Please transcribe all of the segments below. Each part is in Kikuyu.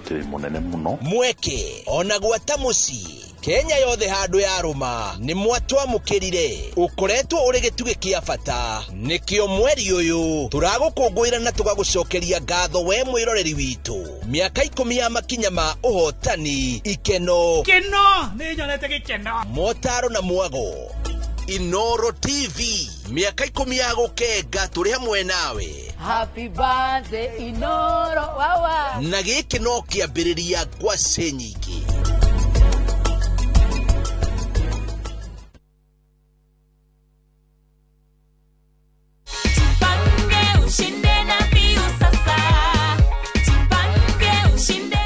Ũgitĩri mũnene mũno. Mweke ona gwata mũciĩ Kenya yothe handũ yarũma nĩ mwatwamũkĩrire. Ũkoretwo ũrĩ gĩtugĩ kĩa bata, nĩkĩo mweri ũyũ tũragũkũngũĩra na tũgagũcokeria ngatho we mwĩroreri witũ. Mĩaka 10 ya makinya ma ũhotani, ikeno, Keno nĩ nyonete gĩkeno, motaro na mwago. Inoro TV, mĩaka 10 ya gũkenga tũrĩ hamwe nawe. Happy birthday Inoro wawa. Na gĩkĩ no kĩambĩrĩria ngwacĩ nyingĩ. Tupange ushinde na Viusasa. Tupange ushinde.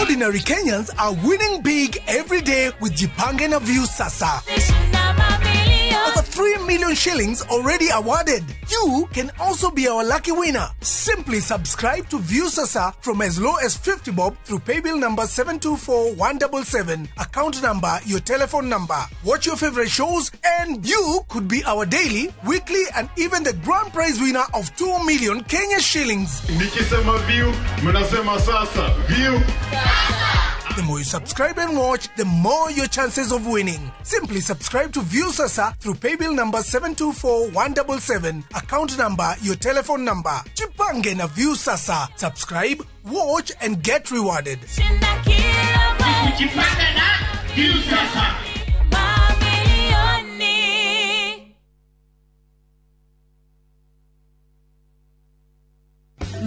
Ordinary Kenyans are winning big every day with Jipange na Viusasa. Shinda mamilioni. Over 3 million shillings already awarded. You can also be our lucky winner. Simply subscribe to Viusasa from as low as 50 bob through paybill number 724177, account number, your telephone number. Watch your favorite shows and you could be our daily, weekly and even the grand prize winner of 2 million Kenya shillings. Nikisema view, mnasema sasa. View. The more you subscribe and watch, the more your chances of winning. Simply subscribe to Viusasa through paybill number 724177, account number, your telephone number. Jipange na Viusasa. Subscribe, watch and get rewarded. Shinda kila mwezi. Kujipanga na Viusasa. Mamilioni.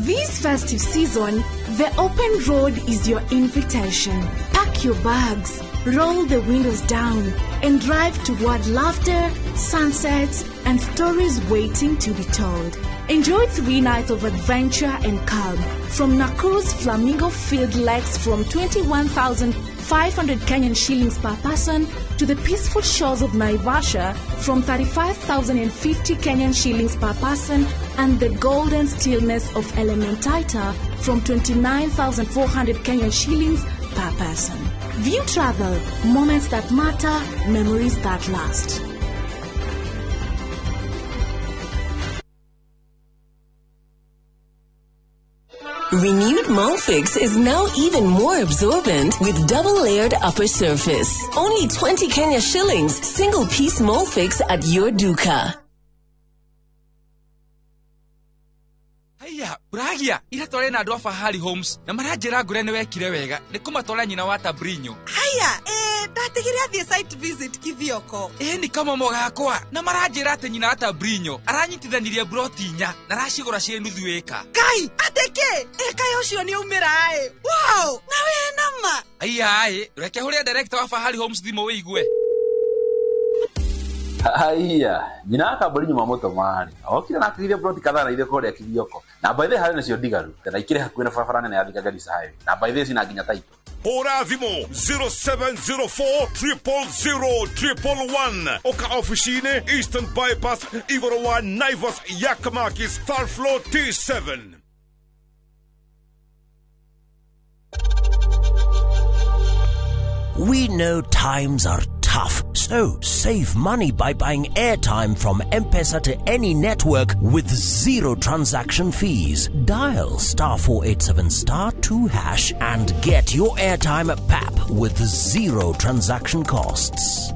This festive season, the open road is your invitation. Pack your bags, roll the windows down, and drive toward laughter, sunsets, and stories waiting to be told. Enjoy 3 nights of adventure and calm from Nakuru's Flamingo Field Lakes from 21,500 Kenyan shillings per person to the peaceful shores of Naivasha from 35,050 Kenyan shillings per person and the golden stillness of Elementaita from 29,400 Kenyan shillings per person. View Travel, moments that matter, memories that last. Renewed Molfix is now even more absorbent with double-layered upper surface. Only 20 Kenya shillings, single-piece Molfix at your duka. Haiya, Bragia, ira tware na andũ a Fahari Homes na maranjĩra ngũre nĩ wekire wega nĩ kũmatwara nyina wa Tabrinyo. Haya, ndatigire athiĩ site visit Kithioko. Ĩ nĩ kamomo gakwa na maranjĩra atĩ nyina wa Tabrinyo aranyitithanirie broti 4 na aracigũra ciĩ nuthu ĩka. Ngai, atĩ kĩ? Ĩ kaĩ ũcio nĩ aumĩra ĩ. Wow, na wĩ nama. Haiya ĩ, reke hũrĩre director wa Fahari Homes thimũ wĩigue. Haiya, nyina wa Kambũri nyuma mũtũmarĩ okire na akĩgithia broti kadhaa na ithuĩ kũrĩa Kithioko, na by the way harĩ nacio ndigaru na ikĩrĩ hakuhĩ na barabara nene ya Thika Garissa Highway, na by the way cina nginya title. Hũra thimũ 0704 000 111. Oka ofici-inĩ Eastern Bypass igũrũ wa Naivas Yakamakis third floor T7. We know times are tough, so save money by buying airtime from M-Pesa to any network with 0 transaction fees. Dial *487 *2# and get your airtime at PAP with 0 transaction costs.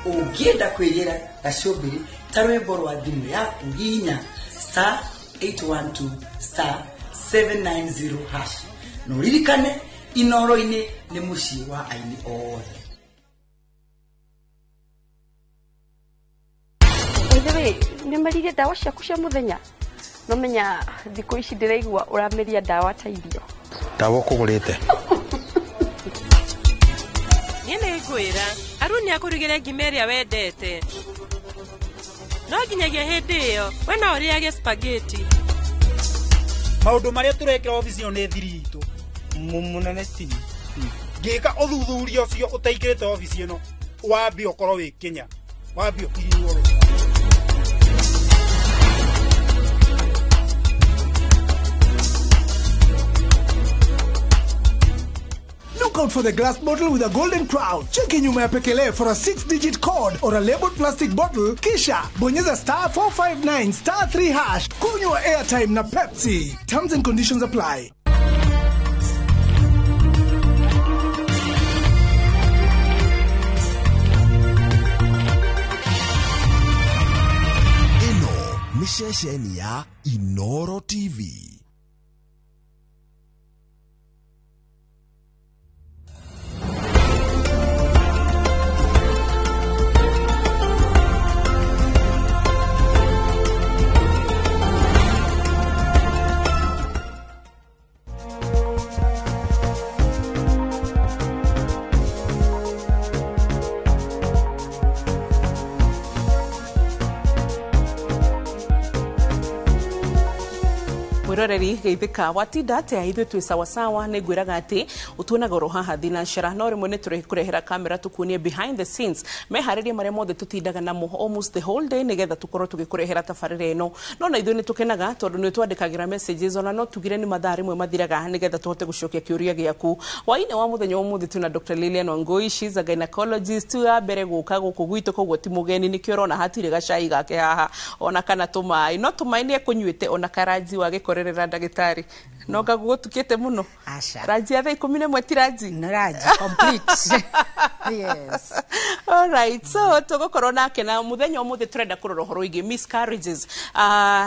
Ũngĩenda kwĩrĩra gacũmbĩrĩ ta rwĩmbo rwa thimũ yaku hihinya *812 *790# na ũririkane Inoro-inĩ nĩ mũciĩ wa aini othe. By the way, nĩ ũmeririe ndawa ciaku cia mũthenya? No menya thikũ ici ndĩraigua ũrameria ndawa ta irio. Ndawa ũkũgũrĩte? Niĩ nĩ ngwĩra Aruni akũrugĩre ngima ĩrĩa wendete. No nginyagia hĩndĩ ĩyo we no ũrĩage spaghetti. Maũndũ marĩa tũrekĩra obici ĩno nĩ thiri itũ. Mũnene Steve, ngĩka ũthuthuria ũcio ũtaingĩrĩte obici ĩno wambe ũkorwo wĩ Kenya. Wambie ũkinywo we. Look out for the glass bottle with a golden crown. Cheki nyuma ya pekele for a 6-digit code or a labeled plastic bottle. Kisha bonyeza star 459 star 3 hash. Kunywa airtime na Pepsi. Terms and conditions apply. Ĩno nĩ ceceni ya Inoro TV. Mwiroreri geithika watinda atia ithuĩ twĩ sawasawa nĩ ngwĩraga atĩ ũtuonaga oro haha thinacera no rĩmwe nĩ tũrĩkũrehera kamera tũkuonie behind the scenes meharĩria marĩa mothe tũtindaga namo almost the whole day nĩgetha tũkorwo tũgĩkũrehera tabarĩra ĩno no na ithuĩ nĩ tũkenaga tondũ nĩ twandĩkagĩra messages ona no tugire nĩ mathaa rĩmwe mathiraga nĩgetha tũhote gũcokia kĩũria gĩaku hwainĩ wa mũthenya wa ũmũthĩ twĩna Dr. Lilian Wangui, she's a gynecologist wa mbere gũka gũkũ gwitũ koguo ti mũgeni nĩkĩo ũrona hatirĩ gacai gake haha ona kana tũmaĩ no tũmaĩ nĩ ekũnyuĩte ona karanji wa gĩkorerera ndagĩtarĩ no ngagũgũtukĩte mũno ranji ya thaa 11 ti ranji no ranji complete. Yes. All right, so tũgũkorwo nake na mũthenya ũmũthĩ tũrenda kũrora ũhoro wĩgiĩ miscarriages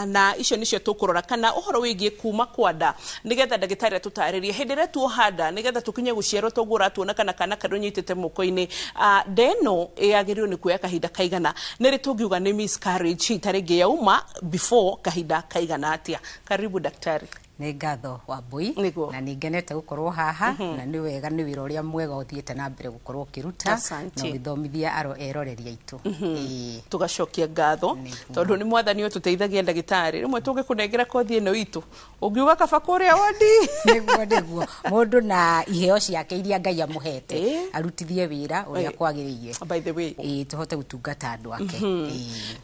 na icio nĩcio tũkũrora kana ũhoro wĩgiĩ kuma kwa nda nĩgetha ndagĩtarĩ atũtarĩrie hĩndĩ ĩrĩa tuoha nda nĩgetha tũkinye gũciarwo toguo ũratuona kana kana karĩa ũnyitĩte moko-inĩ nda ĩno yagĩrĩirwo nĩ kuoya kahinda kaigana nĩ rĩ tũngiuga nĩ miscarriage ta rĩngĩ yauma before kahinda kaigana atĩa. Karibu daktari. Nĩ ngatho Wambui na nĩ ngenete gũkorwo haha na nĩ wega nĩ wĩra ũrĩa mwega ũthiĩte na mbere gũkorwo ũkĩruta na ũgĩthomithia eroreri aitũ. Tũgacokia ngatho tondũ nĩ mwathani ũtũteithagia ndagĩtarĩ rĩmwe tũngĩkũnengera kothi ĩno itũ ũngiuga kaba kũrĩa wodi. Nĩguo nĩguo mũndũ na iheo ciake iria Ngai amũhete arutithie wĩra ũrĩa kwagĩrĩire. By the way, tũhote gũtungata andũ ake.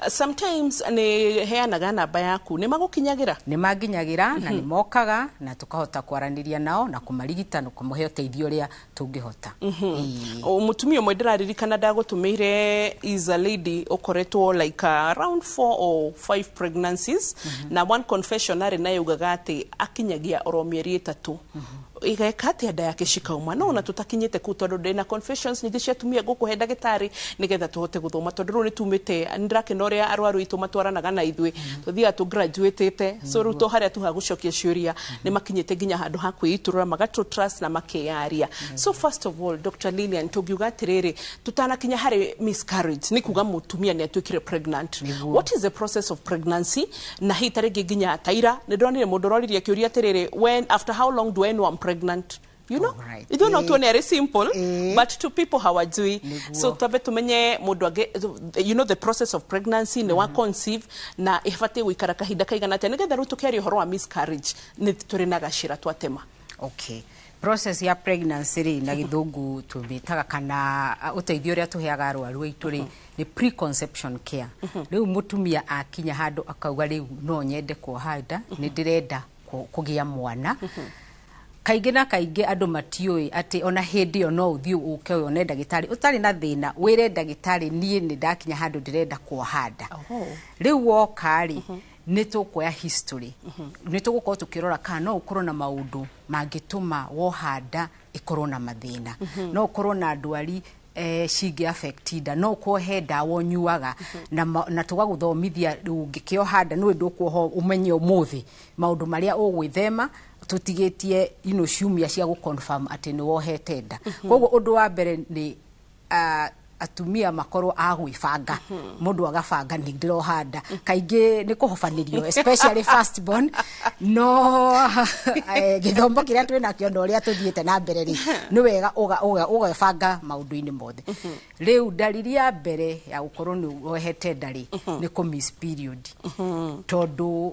Sometimes nĩ heanaga namba yaku nĩ magũkinyagĩra? Nĩ manginyagĩra na nĩ mokaga na tukahota kwaranĩria nao na kũmarigita na kũmũhe ũteithio ũrĩa tũngĩhota. Mũtumia ũmwe ndĩraririkana ndagũtũmĩire is a lady ũkoretwo like around 4 or 5 pregnancies na one confession arĩ nayo ugaga atĩ akinyagia oro mĩeri 3 igeka atĩa nda yake cikauma no ona tũtakinyĩte kũu tondũ ndĩna confessions nyingĩ cia atumia ngũkũhe ndagĩtarĩ nĩgetha tũhote gũthoma tondũ rĩu nĩtumĩte nĩndĩrakena ũrĩa arwaru aitũ matwaranaga na ithuĩ tũthiaga tũ-graduatĩte so rĩu to harĩa tuha gũcokia ciũria nĩ makinyĩte nginya handũ ha kwĩitũrũra magatũ trust na makeyaria. So first of all Dr. Lilian tũngiuga atĩrĩrĩ tũtanakinya harĩ miscarriage nĩ kuga mũtumia nĩ atuĩkire pregnant, what is the process of pregnancy na hihi ta rĩngĩ nginya taira nĩ ndonire mũndũ ũroririe kĩũria atĩrĩrĩ when after how long do I know I'm pregnant? You know, right. Ithuĩ no tuone arĩ simple but to people hawajui. So twambe tumenye mũndũ ange you know the process of pregnancy nĩ wa conceive na ĩbatiĩ gũikara kahinda kaigana atĩa nĩgetha rĩu tũkĩaria ũhoro wa miscarriage nĩ tũrĩ na gacĩra twatema. Okay. Process ya pregnancy rĩ na gĩthũngũ tũmĩtaga kana ũteithio ũrĩa tũheaga arwaru aitũ rĩ nĩ preconception care. Rĩu mũtumia akinya handũ akauga rĩu no nyende kuoha nda nĩ ndĩrenda kũgĩa mwana. Kaingĩ na kaingĩ andũ matiũĩ atĩ ona hĩndĩ ĩyo no ũthiĩ ũke wone ndagĩtarĩ ũtarĩ na thĩna wĩre ndagĩtarĩ niĩ nĩ ndakinya handũ ndĩrenda kuoha nda. Rĩu woka rĩ nĩ tũkuoya history nĩ tũgũkorwo tũkĩrora kana no ũkorwo na maũndũ mangĩtũma woha nda ĩkorwo na mathĩna no ũkorwo na ndwari cingĩ affect nda no ũkorwo he ndawa ũnyuaga na tũgagũthomithia ũngĩkĩoha nda nĩwe ndũkuoha ũmenye ũmũthĩ maũndũ marĩa ũgwĩthema tũtigĩtie ino ciumia cia gũ-confirm atĩ nĩ wohete nda. Koguo ũndũ wa mbere nĩ atumia makorwo a gwĩbanga mũndũ agabanga nĩ ndĩroha nda kaingĩ nĩ kũhobanĩrio especially first born no gĩthomo kĩrĩa twĩ nakĩo na ũrĩa tũthiĩte na mbere rĩ nĩ wega ũgebanga maũndũ-inĩ mothe. Rĩu ndariri ya mbere ya gũkorwo nĩ wohete nda rĩ nĩ kũ miss period tondũ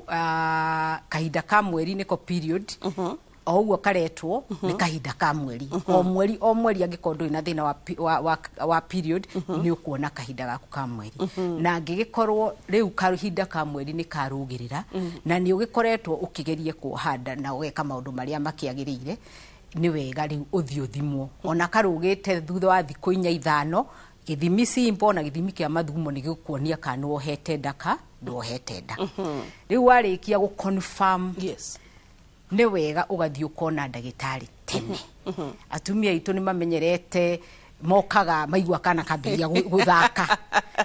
kahinda ka mweri nĩko period O ũguo karetwo nĩ kahinda ka mweri, o mweri o mweri. Angĩkorwo ndũrĩ na thĩna wa, pi- wa, wa, wa period, nĩ ũkuona kahinda gaku ka mweri. Na angĩgĩkorwo rĩu kahinda ka mweri nĩ karũgĩrĩra na nĩ ũgĩkoretwo ũkĩgeria kuoha nda na ũgeka maũndũ marĩa makĩagĩrĩire, nĩ wega rĩu ũthiĩ ũthimwo ona karũgĩte thutha wa thikũ 4 5. Gĩthimi simple na gĩthimi kĩa mathugumo nĩ gĩgũkuonia kana nĩ wohete nda ka ndwohete nda. Rĩu warĩkia gũ confirm, nĩ wega ũgathiĩ ũkona ndagĩtarĩ tene. Atumia aitũ nĩ mamenyerete mokaga maigua kana kambĩrĩria gũthaka.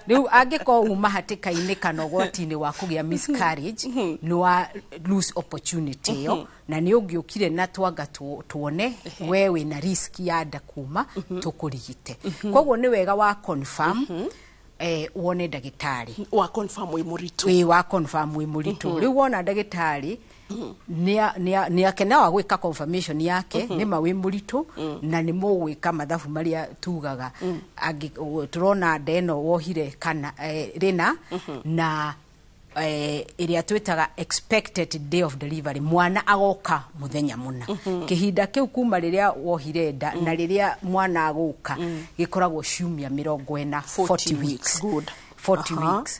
Rĩu angĩkorwo uma hatĩka-inĩ kana ũgwati-inĩ wa kũgĩa miscarriage, nĩ wa lose opportunity ĩyo, na nĩ ũngĩũkire na twanga tuone we wĩna risk ya nda kuma tũkũrigite. Koguo nĩ wega wa confirm, wone ndagĩtarĩ. Wa confirm wĩ mũritũ. Wĩ wa confirm wĩ mũritũ. Rĩu wona ndagĩtarĩ nĩ akenaga gwĩka confirmation yake nĩ ma wĩ mũritũ, na nĩ mũgwĩka mathabu marĩa tugaga. Tũrona nda ĩno wohire kana rĩna na ĩrĩa twĩtaga expected day of delivery, mwana agoka mũthenya mũna. Kĩhinda kĩu kuma rĩrĩa wohire nda na rĩrĩa mwana agũka gĩkoragwo ciumia 40, 40 weeks. Good. 40 weeks.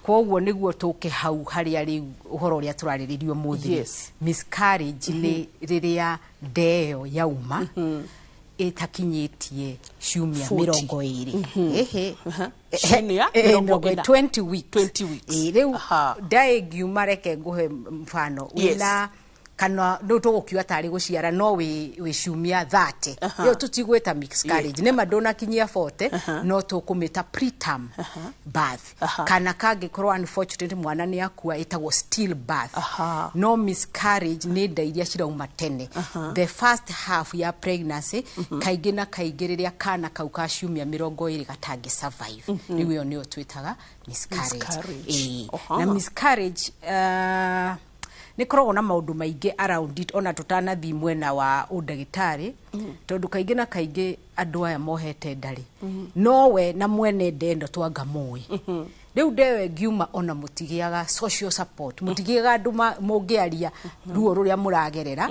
Koguo nĩguo tũke hau harĩa rĩu ũhoro ũrĩa tũrarĩrĩria ũmũthĩ. Miscarriage nĩ rĩrĩa nda ĩyo yauma ĩtakinyĩtie ciumia 40. 20. Ĩhĩ. Ciumia 40. 20 weeks. 20 weeks. Ĩ, rĩu nda ĩngiuma, reke ngũhe mfano, wĩna kana rĩu tũgũkiuga tarĩ gũciara no wĩ ciumia 30, ĩyo tũtigwĩta miscarriage. Nĩ ma ndũnakinyia 40, no tũkũmĩta preterm birth, kana kangĩkorwo unfortunately mwana nĩ akua, ĩtagwo still birth. No miscarriage nĩ nda iria cirauma tene, the first half ya pregnancy, kaingĩ na kaingĩ rĩrĩa kana kau ka ciumia 20 gatangĩ survive. Rĩu ĩyo nĩyo twĩtaga miscarriage. Miscarriage. Ĩĩ. Na miscarriage nĩ koragwo na maũndũ maingĩ around it, ona tũtanathiĩ mwena wa ũndagĩtarĩ, tondũ kaingĩ na kaingĩ andũ aya mohete ndarĩ no we na mwene nda ĩno twanga mũĩ. Rĩu nda ĩyo ĩngiuma, ona mũtigĩaga social support, mũtigĩaga andũ mũngĩaria ruo rũrĩa mũragerera.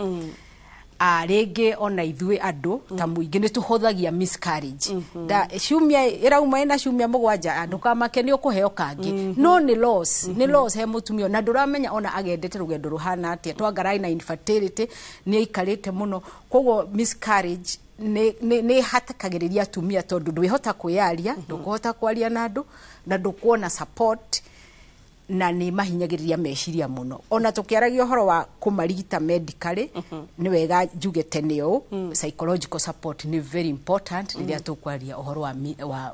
Rĩngĩ ona ithuĩ andũ ta mũingĩ nĩ tũhũthagia miscarriage. Da ciumia ĩrauma ĩna ciumia 7, ndũkamake, nĩ ũkũheo kangĩ. No nĩ loss, nĩ loss he mũtumia, na ndũramenya ona agendete rũgendo rũhana atĩa. Twangarai na infertility nĩ aikarĩte mũno. Koguo miscarriage nĩ ĩhatĩkagĩrĩria atumia, tondũ ndwĩhota kwĩyaria, ndũkũhota kwaria na andũ na ndũkuona support, na nĩ mahinyagĩrĩria meciria mũno. Ona tũkĩaragia ũhoro wa kũmarigita medically, nĩ wega njuge tene ũũ, psychological support nĩ very important rĩrĩa tũkwaria ũhoro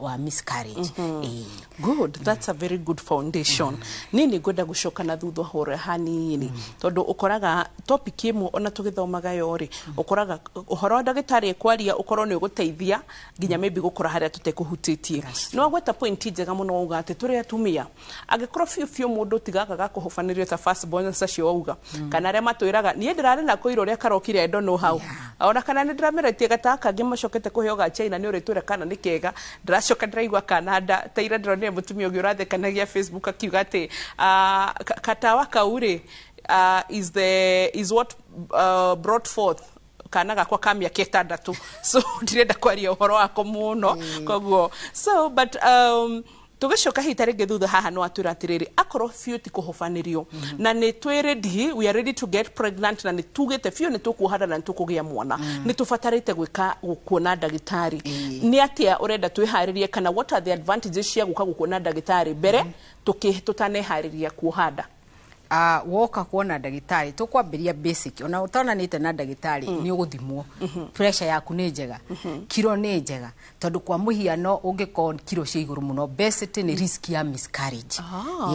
wa miscarriage. Ĩĩ. Good, that's a very good foundation. Niĩ nĩ ngwenda gũcoka na thutha hũre hanini, tondũ ũkoraga topic ĩmwe ona tũgĩthomaga yo rĩ, ũkoraga ũhoro wa ndagĩtarĩ ekwaria ũkorwo nĩ ũgũteithia nginya maybe gũkora harĩa tũtekũhutĩtie. Nĩ wagweta point njega mũno, wauga atĩ tũrĩ atumia, angĩkorwo biũ biũ mũndũ tigaka gakũhobanĩrio ta first born acio wauga, kana arĩa matwĩraga niĩ ndĩrarĩ na kũira ũrĩa karokire, I don't know how, ona kana nĩ ndĩrameretie gata kangĩ macokete kũheo ga China, nĩ ũrĩtwĩra kana nĩ kega. Ndĩracoka ndĩraigua kana nda ta ira ndĩronire mũtumia ũngĩ ũrathekanagia Facebook akiuga atĩ katawa kau rĩ is what brought forth kana gakwa ka mĩaka 6. So ndirenda kwaria ũhoro wako mũno. Koguo so but tũgĩcoka hihi ta rĩngĩ thutha haha, no atwĩra atĩrĩrĩ, akorwo biũ ti kũhobanĩrio na nĩ twĩ ready, we are ready to get pregnant, na nĩ tugĩte biũ nĩ tũkuohana na nĩ tũkũgĩa mwana, nĩ tũbatarĩte gwĩka kuona ndagĩtarĩ, nĩ atĩa ũrenda twĩharĩrie, kana what are the advantages cia gũka gũkuona ndagĩtarĩ mbere tũtaneharĩria kuoha nda? Woka kuona ndagĩtarĩ, tũkwambĩria basic. Ona ũtonanĩte na ndagĩtarĩ, nĩ ũgũthimwo pressure yaku nĩ njega, kiro nĩ njega, tondũ kwa mũhiano ũngĩkorwo kiro cia igũrũ mũno, obesity nĩ risk ya miscarriage.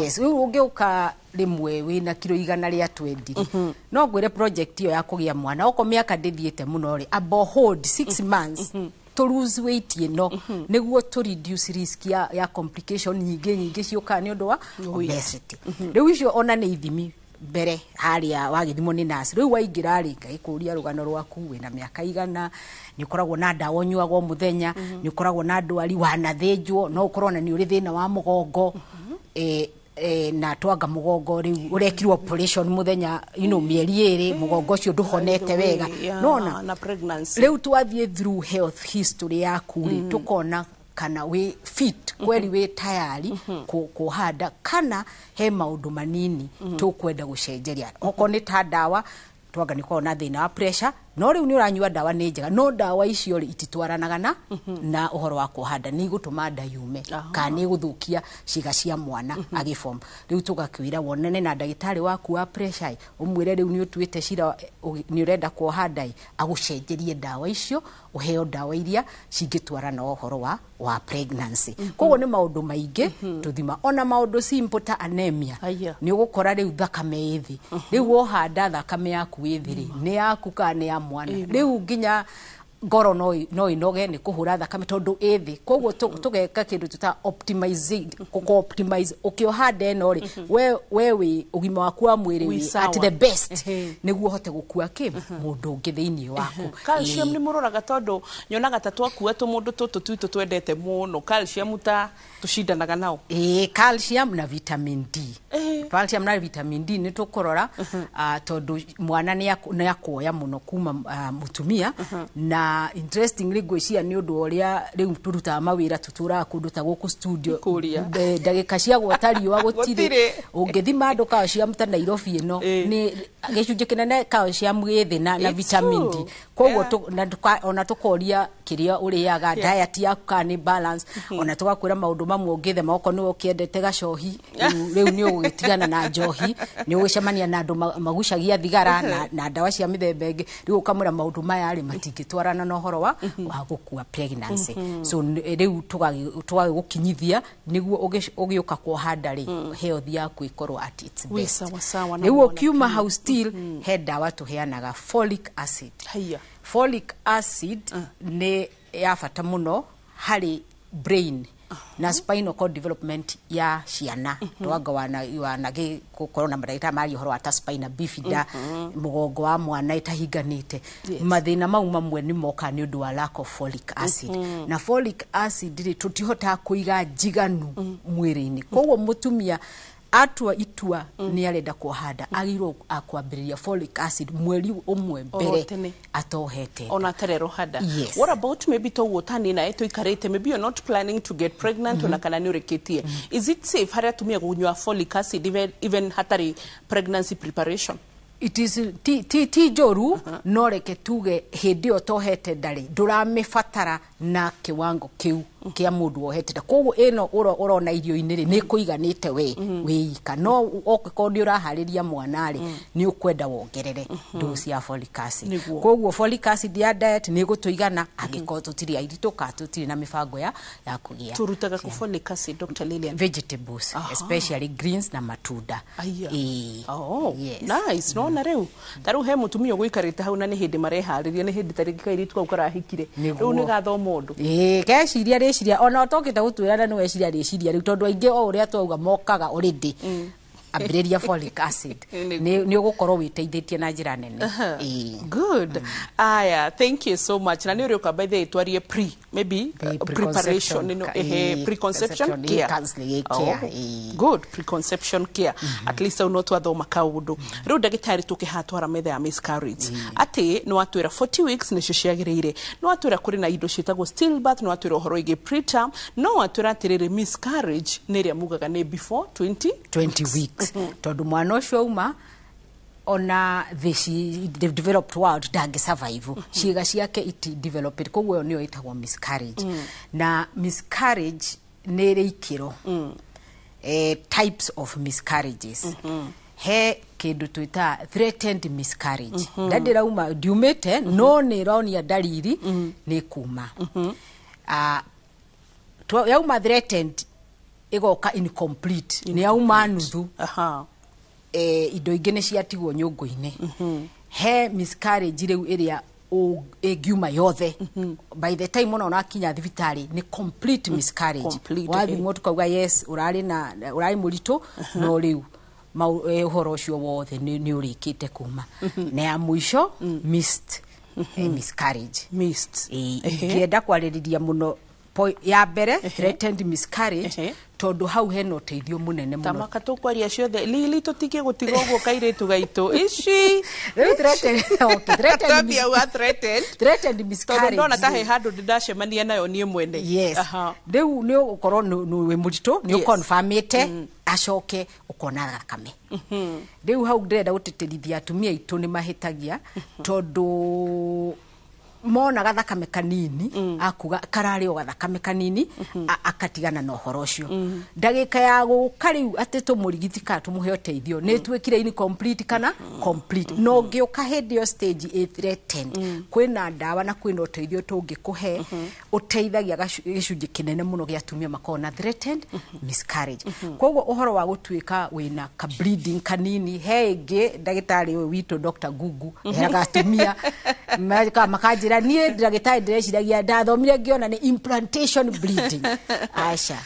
Yes, rĩu ũngĩũka rĩmwe wĩna kiro 120, no ngwĩre project ĩyo ya kũgĩa mwana okorwo mĩaka ndĩthiĩte mũno rĩ, amba hold 6 months to lose weight ĩno, nĩguo to reduce risk ya complication nyingĩ nyingĩ ciũkaga nĩ ũndũ wa obesity. Rĩu icio ona nĩ ithimi mbere harĩa wagĩthimwo nĩ nurse. Rĩu waingĩra rĩ, ngagĩkũria rũgano rwaku, wĩna mĩaka igana, nĩ ũkoragwo na ndawa ũnyuaga o mũthenya, nĩ ũkoragwo na ndwari, wanathĩnjwo, no ũkorwo na nĩ ũrĩ thĩna wa mũgongo. Na twanga mũgongo rĩu ũrekirwo operation mũthenya mĩeri 2, mũgongo ũcio ndũhonete wega. Nona na pregnancy. Rĩu twathiĩ through health history yaku rĩ, tũkona kana wĩ fit kweli, wĩ tayari kũhanda, kana he maũndũ manini tũkwenda gũcenjeria. Okorwo nĩ ta ndawa, twanga nĩ ũkoragwo na thĩna wa pressure, no rĩu nĩ ũranyua ndawa, nĩ njega, no ndawa icio rĩ, ititwaranaga na ũhoro wa kuoha nda, nĩ igũtũma nda yume kana nĩ igũthũkia ciĩga cia mwana agĩform. Rĩu tũgakwĩra wonane na ndagĩtarĩ waku wa pressure ĩ, ũmwĩre rĩu nĩ ũtuĩte cira, nĩ ũrenda kuoha nda ĩ, agũcenjerie ndawa icio, ũheo ndawa iria cingĩtwarana na ũhoro wa pregnancy. Koguo nĩ maũndũ maingĩ tũthima, ona maũndũ simple ta anemia. Nĩ ũgũkora rĩu thakame ĩ thĩ. Rĩu woha nda thakame yaku ĩ thĩ rĩ, nĩ yaku kana nĩ ya mwana? Rĩu nginya ngoro no ĩnoge nĩ kũhũra thakame tondũ ĩ thĩ. Koguo tũgeka kĩndũ tũta optimize, kũ optimize ũkĩoha nda ĩno rĩ, we wĩ ũgima waku wa mwĩrĩ Wĩ wĩ sawa. at the best, nĩguo ũhote gũkua kĩ mũndũ ũngĩ thĩinĩ waku. Calcium nĩ mũroraga? Tondũ nyonaga ta twakua tũmũndũ tũtũ twitũ twendete mũno calcium, ta tũcindanaga nao. Ĩĩ, calcium na vitamin D. Calcium na vitamin D nĩ tũkũrora, tondũ mwana nĩ akuoya mũno kuma mũtumia. Na interestingly, ngwĩciria nĩ ũndũ wa ũrĩa rĩu tũrutaga mawĩra, tũtũraga kũndũ ta gũkũ studio. Kũrĩa. Ndagĩka cia gwota riũa gũtirĩ. Gũtirĩ. Ũngĩthima andũ calcium ta Nairobi ĩno, nĩ gĩcunjĩ kĩnene calcium gĩ thĩ na It's vitamin D. true. Koguo ona tũkoria kĩrĩa ũrĩaga, diet yaku kana nĩ balance, ona tũgakwĩra maũndũ mamwe ũngĩthema. Okorwo nĩwe ũkĩendete gacohi, rĩu nĩ ũgũgĩtigana na njohi, nĩ ũgũcemania na andũ magucagia thigara na ndawa cia mĩthemba ĩngĩ. Rĩu ũkamwĩra maũndũ maya rĩ, matingĩtwarana na ũhoro wa gũkua pregnancy. So rĩu tũgagĩgũkinyithia nĩguo ũgĩũka kuoha nda rĩ, health yaku ĩkorwo at its Wĩ best. sawa sawa na Rĩu mwana ũkiuma biũ. hau, still he ndawa tũheanaga, folic acid. Folic acid nĩ ya bata mũno harĩ brain na spinal cord development ya ciana. Twanga wana gũkorwo na mandagĩtarĩ maria ũhoro wa ta spina bifida, mũgongo wa mwana ĩtahinganĩte. Mathĩna mau mamwe nĩ mokaga nĩ ũndũ wa lack of folic acid. Na folic acid rĩ, tũtihotaga kũiga njiganu mwĩrĩ-inĩ. Koguo mũtumia atua itua nĩ arenda kuoha nda, agĩrĩirwo akwambĩrĩria folic acid mweri 1 Oro mbere tene. atohete. Ona atarero handa. Yes. What about maybe toguo tani nae tuikarĩte, maybe you're not planning to get pregnant, ona kana nĩ ũrĩkĩtie, is it safe harĩ atumia kũnyua folic acid even hatarĩ pregnancy preparation? It is ti njũru, no reke tuge hĩndĩ ĩyo tohete ndarĩ ndũramĩbatara na kiwango kĩu kĩa mũndũ wohete nda. Koguo ĩno ũrona irio-inĩ rĩ, nĩ kũiganĩte we wĩika, no okorwo nĩ ũraharĩria mwana rĩ, nĩ ũkwenda wongerere dose ya folic acid. Koguo folic acid ya diet nĩ ĩgũtũigana angĩkorwo tũtirĩ aritũ kana tũtirĩ na mĩbango ya kũgĩa. Tũrutaga kũ folic acid, Dr. Lilian? Vegetables, especially greens na matunda. Aya. Ĩĩ. Oh, Yes. nice. Nona rĩu ta rĩu he mũtumia ũgũikarĩte hau na nĩ hĩndĩ mareharĩria, nĩ hĩndĩ tarĩngĩ kairĩtu kau karahikire, rĩu nĩ gathoma ũndũ. Ĩĩ, keciria rĩciria ona ũtokĩte gũtwĩra na nĩ weciria rĩciria rĩu, tondũ aingĩ o ũrĩa twauga mokaga already. Ambĩrĩria folic acid, nĩ ũgũkorwo wĩteithĩtie na njĩra nene. Ĩĩ. Good. Aya, thank you so much. Na nĩ ũrĩũka, by the way, twarie pre maybe preparation, Ĩĩ, preconception conception, care. Counseling, care, Oh, ĩĩ. good. Preconception care, at least au no twathoma kaũndũ. Rĩu ndagĩtarĩ, tũkĩhatwara metha ya miscarriage, atĩ nĩ watwĩra 40 weeks nĩcio ciagĩrĩire, nĩ watwĩra kũrĩ na indo ciĩtagwo stillbirth, nĩ watwĩra ũhoro wĩgiĩ preterm, no watwĩra atĩrĩrĩ, miscarriage nĩ ĩrĩa mugaga nĩ before 20 20 weeks, tondũ mwana ũcio auma ona the developed world ndangĩ survive, ciĩga ciake iti developed. Koguo ĩyo nĩyo ĩtagwo miscarriage. Na miscarriage nĩ ĩrĩ ikĩro, types of miscarriages. He kĩndũ twĩtaga threatened miscarriage. Nda ndĩrauma, ndiumĩte, no nĩ ĩronia ndariri nĩ kuma. Yauma threatened, ĩgoka incomplete, nĩ yauma nuthu, indo ingĩ nĩ ciatigwo nyũngũ-inĩ. He miscarriage rĩu ĩrĩa ĩngiuma yothe. By the time ona ũrakinya thibitarĩ nĩ complete miscarriage. Complete, Wathimwo tukauga yes, ũrarĩ na ũrarĩ mũritũ, no rĩu ũhoro ũcio wothe nĩ ũrĩkĩte kuma. Na ya mũico, missed miscarriage. Missed. Ingĩenda kwarĩrĩria mũno Ya mbere, threatened miscarriage, tondũ hau hena ũteithio mũnene mũno. Tamaka tũkwaria ciothe lili, tũtige gũtiga ũguo kairĩtu gaitũ ici. Rĩu threatened, okay, threatened Twambia wa threatened. Threatened Tondũ miscarriage ndona ta he handũ ndĩndacemania nayo niĩ mwene. Yes, rĩu nĩ ũgũkorwo nĩ wĩ mũritũ, nĩ ũconfirmĩte, acoke ũkona thakame. Rĩu hau ndĩrenda gũtĩtĩrithia atumia aitũ nĩ mahĩtagia, tondũ mona gathakame kanini, akuga kararĩ o gathakame kanini, akatigana na ũhoro ũcio. Ndagĩka ya gũka rĩu atĩ tũmũrigiti kana tũmũhe ũteithio nĩ ĩtuĩkire incomplete kana complete. No ũngĩũka hĩndĩ ĩyo stage ĩ threatened, kwĩna ndawa na kwĩna ũteithio tũngĩkũhe ũteithagia gĩcunjĩ kĩnene mũno gĩa atumia makoragwo na threatened miscarriage. Koguo ũhoro wa gũtuĩka wĩna ka bleeding kanini, he ĩngĩ ndagĩtarĩ ũyũ witũ Dr. Gugu heraga atumia makanjĩra, niĩ ndagĩtarĩ ndĩreciragia ndathomire ngĩona nĩ implantation bleeding. Aca,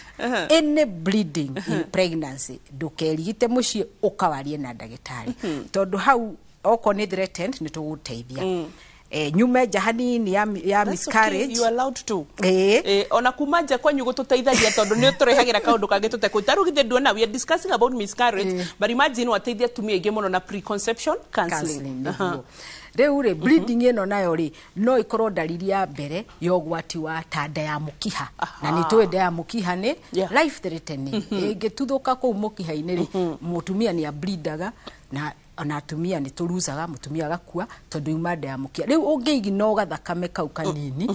any bleeding in pregnancy, ndũkerigite mũciĩ, ũkawarie na ndagĩtarĩ, tondũ hau okorwo nĩ threatened nĩ tũgũteithia. Nyume nja hanini ya That's okay, miscarriage. you are allowed to. Ĩĩ. Ona kuma nja kwanyu gũtũteithagia, tondũ nĩ ũtũrehagĩra kaũndũ kangĩ tũtekũ. Ta rĩu githĩ nduona we are discussing about miscarriage, but imagine wateithia atumia aingĩ mũno na preconception counseling. Counseling, nĩguo. Rĩu rĩ, bleeding ĩno nayo rĩ, no ĩkorwo ndariri ya mbere ya ũgwati wa ta nda ya mũkiha, na nĩ tũĩ nda ya mũkiha nĩ life threatening. Ĩngĩtuthũka kũu mũkiha-inĩ rĩ, mũtumia nĩ ableedaga, na ona atumia nĩ tũrucaga mũtumia agakua tondũ yuma nda ya mũkiha. Rĩu ũngĩigino gathakame kau kanini,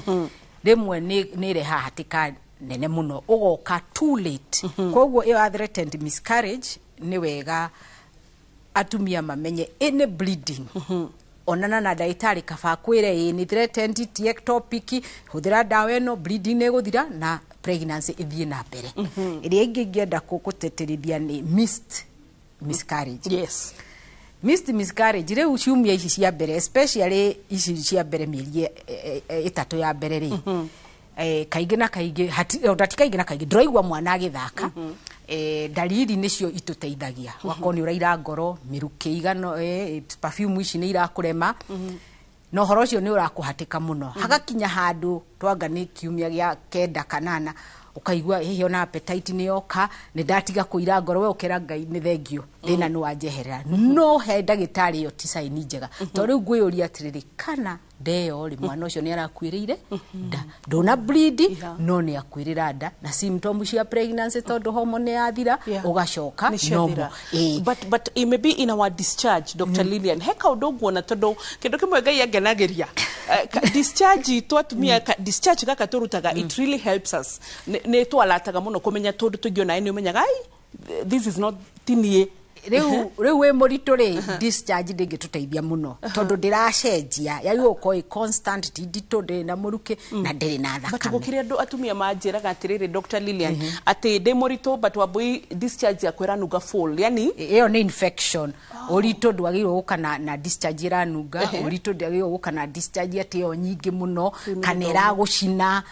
rĩmwe nĩ ĩrehaga hatĩka nene mũno, ũgoka too late. Koguo ĩyo ya threatened miscarriage, nĩ wega atumia mamenye any bleeding, onana na ndagĩtarĩ, kaba akwĩre ĩ nĩ threatened, ti ectopic, hũthĩra ndawa ĩno, bleeding nĩ ĩgũthira na pregnancy ĩthiĩ na mbere. Ĩrĩa ĩngĩ ingĩenda gũtĩtĩrithia nĩ missed miscarriage. Missed miscarriage, rĩu ciumia ici cia mbere, especially ici cia mbere, mĩeri 3 ya mbere rĩ, kaingĩ na kaingĩ ona ti kaingĩ na kaingĩ ndũraigua mwana agĩthaka. Ndariri nĩcio itũteithagia. Wakorwo nĩ ũraira ngoro, mĩrukĩ igano, perfume ici nĩ irakũrema, na ũhoro ũcio nĩ ũrakũhatĩka mũno, hagakinya handũ twanga nĩ kiumia gĩa 9 kanana, ũkaigua hihi ona appetite nĩ yoka, nĩ ndatiga kũira ngoro, we ũkera Ngai nĩ thengio, thĩna nĩ wanjeherera. No he ndagĩtarĩ ĩyo ti sign njega, tondũ rĩu ngwĩyũria atĩrĩrĩ, kana ndeyo rĩ, mwana ũcio nĩ arakuĩrĩire nda, ndũna bleed no nĩ akuĩrĩra nda na symptom cia pregnancy, tondũ hormone yathira, ũgacoka Nĩ ciathira. normal. Ĩĩ. But it may be in our discharge, Dr. Lilian, he kaũndũ nguona, tondũ kĩndũ kĩmwe Ngai angenagĩria, discharge itũ atumia, discharge gaka tũrutaga, it really helps us. Nĩ twarataga mũno kũmenya, tũndũ tũingĩ onawe nĩ ũmenyaga, ai, this is not tinie. Rĩu wĩ mũritũ rĩ, discharge ndĩngĩtũteithia mũno, tondũ ndĩracenjia, yagĩrĩirwo gũkorwo ĩ constant, ti nditũ, ndĩrĩ na mũrukĩ na ndĩrĩ na But thakame. gũkĩrĩ andũ atumia manjĩraga atĩrĩrĩ, Dr. Lilian, atĩ ndĩ mũritũ, but Wambui, discharge yakwa ĩranunga full, yani Ĩyo nĩ infection. Ũritũ ndwagĩrĩirwo gũka na discharge ĩranunga. Ũritũ ndwagĩrĩirwo gũka na discharge atĩ ĩyo nyingĩ mũno kana ĩragũcina.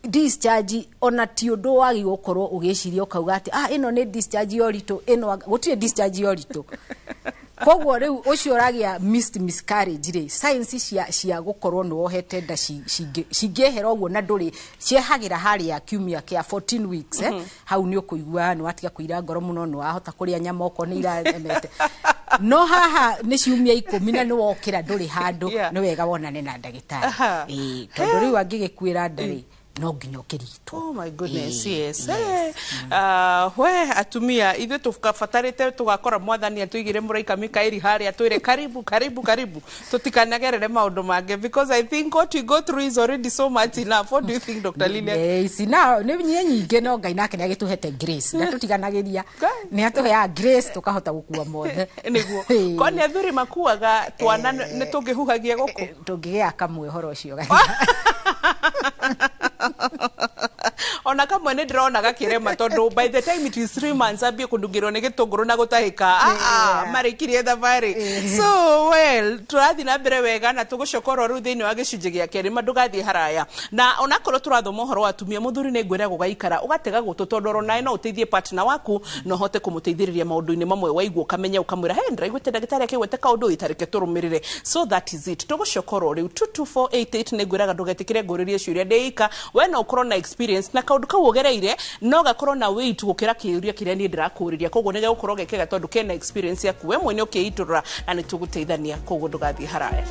Discharge ona ti ũndũ wagĩrĩirwo gũkorwo ũgĩciria ũkauga atĩ, ah, ĩno nĩ discharge ya ũritũ, ĩno gũtirĩ discharge ya ũritũ. Koguo rĩu ũcio ũragĩa missed miscarriage rĩ, signs cia gũkorwo nĩ wohete nda cingĩehera ũguo na ndũrĩ ciehagĩra harĩa kiumia kĩa 14 weeks, hau nĩ ũkũigua nĩ watiga kũira ngoro mũno, nĩ wahota kũrĩa nyama okorwo nĩ iraremete. No haha nĩ ciumia 10 na nĩ wokĩra ndũrĩ handũ, nĩ wega wonane na ndagĩtarĩ. Ĩĩ, tondũ rĩu angĩgĩkuĩra nda rĩ, no nginya ũkĩrigitwo. Oh my goodness, Ĩĩ, yes. We atumia ithuĩ tũkabatarĩte tũgakora mwathani atũigĩre mũraika Mikaeli harĩa atwĩre karibu, karibu, karibu, tũtikanagerere maũndũ mangĩ, because I think what we go through is already so much enough. What do you think, Dr. Lilian? Ici na nĩ nyingĩ, no Ngai nake nĩ agĩtũhete grace, ndatũtiganagĩria, nĩ atũheaga grace tũkahota gũkua mothe. Nĩguo ko nĩ athuri makuaga twana, nĩ tũngĩhuhagia gũkũ. Tũngĩgĩa kamwe ũhoro ũcio. Ona kamwe nĩ ndĩrona gakĩrema tondũ by the time it is 3 months ambie kũndungĩrwo nĩ gĩtũngũrũ na gũtahĩka. Ah, marĩkirie thabarĩ. So well, tũrathiĩ na mbere wega na tũgũcoka oro rĩu thĩinĩ wa gĩcunjĩ gĩa kerĩ, ma ndũgathiĩ haraya. Na onakorwo tũrathoma ũhoro wa atumia, mũthuri nĩ ngwĩra gũgaikara ũgatega gũtũ tondũ oro nawe no ũteithie partner waku na ũhote kũmũteithĩrĩria maũndũ-inĩ mamwe. Waigua ũkamenya, ũkamwĩra, "He, ndĩraiguĩte ndagĩtarĩ akĩgwete kaũndũ ĩtareke tũrũmĩrĩre." So that is it. Tũgũcoka oro rĩu. 22488 nĩ ngwĩraga ndũgetĩkĩre ngũrĩrie ciũria ndĩika. We no ũkorwo na experience na kaũndũ kau ũgereire no gakorwo na weight gũkĩra kĩũria kĩrĩa niĩ ndĩrakũũrĩria, koguo nĩ gĩgũkorwo gekega tondũ kena experience yaku we mwene ũkĩitũrũra na nĩ tũgũteithania, koguo ndũgathiĩ haraya.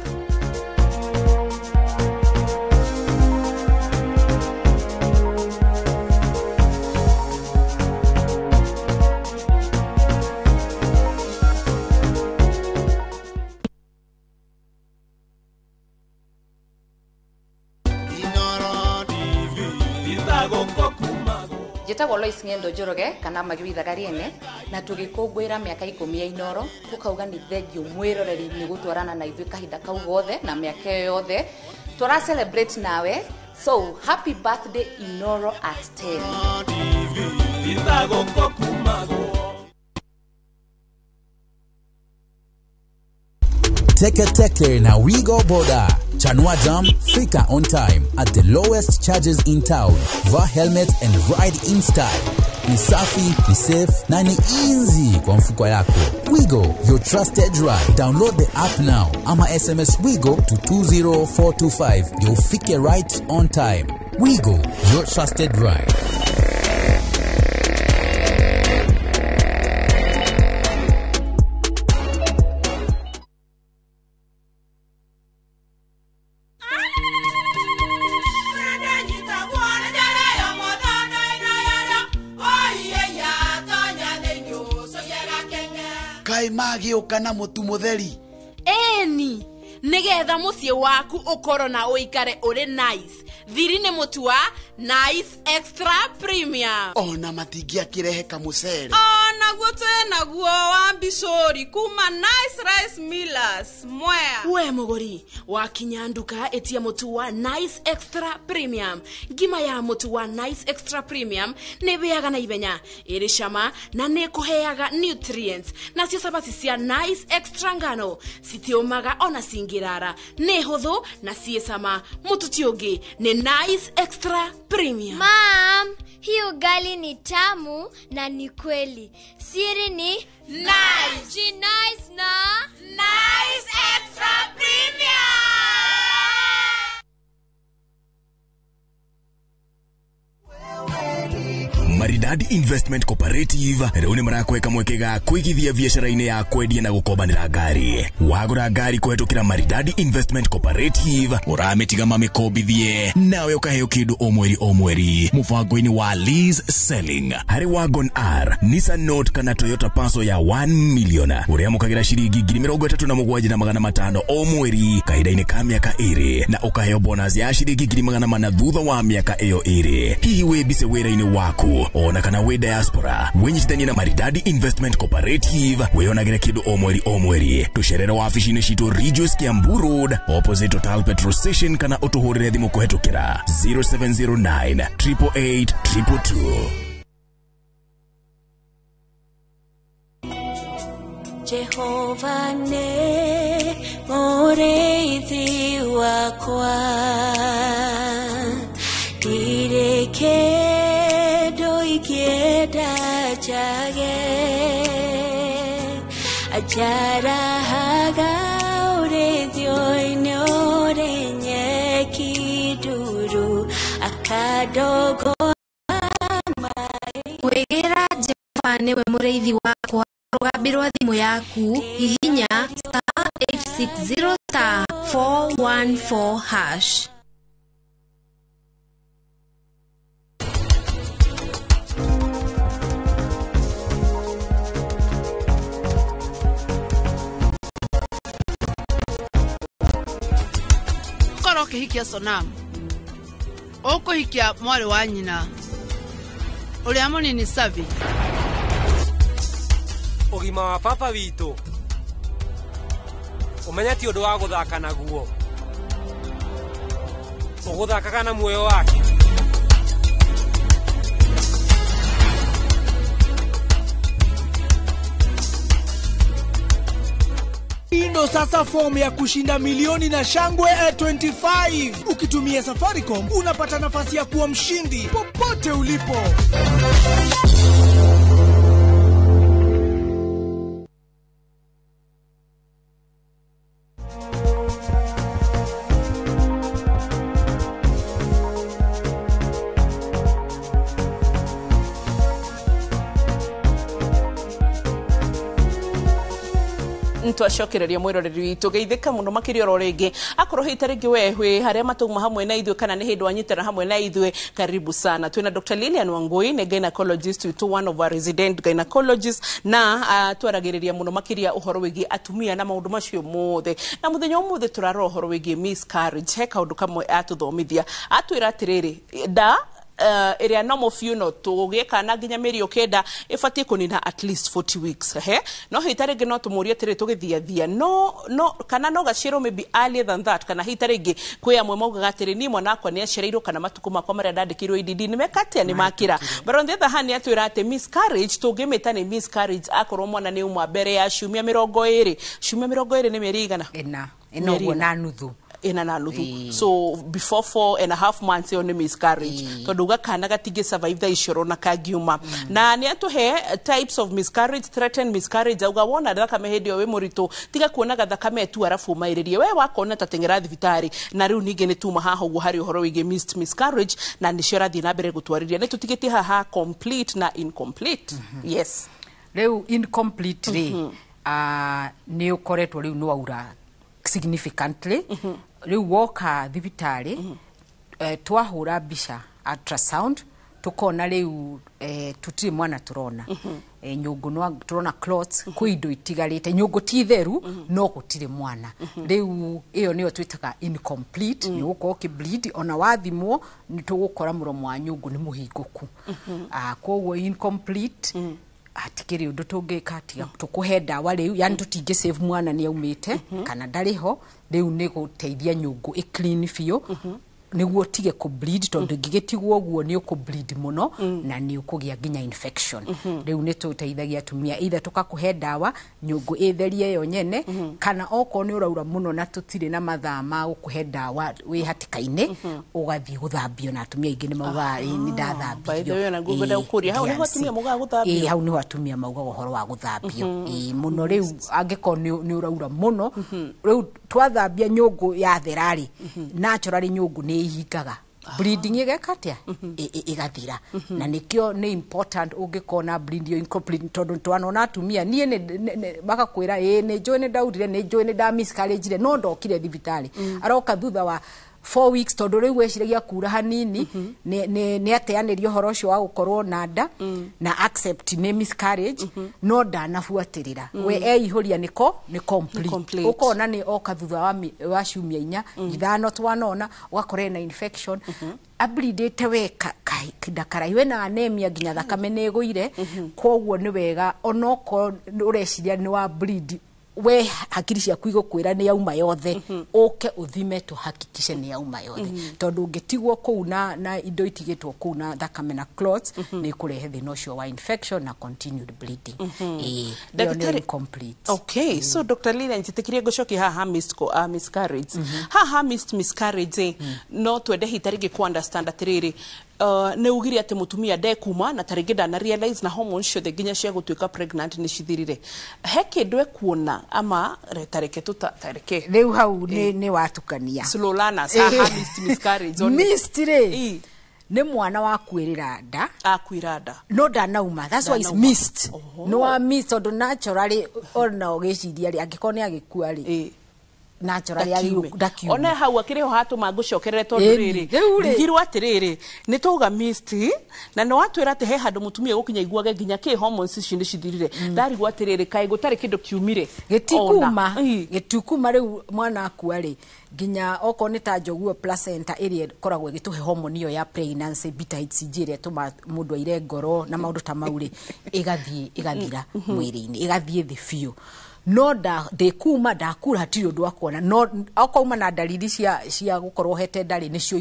Njĩtagwo Lois Ng'endo Njoroge kana Magĩrithaga Rĩene, na tũgĩkũngũĩra mĩaka 10 ya Inoro, tũkauga nĩ thengiũ mwĩroreri nĩ gũtwarana na ithuĩ kahinda kau gothe na mĩaka ĩyo yothe tũra celebrate nawe. So happy birthday, Inoro at 10. Teke Teke na Wigo Boda. Chanua Jam, fika on time at the lowest charges in town. Vaa helmet and ride in style. Ni safi, ni safe na ni easy kwa mfuko yako. Wigo, your trusted ride. Download the app now ama SMS Wigo to 20425 ndio ufike right on time. Wigo, your trusted ride. Kaĩ magĩũka na mũtu mũtheri? Ĩni, nĩgetha mũciĩ waku ũkorwo na ũikare ũrĩ nice, thiri nĩ mũtu wa Nice Extra Premium. Ona matingĩakĩrehe kamũcere? Onaguo twĩ naguo wa mbicũri kuma Nice Rice Millers Mwea. We mũgũri, wakinya nduka ĩtia mũtu wa Nice Extra Premium. Ngima ya mũtu wa Nice Extra Premium nĩ ĩhĩaga na ihenya, ĩrĩ cama na nĩ ĩkũheaga nutrients. Nacio cabaci cia Nice Extra ngano citiũmaga ona cingĩrara, nĩ hũthũ na ciĩ cama. Mũtu ti ũngĩ, nĩ Nice Extra Premium. Mom, hii ugali ni tamu na ni kweli. Siri ni Nice. Nice na Nice Extra Premium. Maridadi Investment Cooperative rĩu nĩ marakweka mweke ga kũigithia biacara-inĩ ya kwendia na gũkombanĩra ngari. Wagũra ngari kũhetũkĩra Maridadi Investment Cooperative, ũramĩtiga mamĩkombithie nawe ũkaheo kĩndũ o mweri o mweri mũbango-inĩ wa lease selling. Harĩ Wagon R, Nissan Note kana Toyota Passo ya 1 million, ũrĩamũkagĩra ciringi 37,500 o mweri kahinda-inĩ ka mĩaka 2 na ũkaheo bonus ya ciringi 400,000 thutha wa mĩaka ĩyo 2. Hihi wĩ mbise wĩra-inĩ waku ona kana wĩ diaspora, wĩnyitithanie na Maridadi Investment Cooperative wĩyonagĩre kĩndũ o mweri o mweri. Tũcerere wabici-inĩ citũ Ridgeways Kiambu Road opposite Total Petrol Station kana ũtũhũrĩre thimũ kũhetũkĩra 0709 888 222. Jehova nĩ mũrĩithi wakwa, ndirĩ kĩndũ ingĩenda njage. Anjarahaga ũrĩithio-inĩ ũrĩ nyeki nduru, akandongoria. Kwĩgĩra Jehova nĩwe mũrĩithi wakwa rũgambi rwa thimũ yaku, hihinya star 860 star 414 hash. Korwo ũkĩhikia Sonam, ũkũhikia mwarĩ wa nyina ũrĩa mũnini Savi. Ũgima wa baba witũ ũmenye ti ũndũ wa gũthaka naguo, ũgũthakaga na muoyo wake. Ndio sasa fomu ya kushinda milioni na shangwe 25. Ukitumia Safaricom unapata nafasi ya kuwa mshindi popote ulipo. Twacokereria mwiroreri witũ geithĩka mũno makĩria oro rĩngĩ akorwo hĩta rĩngĩ we wĩ harĩa matũma hamwe na ithuĩ kana nĩ hĩndĩ wanyitana hamwe na ithuĩ, karibu sana. Twĩna Dr. Lilian Wangui, nĩ gynecologist witũ, one of our resident gynecologist, na twaragĩrĩria mũno makĩria ũhoro wĩgiĩ atumia na maũndũ macio mothe. Na mũthenya ũmũthĩ tũrarora ũhoro wĩgiĩ miscarriage. He kaũndũ kamwe atũthomithia, atwĩra atĩrĩrĩ, nda ĩrĩa normal biũ no tũgĩe kana nginya mĩeri 9 ĩbatiĩ kũnina at least 40 weeks he no hita rĩngĩ no tũmũrie atĩrĩ tũgĩthiathia no kana no gaciarwo maybe earlier than that, kana hita rĩngĩ kwĩ amwe maugaga atĩrĩ niĩ mwana wakwa nĩ acereirwo kana matukũ makwa marĩa ndandĩkĩirwo EDD nĩ meka atĩa nĩ makĩra. But on the other hand atwĩra atĩ miscarriage tũngĩmĩta nĩ miscarriage akorwo mwana nĩ uma mbere ya ciumia 20. Ciumia 20 nĩ mĩeri igana ĩna ũguo na nuthu, ĩna na nuthu, so before 4.5 months ĩyo nĩ miscarriage, tondũ uga kana gatingĩ survive thaa icio na kangiuma. Na nĩ atũhe types of miscarriage, threatened miscarriage, auga wona thakame hĩndĩ ĩyo wĩ mũritũ tiga kuonaga thakame tu arabu ũmaĩrĩrie we wakona ta teng'era thibitarĩ. Na rĩu ningĩ nĩ tuma haha ũguo harĩ ũhoro wĩgiĩ missed miscarriage, na nĩcio arathiĩ na mbere gũtwarĩria. Nĩ tũtigĩtie haha complete na incomplete. Yes, rĩu incomplete rĩ, nĩ ũkoretwo rĩu nĩ waura significantly. Rĩu woka thibitarĩ, twahũra mbica ultrasound tukona rĩu tũtirĩ mwana tũrona, nyũngũ no tũrona clots, kwĩ indo itigarĩte, nyũngũ ti theru no gũtirĩ mwana. Rĩu ĩyo nĩyo twĩtaga incomplete. Nĩ ũgũkorwo ũkĩbleed, ona wathimwo nĩ tũgũkora mũromo wa nyũngũ nĩ mũhingũku. Koguo incomplete hatikĩrĩ ũndũ tũngĩka tiga tũkũhe ndawa rĩu, yani tũtingĩ save mwana nĩ aumĩte kana ndarĩ ho. Rĩu nĩ gũteithia nyũngũ ĩ clean biũ nĩguo ũtige kũ bleed, tondũ ĩngĩgĩtigwo ũguo nĩ ũkũ bleed mũno na nĩ ũkũgĩa nginya infection. Rĩu nĩ tũteithagia atumia either tũkakũhe ndawa nyũngũ ĩtherie yo nyene, kana okorwo nĩ ũraura mũno na tũtirĩ na mathaa ma gũkũhe ndawa wĩ hatĩka-inĩ, ũgathiĩ gũthambio. Na atumia aingĩ nĩ maugaga nĩ ndathambirio. Hau nĩho atumia maugaga gũthambio. Hau nĩho atumia maugaga ũhoro wa gũthambio mũno. Rĩu angĩkorwo nĩ ũraura mũno, rĩu twathambia nyũngũ yathera rĩ, naturally nyũngũ nĩ ihingaga, bleeding ĩgeka atĩa, ĩgathira. Na nĩkĩo nĩ important ũngĩkona bleeding incomplete, tondũ twanona atumia niĩ makakwĩra ĩĩ nĩ njũĩ nĩ ndaurire, nĩ njũĩ nĩ nda miscarriage, no ndokire thibitarĩ. Aroka thutha wa 4 weeks, tondũ rĩu weciragia kura hanini nĩ ateanĩria ũhoro ũcio wa gũkorwo na nda na accept nĩ miscarriage, no ndanabuatĩrĩra we eihũria nĩko nĩ complete. Ũkona nĩ oka thutha wa ciumia 4 5 twanona ũgakora ena infection, ableedĩte we kahinda karaihu, ena anemia nginya thakame nĩ ĩgũire. Koguo nĩ wega onokorwo ũreciria nĩ wa bleed, we hakiri ciaku igũkwĩra nĩ yauma yothe, ũke ũthime tũhakikishe nĩ yauma yothe, tondũ ũngĩtigwo kũu na indo itigĩtwo kũu na thakame na clots nĩ kũrehe thĩna ũcio wa infection na continued bleeding. Ĩyo nĩ incomplete. Okay, so Dr. Lilian, njĩtĩkĩrie ngũcokie haha miscarriage. Haha missed miscarriage, no twende hita rĩngĩ ku understand atĩrĩrĩ, nĩ ugire atĩ mũtumia ndekuma na tarĩngĩ ndana realize na hormones ciothe nginya cia gũtuĩka pregnant nĩ cithirire, he kĩndũ ekuona ama tareke tũtareke rĩu hau nĩ watukania slow learners. Haha missed miscarriage missed rĩ nĩ mwana wakuĩrĩra nda, akuira nda no ndanauma, that's why it's missed. No wa miss tondũ naturally ona ũgĩciria rĩ, angĩkorwo nĩ agĩkua rĩ, naturally ndakiume. Ona hau akĩrĩ ho hatũma ngũcokerere, tondũ rĩrĩ ndigirwo atĩrĩrĩ nĩ tauga missed, na nĩ watwĩra atĩ he handũ mũtumia gũkinya iguage nginya kĩ hormones ici nĩ cithirire. Ndarigwo atĩrĩrĩ, kaĩ gũtarĩ kĩndũ kiumire? Gĩtikuma, gĩtikuma. Rĩu mwana akua rĩ, nginya okorwo nĩ ta njoguo placenta ĩrĩa ĩkoragwo ĩgĩtũhe hormone ĩyo ya pregnancy beta HCG ĩrĩa ĩtũmaga mũndũ aire ngoro na maũndũ ta mau rĩ, ĩgathiĩ ĩgathira mwĩrĩ-inĩ, ĩgathiĩ thĩ biũ. No ndĩkuma ndakura hatirĩ ũndũ akuona, no akauma na ndariri cia gũkorwo hete ndarĩ nĩcio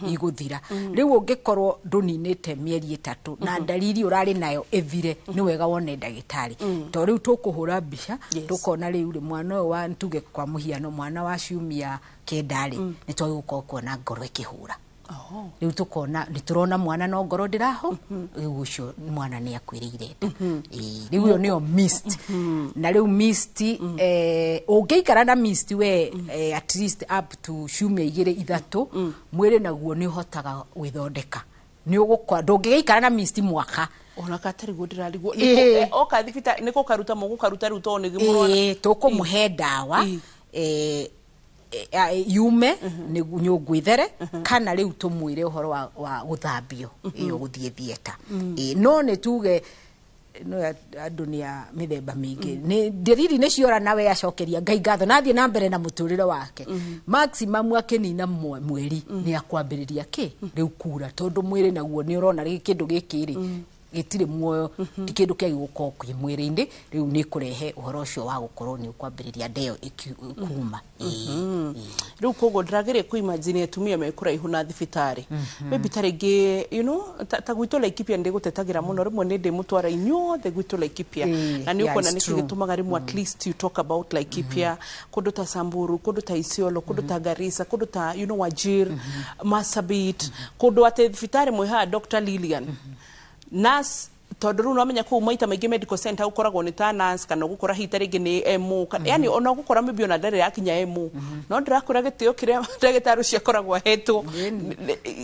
igũthira. Rĩu ũngĩkorwo ndũninĩte mĩeri 3 na ndariri ũrarĩ nayo ĩthire, nĩ wega wone ndagĩtarĩ. To rĩu tũkũhũra mbica tũkona rĩu rĩ mwana ũyũ wa tuge kwa mũhiano mwana wa ciumia 9 rĩ, nĩ twagĩrĩirwo gũkorwo kuona ngoro ĩkĩhũra. Rĩu tukona nĩ tũrona mwana no ngoro ndĩraho, rĩu ũcio mwana nĩ akuĩrĩire nda. Rĩu ĩyo nĩyo mist. Na rĩu mist, ũngĩikara na mist we at least up to ciumia 2 3, mwĩrĩ naguo nĩ ũhotaga gwĩthondeka. Nĩ ũgũkora ndũngĩgĩikara na mist mwaka. Ona katarĩ guo ndĩrarigwo. Oka thibitarĩ nĩ gũkaruta mũgũkaruta rĩu tondũ nĩ mũrona. Tũkũmũhe ndawa yume nyũngũ ithere, kana rĩu tũmwĩre ũhoro wa gũthambio ĩyo gũthiĩ theatre. No nĩ tuge no andũ nĩ a mĩthemba mĩingĩ, nĩ ndiriri nĩ ciora nawe acokeria Ngai ngatho na athiĩ na mbere na mũtũrĩre wake. Maximum akĩnina mweri nĩ akwambĩrĩria kĩ rĩu kura, tondũ mwĩrĩ naguo nĩ ũrona rĩ kĩndũ gĩkĩ rĩ gĩtirĩ muoyo, ti kĩndũ kĩa gũkorwo kwĩ mwĩrĩ-inĩ. Rĩu nĩ kũrehe ũhoro ũcio wa gũkorwo nĩ ũkwambĩrĩria nda ĩyo kuma. Rĩu koguo ndĩrageria kũ imagine atumia me kũraihu na thibitarĩ, maybe ta rĩngĩ you know ta gwitũ Laikipia ndĩgũtetagĩra mũno, rĩmwe nĩ ndĩmũtwara inyuothe gwitũ Laikipia, na nĩ ũkuona nĩkĩ gĩtũmaga rĩmwe at least you talk about Laikipia, kũndũ ta Samburu, kũndũ ta Isiolo, kũndũ ta Garissa, kũndũ ta you know Wajir, Marsabit, kũndũ atĩ thibitarĩ mwĩ haha Dr. Lilian nurse, tondũ rĩu nomenya kũu maita maingĩ medical center ũkoragwo nĩ ta nurse, kana ũgũkora hihi ta rĩngĩ nĩ MO, yani ona ũgũkora maybe ona ndarĩ yakinya MO, no ndĩrakwĩra gĩtĩo kĩrĩa ndagĩtarĩ ũcio akoragwo ahetwo,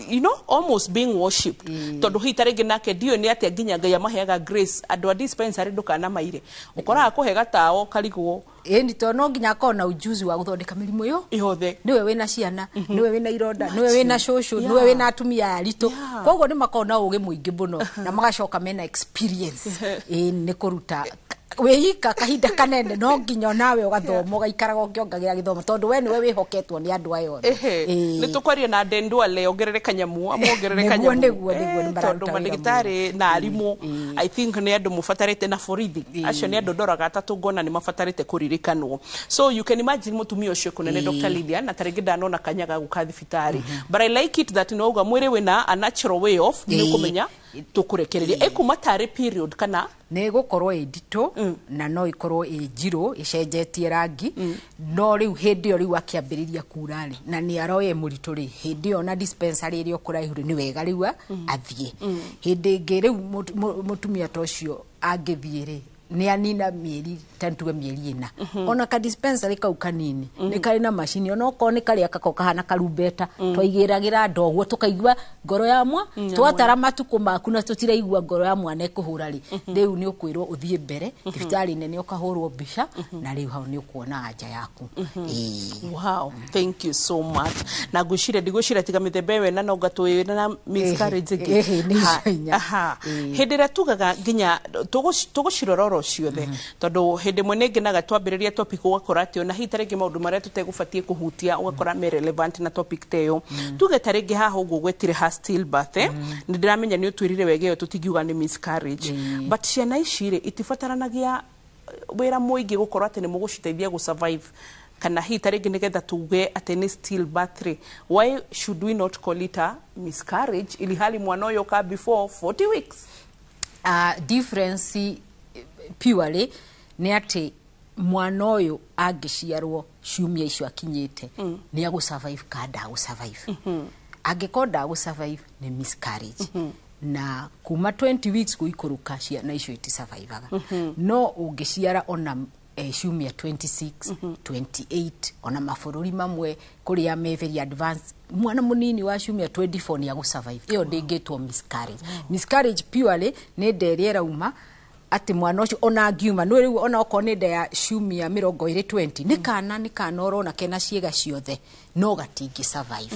you know, almost being worshipped, tondũ hihi ta rĩngĩ nake ndiũĩ nĩ atĩa nginya Ngai amaheaga grace. Andũ a dispensary ndũkanamaire, ũkoraga kũhe gatawa ũkarigwo. Ĩni to no nginya akorwo na ujuzi wa gũthondeka mĩrimũ ĩyo yothe. Nĩwe wĩna ciana, nĩwe wĩna ironda, nĩwe wĩna cũcũ, nĩwe wĩna atumia aritũ, koguo nĩ makoragwo na ũgĩ mũingĩ mũno na magacoka mena experience. Nĩ kũruta wĩhika kahinda kanene, no nginya nawe ũgathoma ũgaikaraga ũkĩongagĩra gĩthomo, tondũ we nĩwe wĩhoketwo nĩ andũ aya othe. Nĩ tũkwaria na Ndendwale ongerere kanyamu, amuongerere kanyamu. Nĩguo nĩ tondũ mandagĩtarĩ na arimũ I think nĩ andũ mũbatarĩte, na borithi acio nĩ andũ ndoraga atatũ ngona nĩ mabatarĩte kũririkanwo. So you can imagine mũtumia ũcio kũnene Dr. Lilian, na tarĩngĩ ndanona kanya ga gũka thibitarĩ, but I like it that no uga mwĩrĩ wĩna a natural way of nĩ ũkũmenya tũkũrekereria ĩkuma tarĩ period kana nĩ ĩgũkorwo ĩ nditũ, na no ĩkorwo ĩ njirũ ĩcenjetie rangi. No rĩu hĩndĩ ĩyo rĩu akĩambĩrĩria kura rĩ, na nĩ aroye mũritũ rĩ, hĩndĩ ĩyo na dispensary ĩrĩa ũkũraihu rĩ, nĩ wega rĩu athiĩ. Hĩndĩ ĩngĩ rĩu mũtumia ta ũcio angĩthiĩ rĩ, nĩ anina mĩeri ta tuge mĩeri 4, ona ka dispensary kau kanini nĩ karĩ na macini, ona okorwo nĩ karĩa kako kahana karumbeta twaigĩragĩra ndoguo tũkaigua ngoro ya mwa, twatara matukũ maku na tũtiraigua ngoro ya mwana ĩkũhũra rĩ, rĩu nĩ ũkwĩrwo ũthiĩ mbere thibitarĩ nene ũkahũrwo mbica, na rĩu hau nĩ ũkuona anja yaku. Wow, thank you so much. Na ngwĩciria ndigwĩciria tiga mĩthemba ĩyo ĩna no ngatwĩ na miscarriage ĩngĩ. Hĩndĩ ĩrĩa tugaga nginya tũgũcirora oro ciothe, tondũ hĩndĩ ĩmwe nĩ ngenaga twambĩrĩria topic ũgakora atĩ ona hihi ta rĩngĩ maũndũ marĩa tũtegũbatiĩ kũhutia ũgakora me relevant na topic ta ĩyo. Tuge ta rĩngĩ haha ũguo gwetire ha stillbirth, nĩ ndĩramenya nĩ ũtwĩrire wega ĩyo tũtingiuga nĩ miscarriage, but ciana ici rĩ itibataranagia wĩra mũingĩ gũkorwo atĩ nĩ mũgũciteithia gũ survive, kana hihi ta rĩngĩ nĩgetha tuge atĩ nĩ stillbirth rĩ, why should we not call it a miscarriage ili hali mwana ũyũ ũka before 40 weeks? Difference purely nĩ atĩ mwana ũyũ angĩciarwo ciumia icio akinyĩte nĩ agũ survive ka ndagũ survive. Angĩkorwo ndagũ survive nĩ miscarriage, na kuma 20 weeks gũikũrũka ciana icio itisurvivaga. No ũngĩciara ona ciumia 26, 28, ona mabũrũri mamwe kũrĩa me very advanced, mwana mũnini wa ciumia 24 nĩ agũ survive, ĩyo ndĩngĩtwo miscarriage. Miscarriage purely nĩ nda ĩrĩa ĩrauma atĩ mwana ũcio ona angiuma no rĩu ona okorwo nĩ nda ya ciumia 20 20 nĩ kana ũrona kena ciĩga ciothe no gatingĩ survive.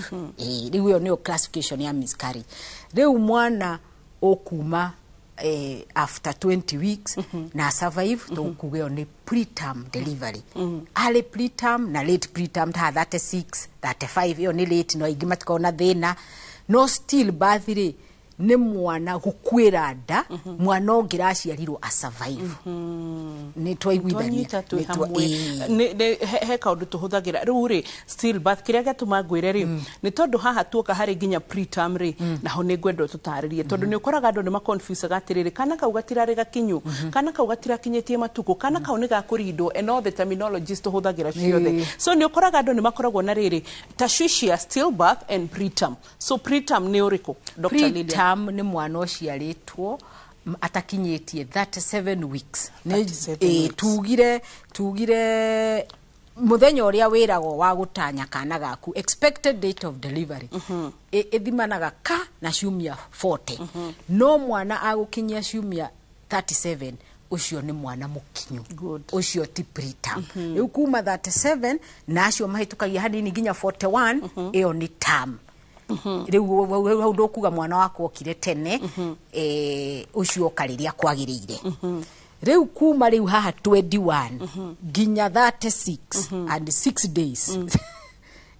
Rĩu ĩyo nĩyo classification ya miscarriage. Rĩu mwana ũkuma after 20 weeks na survive, tũkuga ĩyo nĩ preterm delivery. Early preterm na late preterm ta 36 35 ĩyo nĩ late, no aingĩ matikoragwo na thĩna. No still birth rĩ Nĩ mwana gũkuĩra nda, mwana ũngĩ raciarirwo a survive. Nĩ twaiguithania? Twanyita twĩ Nĩ twa- hamwe. Ĩĩ. He kaũndũ tũhũthagĩra rĩu rĩ, stillbirth, kĩrĩa gĩatũma ngwĩre rĩ nĩ tondũ haha tuoka harĩ nginya preterm rĩ, naho nĩ ngwenda ũtũtarĩrie, tondũ nĩ ũkoraga andũ nĩ maconfusaga atĩrĩrĩ, kana kau gatirarĩ gakinyu, kana kau gatirakinyĩtie matukũ, kana kau nĩ gakũrindwo, and all the terminologies tũhũthagĩra ciothe. So nĩ ũkoraga andũ nĩ makoragwo na rĩrĩ tashwishi ya stillbirth and preterm. So preterm nĩ ũrĩkũ, Dr. Lilian? Preterm nĩ mwana ũciarĩtwo atakinyĩtie 37 weeks. 37 Ĩĩ, weeks. Tugire muthenya ũrĩa wĩragwo wa gũtanya kana gaku, expected date of delivery, ĩthimanaga ka na ciumia 40. No mwana agũkinyia ciumia 37, ũcio nĩ mwana mũkinyu, ũcio ti preterm. Rĩu kuma 37 na acio mahĩtũkagia hanini nginya 41, ĩyo nĩ term. Rĩu hau ndũkuga mwana waku okire tene, ũcio oka rĩrĩa kwagĩrĩire. Rĩu kuma rĩu haha 21 nginya 36 and 6 days,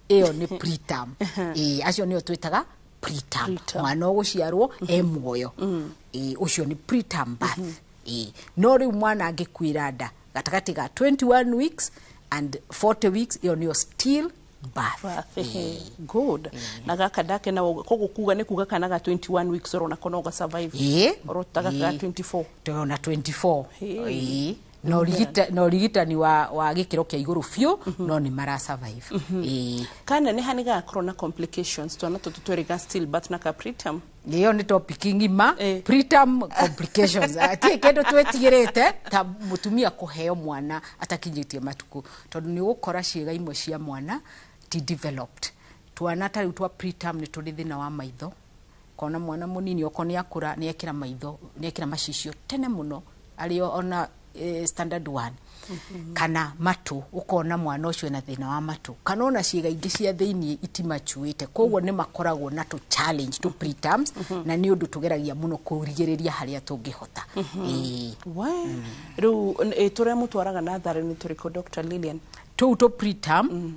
ĩyo nĩ preterm. Ĩĩ, acio nĩo twĩtaga preterm, mwana ũgũciarwo e muoyo. Ĩĩ, ũcio nĩ preterm birth. Ĩĩ, no rĩu mwana angĩkuĩra nda gatagatĩ ga 21 weeks and 40 weeks, ĩyo nĩyo still birth. Birth, ehe. Good. Na gaka ndake na koguo kuga nĩ kuga kana ga 21 weeks orona kono ga survive? Ĩĩ. Orotaga ga Ĩĩ. 24? Tona 24. Ĩĩ. Ĩĩ, na ũrigitani wa gĩkĩro kĩa igũrũ biũ, no nĩ mara survive. Ĩĩ. Kana nĩ hani gakorwo na complications, twana tũtũ twĩrĩ, ga stillbirth na ka preterm? Ĩyo nĩ topic ng'ima, preterm complications. Ti kĩndũ twĩtigĩrĩte ta mũtumia kũheo mwana atakinyĩtie matukũ, tondũ nĩ ũgũkora ciĩga imwe cia mwana ti developed. Twana ta rĩu twa preterm nĩ tũrĩ thĩna wa maitho, kona mwana mũnini okorwo nĩ akũra nĩ ekĩra maitho, nĩ ekĩra macicio tene mũno arĩ ona standard one, kana matũ, ũkona mwana ũcio ena thĩna wa matũ, kana ona ciĩga ingĩ cia thĩiniĩ itimacuĩte. Koguo nĩ makoragwo na tũ challenge tũ preterms, na nĩ ũndũ tũgeragia mũno kũrigĩrĩria harĩa tũngĩhota. Ĩĩ. We rĩu tũrĩa mũtwaraga natharĩ nĩ tũrĩkũ, Dr. Lilian? Tũu tũ preterm,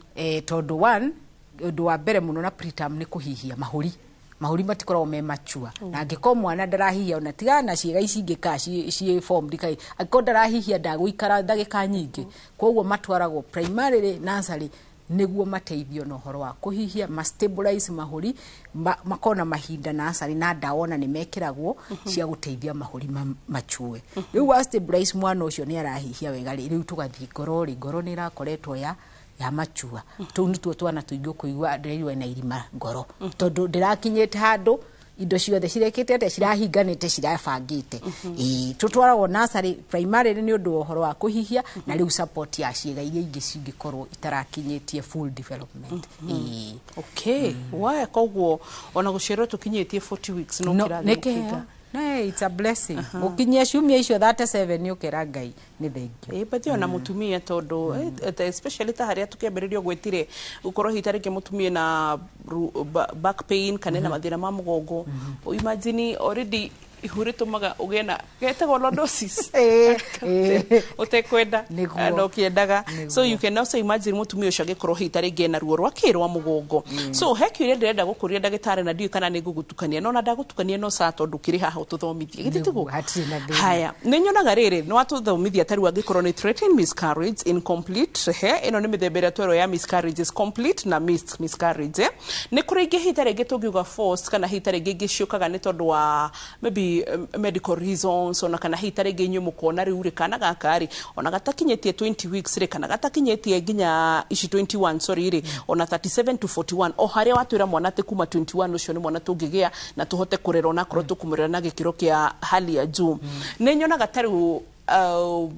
tondũ one, ũndũ wa mbere mũno na preterm nĩ kũhihia mahũri. Mahũri matikoragwo me machua, na angĩkorwo mwana ndarahihia, ona tigana na ciĩga ici ingĩ ka ciĩ formed kai, angĩkorwo ndarahihia ndagũikara ndagĩka nyingĩ. Koguo matwaragwo primarily nursery nĩguo mateithio na ũhoro wa kũhihia, ma stabilize mahũri, makorwo na mahinda nursery, na ndawa ona nĩ mekĩragwo cia gũteithia mahũri machue. Rĩu wa stabilize mwana ũcio nĩ arahihia wega rĩ, rĩu tũgathiĩ ngoro rĩ, ngoro nĩ ĩrakoretwo ya machua. Tũu nĩtuo twana tũingĩ ũkũigua ndĩraigua na irima ngoro, tondũ ndĩrakinyĩte handũ indo ciothe cirekĩte atĩa, cirahinganĩte, cirabangĩte. Ĩĩ, tũtwaragwo nursery primarily nĩ ũndũ wa ũhoro wa kũhihia, na rĩu support ya ciĩga iria ingĩ cingĩkorwo itarakinyĩtie full development. Ĩĩ. Okay, we koguo ona gũciarwo tũkinyĩtie 40 weeks no No, kĩrathi nĩ gũkinga. kĩheo. No, it's a blessing. Gũkinyia ciumia icio 37 nĩ ũkera Ngai nĩ thengio. Ĩ, but ona mũtumia tondũ especially ta harĩa tũkĩambĩrĩrio gwĩtire gũkorwo hihi tarĩngĩ mũtumia na back pain kana ena mathĩna ma mũgongo. Imagine already ihu rĩtũmaga ũgĩe na getagwo lordosis ũtekwenda Nĩguo. na ũkĩendaga. So you can also imagine mũtumia ũcio angĩkorwo hihi tarĩngĩ ena ruo rwa kĩ rwa mũgongo. So he kĩũria ndĩrenda gũkũria, ndagĩtarĩ, na ndiũĩ kana nĩ ngũgũtukania, no na ndagũtukania no saa, tondũ kĩrĩ haha ũtũthomithie, githĩ tiguo? Hatirĩ na thĩna. Haya, nĩ nyonaga rĩrĩ nĩ watũthomithia ta rĩu angĩkorwo nĩ threatened miscarriage, incomplete, he ĩno nĩ mĩthemba ĩrĩa twerwo ya miscarriages, complete na missed miscarriage, eh? Nĩ kũrĩ ingĩ hihi ta rĩngĩ tũngiuga forced, kana hihi ta rĩngĩ ingĩ ciũkaga nĩ tondũ wa maybe medical reasons, ona kana hihi ta rĩngĩ inyuĩ mũkona rĩu rĩ kana gaka rĩ ona gatakinyĩtie 20 weeks rĩ, kana gatakinyĩtie nginya ici 21, sorry rĩ, ona 37 to 41, o harĩa watwĩra mwana atĩ kuma 21 ũcio nĩ mwana tũngĩgĩa na tũhote kũrera, onakorwo tũkũmũrera na gĩkĩro kĩa hali ya juu. Nĩ nyonaga ta rĩu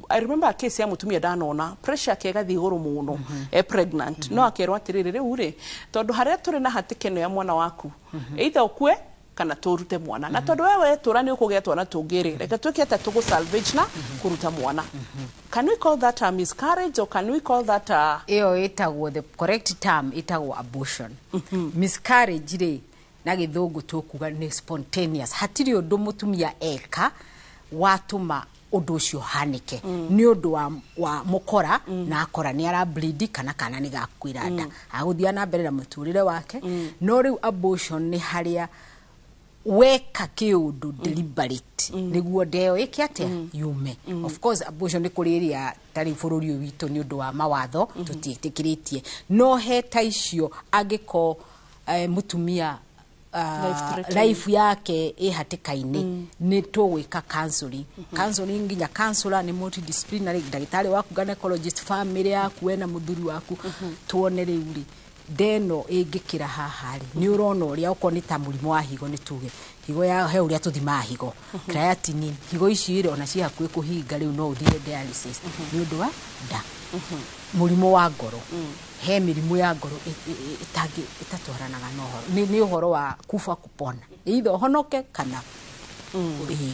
I remember a case ya mutumia ndanona pressure yake ĩgathiĩ igũrũ mũno e pregnant, no akerwo atĩrĩrĩ, rĩu rĩ tondũ harĩa tũrĩ na hatĩka ĩno ya mwana waku, either ũkue kana tũrute mwana, na tondũ wewe wetũra nĩ ũkũgĩa twana tũngĩ rĩ, reke twĩke atĩa tũgũ salvage na kũruta mwana. Can we call that a miscarriage or can we call that a Ĩyo ĩtagwo, the correct term ĩtagwo abortion. Miscarriage rĩ, na gĩthũngũ tũkuga nĩ spontaneous, hatirĩ ũndũ mũtumia eka watũma ũndũ ũcio ũhanĩke. Nĩ ũndũ wa mũkora na akora nĩ ara bleed kana nĩ gakuĩra nda, agũthiĩ na mbere na mũtũrĩre wake. No rĩu abortion nĩ harĩa Weka kĩũndũ deliberate nĩguo ndeo ĩke atĩa yume. Of course abortion nĩ kũrĩ ĩrĩa tarĩ bũrũri ũyũ witũ nĩ ũndũ wa mawatho tũtiĩtĩkĩrĩtie, no he ta icio angĩko mũtumia life yake ĩ hatĩka-inĩ, nĩ tũgwĩka counseling. Counseling nginya counselor nĩ multidisciplinary, ndagĩtarĩ waku gynecologist, family yaku, we na mũthuri waku, tuone rĩu rĩ ndeno ĩngĩkĩra haha rĩ, nĩ ũrona ũrĩa okorwo nĩ ta mũrimũ wa higo, nĩ tuge higo ya he ũrĩa tũthimaga higo, creatinine, higo ici rĩ ona ciĩ hakuhĩ kũhinga, rĩu no ũthiĩ dialysis nĩ ũndũ wa nda. Mũrimũ wa ngoro, he mĩrimũ ya ngoro ĩtatwaranaga na ũhoro nĩ ũhoro wa kufa kupona, either ũhonoke kana.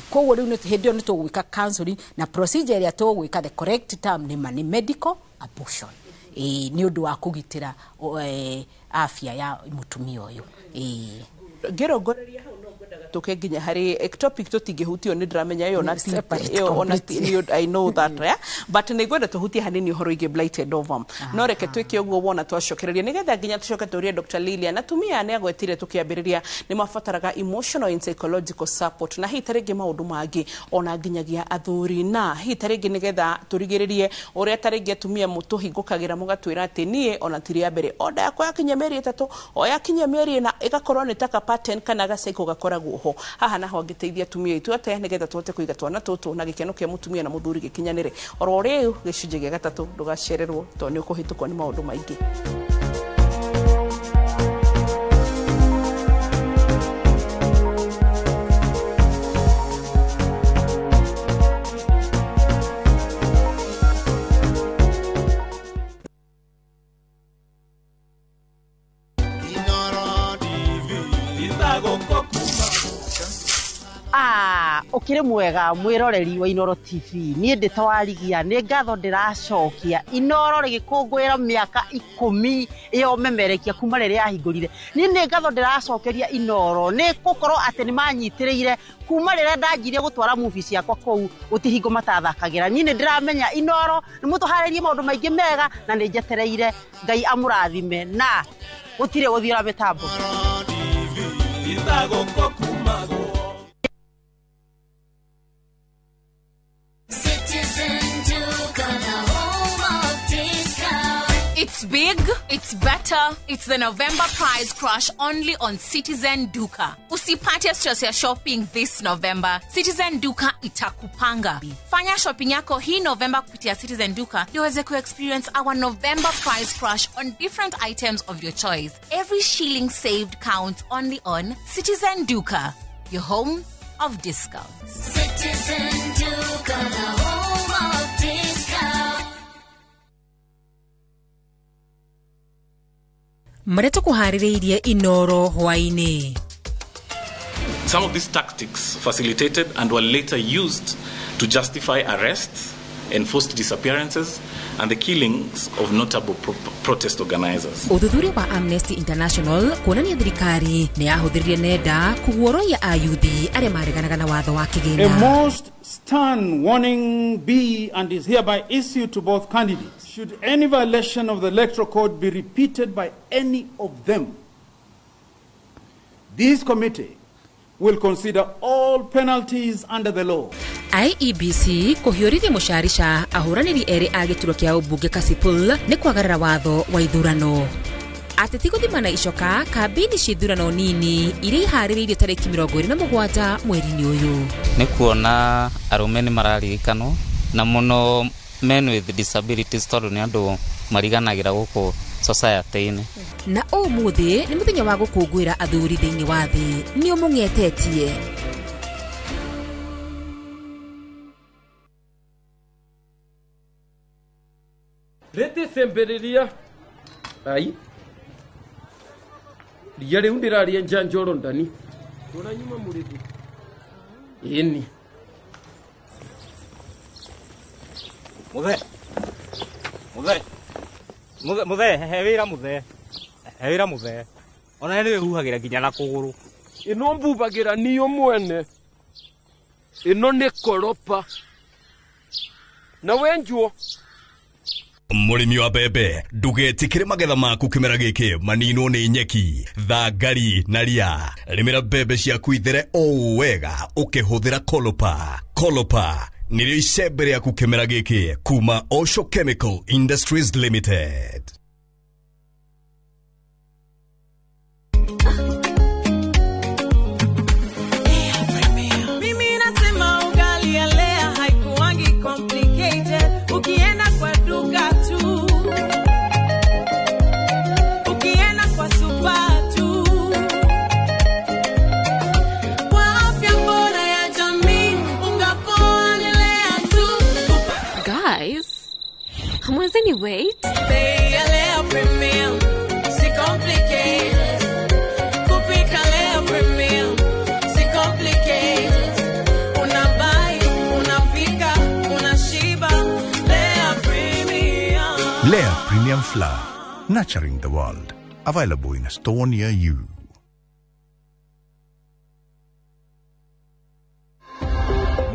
Koguo rĩu hĩndĩ ĩyo nĩ tũgwĩka counseling na procedure ĩrĩa tũgwĩka, the correct term nĩ medical abortion, nĩ ũndũ wa kũgitĩra afya ya mũtumia ũyũ. Ngĩrongoreria hau no ngwendaga tũke nginya harĩ ectopic, tũtingĩhutio nĩ ndĩramenya ĩyo na ĩyo ona I know that, yeah? But nĩ ngwenda tũhutie hanini ũhoro wĩgiĩ blighted ovum, no reke twĩke ũguo wona twacokereria nĩgetha nginya tũcoke tũrie Dr. Lilian. Atumia nĩ agwetire tũkĩambĩrĩria nĩ mabataraga emotional and psychological support na hihi ta rĩngĩ maũndũ mangĩ ona nginyagia athuri, na hihi ta rĩngĩ nĩgetha tũrigĩrĩrie ũrĩa ta rĩngĩ atumia mũtũhingũkagĩra mũgatwĩra atĩ niĩ ona ti rĩa mbere onda yakwa yakinyia mĩeri 3 o yakinyia mĩeri 4 ĩgakorwo nĩ taka pattern kana gacycle gakoragwo ho haha naho angĩteithia atumia aitũ atĩa nĩgetha tũhote kũiga twana tũtũ na gĩkeno kĩa mũtumia na mũthuri gĩkinyanĩre. Oro rĩu gĩcunjĩ gĩa gatatũ, ndũgacererwo tondũ nĩ ũkũhĩtũkwo nĩ maũndũ maingĩ. Ukire mwega mwiroreri wa Inooro TV, niĩ ndĩ ta warigia nĩ ngatho ndĩracokia Inooro rĩgĩkũngũĩra mĩaka 10 ĩyo memerekia kuma rĩrĩa yahingũrire. Niĩ nĩ ngatho ndĩracokeria Inooro nĩ gũkorwo atĩ nĩ manyitĩrĩire kuma rĩrĩa ndanjirie gũtwara movie ciakwa kũu gũtihingo matathakagĩra. Niĩ nĩ ndĩramenya Inooro nĩ mũtũharĩrie maũndũ maingĩ mega na nĩ njetereire Ngai amũrathime na gũtirĩ gũthiũra mĩtambo. It's big, it's better, it's the November price crash only on Citizen Duka. Usipate stress ya shopping this November. Citizen Duka itakupanga. Fanya shopping yako hii November kupitia Citizen Duka ndio uweze ku-experience our November price crash on different items of your choice. Every shilling saved counts only on Citizen Duka, your home of discounts. Citizen Duka, the home of discounts. Marĩa tũkũharĩrĩirie Inooro hwaĩ-inĩ. Some of these tactics facilitated and were later used to justify arrests, enforced disappearances and the killings of notable protest organizers. Ũthuthuria wa Amnesty International kuonania thirikari nĩ yahũthĩrire nenda kũguoroia ayuthi arĩa mareganaga na watho wa kĩgĩna. A most stern warning be and is hereby issued to both candidates. Should any violation of the electoral code be repeated by any of them, this committee will consider all penalties under the law. IEBC kũhiũrĩria mũcarica ahũranĩri erĩ a gĩturwa kĩa ũmbunge Kasipul nĩ kwagarara watho wa ithurano. Ateti gũthimana icoka kambĩini cia ithurano nini iria iharĩrĩirio tarĩki 27 mweri-inĩ ũyũ. Nĩ kuona arũme nĩ mararirikanwo na mũno men with disabilities tondũ nĩ andũ mariganagĩra gũkũ society-inĩ. Na ũmũthĩ nĩ mũthenya wa gũkũngũĩra athuri thĩinĩ wa thĩ, nĩ ũmũng'etetie. Rĩtĩcembĩrĩria ai ria rĩu ndĩraria njanjoro ndani tũranyuma mũrĩthi ĩni. Muthe muthe muthe muthe he wĩra muthe he wĩra muthe ona nĩ wĩhuhagĩra nginya na kũgũrũ. Ĩno mbubagĩra niyo mwene, ĩno nĩ koropa na wenjuo. Mũrĩmi wa mbembe, ndũgetĩkĩre magetha maku kĩmera gĩkĩ maninwo nĩ nyeki, thangari na ria. Rĩmĩra mbembe ciaku ithere o wega ũkĩhũthĩra Kolopa. Kolopa nĩrĩo icembe rĩaku kĩmera gĩkĩ kuma Osho Chemical Industries Limited. Mimi nasema ugali ya Lea haikuangi complicated. Ukienda kwa duka tu, ukienda kwa super tu, kwa afya bora ya jamii, unga poa ni Lea tu. Guys, hamwezeni wait? Bei ya Lea Premium, si complicated. Kupika Lea Premium, si complicated. Unabuy, unapika, unashiba. Lea Premium. Lea Premium Flour, nurturing the world. Available in a store near you.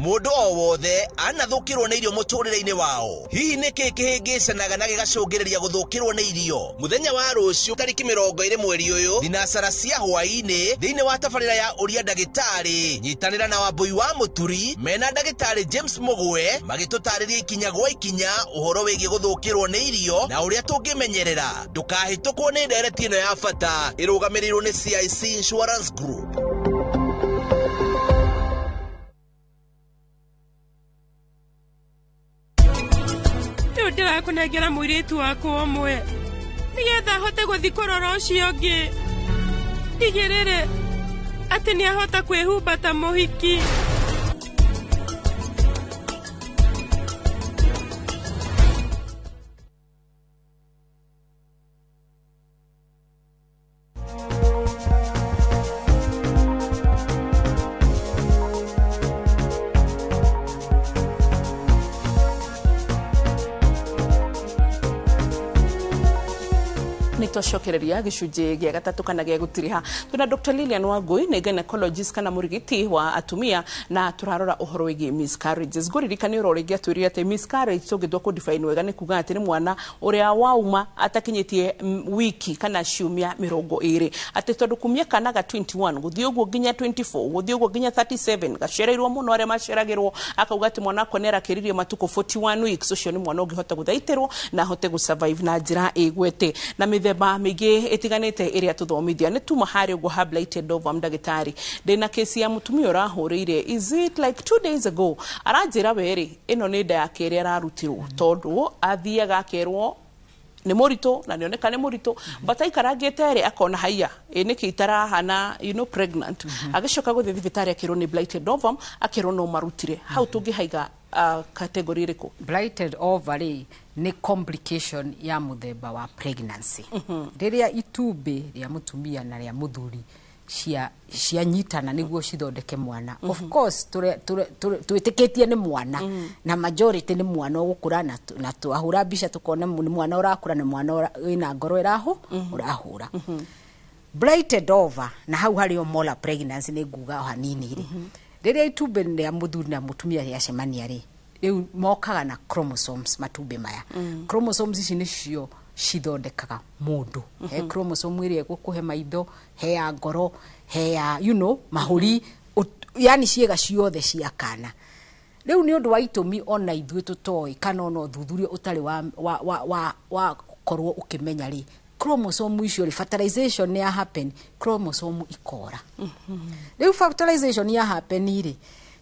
Mũndũ o wothe anathũkĩrwo nĩ irio mũtũrĩre-inĩ wao. Hihi nĩ kĩĩ kĩhĩngĩcanaga na gĩgacũngĩrĩria gũthũkĩrwo nĩ irio? Mũthenya wa rũciũ tarĩki 20 mweri ũyũ thinacara cia hwaĩ-inĩ thĩinĩ wa tabarĩra ya ũria ndagĩtarĩ, nyitanĩra na Wambui wa Mũturi mena ndagĩtarĩ James Mũgwe magĩtũtarĩria ikinya gwa ikinya ũhoro wĩgiĩ gũthũkĩrwo nĩ irio na ũrĩa tũngĩmenyerera. Ndũkahĩtũkwo nĩ ndereti ĩno ya bata ĩrũgamĩrĩirwo nĩ CIC Insurance Group. Rĩu ndĩrakũnengera mũirĩtu wakwa ũmwe nĩgetha ahote gũthiĩ kũrora ũcio ũngĩ. Ndigĩrĩre atĩ nĩahota kwĩhumba ta mũhiki. Twacokereria gĩcunjĩ gĩa gatatũ kana gĩa gũtiriha. Twĩna Dr. Lilian Wangui nĩ gynecologist kana mũrigiti wa atumia na tũrarora ũhoro wĩgiĩ miscarriages. Ngũririkanie oro rĩngĩ atwĩrire atĩ miscarriage tũngĩtua kũ define wega nĩ kuga atĩ nĩ mwana ũrĩa wauma atakinyĩtie wiki kana ciumia 20, atĩ tondũ kumia kana ga 21 gũthiĩ ũguo nginya 24 gũthiĩ ũguo nginya 37 gacereirwo mũno arĩa maceragĩrwo akauga atĩ mwana wakwa nĩ arakĩririe matukũ 41 weeks, ũcio nĩ mwana ũngĩhota gũthaitĩrwo na ahote gũ survive na njĩra ĩgwete. Na mĩthemba mĩingĩ ĩtiganĩte ĩrĩa tũthomithia nĩ tuma harĩ ũguo ha blighted ovum. Ndagĩtarĩ, ndĩna kesi ya mũtumia ũrahũrĩire, is it like 2 days ago, aranjĩra werĩ ĩno nĩ nda yake ĩrĩa ararutirwo tondũ athiaga akerwo nĩ mũritũ na nĩoneka nĩ mũritũ, but aikarangĩte rĩ akona haiya ĩ nĩkĩ itarahana, you know, pregnant. Agĩcoka gũthiĩ thibitarĩ akĩrwo nĩ blighted ovum, akĩrwo no marutire. Hau tũngĩhaiga category ĩrĩkũ? Blighted ovary nĩ complication ya mũthemba wa pregnancy. Rĩrĩa itumbĩ rĩa mũtumia na rĩa mũthuri cianyitana nĩguo cithondeke mwana. Of course twĩtĩkĩtie nĩ mwana na majority nĩ mwana ũgũkũra na twahũra mbica tũkona nĩ mwana ũrakũra na mwana wĩna ngoro ũrahũra. Blighted ova na hau harĩ o molar pregnancy nĩ nguga o hanini rĩ. Rĩrĩa itumbĩ rĩa mũthuri na mũtumia rĩacemania rĩ, rĩu mokaga na chromosomes matumbĩ maya. Chromosomes ici nĩcio cithondekaga mũndũ. He chromosome ĩrĩa ĩgũkũhe maitho, he ya ngoro, he ya you know, mahũri, yani ciĩga ciothe cia kana. Rĩu nĩ ũndũ wa itũmi ona ithuĩ tũtoĩ kana ona ũthuthuria ũtarĩ wa korwo ũkĩmenya rĩ, chromosome icio rĩ, fertilization nĩ ya happen, chromosome ikora. Rĩu fertilization ya happen rĩ,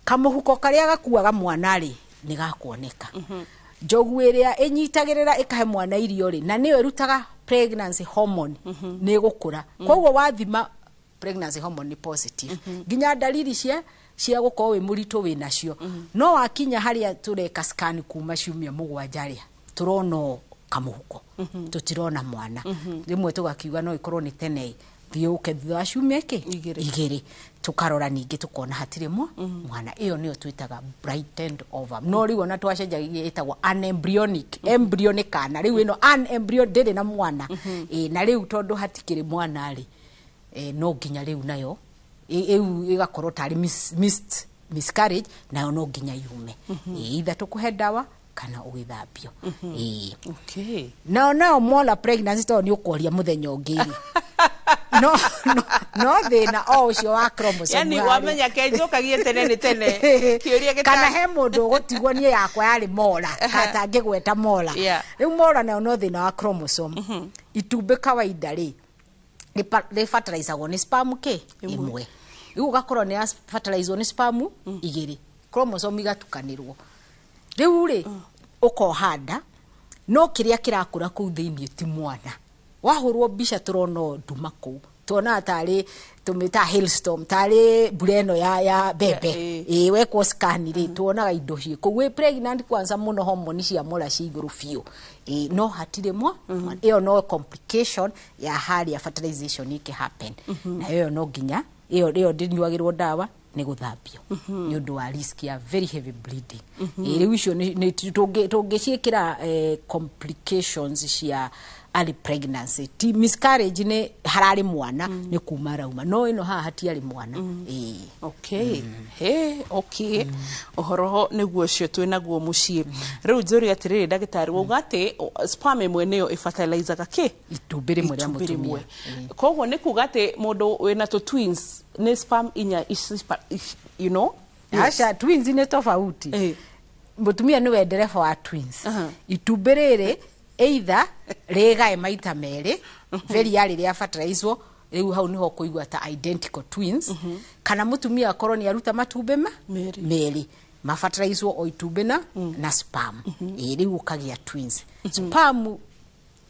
kamũhuko karĩa gakuaga mwana rĩ nĩ gakuoneka. Njogu ĩrĩa ĩnyitagĩrĩra ĩkahe mwana irio rĩ, na nĩyo ĩrutaga pregnancy hormone nĩ ĩgũkũra. Koguo wathima pregnancy hormone nĩ positive. Nginya dalili cia gũkorwo wĩ mũritũ wĩ nacio. No wakinya harĩa tũreka scan kuma ciumia 7 rĩ, tũrona kamũhuko, tũtirona mwana. Rĩmwe tũgakiuga no ĩkorwo nĩ tene, thiĩ ũke thutha wa ciumia igĩrĩ, tũkarora ningĩ tũkona hatirĩ mwana. Ĩyo nĩyo twĩtaga blighted ovum. No rĩu ona twacenjagia ĩtagwo anembryonic. Embryo nĩ kana, rĩu ĩno anembryo ndĩrĩ na mwana. Na rĩu tondũ hatikĩrĩ mwana rĩ, no nginya rĩu nayo ĩu ĩgakorwo tarĩ miscarriage, nayo no nginya yume. Either tũkũhe ndawa Kana ũgĩthambio. Ĩĩ. Okay. Nao nao molar pregnancy tondũ nĩ ũkwaria mũthenya ũngĩ rĩ, no thĩna o ũcio wa chromosome Yani harĩa. Wamenya kenjokagie tene nĩ tene kĩũria gĩta Kana he mũndũ ũgũtigwo, niĩ yakwa yarĩ molar, katangĩgweta molar. Rĩu molar nayo no thĩna wa chromosome. Itumbĩ kawaida rĩ rĩfertilizagwo nĩ sperm kĩ ĩmwe, rĩu ũgakorwo nĩ fertilizwo nĩ sperm igĩrĩ, chromosome igatukanĩrwo, rĩu rĩ ũkoha nda, no kĩrĩa kĩrakũra kũu thĩinĩ ti mwana. Wahũrwo mbica tũrona o nduma kũu, tuonaga tarĩ tũmĩtaga hailstorm, tarĩ mbura ĩno ya mbembe. Ĩĩ, wekwo scan rĩ tuonaga indo ciĩ kũu, wĩ pregnant kwanza mũno, homoni cia molar ci igũrũ biũ. Ĩĩ, no hatirĩ mwa ĩyo no complication ya harĩa fertilization ĩkĩ happen. Na ĩyo no nginya ĩyo ndĩnyuagĩrwo ndawa, nĩ gũthambio nĩ ũndũ wa risk ya very heavy bleeding. Ĩĩ, rĩu icio tũngĩciĩkĩra complications cia early pregnancy, ti miscarriage, nĩ hararĩ mwana, nĩ kuma arauma, no ĩno haha hatiarĩ mwana. Ĩĩ. Okay, he okay, ũhoro nĩguo ũcio twĩ naguo mũciĩ. Rĩu njũrie atĩrĩrĩ, ndagĩtarĩ, wauga atĩ sperm ĩmwe nĩyo ĩfertilizaga kĩ? Itumbĩ rĩmwe rĩa Itumbĩ mũtumia. Rĩmwe. Koguo nĩ kuga atĩ mũndũ wĩna tũ twins nĩ sperm inya ici? Aca, twins nĩ tofauti. Mũtumia nĩwe ndereba wa twins. Itumbĩ rĩrĩ either rĩgae maita merĩ, very yarĩ rĩa fertilizwo, rĩu hau nĩho kũigua ta identical twins, kana mũtumia akorwo nĩ aruta matumbĩ ma merĩ mafertilizwo o itumbĩ na sperm. Ĩĩ, rĩu ũkagĩa twins. Sperm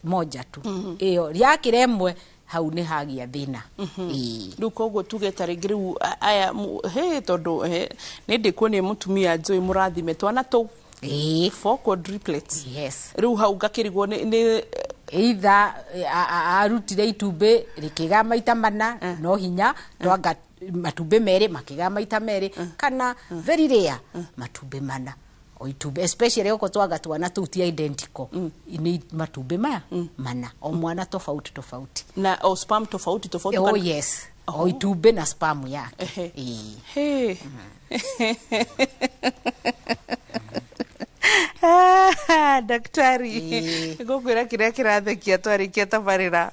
moja tu ĩyo rĩakĩra ĩmwe, hau nĩ hagĩa thĩna. Ĩĩ. Rĩu koguo tuge ta rĩngĩ rĩu aya he tondũ he, nĩ ndĩkuonia mũtumia njũĩ mũrathime twana tũu four quadruplets. Yes. Rĩu hau ngakĩrigwo nĩ Either arutire itumbĩ rĩkĩgĩa maita mana, no hinya twanga matumbĩ merĩ makĩgĩa maita merĩ, kana very rare matumbĩ mana o itumbĩ, especially oko twanga twana tũu ti identical, nĩ matumbĩ maya mana, o mwana tofauti tofauti. Na o sperm tofauti tofauti. Oh yes, o itumbĩ na sperm yake. Ĩĩ. Hey. Ah, daktari, ngũkwĩra kĩrĩa kĩrathekia twarĩkia tabarĩra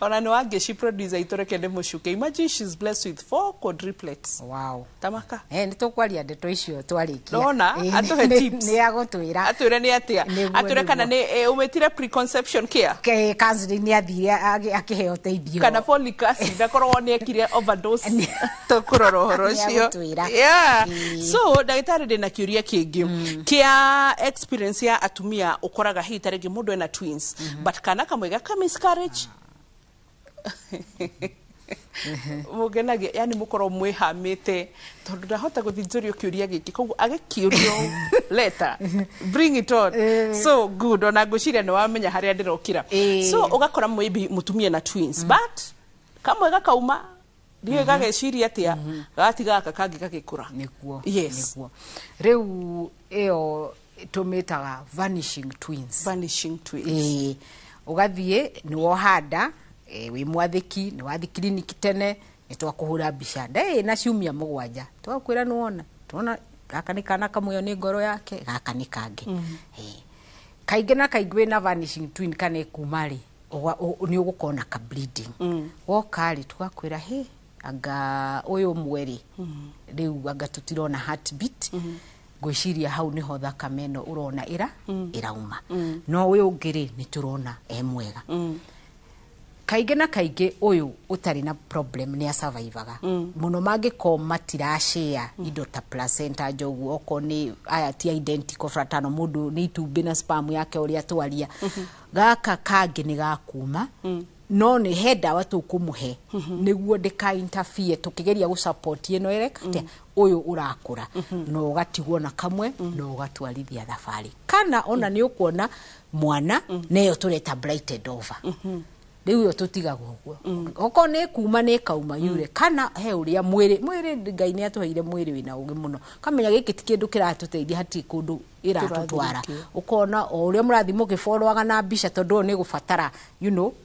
ona nĩ wangĩci producer itũ, reke ndĩmũcuke. Imagine she's blessed with four quadruplets. Wow. Tamaka. Nĩ tũkwaria ndeto icio twarĩkia. Nona atũhe tips. Nĩ agũtwĩra. Atwĩre nĩ atĩa, atwĩre kana nĩ ũmĩtire preconception care. Counseling nĩ athire akĩheo ũteithio. Kana folic acid akorwo nĩ ekire overdose, tũkũrora ũhoro Nĩ ũcio. agũtwĩra. Yeah. So ndagĩtarĩ, ndĩna kĩũria kĩngĩ kĩa experience ya atumia. Ũkoraga hihi ta rĩngĩ mũndũ ena twins, but kana kamwe gaka miscarriage, mũngenagia yani mũkorwo mwĩhamĩte, tondũ ndahota gũthiĩ njũrio kĩũria gĩkĩ, koguo agĩkĩũrio leta, bring it on. So good, ona ngwĩciria nĩ wamenya harĩa ndĩrokĩra. So ũgakora maybe mũtumia na twins, but kamwe gakauma, ndiũĩ gageciria atĩa, gagatiga gaka kangĩ gagĩkũra. Nĩguo. Yes. Nĩguo. Rĩu ĩyo tũmĩtaga vanishing twins. Vanishing twins. Ĩĩ, ũgathiĩ nĩ woha nda, wĩ mwathĩki, nĩ wathiĩ kiriniki tene, nĩ twakũhũra mbica nda ĩ na ciumia 7, twakwĩra nĩ wona tuona gaka nĩ kana kamwe, ĩyo nĩ ngoro yake, gaka nĩ kangĩ. Ĩĩ. Kaingĩ na kaingĩ wĩna vanishing twin kana ĩkuma rĩ, nĩ ũgũkorwo na ka bleeding. Woka rĩ, tũgakwĩra hĩ anga ũyũ ũmwe rĩ, rĩu anga tũtirona heartbeat, ngwĩciria hau nĩho thakame ĩno ũrona ĩra ĩrauma, no ũyũ ũngĩ rĩ nĩ tũrona e mwega. Kaingĩ na kaingĩ ũyũ ũtarĩ na problem nĩ asurvivaga mũno, mangĩkorwo matirashare indo ta placenta njogu, okorwo nĩ aya ti identical fraternal, mũndũ nĩ itumbĩ na sperm yake ũrĩa twaria, gaka kangĩ nĩ gakuma, no nĩ he ndawa tũkũmũhe nĩguo ndĩka interfere tũkĩgeria gũ support ĩno ĩreka atĩa, ũyũ ũrakũra, no ũgatigwo na kamwe no ũgatwarithia thabarĩ, kana ona nĩ ũkuona mwana neyo tũreta blighted ova. Rĩu ĩyo tũtigagwo ũguo, okorwo nĩ kuma nĩ kauma yure, kana he ũrĩa mwĩrĩ Ngai nĩ atũheire mwĩrĩ wĩna ũgĩ mũno, kamenya gĩkĩ ti kĩndũ kĩratũteithia, hatirĩ kũndũ ĩratũtwara. Tũrathiĩ. Ũkona o ũrĩa mũrathiĩ mũgĩborwaga na mbica, tondũ ũyũ nĩ gũbatara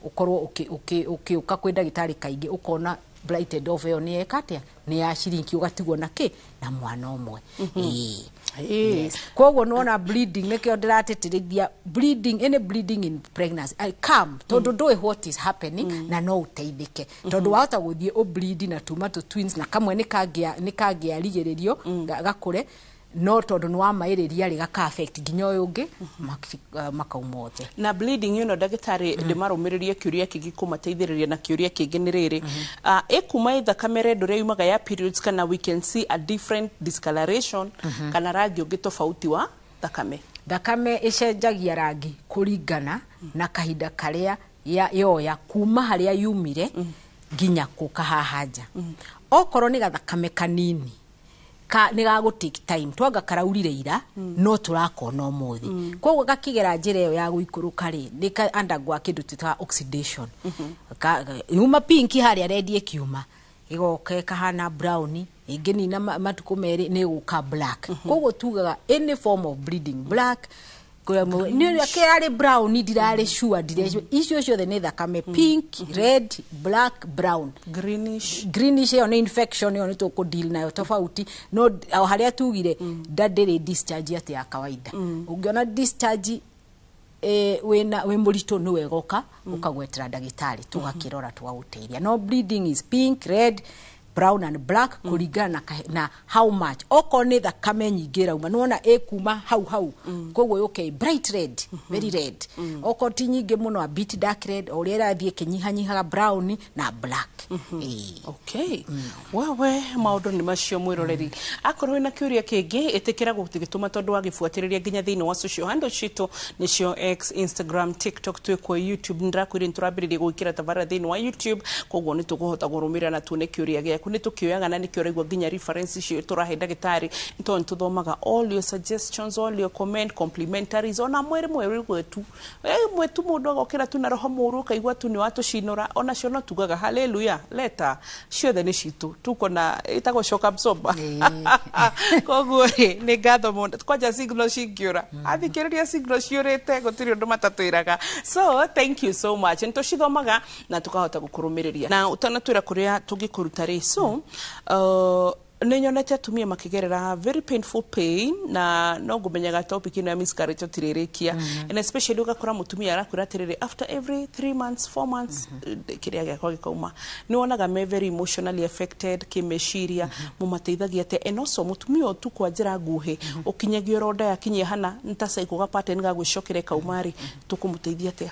ũkorwo ũkĩũka kwĩ ndagĩtarĩ kaingĩ, ũkona blighted ova ĩyo nĩ yeka atĩa, nĩ ya ciringi, ũgatigwo na kĩ na mwana ũmwe. Ĩĩ. Yes. Koguo nĩwona bleeding, nĩkĩo ndĩratĩtĩrithia bleeding, any bleeding in pregnancy, I come, tondũ ndũĩ what is happening, na no ũteithĩke, tondũ wahota gũthiĩ ũbleed na tuma tũ twins, na kamwe nĩ kangĩarigĩrĩrio gakũre, no tondũ nĩ wamaĩrĩria rĩ, gaka affect nginya ũyũ ũngĩ, makauma othe. Na bleeding ĩno, ndagĩtarĩ, ndĩmarũmĩrĩrie kĩũria kĩngĩ kũmateithĩrĩria, na kĩũria kĩngĩ nĩ rĩrĩ, ĩkuma ĩ thakame red ũrĩa yumaga ya periods, kana we can see a different discoloration kana rangi ũngĩ tofauti wa thakame? Thakame ĩcenjagia rangi kũringana na kahinda karĩa yoya kuma harĩa yumire nginya kũka haha nja. Okorwo nĩ gathakame kanini ka, nĩ gagũ take time, twanga karaurire ira, no tũrakona ũmũthĩ. Koguo gakĩgera njĩra ĩyo ya gũikũrũka rĩ, nĩ ka undergo kĩndũ twĩtaga oxidation. Yuma pink harĩa red, ĩkiuma ĩgoka ĩkahana brown, ĩngĩnina matukũ 2 nĩ ĩgũka black. Koguo tugaga any form of bleeding, black nĩ kĩrarĩ brown, ndirarĩ sure, ndirĩ icio ciothe nĩ thakame, pink, red, black, brown. Greenish? Greenish ĩyo nĩ infection, ĩyo nĩ tũkũ deal nayo tofauti. No o harĩa tugire nda ndĩrĩ discharge atĩ ya kawaida. Ũngĩona discharge wĩna wĩ mũritũ, nĩ wega ũka ũkagwetera ndagĩtarĩ, tũgakĩrora, tũgagũteithia. No bleeding is pink, red, brown and black, kũringana na how much. Okorwo nĩ thakame nyingĩ ĩrauma, nĩwona ĩkuma hau hau, koguo yũke bright red, very red. Okorwo ti nyingĩ mũno, a bit dark red, o ũrĩa ĩrathiĩ ĩkĩnyihanyihaga, brown na black. Ĩĩ. Okay, wewe maũndũ nĩ macio. Mwĩroreri, akorwo wĩna kĩũria kĩngĩ, ĩtĩkĩra gũgĩtũma, tondũ wagĩbuatĩrĩria nginya thĩinĩ wa social handle citũ, nĩcio X, Instagram, TikTok, twĩkuo YouTube. Nĩndĩrakwĩrire nĩtũrambĩrĩria gwĩkĩra tabarĩra thĩinĩ wa YouTube, koguo nĩ tũkũhota kũrũmĩrĩra na tuone kĩũria gĩaku nĩ tũkĩoyaga, na nĩkĩo ũraigua nginya reference icio tũrahe ndagĩtarĩ, nĩ tondũ nĩ tũthomaga all your suggestions, all your comment, complimentaries, ona mwĩrĩ mwerũ gwetu mwetu mũndũ agokĩra tu na roho mũũru, ũkaigua tu nĩ watũcinũra, onacio no tugaga haleluya, leta ciothe nĩ citũ, tuko na ĩtagwo shock absorber. Koguo rĩ, nĩ ngatho mũno. Kwanja signal cingĩũra, athikĩrĩria, signal ciũrĩte, gũtirĩ ũndũ matatwĩraga, so thank you so much. Nĩ tũcithomaga na tũkahota gũkũrũmĩrĩria, na ũtanatwĩra kũrĩa tũngĩkũruta rĩ. So nĩ nyonete atumia makĩgerera very painful pain, na no ngũmenyaga topic ĩno ya miscarriage tũtirĩrĩkia, and especially ũgakora mũtumia arakwĩra atĩrĩrĩ, after every 3 months, 4 months, kĩrĩa gĩakwa gĩkauma. Nĩ wonaga me very emotionally affected kĩmeciria. Mũmateithagia atĩa? And also mũtumia ũyũ tu, kwa njĩra nguhĩ, ũkinyagia oro nda yakinyia hana nĩ ta cycle ga pattern ga gwĩcokera ĩkauma rĩ, tũkũmũteithia atĩa?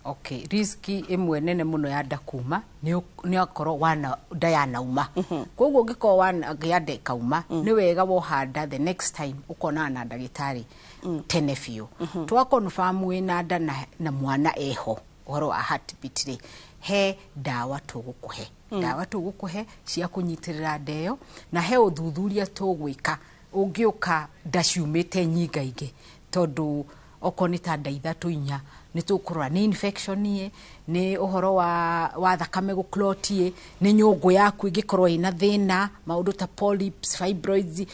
Okay, risk ĩmwe nene mũno ya nda kuma nĩ akorwo wana nda yanauma. Koguo ũngĩkorwo wanagĩa nda ĩkauma, nĩ wega woha nda, the next time ũkonana na ndagĩtarĩ tene biũ, twa confirm wĩna nda na mwana eho. Ũhoro wa heartbeat rĩ, he ndawa tũgũkũhe, ndawa tũgũkũhe cia kũnyitĩrĩra nda ĩyo, na he ũthuthuria tũgwĩka ũngĩũka nda ciumĩte nyingaingĩ, tondũ okorwo nĩ ta nda ithatũ, inya, nĩ tũkũrora nĩ infection ĩ, nĩ ũhoro wa thakame gũclot ĩ, nĩ nyũngũ yaku ĩngĩkorwo ĩna thĩna, maũndũ ta polyps, fibroids,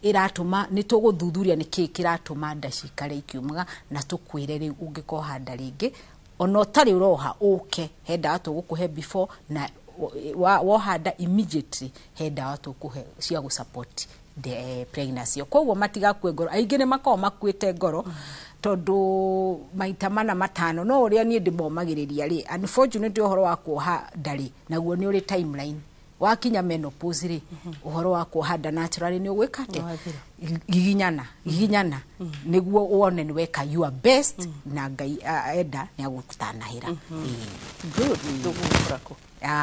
ĩratũma. Nĩ tũgũthuthuria nĩ kĩĩ kĩratũma nda cikare ikiumaga, na tũkwĩre rĩu ũngĩkoha nda rĩngĩ, ona ũtarĩ ũroha, ũke, he ndawa tũgũkũhe before, na woha nda immediately, he ndawa tũkũhe cia gũ support the pregnancy. Koguo matigakue ngoro. Aingĩ nĩ makoragwo makuĩte ngoro tondũ maita mana matano, no ũrĩa niĩ ndĩmomagĩrĩria rĩ, unfortunately ũhoro wa kuoha nda rĩ, naguo nĩ ũrĩ timeline. Wakinya menopause rĩ, ũhoro wa kuoha nda naturally nĩ ũgwĩka atĩa? Giginyana giginyana nĩguo wone nĩ weka your best, na Ngai enda nĩ agũtanahĩra. Good. Tũgũgũkora kũ?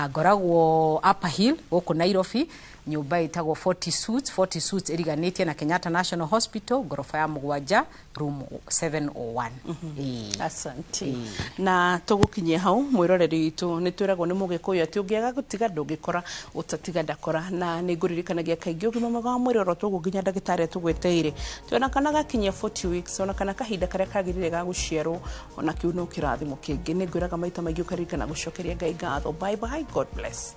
Ngoragwo Upper Hill gũkũ Nairobi, nyũmba ĩtagwo 40 Suites, 40 Suites ĩriganĩtie na Kenyatta National Hospital, ngoroba ya mũgwanja, room 701. Ĩĩ. Asante. Na tũgũkinyia hau, mwĩroreri witũ. Nĩ twĩragwo nĩ mũgĩkũyũ atĩ ũngĩaga gũtiga ndũngĩkora, ũtatiga ndakora. Na nĩ ngũririkanagia kaingĩ ũgima mwega wa mwĩrĩ oro tũguo nginya ndagĩtarĩ atũgweteire, twĩna kana gakinyia 40 weeks, ona kana kahinda karĩa kagĩrĩire ga gũciarwo, ona kĩu no kĩrathimo kĩngĩ. Nĩ ngwĩraga maita maingĩ ũkaririkana gũcokeria Ngai ngatho. Bye bye, God bless.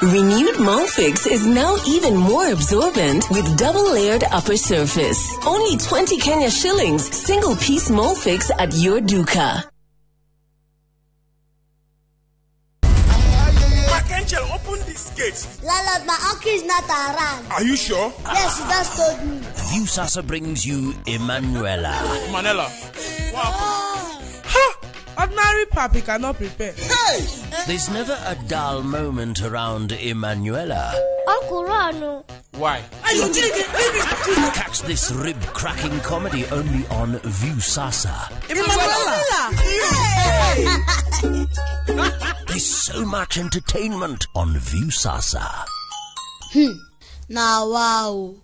Renewed Molfix is now even more absorbent with double-layered upper surface. Only 20 Kenya shillings, single piece Molfix at your duka. Angel, open this gate. Lala, my uncle is not around. Are you sure? Yes, he just told me. Viusasa brings you Emanuela. Manela. What Ha! Ordinary papi cannot prepare. Hey! There's never a dull moment around Emanuela. Uncle Rano. Why? Catch this rib-cracking comedy only on Viusasa. Emanuela! There's so much entertainment on Viusasa. Now, wow.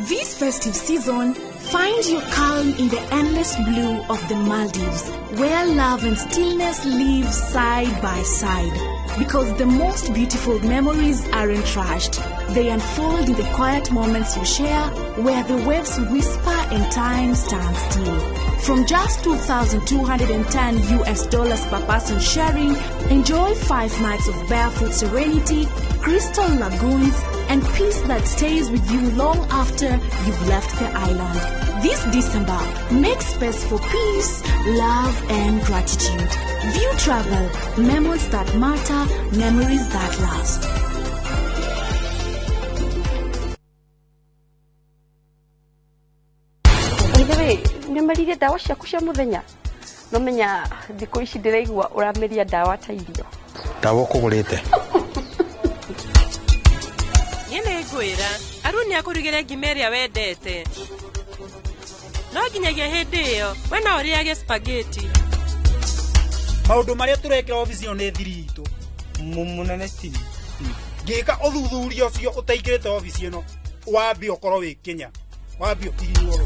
This festive season, find your calm in the endless blue of the Maldives, where love and stillness live side by side. Because the most beautiful memories aren't rushed. They unfold in the quiet moments you share, where the waves whisper and time stands still. From just $2,210 per person sharing, enjoy 5 nights of barefoot serenity, crystal lagoons, and peace that stays with you long after you've left the island. This December, make space for peace, love, and gratitude. View Travel, memories that matter, memories that last. By the way, nĩũmeririe ndawa ciaku cia mũthenya? Nomenya thikũ ici ndĩraigua ũrameria ndawa ta irio. Ndawa ũkũgũrĩte? Niĩ nĩngwĩra Aruni akũrugĩre ngima ĩrĩa wendete. No nginyagia hĩndĩ ĩyo we no ũrĩage spaghetti. Maũndũ marĩa tũrekĩra obici ĩno nĩ thiri itũ. Mũnene Steve, ngĩka ũthuthuria ũcio ũtaingĩrĩte obici ĩno, wambe ũkorwo wĩ Kenya, wambe ũkinywo.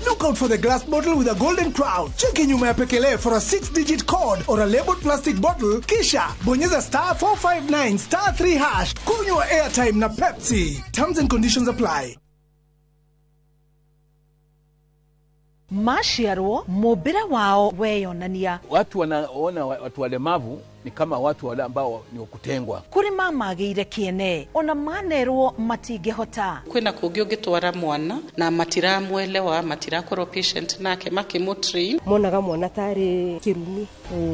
Look out for the glass bottle with a golden crown. Cheki nyuma ya pekele for a 6-digit code or a labeled plastic bottle. Kisha bonyeza star 459 star 3 hash. Kunywa airtime na Pepsi. Terms and conditions apply. Maciarwo mumbire wao weyonania. Watu wanaona watu walemavu ni kama watu wale ambao ni wakutengwa. Kuri mamagĩire kĩene ona manerwo matingĩhota. Kwĩna kũngĩ ũngĩtwara mwana na matiramwelewa, matirakorwo patient nake makĩmũtrain. Monaga mwana tarĩ kĩrumi,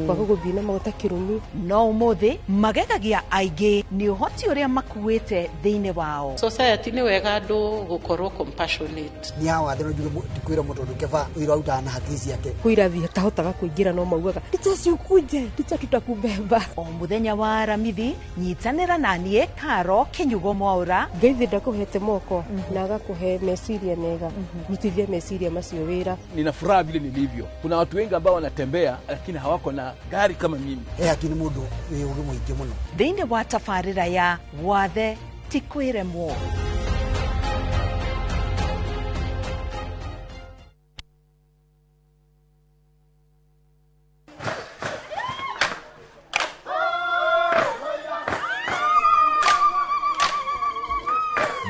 kwaga gũthiĩ na maguta kĩrumi. No ũmũthĩ magegagia aingĩ nĩ ũhoti ũrĩa makuĩte thĩinĩ wao. Society nĩ wega andũ gũkorwo compassionate. Nĩ hawa thĩ no njuge ndikwĩra mũndũ ũndũ keba ũira arutaga na haki ciake. Kwĩ irathi atahotaga kũingĩra no maugaga ticha ciukuje, ticha tutakubeba. O muthenya wa Aramithi nyitanĩra na niĩ Karo Kinyugo Mwaura. Ngai thĩ ndakũhete moko na agakũhe meciria mega, rutithia meciria macio wĩra. Nina furaha vile nilivyo. Kuna watu wengi ambao wanatembea lakini hawako na gari kama mimi. Haki nĩ mũndũ wĩ ũgĩ mũingĩ mũno. Thĩinĩ wa tabarĩra ya Wathe ti kwĩremwo.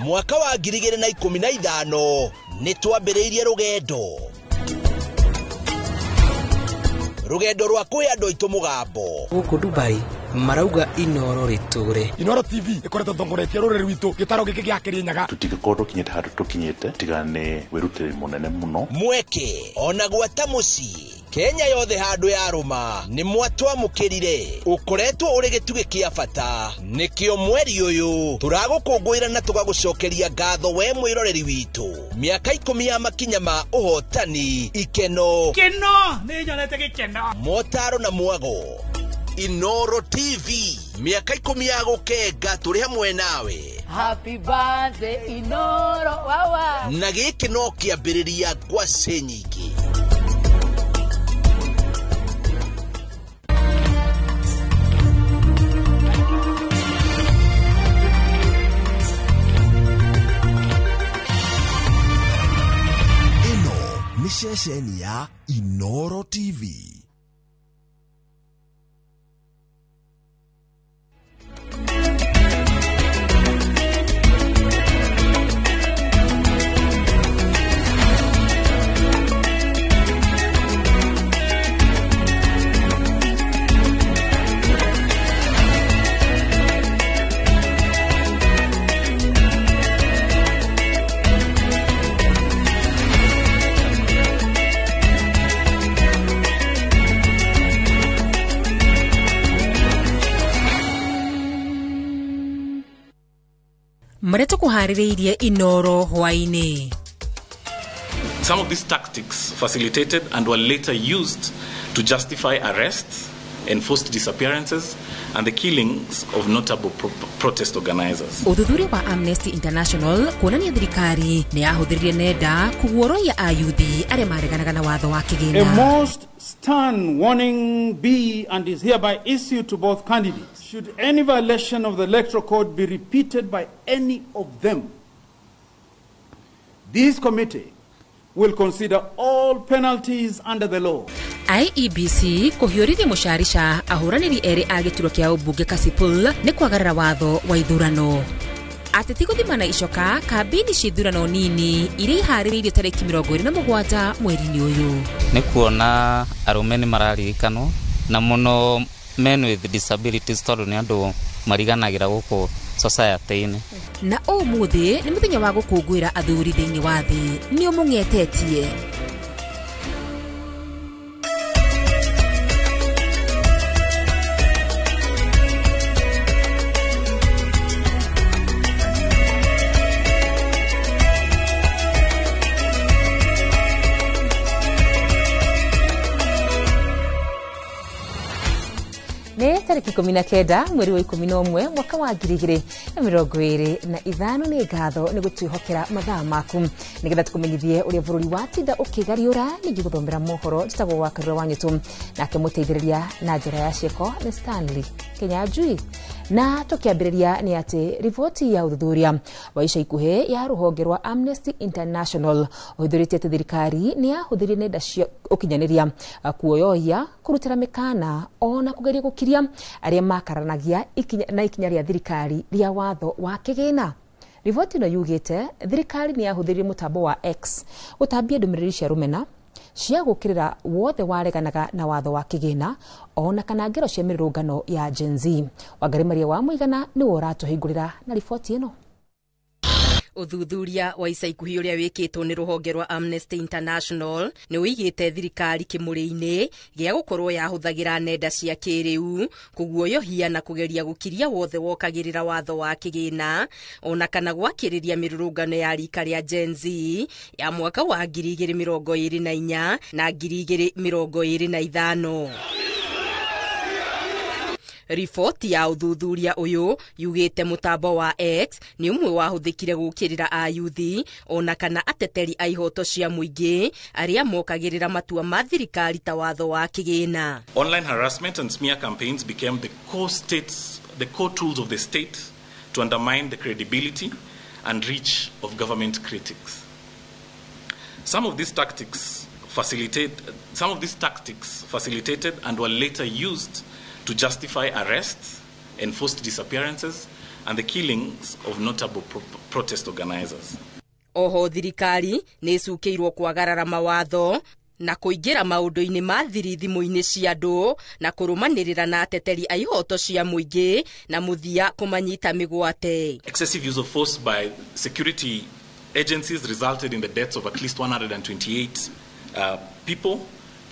Mwaka wa 2015 nĩ twambĩrĩirie rũgendo rwa kũhe andũ aitũ mũgambo. Gũkũ Dubai marauga Inoro rĩtũre. Inoro TV ĩkoretwo ĩtongoretie rũrĩrĩ rwitũ gĩtaro gĩkĩ gĩa Kĩrĩnyaga. Tũtingĩkorwo tũkinyĩte handũ tũkinyĩte tiga nĩ wĩrutĩri mũnene mũno. Mweke ona gwata mũciĩ Kenya yothe handũ ya rũma nĩ mwatwamũkĩrire. Ũkoretwo ũrĩ gĩtugĩ kĩa bata, nĩkĩo mweri ũyũ tũragũkũngũĩra na tũgagũcokeria ngatho we mwĩroreri witũ. Mĩaka 10 ya makinya ma ũhotani, ikeno, keno nĩ nyonete gĩkeno, motaro na mwago. Inoro TV mĩaka 10 ya gũkenga tũrĩ hamwe nawe. Happy birthday Inoro wawa. Na gĩkĩ no kĩambĩrĩria ngwacĩ nyingĩ. Ĩno nĩ ceceni ya Inoro TV. Marĩa tũkũharĩrĩirie Inoro hwaĩ-inĩ. Some of these tactics facilitated and were later used to justify arrests, enforced disappearances, and the killings of notable protest organizers. Ũthuthuria wa Amnesty International kuonania thirikari nĩ yahũthĩrire nenda kũguoroia ayuthi arĩa mareganaga na watho wa A kĩgĩna. most stern warning be and is hereby issued to both candidates. Should any violation of the electoral code be repeated by any of them, this committee will consider all penalties under the law. IEBC kũhiũrĩria mũcarica ahũranĩri erĩ a gĩturwa kĩa ũmbunge Kasipul nĩ kwagarara watho wa ithurano. Ateti gũthimana icoka kambĩini cia ithurano nini iria iharĩrĩirio tarĩki 27 mweri-inĩ ũyũ. Nĩ kuona arũme nĩ mararirikanwo na mũno men with disabilities tondũ nĩ andũ mariganagĩra gũkũ society-inĩ. Na ũmũthĩ nĩ mũthenya wa gũkũngũĩra athuri thĩinĩ wa thĩ, nĩ ũmũng'etetie. Nĩ tarĩki 19 mweri wa 11 mwaka wa 2025. Nĩ ngatho nĩ gũtwĩhokera mathaa maku nĩgetha tũkũmenyithie ũrĩa bũrũri watinda ũkĩgariũra. Ningĩ gũthomera mohoro njĩtagwo wa Karura wa Nyũtũ, nake mũteithĩrĩria na njĩra ya ciĩko nĩ Stanley Kinyanjui. Na tũkĩambĩrĩria nĩ atĩ riboti ya ũthuthuria wa ica ikuhĩ ya rũhonge rwa Amnesty International ũhithũrĩtie atĩ thirikari nĩ yahũthĩrire nenda cia ũkinyanĩria kuoyohia, kũrutĩra mĩkana ona kũgeria gũkiria arĩa makaranagia na ikinya rĩa thirikari rĩa watho wa kĩgĩna. Riboti ĩno yugĩte thirikari nĩ yahũthĩrire mũtambo wa X gũtambia ndũmĩrĩri cia rũmena cia gũkĩrĩra wothe wareganaga na watho wa kĩgĩna ona kana ngero cia mĩrũrũngano ya Gen Z. Wangari Maria wa Mũigana nĩwe ũratũhingũrĩra na riboti ĩno. Ũthuthuria wa ica ikuhĩ ũrĩa wĩkĩtwo nĩ rũhonge rwa Amnesty International nĩ ũigĩte thirikari kĩmũrĩ-inĩ gĩa gũkorwo yahũthagĩra nenda cia kĩrĩu kũguoyohia na kũgeria gũkiria wothe wokagĩrĩra watho wa kĩgĩna ona kana gwakĩrĩria mĩrũrũngano ya rika rĩa Gen Z ya mwaka wa 2024 na 2025. Riboti ya ũthuthuria ũyũ yugĩte mũtambo wa X nĩ ũmwe wahũthĩkire gũkĩrĩra ayuthi ona kana ateteri a ihoto cia mũingĩ arĩa mokagĩrĩra matua ma thirikari ta watho wa kĩgĩna. Online harassment and smear campaigns became the core tools of the state to undermine the credibility and reach of government critics. Some of these tactics facilitated and were later used to justify arrests, enforced disappearances, and the killings of notable protest organizers. Oho thirikari nĩ ĩcukĩirwo kwagarara mawatho na kũingĩra maũndũ-inĩ ma thiri thimũ-inĩ cia andũ na kũrũmanĩrĩra na ateteri a ihoto cia mũingĩ na mũthia kũmanyita mĩgwate. Excessive use of force by security agencies resulted in the deaths of at least 128 people,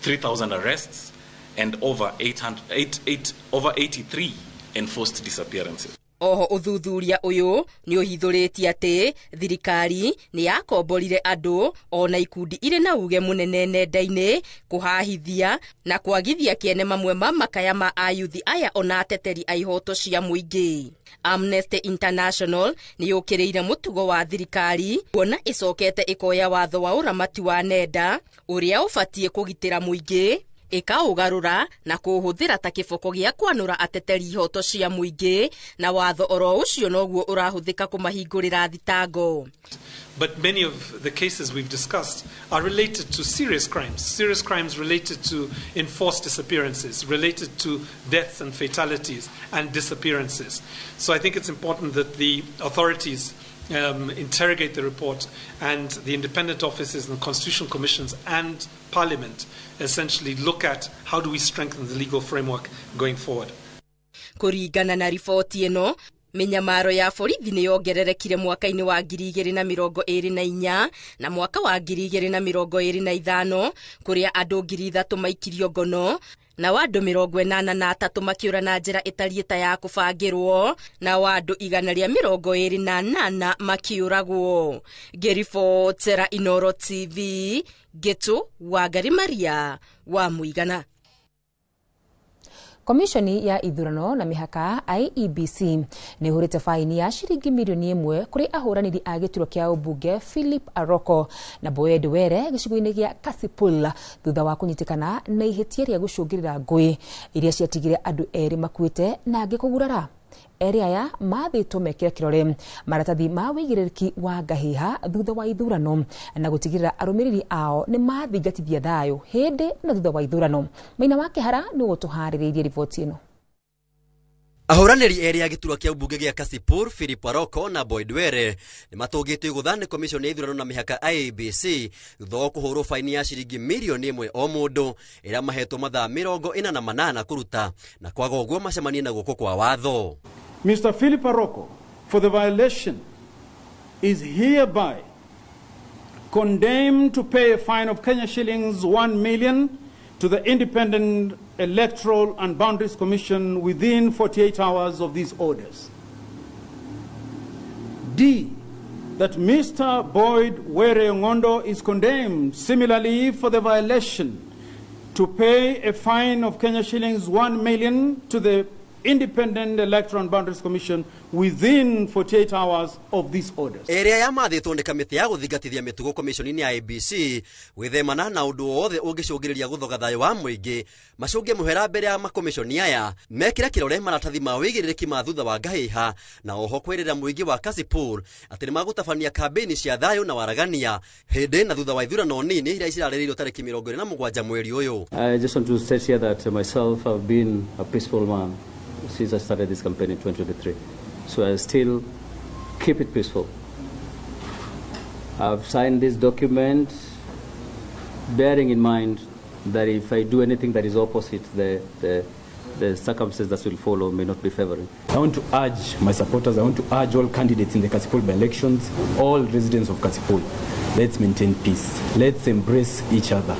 3,000 arrests, and over 83 enforced disappearances. Oho ũthuthuria ũyũ nĩ ũhithũrĩtie atĩ thirikari nĩ yakomborire andũ ona ikundi irĩ na uge mũnene nenda-inĩ kũhahithia na kwagithia kĩene mamwe ma makaya ma ayuthi aya ona ateteri a ihoto cia mũingĩ. Amnesty International nĩ yũkĩrĩire mũtugo wa thirikari kuona ĩcokete ĩkoya watho wa ũramati wa nenda ũrĩa ũbatiĩ kũgitĩra mũingĩ ĩkaũgarũra na kũũhũthĩra ta kĩboko gĩa kwanũra ateteri ihoto cia mũingĩ na watho oro ũcio noguo ũrahũthĩka kũmahingũrĩra thitango. But many of the cases we've discussed are related to serious crimes related to enforced disappearances, related to deaths and fatalities and disappearances. So I think it's important that the authorities interrogate the report, and the independent offices and constitutional commissions and parliament essentially look at how do we strengthen the legal framework going forward. Kũringana na riboti ĩno, mĩnyamaro ya borithi nĩ yongererekire mwaka-inĩ wa 2024 na mwaka wa 2025 kũrĩa andũ 3,000 maikirio ngono Na andũ 83 makĩũra na njĩra ĩtariĩ ta ya kũbangĩrwo, na andũ 128 makĩũragwo. Ngĩribotera Inooro TV, Ngĩtũ Wangari Maria wa Mũigana. Komishoni ya ithurano na mĩhaka IEBC nĩ ĩhũrĩte faini ya ciringi mirioni 1 kũrĩ ahũranĩri a gĩturwa kĩa ũmbunge Philip Aroko na Boyd Were gĩcigo-inĩ gĩa Kasipul thutha wa kũnyitĩkana na ihĩtia rĩa gũcũngĩrĩra ngũĩ iria ciatigire andũ 2 makuĩte na angĩ kũgurara. Erĩ aya mathĩtwo mekĩre kĩrore maratathi ma wĩigĩrĩrĩki wa ngahĩha thutha wa ithurano na gũtigĩrĩra arũmĩrĩri ao nĩ mathingatithia thayũ hĩndĩ na thutha wa ithurano. Maina wa Kĩhara nĩ ũgũtũharĩrĩirie riboti ĩno. Ahũranĩri erĩ a gĩturwa kĩa ũmbunge gĩa Kasipul Philip Aroko na Boyd Were nĩ matũngĩtio igũtha nĩ komishoni ya ithurano na mĩhaka IEBC thutha wa kũhũrwo faini ya ciringi mirioni 1 o mũndũ ĩrĩa mahetwo mathaa 48 kũruta na kwaga ũguo macemanie na guoko kwa watho. Mr. Philip Aroko, for the violation, is hereby condemned to pay a fine of Kenya shillings 1 million to the Independent Electoral and Boundaries Commission within 48 hours of these orders. D, that Mr. Boyd Were Ngondo is condemned similarly for the violation to pay a fine of Kenya shillings 1 million to the Independent Electoral and Boundaries Commission within 48 hours of these orders. Area ya mathĩtwo nĩ kamĩtĩ ya gũthingatithia mĩtugo komishoni-inĩ ya IEBC gwĩthemana na ũndũ wothe ũngĩcũngĩrĩria gũthoga thayũ wa mũingĩ macũnge mũhera mbere ya makomishoni aya mekĩre kĩrore maratathi ma wĩigĩrĩrĩki ma thutha wa ngahĩha na oho kwĩrĩra mũingĩ wa Kasipul atĩ nĩmagũtabania kambĩini cia thayũ na waragania hĩndĩ na thutha wa ithurano nini iria cirarĩrĩirio tarĩki 27 mweri ũyũ. I just want to state here that myself have been a peaceful man since I started this campaign in 2023. So I still keep it peaceful. I've signed this document bearing in mind that if I do anything that is opposite, the circumstances that will follow may not be favoring. I want to urge my supporters, I want to urge all candidates in the Kasipul by-elections, all residents of Kasipul, let's maintain peace. Let's embrace each other.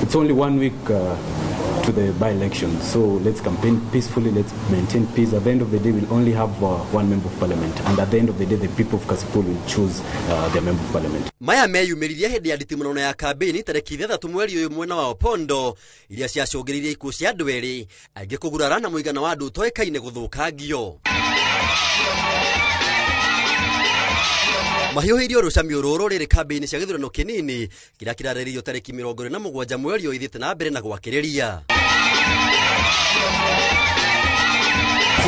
It's only 1 week to the by-election, so let's campaign peacefully, let's maintain peace. At the end of the day, we'll only have one member of parliament, and at the end of the day, the people of Kasipul will choose their member of parliament. Maya meyumĩririe hĩndĩ ya nditimũrano ya kambĩini tarĩki 6 mweri ũyũ mwena wa Opondo iria ciacũngĩrĩirie ikuũ cia andũ erĩ aingĩ kũgurara na mũigana wa andũ ũtoĩkaine gũthũkangio. Mahiũhĩirio rũcamio rũrũ rĩrĩ kambĩini cia gĩthurano kĩnini kĩrĩa kĩrarĩrĩirio tarĩki 27 mweri ũyũ ithiĩte na mbere na gwakĩrĩria.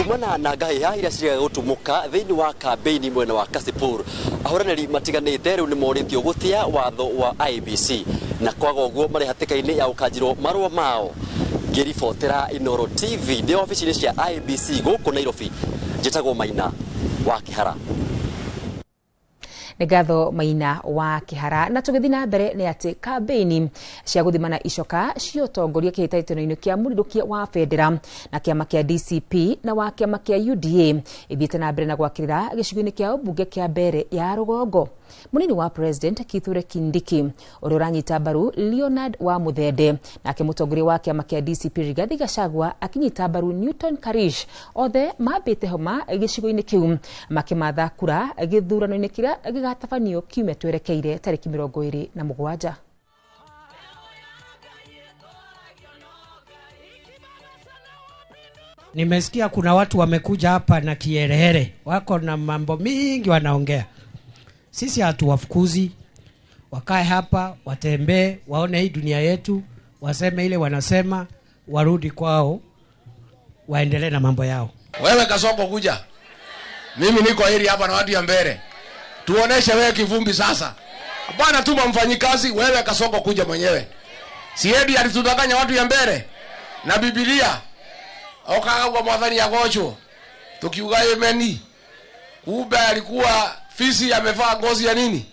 Kumana na ngahĩha iria ciregaga gũtumũka thĩinĩ wa kambĩini mwena wa Kasipul, ahũranĩri matiganĩte rĩu nĩmorĩtio gũtĩa watho wa IEBC na kwaga ũguo marĩ hatĩka-inĩ ya gũkanjĩrwo marũa mao. Ngĩribotera Inooro TV ndĩ obici-inĩ cia IEBC gũkũ Nairobi, njĩtagwo Maina wa Kĩhara. Nĩ ngatho Maina wa Kĩhara. Na tũgĩthiĩ na mbere nĩ atĩ kambĩini cia gũthimana icoka cia ũtongoria kĩhĩtahĩtano-inĩ kĩa mũrirũkia wa bendera na kĩama kĩa DCP na wa kĩama kĩa UDA ithiĩte na mbere na gwakĩrĩra gĩcigo-inĩ kĩa ũmbunge kĩa Mbere ya Rũgongo. Mũnini wa President Kithure Kindiki ũrĩa ũranyita mbaru Leonard wa Muthende, nake mũtongoria wa kĩama kĩa DCP Rigathi Gachagua akinyita mbaru Newton Karish, othe mambĩte homa gĩcigo-inĩ kĩu makĩmatha kura gĩthurano-inĩ kĩrĩa gĩgatabanio kiumia twerekeire tarĩki 27. Nimesikia kuna watu wamekuja hapa na kiherehere, wako na mambo mingi wanaongea. Sisi hatuwafukuzi, wakae hapa, watembee, waone hii dunia yetu, waseme ile wanasema, warudi kwao, waendelee na mambo yao. Wewe Kasongo kuja. Mimi niko hili hapa na watu ya Mbere. Tuoneshe wewe kivumbi sasa. Bwana tuma mfanyikazi, wewe Kasongo kuja mwenyewe. Siedi alitudanganya watu ya Mbere na Biblia. Okaga kwa mwathani ya gocho. Tukiuga yemeni. Kumbe alikuwa fisi amevaa ngozi ya nini?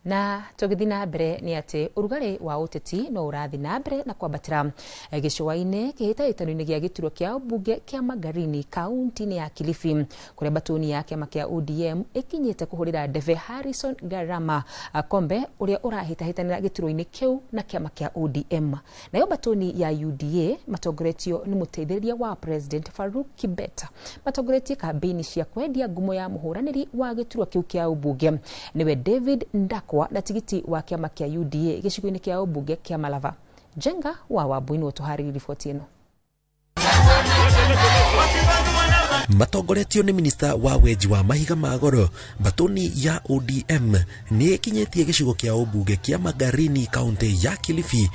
Na tũgĩthiĩ na mbere nĩ atĩ ũrugarĩ wa ũteti no ũrathiĩ na mbere na kwambatĩra gĩcũa-inĩ kĩhĩtahĩtano-inĩ gĩa gĩturwa kĩa mbunge kĩa Magarini kaunti-inĩ ya Kilifi, kũrĩa mbatũni ya kĩama kĩa ODM ĩkinyĩte kũhũrĩra ndebe Harrison Garama Kombe ũrĩa ũrahĩtahĩtanĩra gĩturwa-inĩ kĩu na kĩama kĩa ODM. Nayo mbatũni ya UDA matongoretio nĩ mũteithĩrĩria wa President Farouk Kibet matongoretie kambĩini cia kwendia ngumo ya mũhũranĩri wa gĩturwa kĩu kĩa ũmbunge nĩwe David Ndakwa na tigiti wa kĩama kĩa UDA gĩcigo-inĩ kĩa ũmbunge kĩa Malava. Jenga wa Wambui nĩwe ũtũharĩirie riboti ĩno. Matongoretio nĩ minista wa wenji wa mahiga ma goro, mbatũni ya ODM nĩ ĩkinyĩtie gĩcigo kĩa ũmbunge kĩa Magarini kaunti ya Kilifi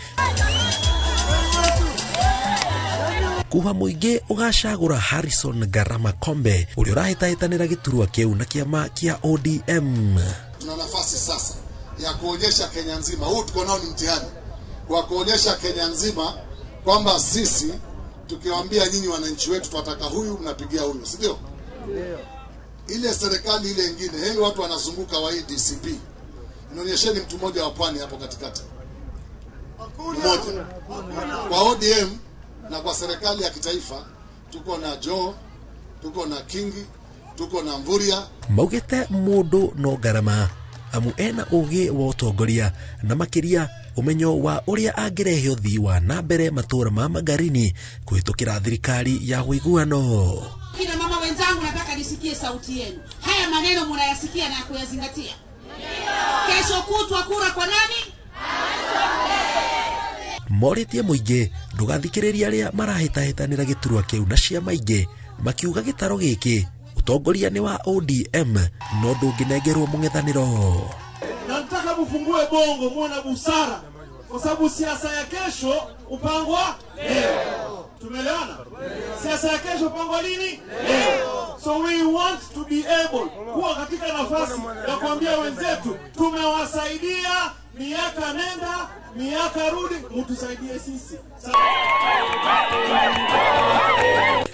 kuha mũingĩ ũgacagũra Harrison Garama Kombe ũrĩa ũrahĩtahĩtanĩra gĩturwa kĩu na kĩama kĩa ODM. Tuna nafasi sasa ya kuonyesha Kenya nzima, huu tuko nao ni mtihani wa kuonyesha Kenya nzima kwamba sisi tukiwaambia nyinyi wananchi wetu tunataka huyu, mnapigia huyu, si ndio? Ile serikali ile nyingine, hey, watu wanazunguka wa DCP. Nionyesheni mtu mmoja wa pwani hapo katikati. Mmoja. Kwa ODM na kwa serikali ya kitaifa tuko na Joe, tuko na Kingi, tuko na Mvurya. Maugite mundu no Garama amu ena ũgĩ wa ũtongoria na makĩria ũmenyo wa ũrĩa angĩrehe ũthii wa na mbere matũra ma Magarini kũhĩtũkĩra thirikari ya ũiguano. Kina mama wenzangu, nataka nisikie sauti yenu. Haya maneno mnayasikia na kuyazingatia? Kesho kutwa kura kwa nani? Morĩtie mũingĩ ndũgathikĩrĩria arĩa marahĩtahĩtanĩra gĩturwa kĩu na ciama ingĩ, makiuga gĩtaro gĩkĩ ũtongoria nĩ wa ODM no ndũngĩnengerwo mũng'ethanĩro. Nataka mfungue bongo, muwe na busara, kwa sababu siasa ya kesho upangwa leo. Tumeelewana? Siasa ya kesho upangwa lini? Leo. So we want to be able kuwa katika nafasi ya kuambia wenzetu tumewasaidia miaka nenda miaka rudi, mtusaidie sisi.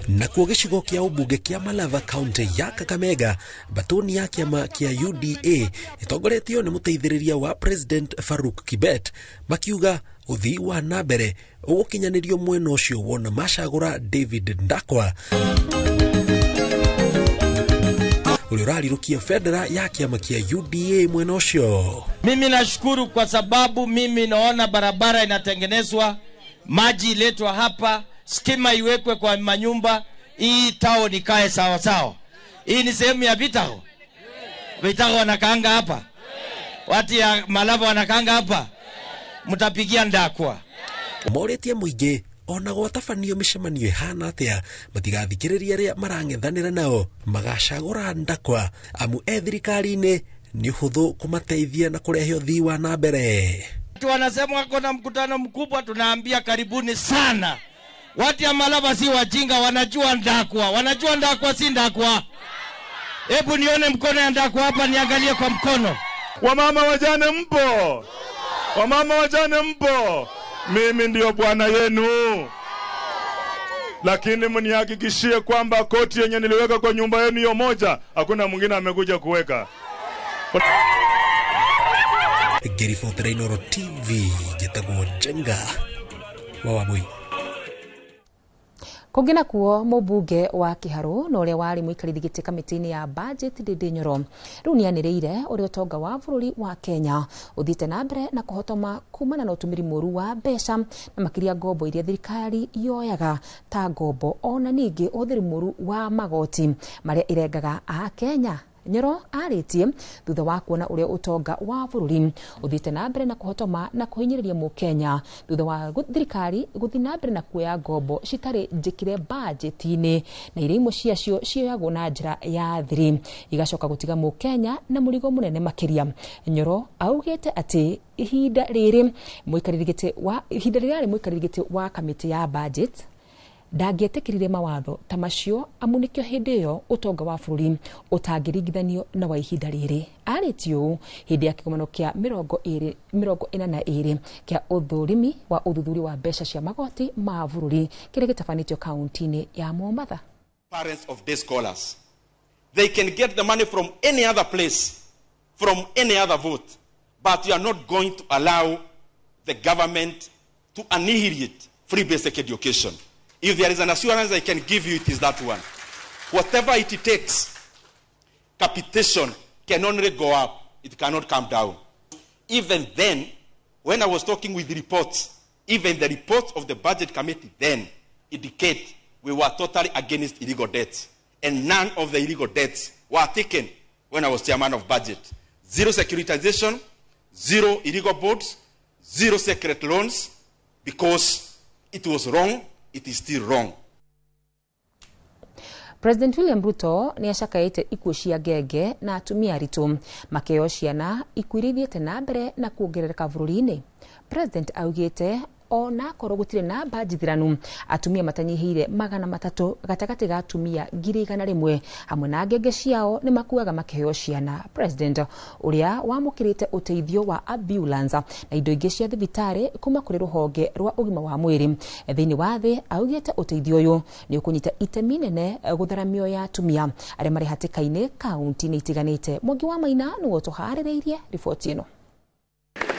Nakuo gĩcigo kĩa ũmbunge kĩa Malava kaunti ya Kakamega, mbatũni ya kĩama kĩa UDA ĩtongoretio nĩ mũteithĩrĩria wa President Farouk Kibet makiuga ũthii wa na mbere ũgũkinyanĩrio mwena ũcio wona macagũra David Ndakwa ũrĩa ũrarirũkia bendera ya kĩama kĩa UDA mwena ũcio. Mimi nashukuru kwa sababu mimi naona barabara inatengenezwa, maji iletwa hapa, stima iwekwe kwa manyumba, hii town ikae sawa sawa. Hii ni sehemu ya Vitago. Vitago wanakaanga hapa. Watu ya Malava wanakaanga hapa. Mtapigia Ndakwa. Morĩtie mũingĩ ona gwatabanio mĩcemanio ĩhana atĩa matigathikĩrĩria arĩa marang'ethanĩra nao magacagũra Ndakwa amu e thirikari-inĩ nĩ ũhũthũ kũmateithia na kũrehe ũthii wa na mbere. Watu wanasema wako na mkutano mkubwa, tunaambia karibuni sana. Watu ya Malava si wajinga, wanajua Ndakwa. Wanajua Ndakwa si Ndakwa. Hebu nione mkono ya Ndakwa hapa, niangalie kwa mkono. Wamama wajane mpo? Wamama wajane mpo? Mimi ndio bwana yenu. Lakini mnihakikishie kwamba koti yenye niliweka kwa nyumba yenu hiyo moja, hakuna mwingine amekuja kuweka. Ngĩribotera Inooro TV, njĩtagwo Njenga wa Wambui. Kũngĩ nakuo mũmbunge wa Kĩharũ na ũrĩa warĩ mũikarĩri gĩtĩ kamĩtĩ-inĩ ya budget Ndindi Nyoro rĩu nĩanĩrĩire ũrĩa ũtonga wa bũrũri wa Kenya ũthiĩte na mbere na kũhotoma kumana na ũtũmĩri mũru wa mbeca na makĩria ngombo iria thirikari yoyaga ta ngombo ona ningĩ ũhũthĩri mũru wa magoti marĩa irengaga a Kenya. Nyoro arĩtie thutha wa kuona ũrĩa ũtonga wa bũrũri ũthiĩte na mbere na kũhotoma na kũhinyĩrĩria mũkenya thutha wa thirikari gũthiĩ na mbere na kuoya ngombo citarĩ njĩkĩre bajeti-inĩ na iria imwe ciacio cioyagwo na njĩra ya thiri igacoka gũtiga mũkenya na mũrigo mũnene makĩria. Nyoro augĩte atĩ ihinda rĩrĩ mũikarĩri gĩtĩ wa ihinda rĩrĩa arĩ mũikarĩri gĩtĩ wa kamĩtĩ ya budget ndangĩetĩkĩrire mawatho ta macio amu nĩkĩo hĩndĩ ĩyo ũtonga wa bũrũri ũtangĩringithanio na wa ihinda rĩrĩ. Arĩtie ũũ hĩndĩ ya kĩgomano kĩa 42 kĩa ũthũrimi wa ũthuthuria wa mbeca cia magoti ma bũrũri kĩrĩa gĩtabanĩtio kaunti-inĩ ya Mombatha. Parents of day scholars, they can get the money from any other place, from any other vote, But you are not going to allow the government to annihilate free basic education. If there is an assurance I can give you, it is that one. Whatever it takes, capitation can only go up. It cannot come down. Even then, when I was talking with the reports, even the reports of the budget committee then indicate we were totally against illegal debts. And none of the illegal debts were taken when I was chairman of budget. Zero securitization, zero illegal boards, zero secret loans, because it was wrong, it is still wrong. President William Ruto nĩ acakaĩte ikuũ cia ngenge na atumia aritũ makĩheo ciana ikuũ iria ithiĩte na mbere na kuongerereka bũrũri-inĩ. President augĩte ona akorwo gũtirĩ namba njithiranu atumia matanyihĩire 300 gatagatĩ ga atumia 100,000 hamwe na ngenge ciao nĩ makuaga makĩheo ciana. President ũrĩa wamũkĩrĩte ũteithio wa ambulance na indo ingĩ cia thibitarĩ kuma kũrĩ rũhonge rwa ũgima wa mwĩrĩ thĩinĩ wa thĩ augĩte ũteithio ũyũ nĩ ũkũnyita itemi nene gũthara mĩoyo ya atumia arĩa marĩ hatĩka-inĩ kaunti-inĩ itiganĩte. Mwangi wa Maina nĩwe ũtũharĩrĩirie riboti ĩno.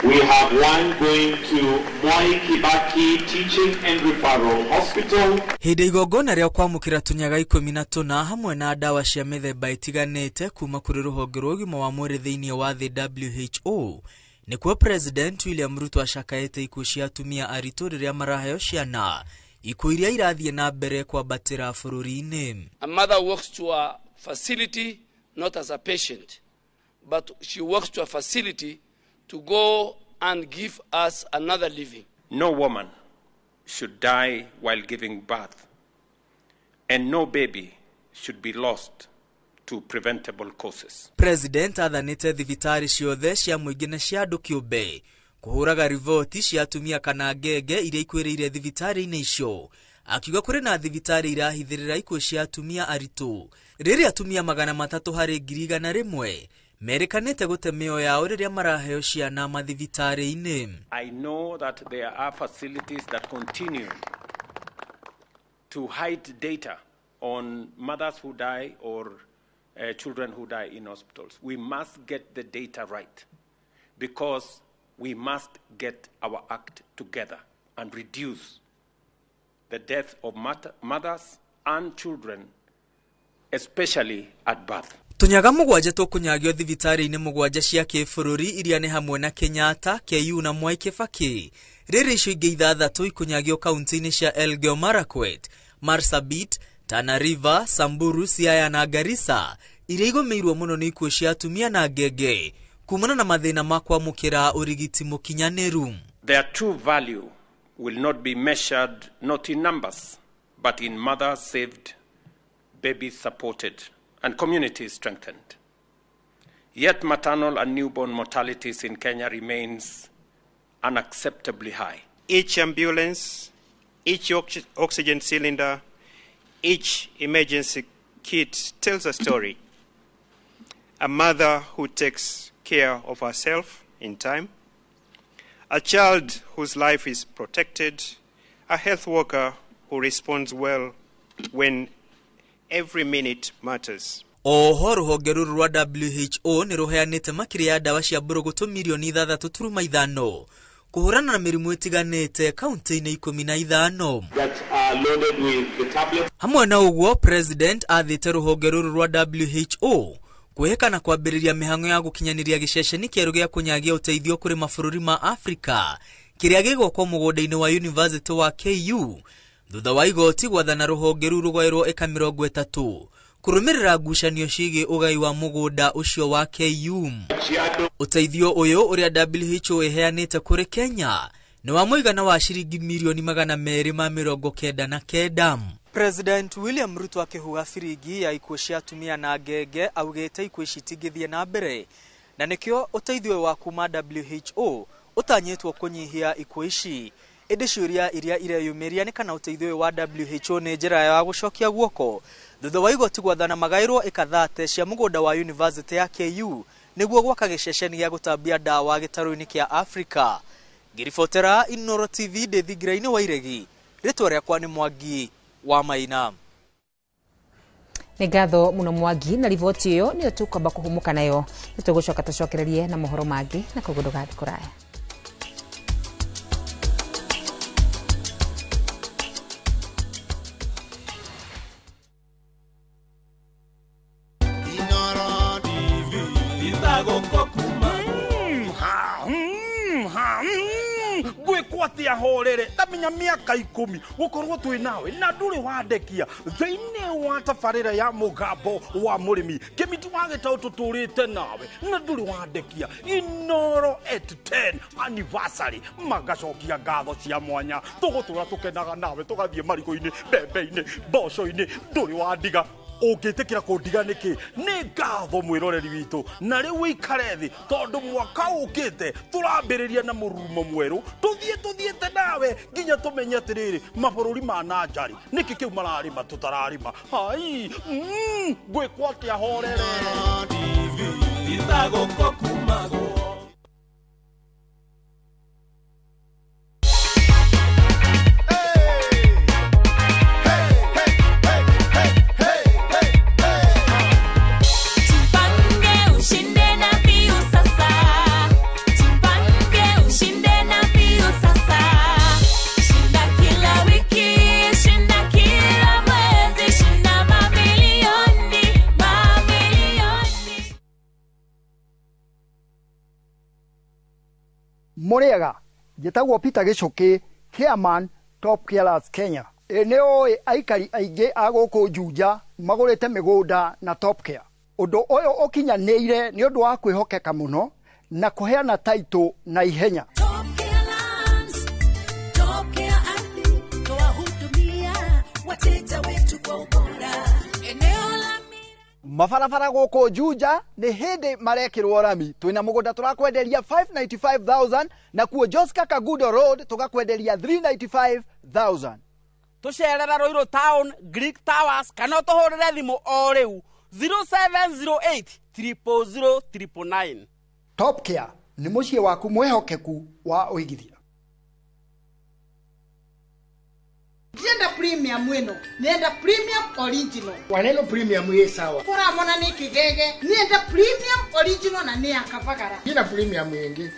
We have one going to Mwai Kibaki Teaching and Referral Hospital. Hĩndĩ igongona rĩa kwamũkĩra tũnyaga 14 hamwe na ndawa cia mĩthemba ĩtiganĩte kuma kũrĩ rũhonge rwa ũgima wa mwĩrĩ thĩinĩ wa thĩ WHO, nĩkuo President William Ruto acakaĩte ikuũ cia atumia aritũ rĩrĩa maraheo ciana, ikuũ iria irathiĩ na mbere kwambatĩra bũrũri-inĩ. A mother walks to a facility not as a patient, but she walks to a facility to go and give us another living. No woman should die while giving birth, and no baby should be lost to preventable causes. President athanĩte thibitarĩ ciothe cia mũingĩ na cia andũ kĩũmbe kũhũraga riboti cia atumia kana ngenge iria ikuĩrĩire thibitarĩ-inĩ icio, akiuga kũrĩ na thibitarĩ irahithĩrĩra ikuũ cia atumia aritũ rĩrĩa atumia 300 harĩ 100,000 merĩkanĩte gũte mĩoyo yao rĩrĩa maraheo ciana mathibitarĩ-inĩ. I know that there are facilities that continue to hide data on mothers who die or children who die in hospitals. We must get the data right because we must get our act together and reduce the death of mothers and children, especially at birth. Tũnyaga 7 tũkũnyagio thibitarĩ-inĩ 7 cia kĩbũrũri iria nĩ hamwe na Kenyatta, KU na Mwai Kibaki. Rĩrĩ icio ingĩ 6 ikũnyagio kaunti-inĩ cia Elgeyo Marakwet, Marsabit, Tana River, Samburu, Siaya na Garissa iria igũmĩirwo mũno nĩ ikuũ cia atumia na ngenge kumana na mathĩna ma kwamũkĩra ũrigiti mũkinyanĩru. Their true value will not be measured not in numbers but in mothers saved, babies supported and communities strengthened. Yet maternal and newborn mortalities in Kenya remains unacceptably high. Each ambulance, each oxygen cylinder, each emergency kit tells a story. A mother who takes care of herself in time, a child whose life is protected, a health worker who responds well when every minute matters. Oho rũhonge rũrũ rwa WHO nĩ rũheanĩte makĩria ya ndawa cia mbũrũgũtũ mirioni 6.5 kũhũrana na mĩrimũ ĩtiganĩte kaunti-inĩ 15. Hamwe na ũguo, President athĩte rũhonge rũrũ rwa WHO kwĩhĩka na kwambĩrĩria mĩhang'o ya gũkinyanĩria gĩceceni kĩerũ gĩa kũnyagia ũteithio kũrĩ mabũrũri ma Afrika kĩrĩa gĩgwakwo mũgũnda-inĩ wa University wa KU thutha wa igoti gwathana rũhonge rũu rũgaĩrwo ĩka 30 kũrũmĩrĩra ngucanio ciĩgiĩ ũgai wa mũgũnda ũcio wa KU. Ũteithio ũyũ ũrĩa WHO ĩheanĩte kũrĩ Kenya nĩ wa mũigana wa ciringi mirioni 299. President William Ruto akĩhuha biringi ya ikuũ cia atumia na ngenge augĩte ikuũ ici itingĩthiĩ na mbere na nĩkĩo ũteithio wa kuma WHO ũtanyĩtwo kũnyihia ikuũ ici. Ĩndĩ ciũria iria ireyumĩria nĩ kana ũteithio wa WHO nĩ njĩra ya gũcokia guoko thutha wa igoti gwathana magaĩrwo ĩka 30 cia mũgũnda wa University ya KU nĩguo gwaka gĩceceni gĩa gũtambia ndawa gĩtarũ-inĩ kĩa Afrika. Ngĩribotera Inooro TV ndĩ thingira-inĩ wa Iregi, rĩtwa rĩakwa nĩ Mwangi wa Maina. Nĩ ngatho mũno Mwangi na riboti ĩyo nĩyo tũkwamba kũhumũka nayo. Nĩtũgũcoka tũcokererie na mohoro mangĩ na koguo ndũgathiĩ kũraya. Gwĩkwo atĩa horere tamenya mĩaka 10 gũkorwo twĩ nawe na ndũrĩ wandekia thĩinĩ wa tabarĩra ya mũgambo wa mũrĩmi kĩmiti wa gĩtaũ tũtũrĩte nawe na ndũrĩ wandekia Inoro at 10 anniversary magacokia ngatho cia mwanya tũgũtũra tũkenaga nawe tũgathiĩ marigũ-inĩ mbembe-inĩ mboco-inĩ ndũrĩ wandiga ũngĩtĩkĩra kũndiga nĩkĩ nĩ ngatho mwĩroreri witũ na rĩu wĩikare thĩ tondũ mwaka ũkĩte tũrambĩrĩria na mũrurumo mwerũ tũthiĩ tũthiĩte nawe nginya tũmenye atĩrĩrĩ mabũrũri ma na nja-rĩ nĩkĩ kĩu mararĩma tũtararĩma hai ngwĩkwo atĩa horere. Mũrĩega, njĩtagwo Peter Gĩcũkĩ, chairman Top Carers Kenya. Ĩ nĩ ũĩ aikari aingĩ a gũkũ Juja magũrĩte mĩgũnda na Top Care. Ũndũ ũyũ ũkinyanĩire nĩ ũndũ wa kwĩhokeka mũno na kũheana taitũ na ihenya. Mabarabara gũkũ Juja nĩ hĩndĩ marekĩrwo rami. Twĩna mũgũnda tũrakwenderia 595,000 na kuo Joska Kagudo Road tũgakwenderia 395,000. Tũcerera Ruiru Town, Greek Towers kana ũtũhũrĩre thimũ o rĩu 0708 000 999. Top Care nĩ mũciĩ waku mwĩhokeku wa ũigithia. Ndienda premium ĩno, nienda premium original. Waneno premium ĩ sawa. Kũramona nĩ kĩgege, nienda premium original na nĩ ya Kavagara. Ina premium ĩngĩ.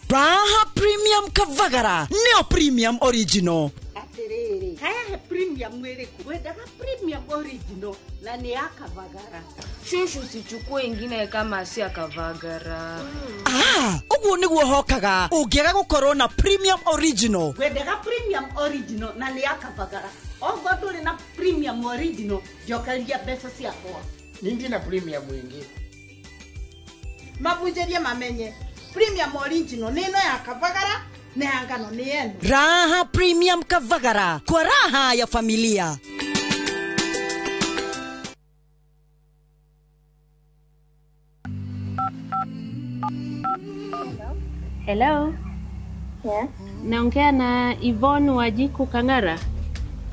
Raha Premium Kavagara, nĩyo premium original. Atĩrĩrĩ, haya he premium ĩrĩkũ? Wendaga premium original na nĩ ya Kavagara. Shushu, sichukue ingine kama si ya Kavagara. Ah, ũguo nĩguo hokaga ũngĩaga gũkorwo na premium original. Wendaga premium original na nĩ ya Kavagara. Ogo ndũrĩ na premium original, njokeria mbeca ciakwa. Nindi na premium ĩngĩ. Mabunjĩrie mamenye premium original nĩ ĩno ya Kavagara na ya ngano nĩ ĩno. Raha Premium Kavagara, kwa raha ya familia. Hello. Yes. Naongea na Yvonne Wajiku Kangara.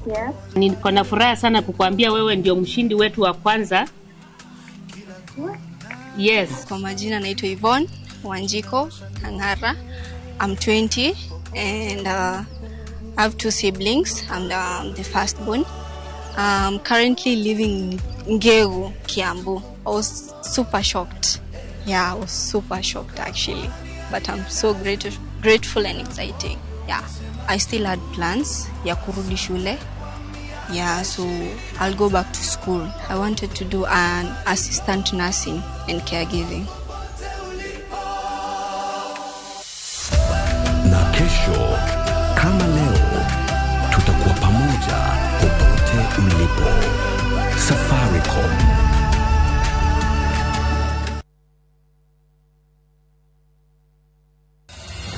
Yes. Niko na furaha sana kukuambia wewe ndio mshindi wetu wa kwanza. Yes. Kwa majina naitwa Yvonne Wanjiko Kangara. I'm 20 and I have two siblings. I'm the firstborn. I'm currently living in Ngegu, Kiambu. I was super shocked. Yeah, I was super shocked actually. But I'm so grateful and exciting. Yeah, I still had plans ya kurudi shule. Yeah, so I'll go back to school. I wanted to do an assistant nursing and caregiving. Na kesho kama leo tutakuwa pamoja popote ulipo. Safaricom.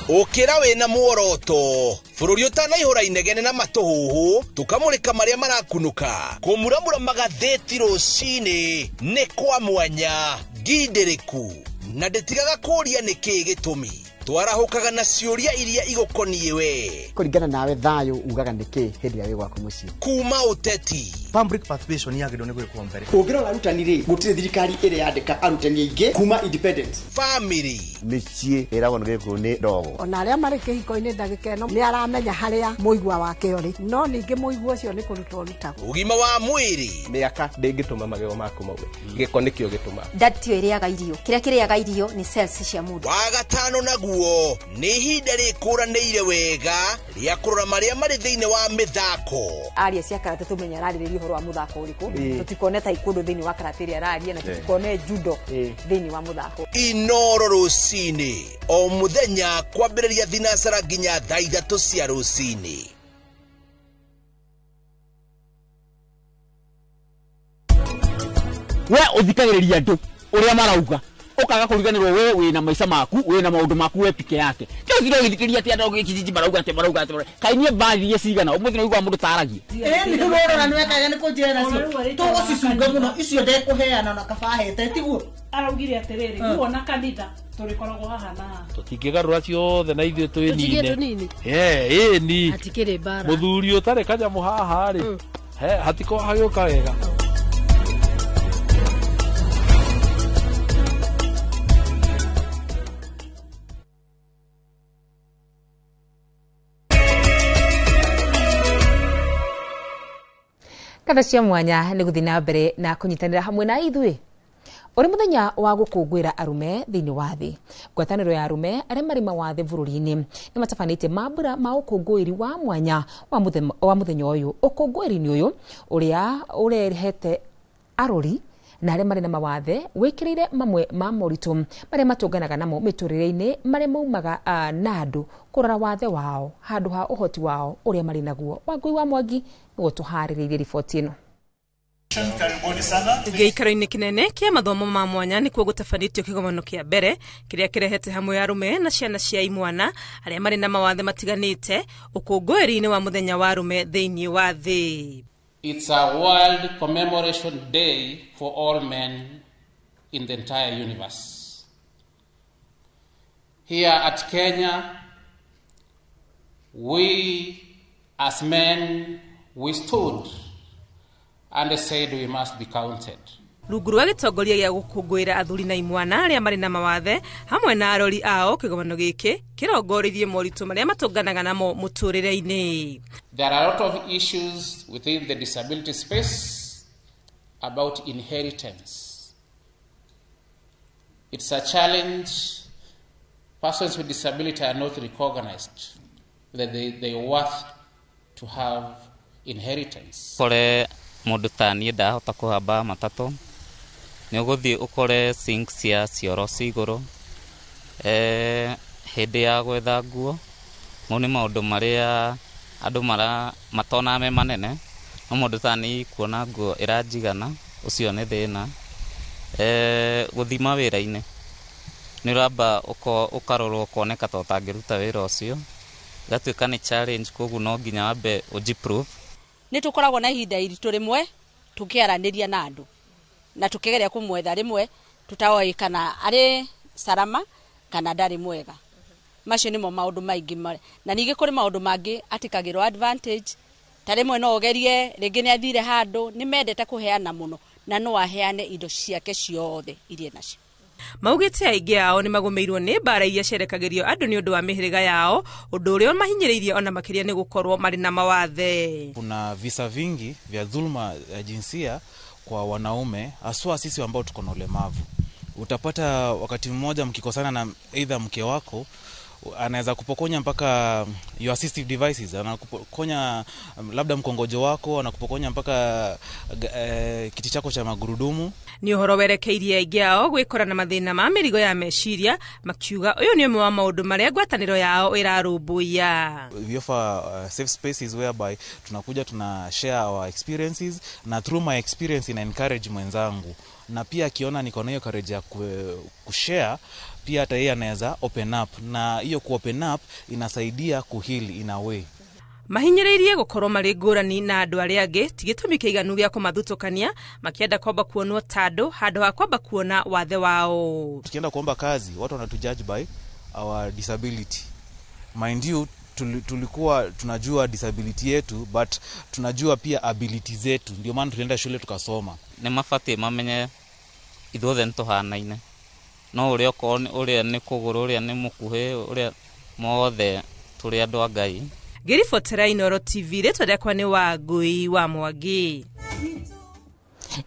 Ũkĩra wĩna muoroto bũrũri ũtanaihũra inegene na matũhũhũ tũkamũrĩka marĩa marakunũka kũmuramura magathĩti rũcinĩ nĩ kwa mwanya ngindĩrĩku na ndĩtigaga kũũria nĩkĩĩ gĩtũmi Twarahũkaga na ciũria iria igũkoniĩ we. Kũringana nawe thayũ ugaga nĩkĩ hĩndĩ ĩrĩa wĩ gwaku mũciĩ? Kuma ũteti. Public participation yagĩrĩirwo nĩ gwĩkwo mbere. Ũngĩrora arutani rĩ, gũtirĩ thirikari ĩrĩ yandĩka arutani aingĩ kuma independence. Family. Mĩciĩ ĩragwo nĩ gĩkũyũ nĩ ndogo. Ona arĩa marĩ kĩhiko-inĩ ndagĩka ĩno nĩ aramenya harĩa mũigua wake ũrĩ, no ningĩ mũigua ũcio nĩ kũrutwo ũrutagwo. Ũgima wa mwĩrĩ. Mĩaka ndĩngĩtũma magego maku maume, gĩko nĩkĩo gĩtũmaga. Nda tiyo ĩrĩaga irio, kĩrĩa kĩrĩaga irio nĩ cells cia mũndũ. Wa gatano naguo nĩ ihinda rĩkũranĩire wega rĩa kũrora marĩa marĩ thĩinĩ wa mĩthako. Aria cia karate tũmenye ararĩrĩria ũhoro wa mũthako ũrĩkũ, tũtikone taekwondo thĩinĩ wa karate ĩrĩa araria, na tũtikone judo thĩinĩ wa mũthako. Inoro rũcinĩ o mũthenya kwambĩrĩria thinacara nginya thaa 3 cia rũcinĩ. We ũthikagĩrĩria andũ ũrĩa marauga, ũkaga kũriganĩrwo we wĩna maica maku, wĩna maũndũ maku we pike yake. Kĩu thiro gĩthikĩria atĩ andũ gĩkijiji marauga atĩ marauga atĩ kaĩ niĩ mbathirie cigana ũmũthĩ nĩ ũiguaga mũndũ taragia. Ĩĩ nĩ ũrona nĩ wekaga nĩ kũnjĩra nacio tũgũcicunga mũno icio ndekũheana na kaba ahete tiguo. Araugire atĩrĩrĩ, guona kanitha tũrĩkoragwo haha na haha. Tũtingĩgarũra ciothe na ithuĩ twĩnine. Ĩni. Hatikĩrĩ mbara. Mũthuri ũtarĩ kanyamũ haha rĩ, hatikoragwo hagĩũka wega. Ngatho cia mwanya nĩ gũthiĩ na mbere na kũnyitanĩra hamwe na ithuĩ. Ũrĩ mũthenya wa gũkũngũĩra arũme thĩinĩ wa thĩ, ngwatanĩro ya arũme arĩa marĩ mawathe bũrũri-inĩ nĩ matabanĩtie mambura ma ũkũngũĩri wa mwanya wa mũthenya ũyũ. Ũkũngũĩri-inĩ ũyũ ũrĩa ũrehete arori na arĩa marĩ na mawathe wĩkĩrĩire mamwe ma moritũ marĩa matũnganaga namo mĩtũrĩre-inĩ marĩa maumaga na andũ kũrora wathe wao handũ ha ũhoti wao ũrĩa marĩ naguo. Wangui wa Mwangi nĩguo tũharĩrĩirie riboti ĩno. Gĩikaro-inĩ kĩnene kĩa mathomo ma mwanya nĩkuo gũtabanĩtio kĩgomano kĩa mbere kĩrĩa kĩrehete hamwe arũme na ciana cia imwana arĩa marĩ na mawathe matiganĩte ũkũngũĩri-inĩ wa mũthenya wa arũme thĩinĩ wa thĩ. It's a world commemoration day for all men in the entire universe. Here at Kenya, we as men, we stood and said we must be counted. Rungu rwa gĩtongoria gĩa gũkũngũĩra athuri na imwana arĩa marĩ na mawathe hamwe na arori ao, kĩgomano gĩkĩ kĩrongoreirie moritũ marĩa matũnganaga namo mũtũrĩre-inĩ. There are a lot of issues within the disability space about inheritance. It's a challenge. Persons with disability are not recognized that they are worth to have inheritance. Kore mũndũ ta niĩ ndahota kũhamba matatũ, nĩ ũgũthiĩ ũkore sink cia cioro ci igũrũ, hĩndĩ ya gwetha nguo, mau nĩ maũndũ marĩa andũ matonaga me manene, no mũndũ ta niĩ kuona nguo ĩranjigana, ũcio nĩ thĩna. Gũthiĩ mawĩra-inĩ, nĩ ũramba ũkarorwo ũkoneka ta ũtangĩruta wĩra ũcio, ĩgatuĩka nĩ challenge, koguo no nginya wambe ũji-prove. Nĩ tũkoragwo na ihinda iritũ rĩmwe tũkĩaranĩria na andũ na tũkĩgeria kũmwetha rĩmwe tũtaoĩ kana arĩ salama kana ndarĩ mwega. Macio nĩmo maũndũ maingĩ, na ningĩ kũrĩ maũndũ mangĩ atikagĩrwo advantage, ta rĩmwe no ũgerie rĩngĩ nĩ athire handũ, nĩ mendete kũheana mũno na no aheane indo ciake ciothe iria nacio. Maugĩte aingĩ ao nĩ magũmĩirwo nĩ mbara iria cierekagĩrio andũ nĩ ũndũ wa mĩhĩrĩga yao, ũndũ ũrĩa mahinyĩrĩirie ona makĩria nĩ gũkorwo marĩ na mawathe. Kuna visa vingi vya dhuluma ya jinsia kwa wanaume, haswa sisi ambao tuko na ulemavu. Utapata wakati mmoja mkikosana na either mke wako, anaweza kupokonya mpaka your assistive devices, anakupokonya labda mkongojo wako, anakupokonya mpaka kiti chako cha magurudumu. Nĩ ũhoro werekeirie aingĩ ao gwĩkora na mathĩna ma mĩrigo ya meciria, makiuga ũyũ nĩ ũmwe wa maũndũ marĩa ngwatanĩro yao ĩrarũmbũiya. We offer safe spaces whereby tunakuja tuna share our experiences, na through my experience ina encourage mwenzangu, na pia akiona niko na hiyo courage ya kushare, pia hata yeye anaweza open up, na hiyo ku open up inasaidia kuheal in a way. Mahinyĩrĩirie gũkorwo marĩ ngũrani na andũ arĩa angĩ ti gĩtũmi kĩiganu gĩa kũmathutũkania, makĩenda kwamba kuonwo ta andũ handũ ha kwamba kuona wathe wao. Tukienda kuomba kazi watu wanatujudge by our disability. Mind you, tulikuwa tunajua disability yetu, but tunajua pia ability zetu, ndio maana tulienda shule tukasoma. Nĩ mabatiĩ mamenye ithuothe nĩ tũhanaine, no ũrĩa okorwo ũrĩa nĩ kũgũrũ, ũrĩa nĩ mũkuhĩ, ũrĩa mothe tũrĩ andũ a Ngai. Ngĩribotera Inooro TV, rĩtwa rĩakwa nĩ Wangũi wa Mwangi.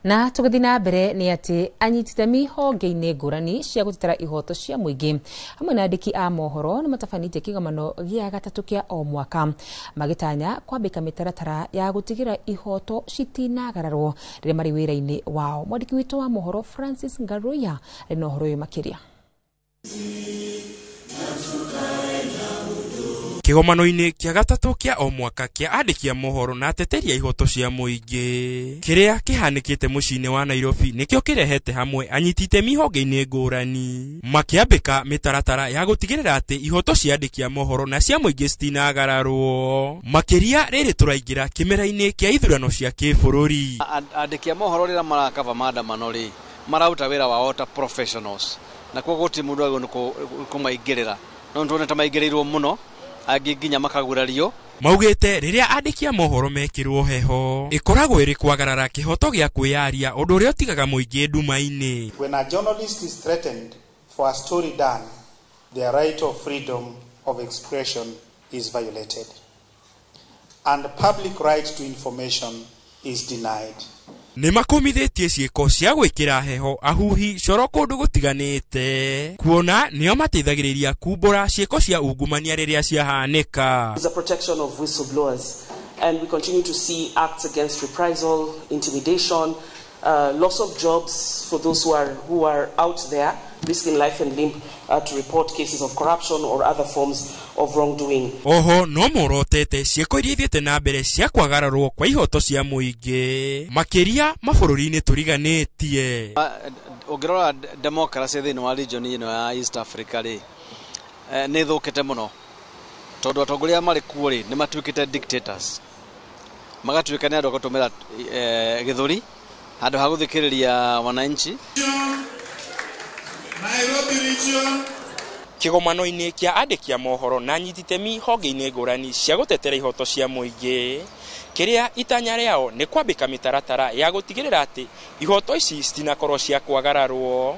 Na tũgĩthiĩ na mbere nĩ atĩ anyititemi honge-inĩ ngũrani cia gũtetera ihoto cia mũingĩ hamwe na andĩki a mohoro nĩ matabanĩtie kĩgomano gĩa gatatũ kĩa o mwaka magĩtanya kwambĩka mĩtaratara ya gũtigĩra ihoto citinagararwo rĩrĩa marĩ wĩra-inĩ wao. Mwandĩki witũ wa mohoro Francis Ngaruiya arĩ na ũhoro ũyũ makĩria. Kĩgomano-inĩ kĩa gatatũ kĩa o mwaka kĩa andĩki a mohoro na ateteri a ihoto cia mũingĩ kĩrĩa kĩhanĩkĩte mũciĩ-inĩ wa Nairobi nĩkĩo kĩrehete hamwe anyiti itemi honge-inĩ ngũrani makĩambĩka mĩtaratara ya gũtigĩrĩra atĩ ihoto cia andĩki a mohoro na cia mũingĩ citinagararwo, makĩria rĩrĩ tũraingĩra kĩmera-inĩ kĩa ithurano cia kĩbũrũri. Andĩki a mohoro rĩrĩa marakaba maandamano rĩ, mararuta wĩra wao ta professionals, na koguo gũtirĩ mũndũ wagĩrĩirwo nĩ kũmaingĩrĩra, no nĩtuonete ta maingĩrĩirwo mũno, angĩ nginya makagurario. Maugĩte rĩrĩa andĩki a mohoro mekĩrwo heho ĩkoragwo ĩrĩ kwagarara kĩhoto gĩa kwĩyaria, ũndũ ũrĩa ũtigaga mũingĩ nduma-inĩ. When a journalist is threatened for a story done, their right of freedom of expression is violated and public right to information is denied. Nĩ makũmithĩtie ciĩko cia gwĩkĩra heho ahuhi coro kũndũ gũtiganĩte, kuona nĩo mateithagĩrĩria kumbũra ciĩko cia ungumania rĩrĩa ciahanĩka. It's a protection of whistleblowers, and we continue to see acts against reprisal, intimidation, loss of jobs for those who are out there risking life and limb to report cases of corruption or other forms of wrongdoing. Oho no morotete ciĩko iria ithiĩte na mbere cia kwagararwo kwa ihoto cia mũingĩ makĩria mabũrũri-inĩ tũriganĩtie. Ũngĩrora democracy thĩinĩ wa region ĩno ya East Africa rĩ, nĩ ĩthũkĩte mũno, tondũ atongoria marĩ kuo rĩ nĩ matuĩkĩte dictators, magatuĩka nĩ andũ a gũtũmĩra gĩthũri handũ ha gũthikĩrĩria wananchi. Nairobi region. Kĩgomano-inĩ kĩa andĩki a mohoro na anyiti itemi honge-inĩ ngũrani cia gũtetera ihoto cia mũingĩ kĩrĩa itanya rĩao nĩ kwambĩka mĩtaratara ya gũtigĩrĩra atĩ ihoto ici citinakorwo cia kwagararwo,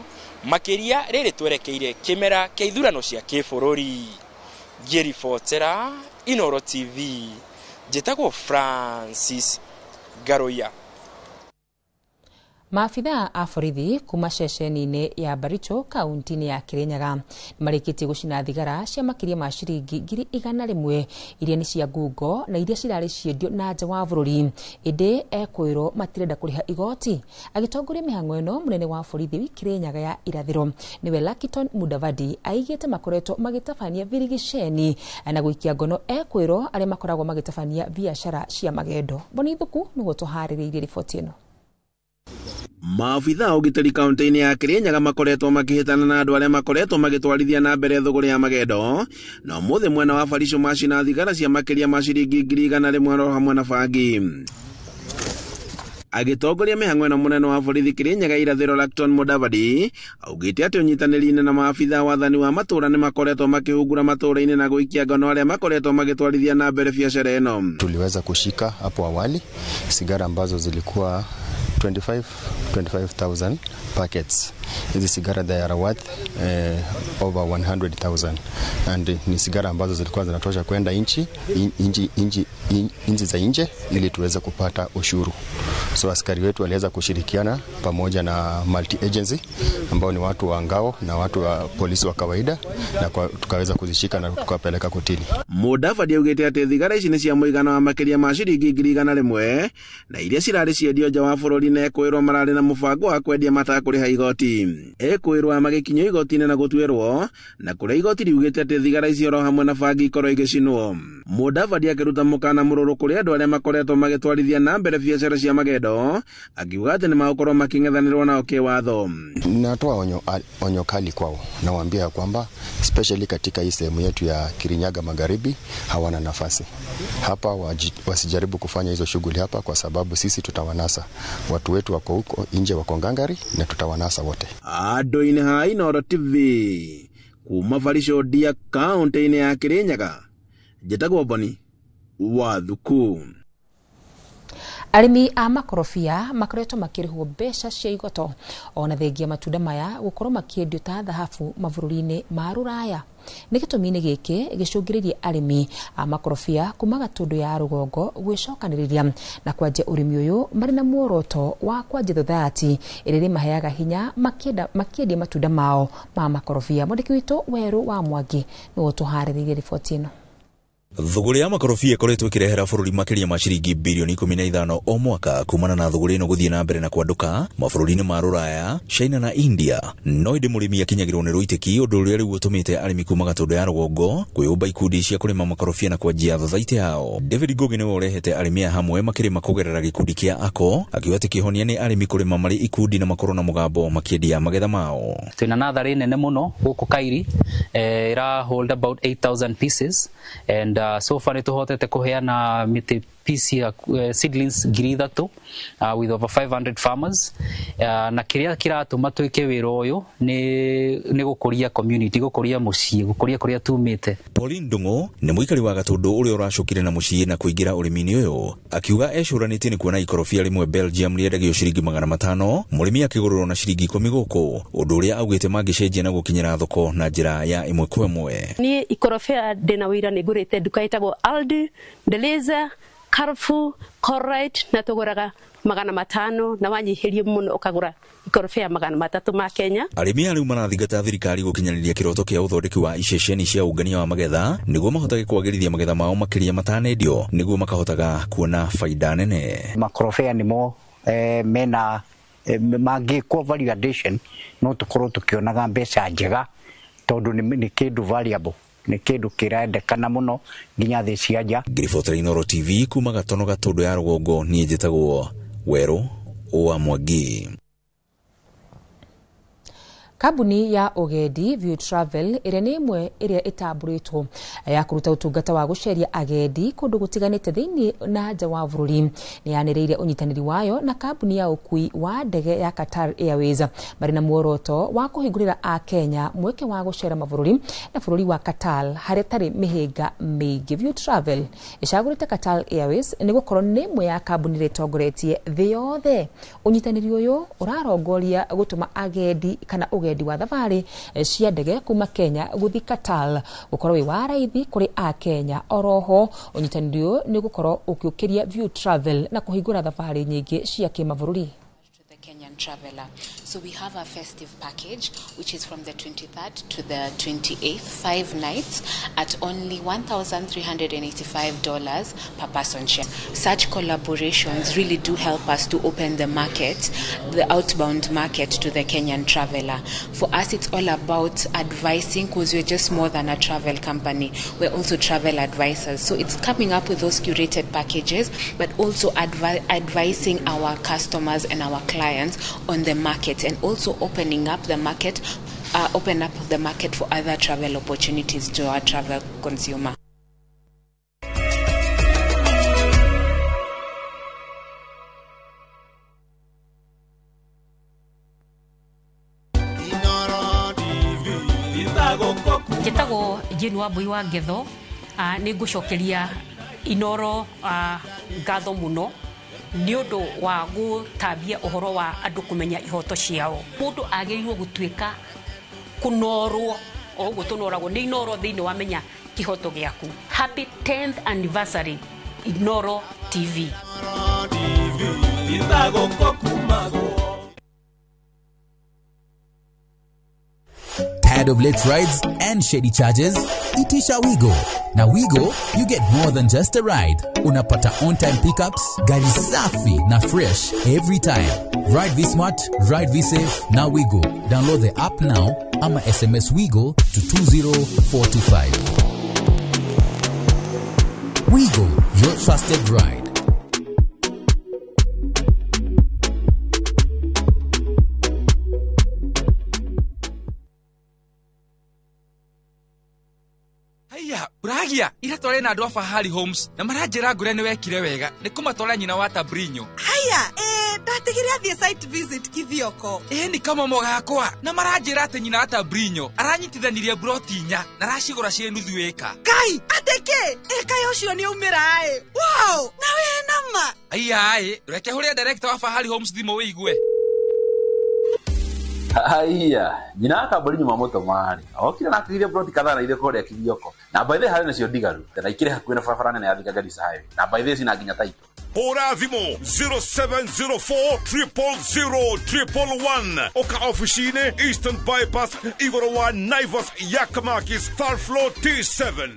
makĩria rĩrĩ twerekeire kĩmera kĩa ithurano cia kĩbũrũri. Ngĩribotera Inooro TV, njĩtagwo Francis Ngaruiya. Maabithaa a borithi kuma ceceni-inĩ ya Baricho kaunti-inĩ ya Kirinyaga nĩmarĩkĩtie gũcina thigara cia makĩria ma ciringi 100,000 iria nĩ cia ngungo na iria cirarĩ ciendio na nja wa bũrũri, ĩndĩ ekwĩrwo matirenda kũrĩha igoti. Agĩtongoria mĩhang'o ĩno, mũnene wa borithi Kirinyaga ya irathĩro nĩwe Lakiton Mudavadi aigĩte makoretwo magĩtabania birigiceni na gũikia ngono ekwĩrwo arĩa makoragwo magĩtabania biacara cia magendo. Boni Thuku nĩguo tũharĩrĩirie riboti ĩno. Maabithaa ũgitĩri kaunti-inĩ ya Kirinyaga makoretwo makĩhĩtana na andũ arĩa makoretwo magĩtwarithia na mbere thũgũrĩ ya magendo, na ũmũthĩ mwena wa Baricho macina thigara cia makĩria ma ciringi 100,000 oro hamwe na bangi. Agĩtongoria mĩhang'o ĩno, mũnene wa borithi Kirinyaga irathĩro Lackton Mudavadi augĩte atĩ ũnyitanĩri-inĩ na maabithaa wathani wa matũũra nĩ makoretwo makĩhungura matũũra-inĩ na gũikia ngono arĩa makoretwo magĩtwarithia na mbere biacara ĩno. Tuliweza kushika hapo awali sigara ambazo zilikuwa 25,000 packets. Hizi sigara they are worth over 100,000 and ni sigara ambazo zilikuwa zinatosha kwenda nchi za nje ili tuweze kupata ushuru. So askari wetu waliweza kushirikiana pamoja na multi agency ambao ni watu wa ngao na watu wa polisi wa kawaida, na tukaweza kuzishika na tukapeleka kotini. Mudavadi augĩte atĩ thigara ici nĩ cia mũigana wa makĩria ma ciringi 100,000 na iria cirarĩ ciendio nja wa bũrũri na ekwĩrwo mararĩ na mũbango wa kwendia matakũrĩha igoti. Ekwĩrwo magĩkinyio igoti-inĩ na gũtuĩrwo, na kũrĩa igoti riugĩte atĩ thigara icio oro hamwe na bangi ikorwo igĩcinwo. Mudavadi akĩruta mũkana mũrũrũ kũrĩ andũ arĩa makoretwo magĩtwarithia na mbere biacara cia magendo, akiuga atĩ nĩmagũkorwo makĩng'ethanĩrwo nao kĩwatho. Natoa onyo kali kwao, nawaambia kwamba especially katika hii sehemu yetu ya Kirinyaga Magharibi hawana nafasi hapa, wasijaribu kufanya hizo shughuli hapa, kwa sababu sisi tutawanasa. Watu wetu wako huko nje, wako ngangari, na tutawanasa wote. Adoine ha Inooro TV Kuma Barisho Ndia kaunti-inĩ ya Kirinyaga, njĩtagwo Boni wa Thuku. Arĩmi a makorobia makoretwo makĩrĩhwo mbeca cia igoto ona thengia matunda maya gũkorwo makĩendio ta thahabu mabũrũri-inĩ ma rũraya. Nĩ gĩtũmi-inĩ gĩkĩ gĩcũngĩrĩirie arĩmi a makorobia kuma Gatũndũ ya rũgongo gwĩcokanĩrĩria na kwanjia ũrĩmi ũyũ marĩ na muoroto wa kwanjia thothaiti ĩrĩa ĩrĩmaheaga hinya makĩendia matunda mao ma makorobia. Mwandĩki witũ Werũ wa Mwangi nĩwe ũtũharĩrĩirie riboti ĩno. Thũgũrĩ ya makorobia ĩkoretwo ĩkĩrehera bũrũri makĩria ma ciringi bilioni 15 o mwaka kumana na thũgũrĩ ĩno gũthiĩ na mbere na kwandũka mabũrũri-inĩ ma rũraya, China na India. No ĩndĩ mũrĩmi akinyagĩrwo nĩ rũitĩki, ũndũ ũrĩa rĩu ũtũmĩte arĩmi kuma Gatũndũ ya rũgongo kwĩyũmba ikundi cia kũrĩma makorobia na kwanjia thothaitĩ yao. David Ngugi nĩwe ũrehete arĩmi aya hamwe makĩrĩma kũgerera gĩkundi kĩa ACO, akiuga atĩ kĩhonia nĩ arĩmi kũrĩma marĩ ikundi na makorwo na mũgambo makĩendia magetha mao. Twĩna natharĩ nene mũno gũkũ Kairi, ĩra hold about 8000 pieces and so far nĩtũhotete kũheana mĩtĩ piece ya seedlings 3,000 with over 500 farmers, na kĩrĩa kĩratũma twĩke wĩra ũyũ nĩ gũkũria community, gũkũria mũciĩ, gũkũria kũrĩa tumĩte. Pauline Ndung'u nĩ mũikari wa Gatũndũ ũrĩa ũracũkire na mũciĩ na kũingĩra ũrĩmi-inĩ ũyũ, akiuga ecũranĩtie nĩ kuona ikorobia rĩmwe Belgium rĩendagio ciringi 500, mũrĩmi akĩgũrĩrwo na ciringi 10 gũkũ, ũndũ ũrĩa augĩte mangĩcenjia na gũkinyĩra thoko na njĩra ya ĩmwe kwa ĩmwe. Niĩ ikorobia ndĩna wĩra nĩ ngũrĩte nduka ĩtagwo Aldi, Deleza, Carrefour, Colruyt na tũgũraga 500 na wanyihĩrio mũno ũkagũra ikorobia 300 ma Kenya. Arĩmi aya rĩu marathingata thirikari gũkinyanĩria kĩroto kĩa ũthondeki wa iceceni cia ũngania wa magetha nĩguo mahotage kwagĩrithia magetha mao makĩria matanendio nĩguo makahotaga kuona faida nene. Makorobia nĩmo mena mangĩkwo value addition no tũkorwo tũkĩonaga mbeca njega tondũ nĩ kĩndũ valuable, nĩ kĩndũ kĩrendekana mũno nginya thĩ cia nja. Ngiribotera Inooro TV kuma Gatono Gatũndũ ya rũgongo, niĩ njĩtagwo Werũ wa Mwangi. Kambuni ya ũgendi View Travel ĩrĩa nĩ ĩmwe ĩrĩa ĩtambũrĩtwo ya kũruta ũtungata wa gũceria agendi kũndũ gũtiganĩte thĩinĩ na nja wa bũrũri nĩ yanĩrĩire ũnyitanĩri wayo na kambuni ya ũkui wa ndege ya Qatar Airways marĩ na muoroto wa kũhingũrĩra a Kenya mweke wa gũcera mabũrũri na bũrũri wa Qatar harĩa tarĩ mĩhĩnga mĩingĩ. View Travel ĩcagũrĩte Qatar Airways nĩ gũkorwo nĩ ĩmwe ya kambuni ĩrĩa ĩtongoretie thĩ yothe. Ũnyitanĩri ũyũ ũrarongoria gũtũma agendi kana ũgendi wa thabarĩ cia ndege kuma Kenya gũthiĩ Qatar gũkorwo wĩ wa raithi kũrĩ a Kenya. Oroho ũnyitanĩri ũyũ nĩ ũgũkorwo ũkĩũkĩria View Travel na kũhingũra thabarĩ nyingĩ cia kĩmabũrũri. Kenyan traveler. So we have a festive package which is from the 23rd to the 28th, 5 nights at only $1,385 per person share. Such collaborations really do help us to open the market, the outbound market to the Kenyan traveler. For us, it's all about advising because we're just more than a travel company. We're also travel advisors. So it's coming up with those curated packages, but also advising our customers and our clients on the market, and also opening up the market, open up the market for other travel opportunities to our travel consumer. Njĩtagwo Jane Wambui wa Ngetho, nĩ ngũcokeria Inooro ngatho mũno nĩ ũndũ wa gũtambia ũhoro wa andũ kũmenya ihoto ciao. Mũndũ agĩrĩirwo gũtuĩka kũnorwo o ũguo tũnoragwo nĩ Inooro thĩinĩ wa menya kĩhoto gĩaku. Happy 10th anniversary Inooro TV. Tired of late rides and shady charges? Itisha Wigo. Now Wigo, you get more than just a ride. Unapata on-time pickups, gari safi na fresh every time. Ride V-Smart, ride V-Safe, now Wigo. Download the app now ama SMS Wigo to 20425. Wigo, your trusted ride. Haya, Uragia ira tware na andu a Fahari Homes na maranjira ngure ni wekire wega ni kumatwara nyina wa Tabrinyo. Haya, ndatigire athie site visit Kithioko. Ni kamomo gakwa na maranjira ati nyina wa Tabrinyo aranyitithanirie broti inya na aracigura cie nuthu eka. Kai, ateke eka ucio ni umira ai. Wow, na we nama. Aiya ai, reke huria director wa Fahari Homes thimo wigue. Haiya, nyina wa Tabrinyo mamũtũma-rĩ, okire na atigire broti kadhaa na ithe kũrĩa Kithioko. Na by the way harĩ nacio ndigaru, na ikĩrĩ hakuhĩ na barabara nene ya Thika Garissa Highway. Na by the way cina nginya title. Hũra thimũ 0704 000 111 oka ofici-inĩ Eastern Bypass igũrũ wa Naivas Yakamakis third floor T7.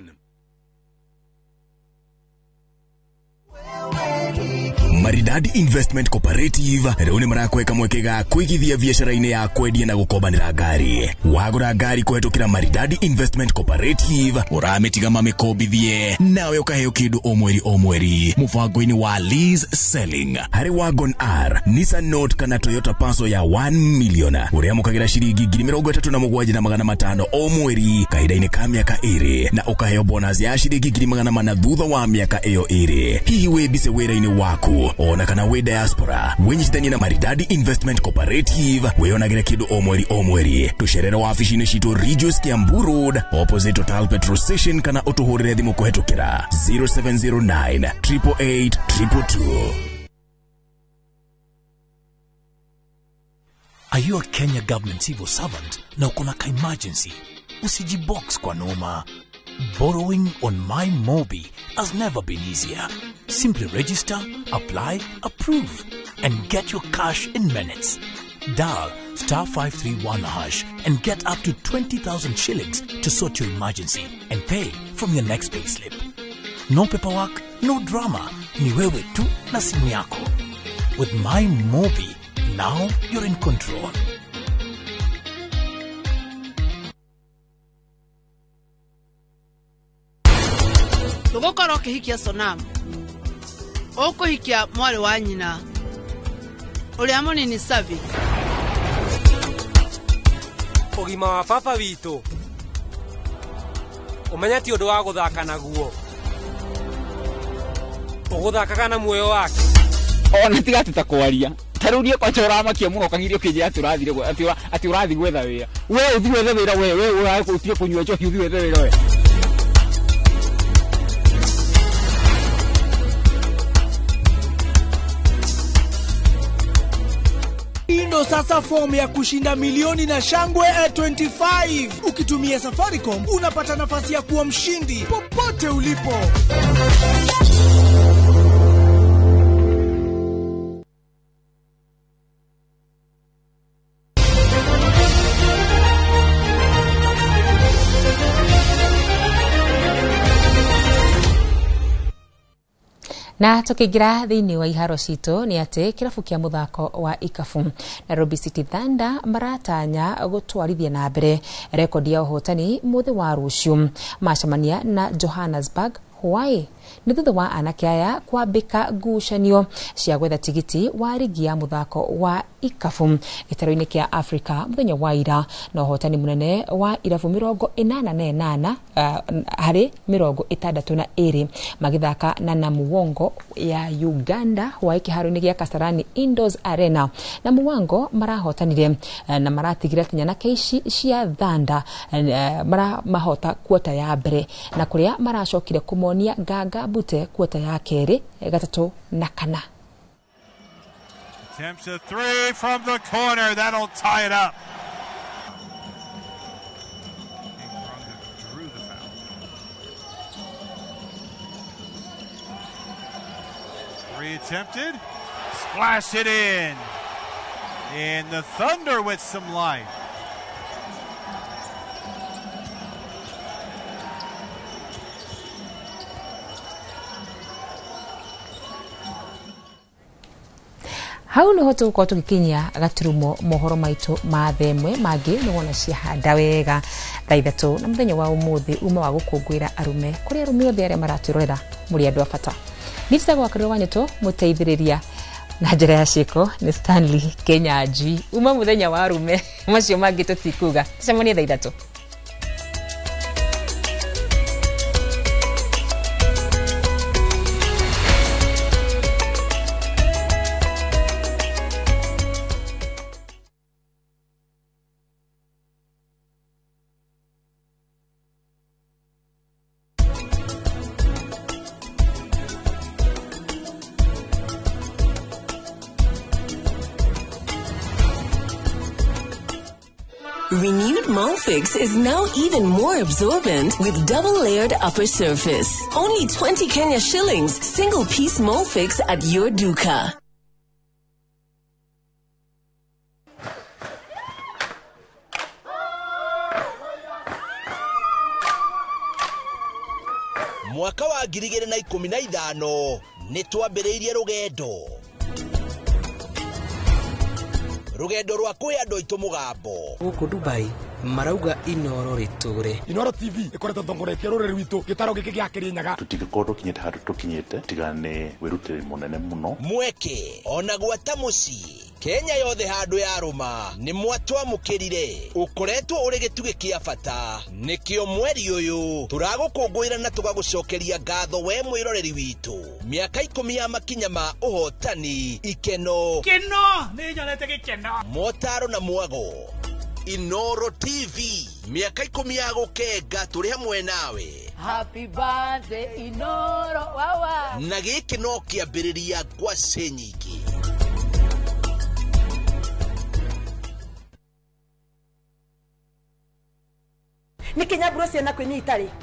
Maridadi Investment Cooperative rĩu nĩ marakweka mweke ga kũigithia biacara-inĩ ya kwendia na gũkombanĩra ngari. Wagũra ngari kũhetũkĩra Maridadi Investment Cooperative ũramĩtiga mamĩkombithie nawe ũkaheo kĩndũ o mweri o mweri mũbango-inĩ wa lease selling. Harĩ Wagon R, Nissan Note kana Toyota Passo ya 1 million ũrĩamũkagĩra ciringi 37,500 o mweri kahinda-inĩ ka mĩaka 2 na ũkaheo bonus ya ciringi 400 thutha wa mĩaka ĩyo 2. Hihi wĩ busy wĩra-inĩ waku ona kana wĩ diaspora, wĩnyitithanie na Maridadi Investment Cooperative wĩyonagĩre kĩndũ o mweri o mweri. Tũcerere wabici-inĩ citũ Ridgeways Kiambu Road opposite Total Petrol Station kana ũtũhũrĩre thimũ kũhetũkĩra 0709 888 222. Are you a Kenya government civil servant na uko na ka emergency? Usijibox kwa noma. Borrowing on MyMobi has never been easier. Simply register, apply, approve, and get your cash in minutes. Dial *531# and get up to 20,000 shillings to sort your emergency and pay from your next payslip. No paperwork, no drama. Ni wewe tu na simu yako. With MyMobi, now you're in control. Tũgũkorwo ũkĩhikia Sonam, ũkũhikia mwarĩ wa nyina ũrĩa mũnini Savi. Ũgima wa baba witũ ũmenye ti ũndũ wa gũthaka naguo, ũgũthakaga na muoyo wake. Ona tiga atĩ ta kwaria ta rĩu niĩ kwanja ũramakia mũno ũkagiria ũkĩnjĩra atĩ ũrathire atĩ ũrathiĩ gwetha wĩra. We ũthiĩ wethe wĩra, we ũtige kũnyua njohi ũthiĩ wethe wĩra we. Ndo sasa fomu ya kushinda milioni na shangwe 25. Ukitumia Safaricom unapata nafasi ya kuwa mshindi popote ulipo. Na tukiingira thiini wa iharo citũ ni ati kirabu kia muthako wa ikabu Nairobi City Thunder maratanya gutwarithia na mbere rekodi ya uhotani muthi wa rucio macemania na Johannesburg Hawaii ni thutha wa anake aya kwambika ngucanio cia gwetha tigiti wa rigi ya muthako wa ikabu gĩtarũ-inĩ kĩa Africa muthenya wa ira na ũhotani munene wa irabu 88 harĩ 62 magithaka na Namugongo ya Uganda wa kĩharo-inĩ gĩa Kasarani Indoors Arena. Namugongo marahotanire na maratigire nyanake ici cia Thunder maramahota kuota ya mbere na kuria maracokire kumonia Gaga Bute kuota ya keri gatatu na kana. Attempts a three from the corner. That'll tie it up. Drew the foul. Three attempted. Splash it in. And the Thunder with some life. Hau niho tugukorwo tugikinyia gaturumo mohoro maitu ma themwe mangi ni wona ciahanda wega thaa ithatũ na muthenya wa umuthi uma wa gukungwira arume kuri arume othe aria maratwirorera muri andu a bata. Nitagwo Wakarura wa Nyũtũ muteithĩrĩria na njĩra ya ciĩko nĩ Stanley Kenyanjui. Uma muthenya wa arume macio mangĩ tũtikuga, tucemanie thaa ithatũ. Renewed Molfix is now even more absorbent with double-layered upper surface. Only 20 Kenya shillings, single piece Molfix at your duka. Mwaka wa 2015 nĩ twambĩrĩirie rũgendo rwa kũhe andũ aitũ mũgambo. Gũkũ Dubai marauga Inoro rĩtũre. Inoro TV ĩkoretwo ĩtongoretie rũrĩrĩ rwitũ gĩtaro gĩkĩ gĩa Kĩrĩnyaga. Tũtingĩkorwo tũkinyĩte handũ tũkinyĩte tiga nĩ wĩrutĩri mũnene mũno. Mweke ona gwata mũciĩ Kenya yothe handũ ya rũma nĩ mwatwamũkĩrire. Ũkoretwo ũrĩ gĩtugĩ kĩa bata, nĩkĩo mweri ũyũ tũragũkũngũĩra na tũgagũcokeria ngatho we mwĩroreri witũ. Mĩaka 10 ya makinya ma ũhotani, ikeno, keno nĩ nyonete gĩkeno, motaro na mwago. Inoro TV mĩaka 10 ya gũkenga tũrĩ hamwe nawe. Happy birthday Inoro wawa. Na gĩkĩ no kĩambĩrĩria ngwacĩ nyingĩ.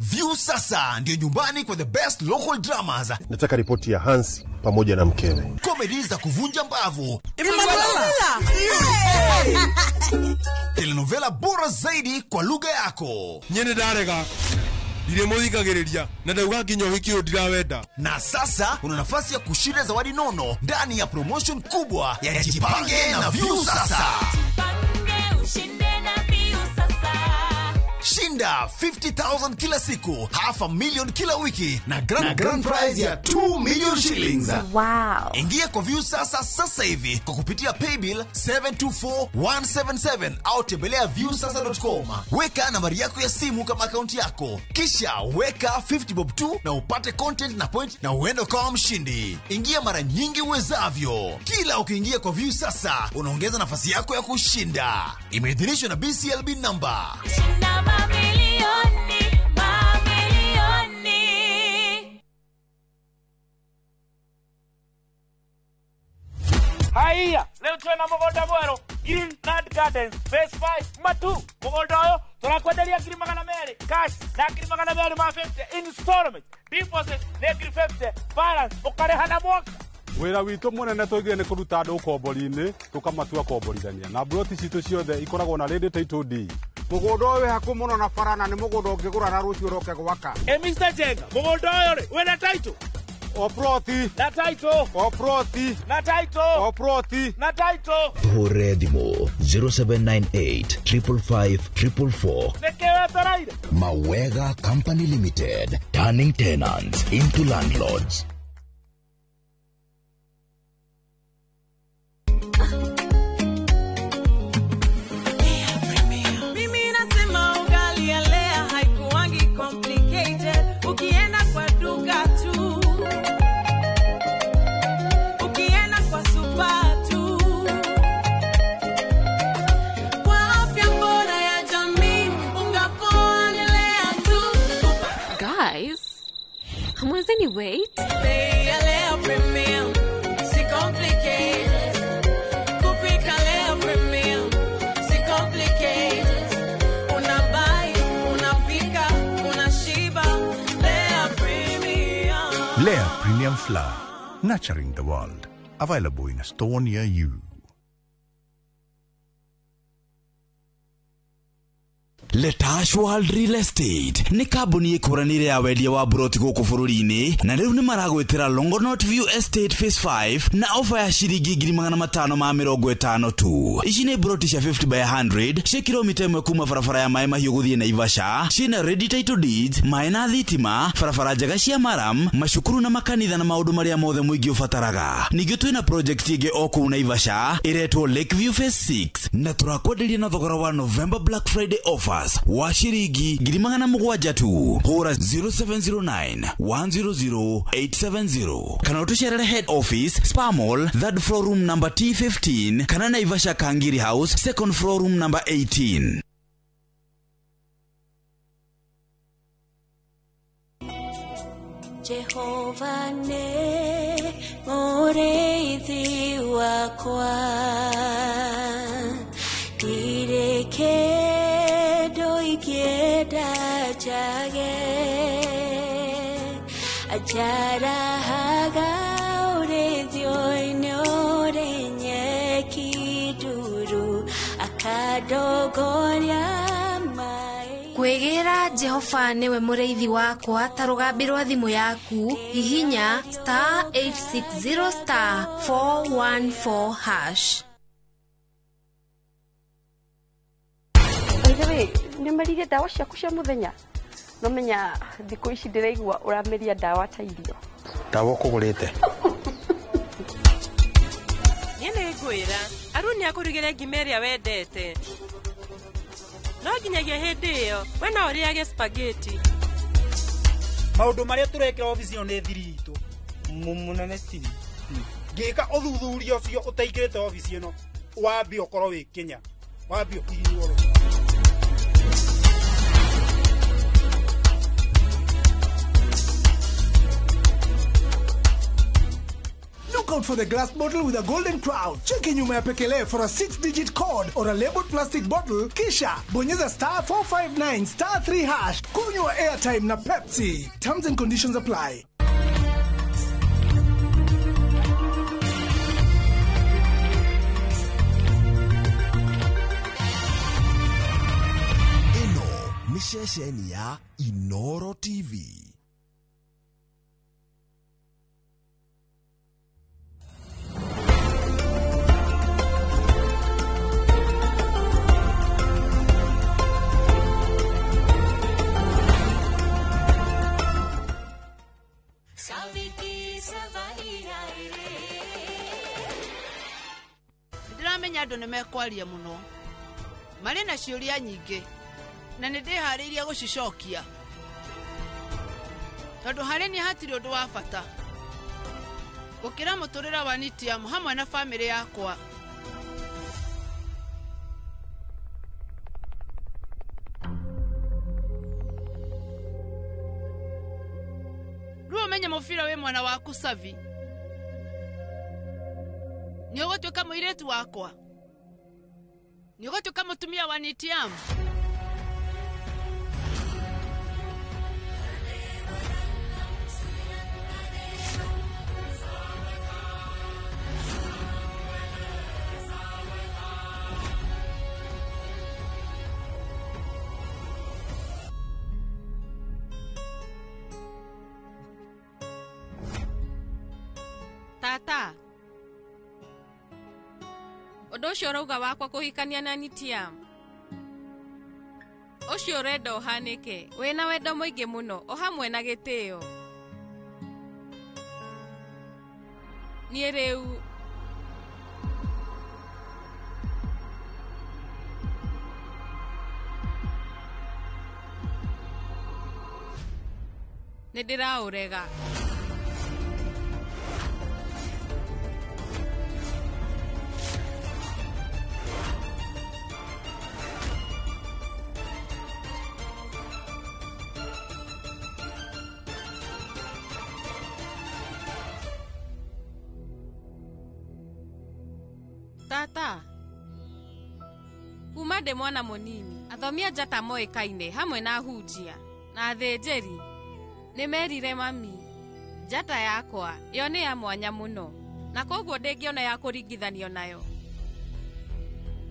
View sasa ndio nyumbani kwa the best local dramas. Nataka ripoti ya Hans pamoja na mkewe. Comedy za kuvunja mbavu. Telenovela bora zaidi kwa lugha yako. Nyene ndarega. Ndiremuthikagiriria na ndauga nginya uhiki uyu ndirawenda. Na sasa una nafasi ya kushinda zawadi nono ndani ya promotion kubwa ya Jipange na View sasa. Jipange ushinde na View sasa. Shinda 50,000 kila siku, 500,000 kila wiki na grand prize ya 2 million shillings. Wow. Ingia kwa View sasa sasa hivi kwa kupitia paybill 724177 au tembelea viewsasa.com. Weka nambari yako ya simu kama akaunti yako, kisha weka 50 bob 2 na upate content na point na uende ukawa mshindi. Ingia mara nyingi uwezavyo. Kila ukiingia kwa View sasa unaongeza nafasi yako ya kushinda. Imeidhinishwa na BCLB number. Shinda mamilioni, mamilioni. Haiya, leo twena mũgũnda mwerũ Green Land Gardens Phase 5 Matu. Mũgũnda ũyũ tũrakwenderia 200,000 cash na 250 installment. Deposit nĩ 50, balance ũkarĩha na mwaka. Wĩra witũ mũnene tũigire nĩ kũruta andũ ũkombori-inĩ tũkamatua komborithania na mburoti citũ ciothe ikoragwo na ready title deed. Mũgũnda ũyũ wĩ hakuhĩ mũno na bara na nĩ mũgũnda ũngĩgũra na rũciũ ũroke gwaka. Mr. Jenga, mũgũnda ũyũ rĩ wĩna title? O ploti. Na title. O ploti. Na title. O ploti. Na title. Hũre thimũ 0798 555 444. Nĩkĩ wetereire? Mawega Company Limited, turning tenants into landlords. Hamwezi wait? Lea Premium, si complicated. Kupika Lea Premium, si complicated. Unabai, unapika, unashiba. Lea Premium. Lea Premium Flour, nurturing the world. Available in a store near you. Letash World Real Estate nĩ kambuni ĩkũranĩire ya wendia wa buroti gũkũ bũrũri-inĩ na rĩu nĩ maragwĩtĩra Longonot View Estate Phase 5 na ofa ya ciringi 550 tu. Ici nĩ buroti cia 50 by 100 cia kilomita 1 kuma barabara ya Maĩ Mahiũ gũthiĩ Naivasha, ciĩna ready title deeds, maĩ na thitima, barabara njega cia maram, macukuru na makanitha na maũndũ marĩa mothe mũingĩ ũbataraga. Ningĩ twĩna project ĩngĩ o kũu Naivasha ĩretwo Lakeview Phase 6 na tũrakwenderia na thogora wa November Black Friday offer wa shiringi 700 tu. Hũra 0709 100 870 kana ũtũcerere head office Spa Mall 3rd floor room number T15 kana Naivasha Kangiri House 2nd floor room number 18. Jehova ne mũrĩithi wakwa, ndirĩ. Ndingĩenda njage Njarahaga ũrĩithio-inĩ ũrĩ nyeki nduru akandongoria maĩ. Kwĩgĩra Jehova nĩwe mũrĩithi wakwa ta rũgambi rwa thimũ yaku hihinya star 860 star 414 hash. By the way, nĩ ũmeririe ndawa ciaku cia mũthenya? Nomenya thikũ ici ndĩraigua ũrameria ndawa ta irio. Ndawa ũkũgũrĩte? Niĩ nĩ ngwĩra Aruni akũrugĩre ngima ĩrĩa wendete. No nginyagia hĩndĩ ĩyo we no ũrĩage spaghetti. Maũndũ marĩa tũrekĩra obici ĩno nĩ thiri itũ. Mũnene Steve, ngĩka ũthuthuria ũcio ũtaingĩrĩte obici ĩno, wambe ũkorwo wĩ Kenya, wambe ũkinywo. Look out for the glass bottle with a golden crown. Cheki nyuma ya pekele for a 6-digit code or a labeled plastic bottle. Kisha bonyeza star 459 star 3 hash. Kunywa airtime na Pepsi. Terms and conditions apply. Ĩno nĩ ceceni ya Inoro TV. Ndĩramenya andũ nĩ mekwaria mũno marĩ na ciũria nyingĩ na nĩ ndĩharĩirie gũcicokia tondũ harĩ niĩ hatirĩ ũndũ wa bata gũkĩra mũtũrĩre wa Nitiam hamwe na bamĩrĩ yakwa. Rĩu ũmenye mũbira wĩ mwena waku Savi. Nĩ ũgũtuĩka mũirĩtu wakwa? Nĩ ũgũtuĩka mũtumia wa Nitiam? Tata, ũndũ ũcio ũrauga wakwa kũhikania na Nitiam ũcio ũrenda ũhanĩke wĩna wendo mũingĩ mũno o hamwe na gĩtĩo. Niĩ rĩu nĩ ndĩraũrega. Tata, kuma ndĩ mwana mũnini athomi a njata moĩkaine hamwe na ahunjia na athĩnjĩri nĩ merire mami njata yakwa ĩyo nĩ ya mwanya mũno na koguo ndĩngĩona ya kũringithanio nayo.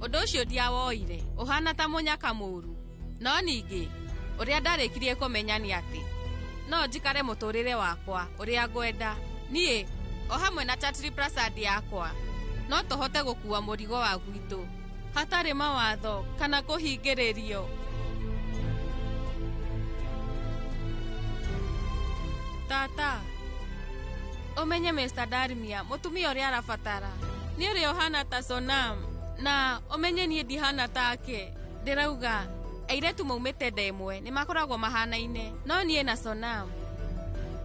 Ũndũ ũcio ndiawoire ũhana ta mũnyaka mũru, no ningĩ ũrĩa ndarĩkirie kũmenya nĩ atĩ no njikare mũtũrĩre wakwa ũrĩa ngwenda niĩ o hamwe na Chatri Prasad yakwa no tũhote gũkua mũrigo wa gwitũ hatarĩ mawatho kana kũhingĩrĩrio. Tata, ũmenye Mr. Darmia mũtumia ũrĩa arabatara nĩ ũrĩa ũhana ta Sonam na ũmenye niĩ ndihana take. Ndĩrauga airĩtu maumĩte nda ĩmwe nĩ makoragwo mahanaine, no niĩ na Sonam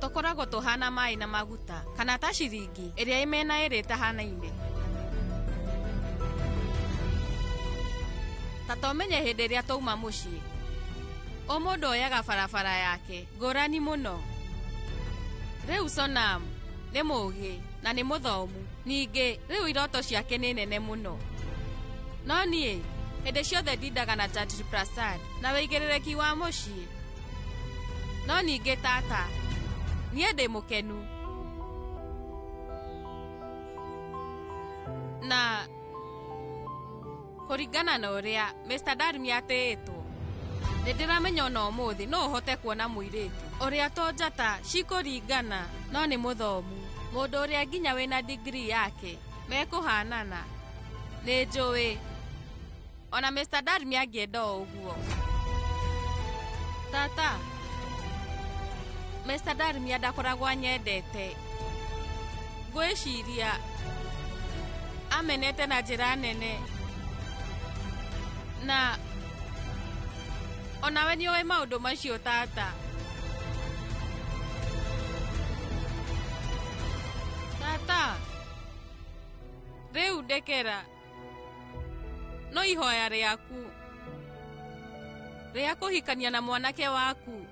tũkoragwo tũhana maĩ na maguta kana ta ciringi ĩrĩa ĩmena ĩrĩ ĩtahanaine. Ta tomenye hĩndĩ ĩrĩa twauma mũciĩ o mũndũ oyaga barabara yake ngũrani mũno. Rĩu Sonam nĩ mũũgĩ na nĩ mũthomu, ningĩ rĩu iroto ciake nĩ nene mũno, no niĩ Hĩndĩ ciothe ndindaga na Jatri Prasad na wĩigĩrĩrĩki wa mũciĩ. No ningĩ tata, niĩ ndĩ mũkenu. Na kũringana na ũrĩa Mr. Darmi atĩĩtwo, nĩ ndĩramenya ona ũmũthĩ no ũhote kuona mũirĩtu ũrĩa to njata cikũringana no nĩ mũthomu, mũndũ ũrĩa nginya wĩna degree yake mekũhanana. Nĩ njũĩ ona Mr. Darmi angĩenda o ũguo. Tata, Mr. Darmi ndakoragwo anyendete. Ngwĩciria amenete na njĩra nene, na onawe nĩũĩ maũndũ macio tata. Tata, rĩu ndekera no ihoya rĩaku rĩa kũhikania na mwanake waku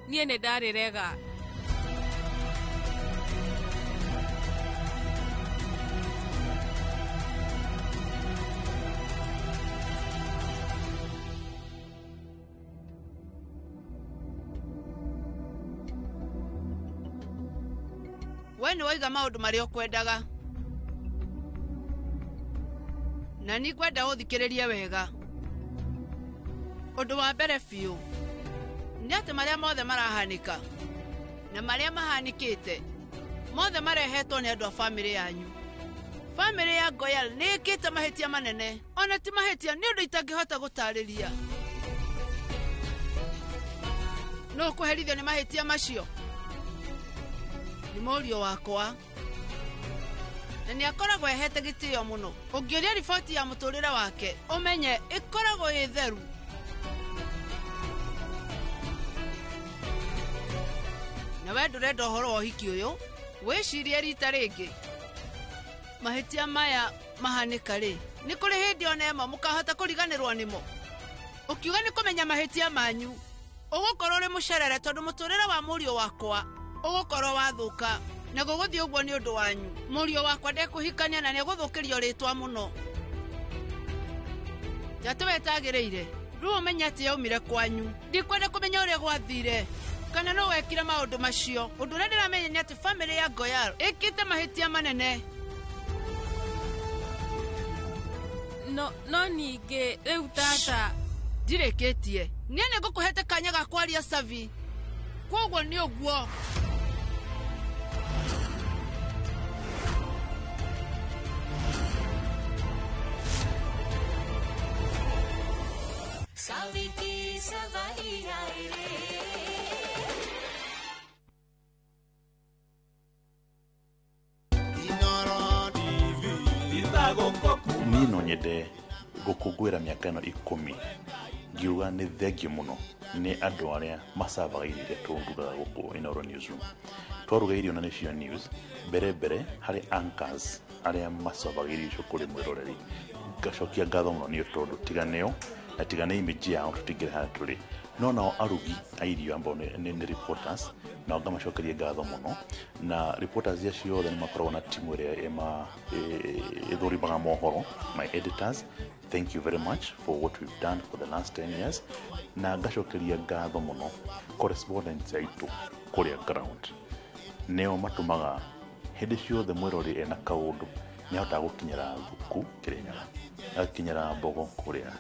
niĩ nĩ ndarĩrega. We nĩ waiga maũndũ marĩa ũkwendaga, na nĩ ngwenda ũthikĩrĩrie wega. Ũndũ wa mbere biũ nĩ atĩ marĩa mothe marahanĩka na marĩa mahanĩkĩte mothe marehetwo nĩ andũ a bamĩrĩ yanyu. Bamĩrĩ ya Goyal nĩ ĩkĩte mahĩtia manene, ona ti mahĩtia, nĩ ũndũ itangĩhota gũtarĩria. No ũkũherithio nĩ mahĩtia macio? Nĩ mũriũ wakwa, na nĩ akoragwo ehete gĩtĩo mũno. Ũngĩũria riboti ya mũtũrĩre wake, ũmenye ĩkoragwo ĩ theru. Na we ndũrenda ũhoro wa ũhiki ũyũ, wĩcirie rita rĩngĩ. Mahĩtia maya mahanĩka rĩ, nĩ kũrĩ hĩndĩ ona ĩmwe mũkahota kũriganĩrwo nĩmo? Ũkiuga nĩ kũmenya mahĩtia manyu, ũgũkorwo ũrĩ mũcerere tondũ mũtũrĩre wa mũriũ wakwa ũgũkorwo wathũka, na gũgũthiĩ ũguo nĩ ũndũ wanyu. Mũriũ wakwa ndekũhikania na nĩegũthũkĩrio rĩtwa mũno. Njatũ wetagĩrĩire, rĩu ũmenye atĩ yaumire kwanyu. Ndikwenda kũmenya ũrĩa gwathire kana no wekire maũndũ macio. Ũndũ ũrĩa ndĩramenya nĩ atĩ bamĩrĩ ya Goyal ĩkĩte mahĩtia manene. No ningĩ rĩu tata, ndirĩkĩtie. Niĩ nĩngũkũhete kanya ga kwaria Savi, kwoguo nĩ ũguo. Niĩ no nyende gũkũngũĩra mĩaka ĩno 10 ngiuga nĩ thengiũ mũno nĩ andũ arĩa macavaga irio iria tũrugaga gũkũ Inooro Newsroom. Twaruga irio na nĩcio news mbere harĩ anchors arĩa macavaga irio icio kũrĩ mwĩroreri. Ngacokia ngatho mũno nĩ tondũ tiga nĩo na tiga nĩ image yao tũtingĩrĩ harĩa tũrĩ. No nao arugi a irio ambao nĩ reporters, nao ngamacokeria ngatho mũno. Na reporters acio othe nĩ makoragwo na timu ĩrĩa ĩthũrimaga mohoro, my editors, thank you very much for what we've done for the last 10 years. Na ngacokeria ngatho mũno correspondents aitũ kũrĩa ground, nĩo matũmaga hĩndĩ ciothe mwĩrori ena kaũndũ nĩahotaga gũkinyĩra Thuku Kĩrĩnyaga, agakinyĩra Mbogo kũrĩa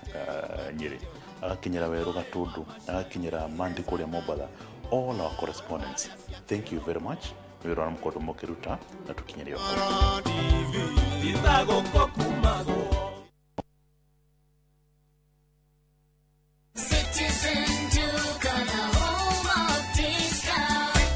Nyĩrĩ, agakinyĩra Werũ Gatũndũ, agakinyĩra Mandi kũrĩa Mombatha. All our correspondents, thank you very much nĩ wĩra ũrĩa mũkoretwo mũkĩruta na tũkinyĩre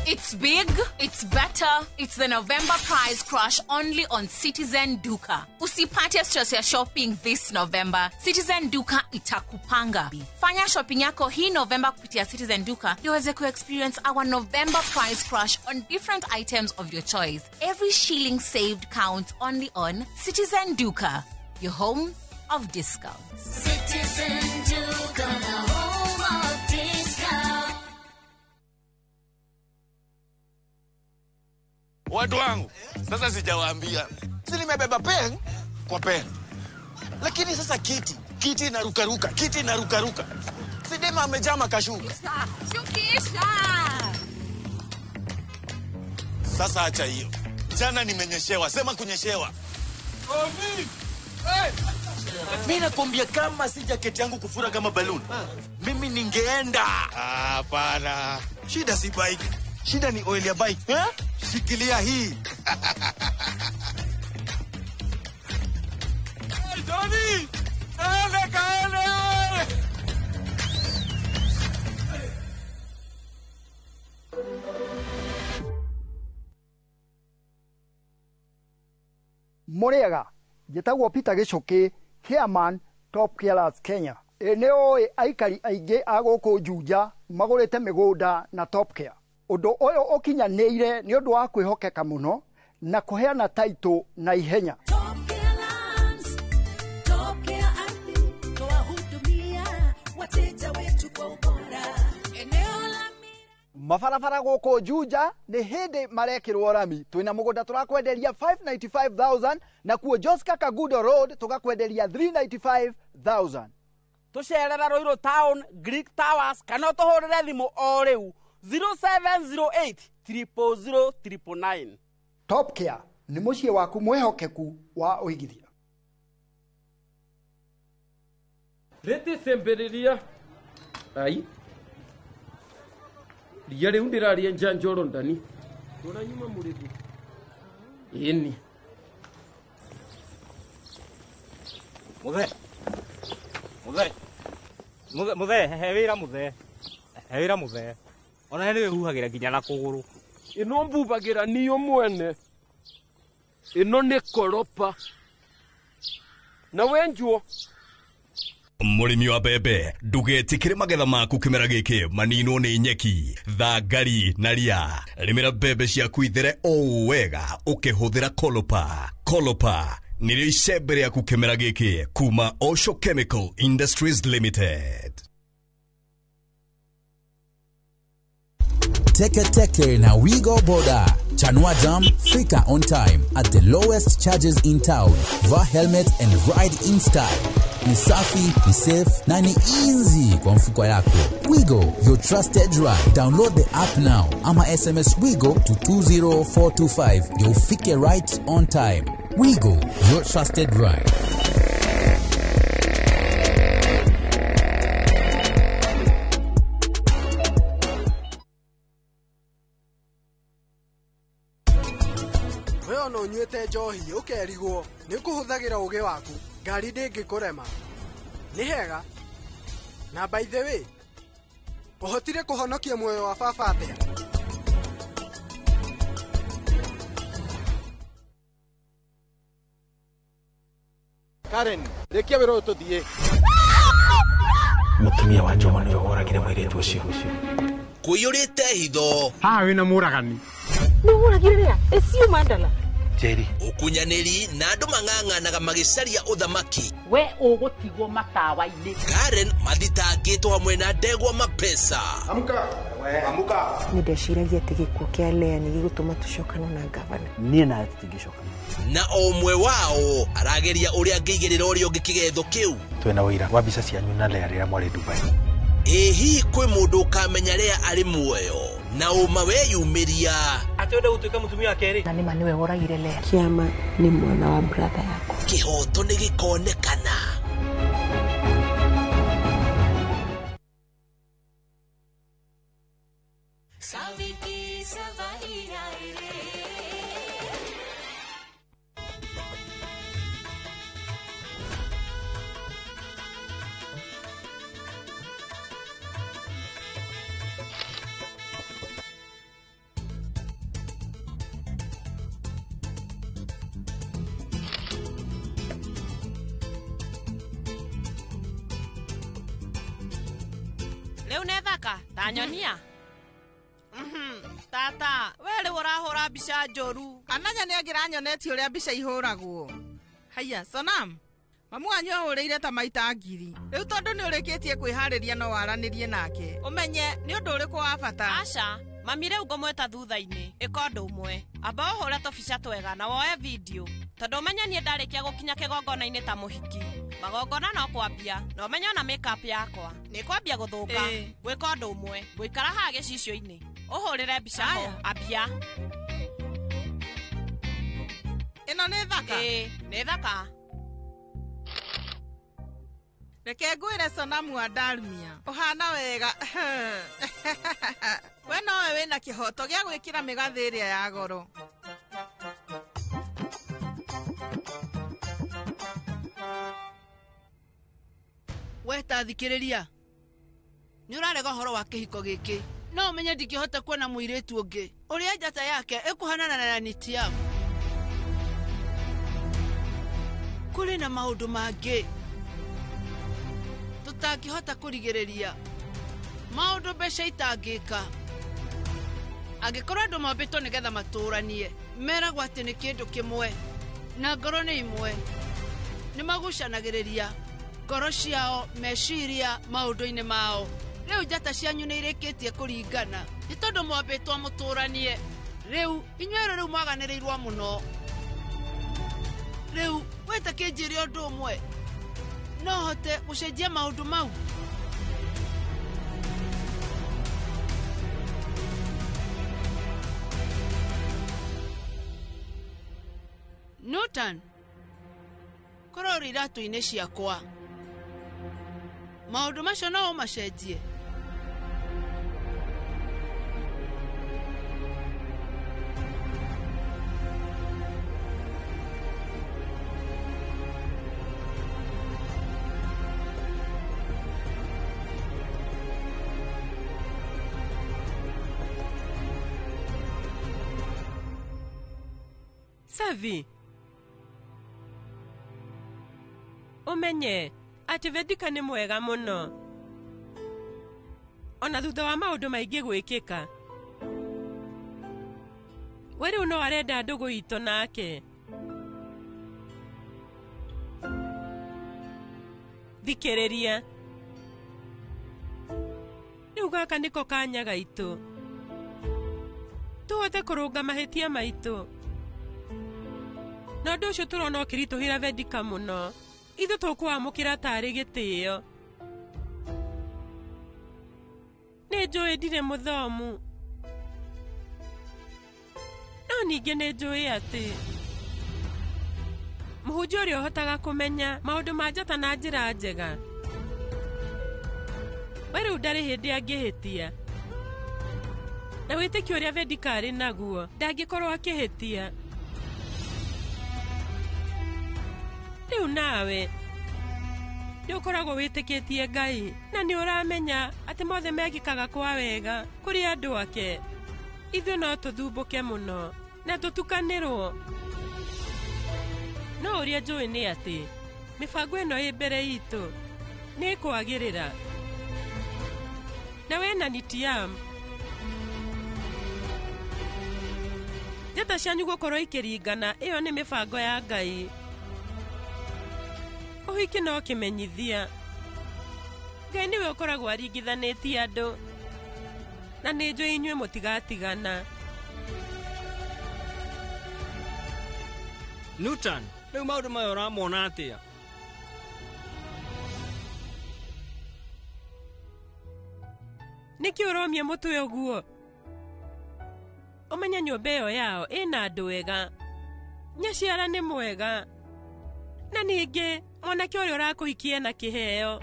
It's big, it's better, it's the November price crash only on Citizen Duka. Usipate stress ya shopping this November. Citizen Duka itakupanga. Fanya shopping yako hii November kupitia Citizen Duka ndio uweze ku-experience our November price crash on different items of your choice. Every shilling saved counts only on Citizen Duka, your home of discounts. Citizen Duka, the home of discounts. Watu wangu, sasa sijawaambia. Si nimebeba pen kwa pen. Lakini sasa kiti inarukaruka, kiti inarukaruka. Sidema amejaa makashuka. Shukisha. Sasa acha hiyo. Jana nimenyeshewa, sema kunyeshewa. Mimi nakwambia kama si jaketi yangu kufura kama balloon, mimi ningeenda. Hapana. Shida si bike. Shida ni oil ya bike. Eh? Shikilia hii. Hey, Johnny! Kaele, kaele! Muriega, njĩtagwo Peter Gĩcũkĩ, chairman Top Killers Kenya. Ĩ nĩ ũĩ aikari aingĩ a gũkũ Juja magũrĩte mĩgũnda na Top Care. Ũndũ ũyũ ũkinyanĩire nĩ ũndũ wa kwĩhokeka mũno na kũheana taitũ na ihenya. Mabarabara gũkũ Juja nĩ hĩndĩ marekĩrwo rami. Twĩna mũgũnda tũrakwenderia 595,000 na kuo Joska Kagudo Road tũgakwenderia 395,000. Tũcerera Ruiru Town, Greek Towers kana ũtũhũrĩre thimũ o rĩu 0708 000 999. Top Care nĩ mũciĩ waku mwĩhokeku wa ũigithia. Rĩtĩcembĩrĩria ai ria rĩu ndĩraria njanjoro ndani tũranyuma mũrĩthi ĩni Muthe Muthe Muthe Muthe he wĩra Muthe he wĩra Muthe ona nĩ wĩhuhagĩra nginya na kũgũrũ ĩno mbubagĩra niyo mwene ĩno nĩ koropa na wenjuo. Mũrĩmi wa mbembe ndũgetĩkĩre magetha maku kĩmera gĩkĩ maninwo nĩ nyeki thangari na ria. Rĩmĩra mbembe ciaku ithere o wega ũkĩhũthĩra Kolopa. Kolopa nĩrĩo icembe rĩaku kĩmera gĩkĩ kuma Osho Chemical Industries Limited. Teke Teke na Wigo Boda. Chanua Jam, fika on time at the lowest charges in town. Vaa helmet and ride in style. Ni safi, ni safe na ni easy kwa mfuko yako. Wigo, your trusted ride. Download the app now ama SMS Wigo to 20425. You'll ufike right on time. Wigo, your trusted ride. We ona ũnyuĩte njohi ũkerigwo nĩ ũkũhũthagĩra ũgĩ waku ngari ndĩngĩkũrema. Nĩ hega. Na by the way, ũhotire kũhonokia muoyo wa baba atĩa? Karen, rĩkia wĩra ũyũ tũthiĩ. Mũtumia wa Njoma nĩwe woragire mũirĩtu ũcio. Kũiyũrĩte hitho. Haha wĩna mũragani. Nĩũragire rĩa? Ĩcio mandala. Njeri. Ũkunyanĩri na andũ mang'ang'anaga magĩcaria ũthamaki. We ũgũtigwo matawa-inĩ. Karen mathitangĩtwo hamwe na ndegwa mapesa. Amka. Amka. Nĩ ndeciragia atĩ gĩkuũ kĩa Lea nĩ gĩgũtũma tũcokane na ngavana. Niĩ nawe tũtingĩcokana. Na o ũmwe wao arageria ũrĩa angĩigĩrĩra ũrĩa ũngĩ kĩgetho kĩu. Twĩna ũira wa mbica cianyu na Lea rĩrĩa mwarĩ Dubai. Ĩ hihi kwĩ mũndũ ũkamenya Lea arĩ muoyo na ũma weyumĩria atĩ ũrenda gũtuĩka mũtumia wa kerĩ na nĩma nĩwe woragire Lea. Kĩama nĩ mwana wa brother yakwa. Kĩhoto nĩ gĩkonekana. Rĩu nĩ thaka ta nyonia. Tata, we rĩu ũrahũra mbica njũru. Ananya nĩ angĩranyonetie ũrĩa mbica ihũragwo. Haiya, Sonam, mamu wanyu ahũrĩire ta maita 1000. Rĩu tondũ nĩ ũrĩkĩtie kwĩharĩria no waranĩrie nake. Ũmenye nĩ ũndũ ũrĩkũ wa bata. Aca, Mami rĩu ngũmwĩta thutha-inĩ. Ĩka ũndũ ũmwe. Amba ũhũre tũbica twega na woe video. Tondũ ũmenye niĩ ndarĩkia gũkinya kĩgongona-inĩ ta mũhiki. Magongona no kwambia, na ũmenye ona make-up yakwa. Nĩ kwambia gũthũka. Gwĩka ũndũ ũmwe. Ngũikara haha gĩcicio-inĩ. Ũhũrĩre mbica ho. Ambia. Ĩno nĩ thaka? Ĩĩ, nĩ thaka. Reke ngwĩre Sonamu wa Dalmia, ũhana wega. We nowe wĩna kĩhoto gĩa gwĩkĩra mĩgathĩ ĩrĩa ya goro. We ta thikĩrĩria. Nĩ ũrarega ũhoro wa kĩhiko gĩkĩ. No ũmenye ndingĩhota kuona mũirĩtu ũngĩ ũrĩa njata yake ĩkũhanana na Nitiam. Kũrĩ na maũndũ mangĩ tũtangĩhota kũrigĩrĩria, maũndũ mbeca itangĩka. Angĩkorwo andũ mombĩtwo nĩgetha matũranie, meragwo atĩ nĩ kĩndũ kĩmwe na ngoro nĩ imwe. Nĩ magucanagĩrĩria ngoro ciao, meciria maũndũ-inĩ mao. Rĩu njata cianyu nĩ irĩkĩtie kũringana nĩ tondũ mwambĩtwo mũtũranie. Rĩu inyuĩ rĩu mwaganĩrĩirwo mũno. Rĩu weta kĩnjĩre ũndũ ũmwe, no hote gũcenjia maũndũ mau. Newton, korwo ũrĩ iratũ-inĩ ciakwa, maũndũ macio no ũmacenjie. Savi, ũmenye atĩ Vedika nĩ mwega mũno. Ona thutha wa maũndũ maingĩ gwĩkĩka, we rĩu no arenda ndũgũ itũ nake. Thikĩrĩria, rĩu gaka nĩko kanya gaitũ tũhote kũrũnga mahĩtia maitũ. Na ũndũ ũcio tũrona ũkĩritũhĩra Vedika mũno. Ithuĩ tũkũamũkĩra tarĩ gĩtĩo. Nĩ njũĩ ndirĩ mũthomu, no ningĩ nĩ njũĩ atĩ mũhunjia ũrĩa ũhotaga kũmenya maũndũ ma njata na njĩra njega, we rĩu ndarĩ hĩndĩ angĩhĩtia. Na wĩtĩkio ũrĩa Vedika arĩ naguo, ndangĩkorwo akĩhĩtia. Rĩu nawe nĩ ũkoragwo wĩtĩkĩtie Ngai na nĩ ũramenya atĩ mothe mekĩkaga kwa wega kũrĩ andũ ake. Ithuĩ no tũthumbũke mũno na tũtukanĩrwo. No ũrĩa njũĩ nĩ atĩ mĩbango ĩno ĩ mbere itũ nĩ ĩkwagĩrĩra. Na we na Nitiam, njata cianyu gũkorwo ikĩringana, ĩyo nĩ mĩbango ya Ngai. Ũhiki no kĩmenyithia. Ngai nĩwe ũkoragwo aringithanĩtie andũ, na nĩ njũĩ inyuĩ mũtigatigana. Newton, rĩu maũndũ maya ũramona atĩa? Nĩkĩ ũromia mũtwe ũguo? Ũmenye nyũmba ĩyo yao ĩna andũ ega. Nyaciara nĩ mwega. Na ningĩ mwanake ũrĩa ũrakũhikia na kĩheo.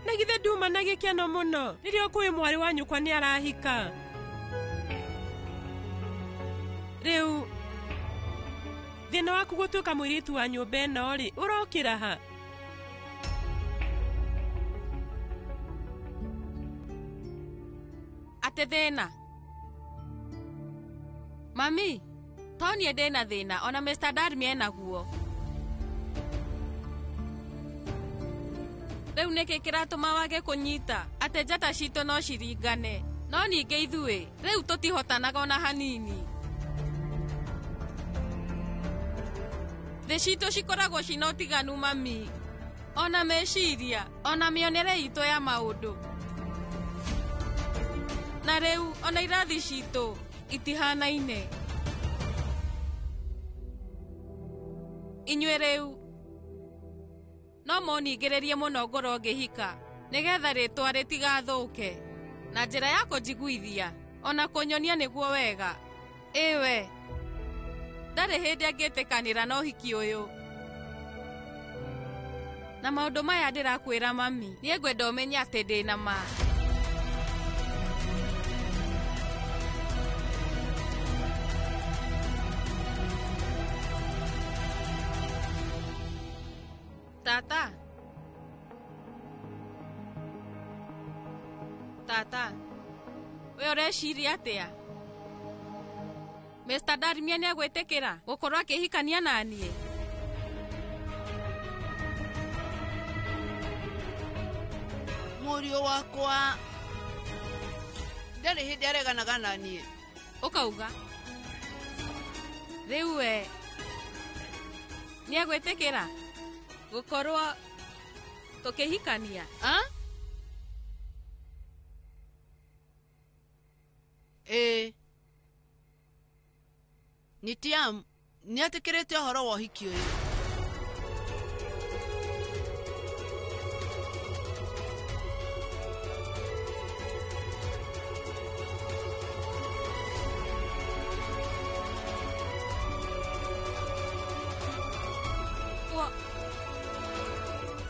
Na githĩ nduma na gĩkeno mũno rĩrĩa ũkũĩ mwarĩ wa nyũkwa nĩ arahika. Rĩu thĩna waku gũtuĩka mũirĩtu wa nyũmba ĩno rĩ, ũrokĩra ha? Atĩ thĩna? Mami, to niĩ ndĩna thĩna, ona Mr. Darmi enaguo. Rĩu nĩkĩ kĩratũma wage kũnyita atĩ njata citũ no ciringane, no ningĩ ithuĩ rĩu tũtihotanaga ona hanini. Thĩ citũ cikoragwo cina ũtiganu mami. Ona meciria, ona mĩonere itũ ya maũndũ. Na rĩu ona irathi citũ itihanaine. Inyuĩ rĩu no mũningĩrĩrie mũno ngorwo ngĩhika nĩgetha rĩtwa rĩtigathũke na njĩra ya kũnjiguithia ona kũnyonia nĩguo wega. Ĩwe ndarĩ hĩndĩ angĩtĩkanĩra na ũhiki ũyũ. Na maũndũ maya ndĩrakwĩra mami, niĩ ngwenda ũmenye atĩ ndĩna ma. Tata. Tata. We ũreciria atĩa? Mr. Darmia nĩ egwĩtĩkĩra gũkorwo akĩhikania na niĩ? Mũriũ wakwa ndarĩ hĩndĩ areganaga na niĩ. Ũkauga rĩu we nĩ egwĩtĩkĩra gũkorwo tũkĩhikania? Ĩĩ. Nitiam nĩetĩkĩrĩte ũhoro wa ũhiki ũyũ.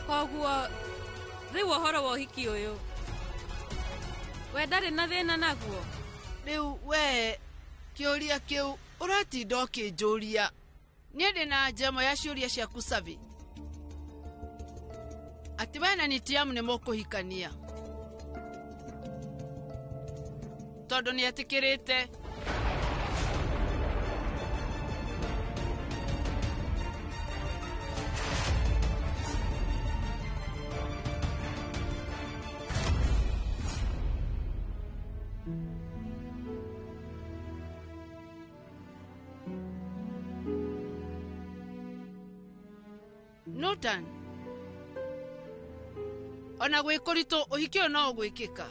Koguo rĩu ũhoro wa ũhiki ũyũ we ndarĩ na thĩna naguo? Rĩu we kĩũria kĩu ũratinda ũkĩnjũria. Niĩ ndĩ na njemo ya ciũria ciaku Savi. Atĩ we na Nitiam nĩ mũkũhikania tondũ nĩetĩkĩrĩte. Nutan, ona gwĩ kũritũ ũhiki ũyũ no ũgwĩkĩka.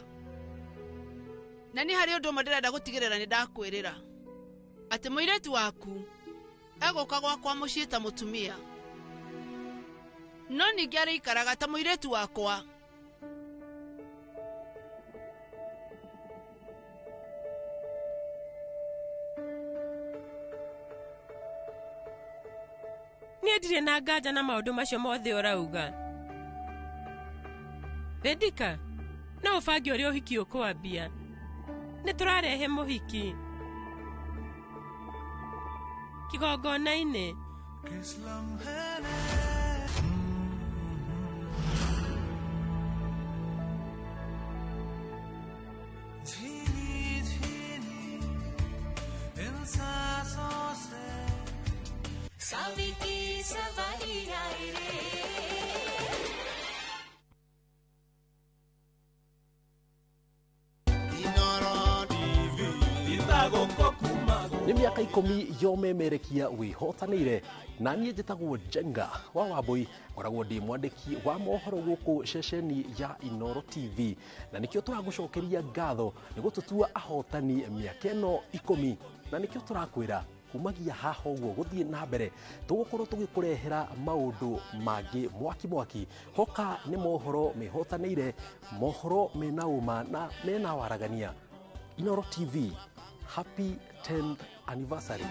Na nĩ harĩ ũndũ ũmwe ndĩrenda gũtigĩrĩra nĩ ndakwĩrĩra atĩ mũirĩtu waku egũka gwakwa mũciĩ ta mũtumia, no ningĩ arĩikaraga ta mũirĩtu wakwa. Niĩ ndirĩ na nganja na maũndũ macio mothe ũrauga. Vedika, no ũbange ũrĩa ũhiki ũkwambia. Nĩ tũrarehe mũhiki kigongona-inĩ. Nĩ mĩaka 10 yomemerekia wĩhotanĩire na niĩ njĩtagwo Njenga wa Wambui, ngoragwo ndĩ mwandĩki wa mohoro gũkũ ceceni ya Inoro TV, na nĩkĩo tũragũcokeria ngatho nĩ gũtũtua ahotani mĩaka ĩno 10, na nĩkĩo tũrakwĩra kumagia haha ũguo gũthiĩ na mbere tũgũkorwo tũgĩkũrehera maũndũ mangĩ mwaki mwaki. Hoka nĩ mohoro mehotanĩire, mohoro mena ũma na mena waragania. Inoro TV, happy 10th anniversary.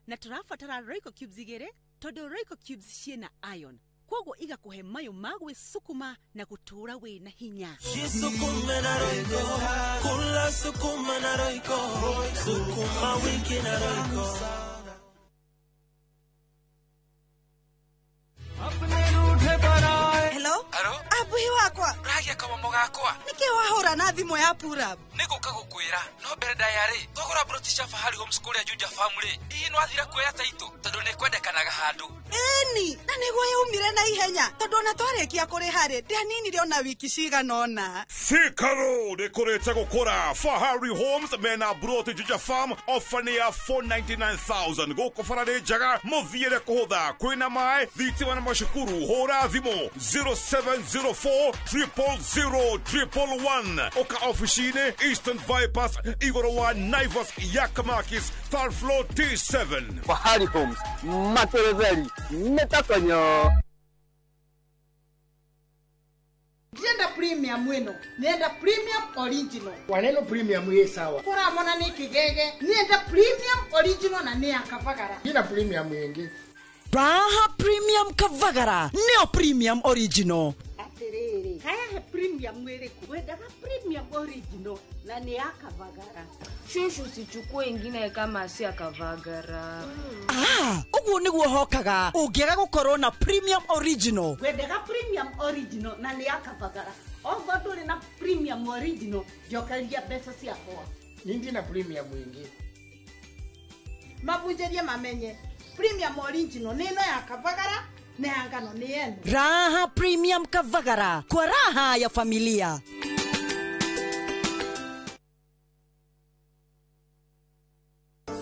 Na tũrabatara Royco cubes 2 tondũ Royco cubes ciĩna iron, koguo igakũhe mayũ ma gwĩsukuma na gũtũũra wĩna hinya. Jisukume na Royco, kula sukuma na Royco, sukuma wiki na Royco. Hello? Abuhi wakwa. Uragia kamamo gakwa. Nĩkĩ wahũra na thimũ ya Purab? Nĩngũka gũkwĩra no mbere ndaya rĩ twagũra broti cia Fahari Homes kũrĩa Juja Farm rĩ hihi nĩwathire kuoya taitũ tondũ nĩkwendekanaga handũ. Ĩni, na nĩguo yaumire na ihenya tondũ ona twarĩkia kũrĩha rĩ ndianinire ona wiki cigana ũna. Thika Road ĩkũrĩte gũkũra. Fahari Homes mena broti Juja Farm ofa nĩ ya 499,000 gũkũ bara nĩ njega mũthiĩre kũhũtha kwĩna maĩ thitima na macukuru. Hũra thimũ 0704 000 111 ũka ofici-inĩ Eastern Bypass igũrũ wa Naivas Yakamakis third floor T7. Fahari Homes materetheri nĩtakonyo. Ndienda premium ĩno, nĩenda premium original. Waneno premium ĩ sawa. Kũramona nĩ kĩgege, nĩenda premium original na nĩ ya Kavagara. Ina premium ĩngĩ. Raha Premium Kavagara nĩyo premium original. Atĩrĩrĩ, haya he premium ĩrĩkũ? Wendaga premium original na nĩ ya Kavagara. Shushu, usichukue ingine kama si ya Kavagara. Ah, ũguo nĩguo hokaga ũngĩaga gũkorwo na premium original. Wendaga premium original na nĩ ya Kavagara. Ogo ndũrĩ na premium original, njokeria mbeca ciakwa. Nindi na premium ĩngĩ. Mabunjĩrie mamenye premium original nĩ ĩno ya Kavagara na ya ngano nĩ ĩno. Raha Premium Kavagara kwa raha ya familia.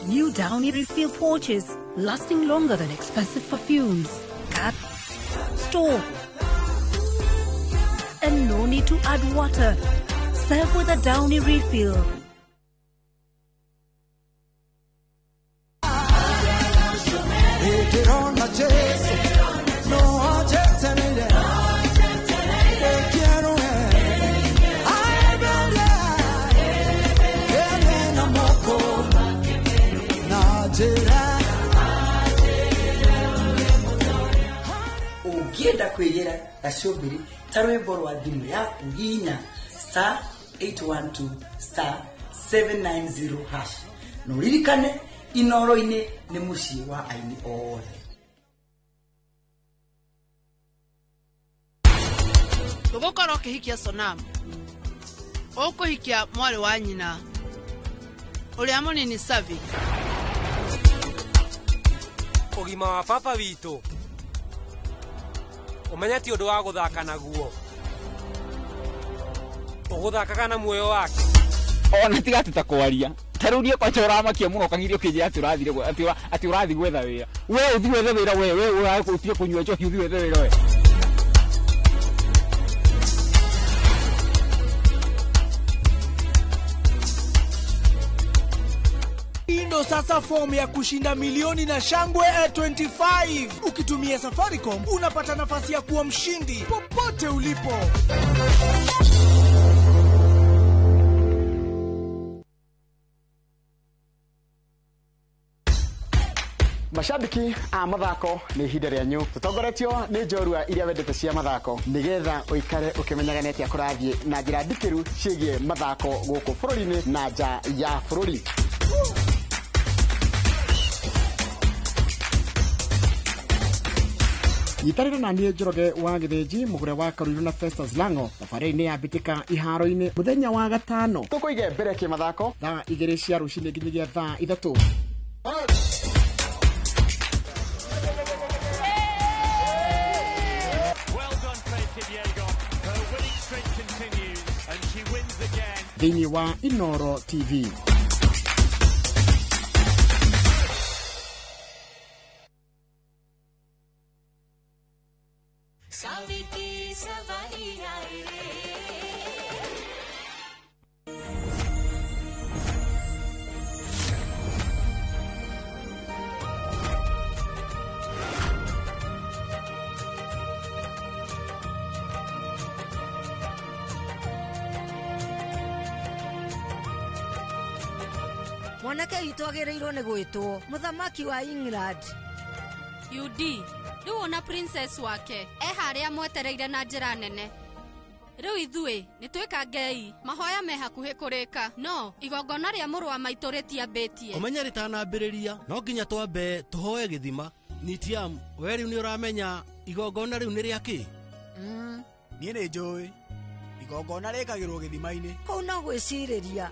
New Downy refill pouches, lasting longer than expensive perfumes. Cut, store, and no need to add water. Serve with a Downy refill. Ũngĩenda kwĩgĩra gacũmbĩrĩ ta rwĩmbo rwa thimũ yaku hihinya star 812 star 790 hash na ũririkane Inoro-inĩ nĩ mũciĩ wa aini othe. Ndũgũkorwo ũkĩhikia Sonam, ũkũhikia mwarĩ wa nyina ũrĩa mũnini Savi. Ũgima wa baba witũ ũmenye ti ũndũ wa gũthaka naguo, ũgũthakaga na muoyo wake. Ona tiga atĩ ta kwaria ta rĩu niĩ kwanja ũramakia mũno ũkagiria ũkĩnjĩra atĩ ũrathire atĩ ũrathiĩ gwetha wĩra. We ũthiĩ wethe wĩra we we ũtige kũnyua njohi ũthiĩ wethe wĩra we. Ndo sasa fomu ya kushinda milioni na Shangwe A25. Ukitumia Safaricom unapata nafasi ya kuwa mshindi popote ulipo. Mashabiki a mathako nĩ ihinda rĩanyu tũtongoretio nĩ njorua iria wendete cia mathako nĩgetha ũikare ũkĩmenyaga nĩ atĩa kũrathiĩ na njĩra ndikĩru ciĩgiĩ mathako gũkũ bũrũri-inĩ na nja ya bũrũri. Nyitanĩra na niĩ Njoroge wa Gĩthĩnji mũgũre wa Karuiru na Festus Lango thabarĩ-inĩ ya mbĩtĩka iharo-inĩ mũthenya wa gatano tũkũige mbere kĩmathako thaa 2 cia rũcinĩ nginyagia thaa 3. Thĩinĩ wa Inoro TV. Mwanake witũ agĩrĩirwo nĩ gwĩtwo mũthamaki wa England. UD rĩu ona princess wake e harĩa mwetereire na njĩra nene. Rĩu ithuĩ nĩ twĩkangei mahoya me hakuhĩ kũrĩka no igongona rĩa mũrũ wa maitũ rĩtiambĩtie. Ũmenye rĩtanambĩrĩria no nginya twambe tũhoe gĩthima. Nitiam, we rĩu nĩ ũramenya igongona rĩu nĩ rĩa kĩ? Niĩ nĩ njũĩ. Igongona rĩkagĩrwo gĩthima-inĩ. Kũu no gwĩcirĩria.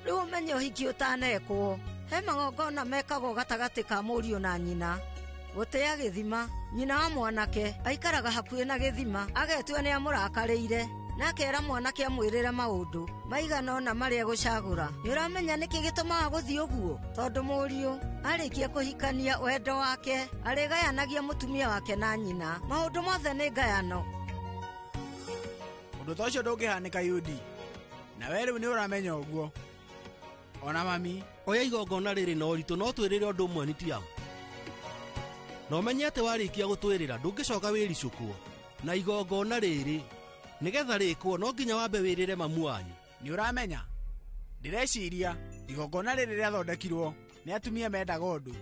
Rĩu ũmenye ũhiki ũtanekwo. He magongona mekagwo gatagatĩ ka mũriũ na nyina. Gũtĩa gĩthima, nyina wa mwanake aikaraga hakuhĩ na gĩthima, agetua nĩ amũrakarĩire na akera mwanake amwĩrĩre maũndũ maigana ũna marĩa egũcagũra. Nĩ ũramenya nĩkĩ gĩtũmaga gũthiĩ ũguo? Tondũ mũriũ arĩkia kũhikania wendo wake arĩgayanagia mũtumia wake na nyina. Maũndũ mothe nĩ ngayano. Ũndũ ta ũcio ndũngĩhanĩka Yudi. Na we rĩu nĩ ũramenya ũguo. Ona mami, oya igongona rĩrĩ na ũritũ no twĩrĩre ũndũ ũmwe Nitiam. Na ũmenye atĩ warĩkia gũtwĩrĩra ndũngĩcoka wĩricũkwo. Na igongona rĩrĩ nĩgetha rĩkwo no nginya wambe wĩrĩre mamu wanyu. Nĩ ũramenya? Ndĩreciria igongona rĩrĩ rĩathondekirwo nĩ atumia mendaga ũndũ.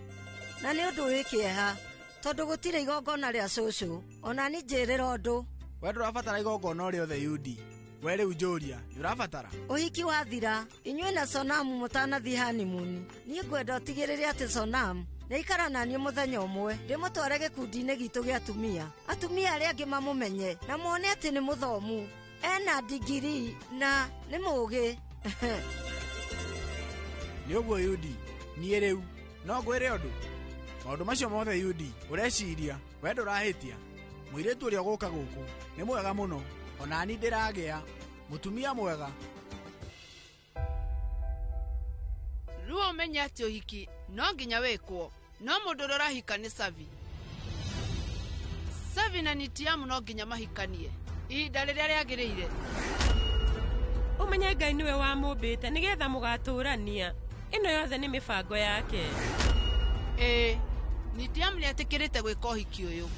Na nĩ ũndũ wĩ kĩeha tondũ gũtirĩ igongona rĩa cũcũ. Ona ni njĩrĩra ũndũ. We ndũrabatara igongona o rĩothe Yudi. We rĩu njũria, nĩ ũrabatara? Ũhiki wathira, inyuĩ na Sonamu mũtanathiĩ honeymoon. Niĩ ngwenda ũtigĩrĩre atĩ Sonamu nĩaikara na niĩ mũthenya ũmwe, ndĩmũtware gĩkundi-inĩ gitũ gĩa atumia. Atumia arĩa angĩ mamũmenye na mone atĩ nĩ mũthomu, ena ndigiri na nĩ mũũgĩ. Nĩ ũguo Yudi, niĩ rĩu no ngwĩre ũndũ. Maũndũ macio mothe Yudi, ũreciria, we ndũrahĩtia. Mũirĩtu ũrĩa ũgũka gũkũ nĩ mwega mũno, ona ni ndĩragĩa mũtumia mwega. Rĩu ũmenye atĩ ũhiki no nginya wĩkwo, no mũndũ ũrĩa ũrahika nĩ Savi. Savi na Nitiamu no nginya mahikanie ihinda rĩrĩa rĩagĩrĩire. Ũmenye Ngai nĩwe wamũmbĩte nĩgetha mũgatũrania. Ĩno yothe nĩ mĩbango yake. Ĩĩ, Nitiamu nĩetĩkĩrĩte gwĩka ũhiki ũyũ.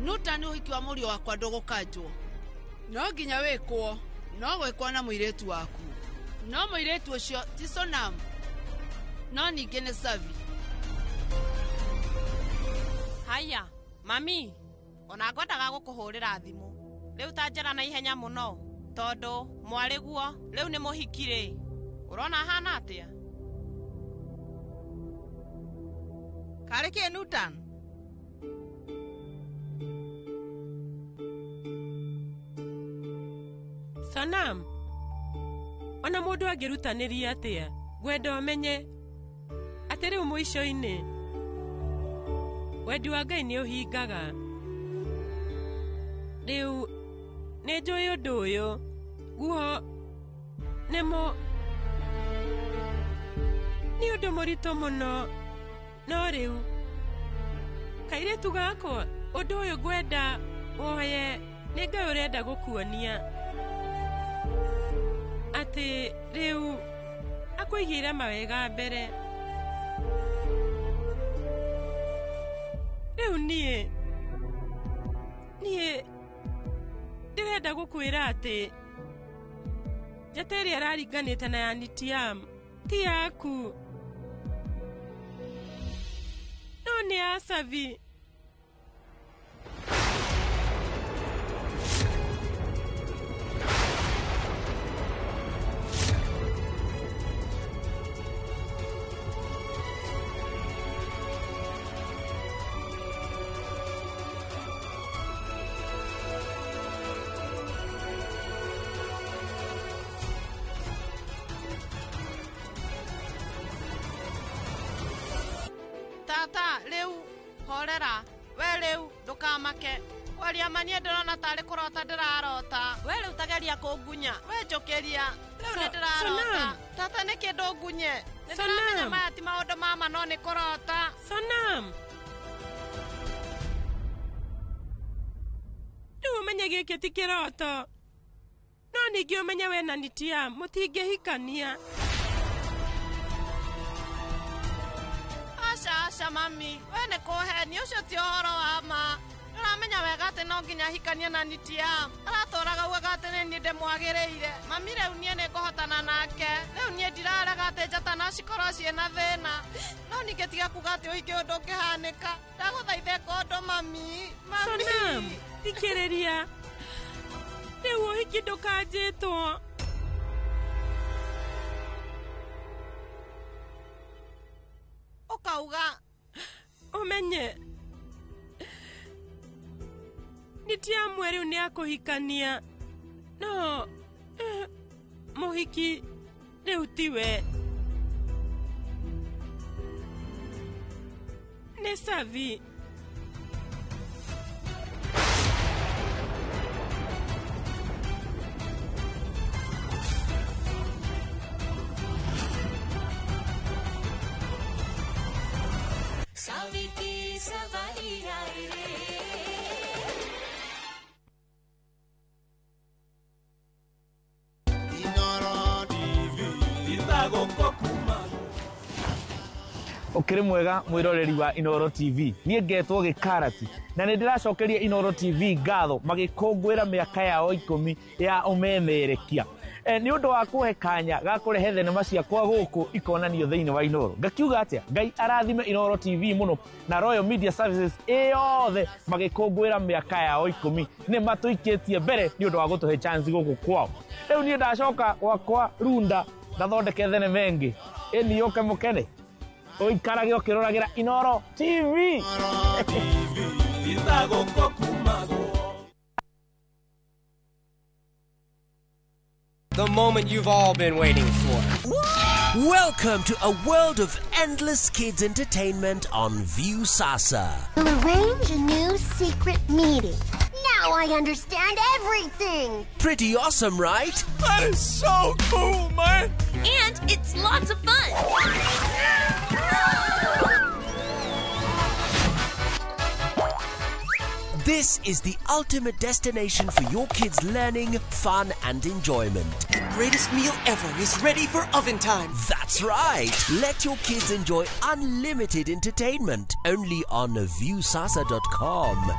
Nuta nĩ ũhiki wa mũriũ wakwa ndũgũkanjwo. No nginya wĩkwo, no gwĩkwo na mũirĩtu waku. No mũirĩtu ũcio ti Sonam, no ningĩ nĩ Savi. Haya, mami, ona ngwendaga gũkũhũrĩra thimũ. Rĩu ta njĩra na ihenya mũno, tondũ mwarĩguo rĩu nĩ mũhiki rĩ. Ũrona ahana atĩa? Karĩ kĩ Nutan? Sonam, ona mũndũ angĩrutanĩria atĩa, ngwenda ũmenye atĩ rĩu mũico-inĩ wendi wa Ngai nĩ ũhingaga. Rĩu nĩ njũĩ ũndũ ũyũ, guo nĩ ũndũ mũritũ mũno, no rĩu kairĩtu gakwa, ũndũ ũyũ ngwenda woye nĩ Ngai ũrenda gũkuonia atĩ rĩu akũigĩire mawega mbere. Rĩu niĩ ndĩrenda gũkwĩra atĩ njata ĩrĩa ĩraringanĩte na ya Nitiam ti yaku, no nĩ ya Savi. Tata, rĩu horera, we rĩu ndũkamake. Kwaria ma niĩ ndĩrona tarĩ kũrota ndĩrarota. We rĩu tageria kũngunya, we njũkĩria. Rĩu nĩ ndĩrarota. Tata nĩkĩ ndũngunye? Nĩ ndĩramenya maya ti maũndũ ma ma no nĩ kũrota. Sonam, rĩu ũmenye gĩkĩ ti kĩroto. No ningĩ ũmenye we na Nitiam mũtingĩhikania. Aca, aca mami, we nĩ kũhenia, ũcio ti ũhoro wa ma. Nĩũramenya wega atĩ no nginya hikanie na Nitiam. Aratũraga ugaga atĩ nĩ niĩ ndĩmwagĩrĩire. Mami rĩu niĩ nĩngũhotana nake. Rĩu niĩ ndirarega atĩ njata no cikorwo ciĩna thĩna. No ningĩ tiga kuga atĩ ũhiki ũyũ ndũngĩhanĩka. Ndagũthaitha ĩka ũndũ mami. Mami. Sonam, thikĩrĩria. Rĩu ũhiki ndũkanjĩtwo. Ũkauga. Ũmenye. Nitiamwe rĩu nĩ akũhikania. No mũhiki rĩu tiwe. Nĩ Savi. Saviki savari ai re. Ukiri mwega mwiroreri wa Inooro TV. Niĩ ngetwo Gĩkarati na nĩ ndĩracokeria Inooro TV ngatho magĩkũngũĩra mĩaka yao 10 ya ũmemerekia. Nĩ ũndũ wa kũhe kanya ga kũrehe thenema ciakwa gũkũ ikonanio thĩinĩ wa Inooro. Ngakiuga atĩa, Ngai arathime Inooro TV mũno na Royal Media Services ĩyothe magĩkũngũĩra mĩaka yao 10. Nĩ matũikĩtie mbere nĩ ũndũ wa gũtũhe chance gũkũ kwao. Rĩu niĩ ndacoka gwakwa Runda ngathondeke thenema ĩngĩ. Ĩni yũke mũkene. Ũikarage ũkĩroragĩra Inooro TV. The moment you've all been waiting for. Welcome to a world of endless kids entertainment on Viusasa. We'll arrange a new secret meeting. Now I understand everything. Pretty awesome, right? That is so cool, man. And it's lots of fun. This is the ultimate destination for your kids' learning, fun, and enjoyment. The greatest meal ever is ready for oven time. That's right. Let your kids enjoy unlimited entertainment only on Viusasa.com.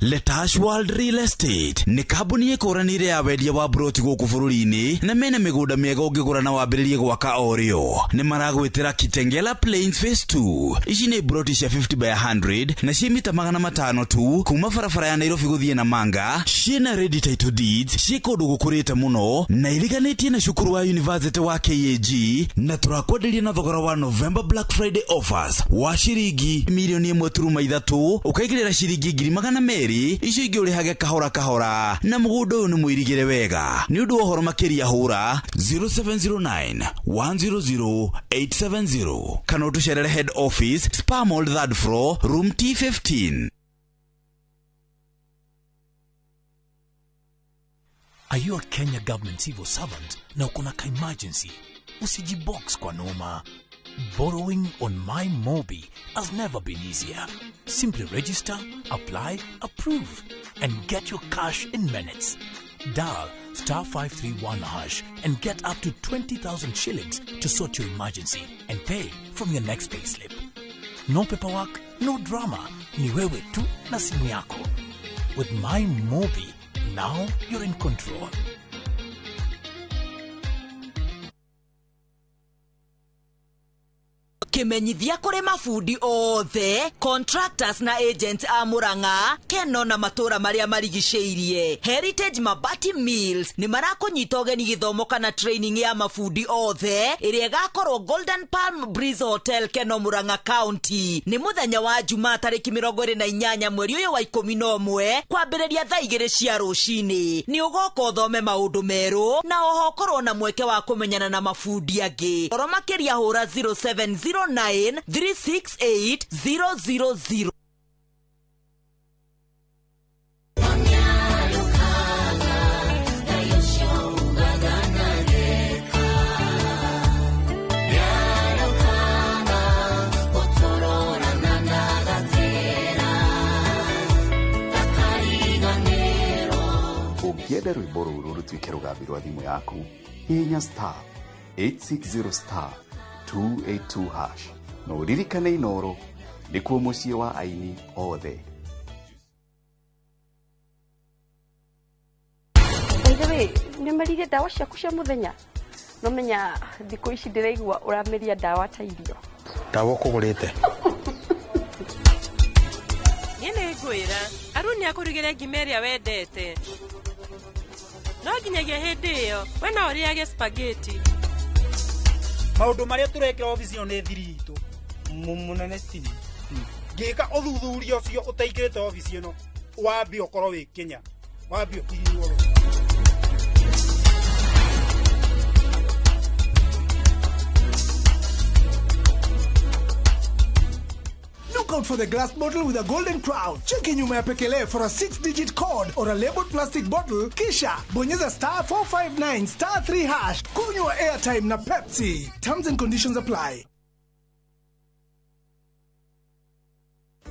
Letash World Real Estate nĩ kambuni ĩkũranĩire ya wendia wa broti gũkũ bũrũri-inĩ na mena mĩgũnda mĩega ũngĩgũra na wambĩrĩrie gwaka o rĩo. Nĩ maragwĩtĩra Kitengela Plains Phase 2. Ici nĩ broti cia 50 by 100 na ciĩ mita 500 tu kuma barabara ya Nairobi gũthiĩ Namanga. Ciĩna ready title deeds, ciĩ kũndũ gũkũrĩte mũno na iriganĩtie na cukuru wa University wa KAG, na tũrakwenderia na thogora wa November Black Friday offers wa ciringi milioni 1.3 ũkaigĩrĩra ciringi 200,000 icio ingĩ ũrĩhage kahora kahora na mũgũnda ũyũ nĩ mũirigĩre wega. Nĩ ũndũ wa ũhoro makĩria hũra 0709 100 870 kana ũtũcerere head office Spa Mall 3rd floor room T15. Are you a Kenya government civil servant na uko na ka-emergency? Usijibox kwa noma. Borrowing on My Mobi has never been easier. Simply register, apply, approve, and get your cash in minutes. Dial *531# and get up to 20,000 shillings to sort your emergency and pay from your next payslip. No paperwork, no drama. Ni wewe tu na simu yako. With My Mobi, now you're in control. Kimenyithia kuri mabundi othe contractors na agents a Murang'a Keno na matura maria marigicĩirie. Heritage Mabati Mills ni marakunyita ũgeni gĩthomo kana training ya mabundi othe ĩrĩa ĩgakorwo Golden Palm Breeze Hotel Keno Murang'a County. Ni muthenya wa Jumaa tarĩki 28 mweri ũyũ wa 11 kwambĩrĩria thaa 2 cia rũcinĩ. Nĩ ũgoka ũthome maũndũ merũ na oho ũkorwo na mweke wa kũmenyana na mabundi angĩ. Oro makĩria hũra 070 9 368 000. Ũngĩenda rwĩmbo rũrũ rũtuĩke rũgambi rwa thimũ yaku, hihinya star 860 star 282 hash. Na ũririkane Inooro nĩkuo mũciĩ wa aini othe. By the way, nĩ ũmeririe ndawa ciaku cia mũthenya? Nomenya thikũ ici ndĩraigua ũrameria ndawa ta irio. Ndawa ũkũgũrĩte. Niĩ nĩ ngwĩra Aruni akũrugĩre ngima ĩrĩa wendete, no nginyagia hĩndĩ ĩyo we no ũrĩage spaghetti. Maũndũ marĩa tũrekĩra obici ĩno nĩ thiri itũ mũnene Steve. Ngĩka ũthuthuria ũcio ũtaingĩrĩte obici ĩno, wambe ũkorwo wĩ Kenya, wambe ũkinywo. Look out for the glass bottle with a golden crown. Cheki nyuma ya pekele for a 6-digit code or a labeled plastic bottle. Kisha bonyeza star 459 star 3 hash. Kunywa airtime na Pepsi. Terms and conditions apply.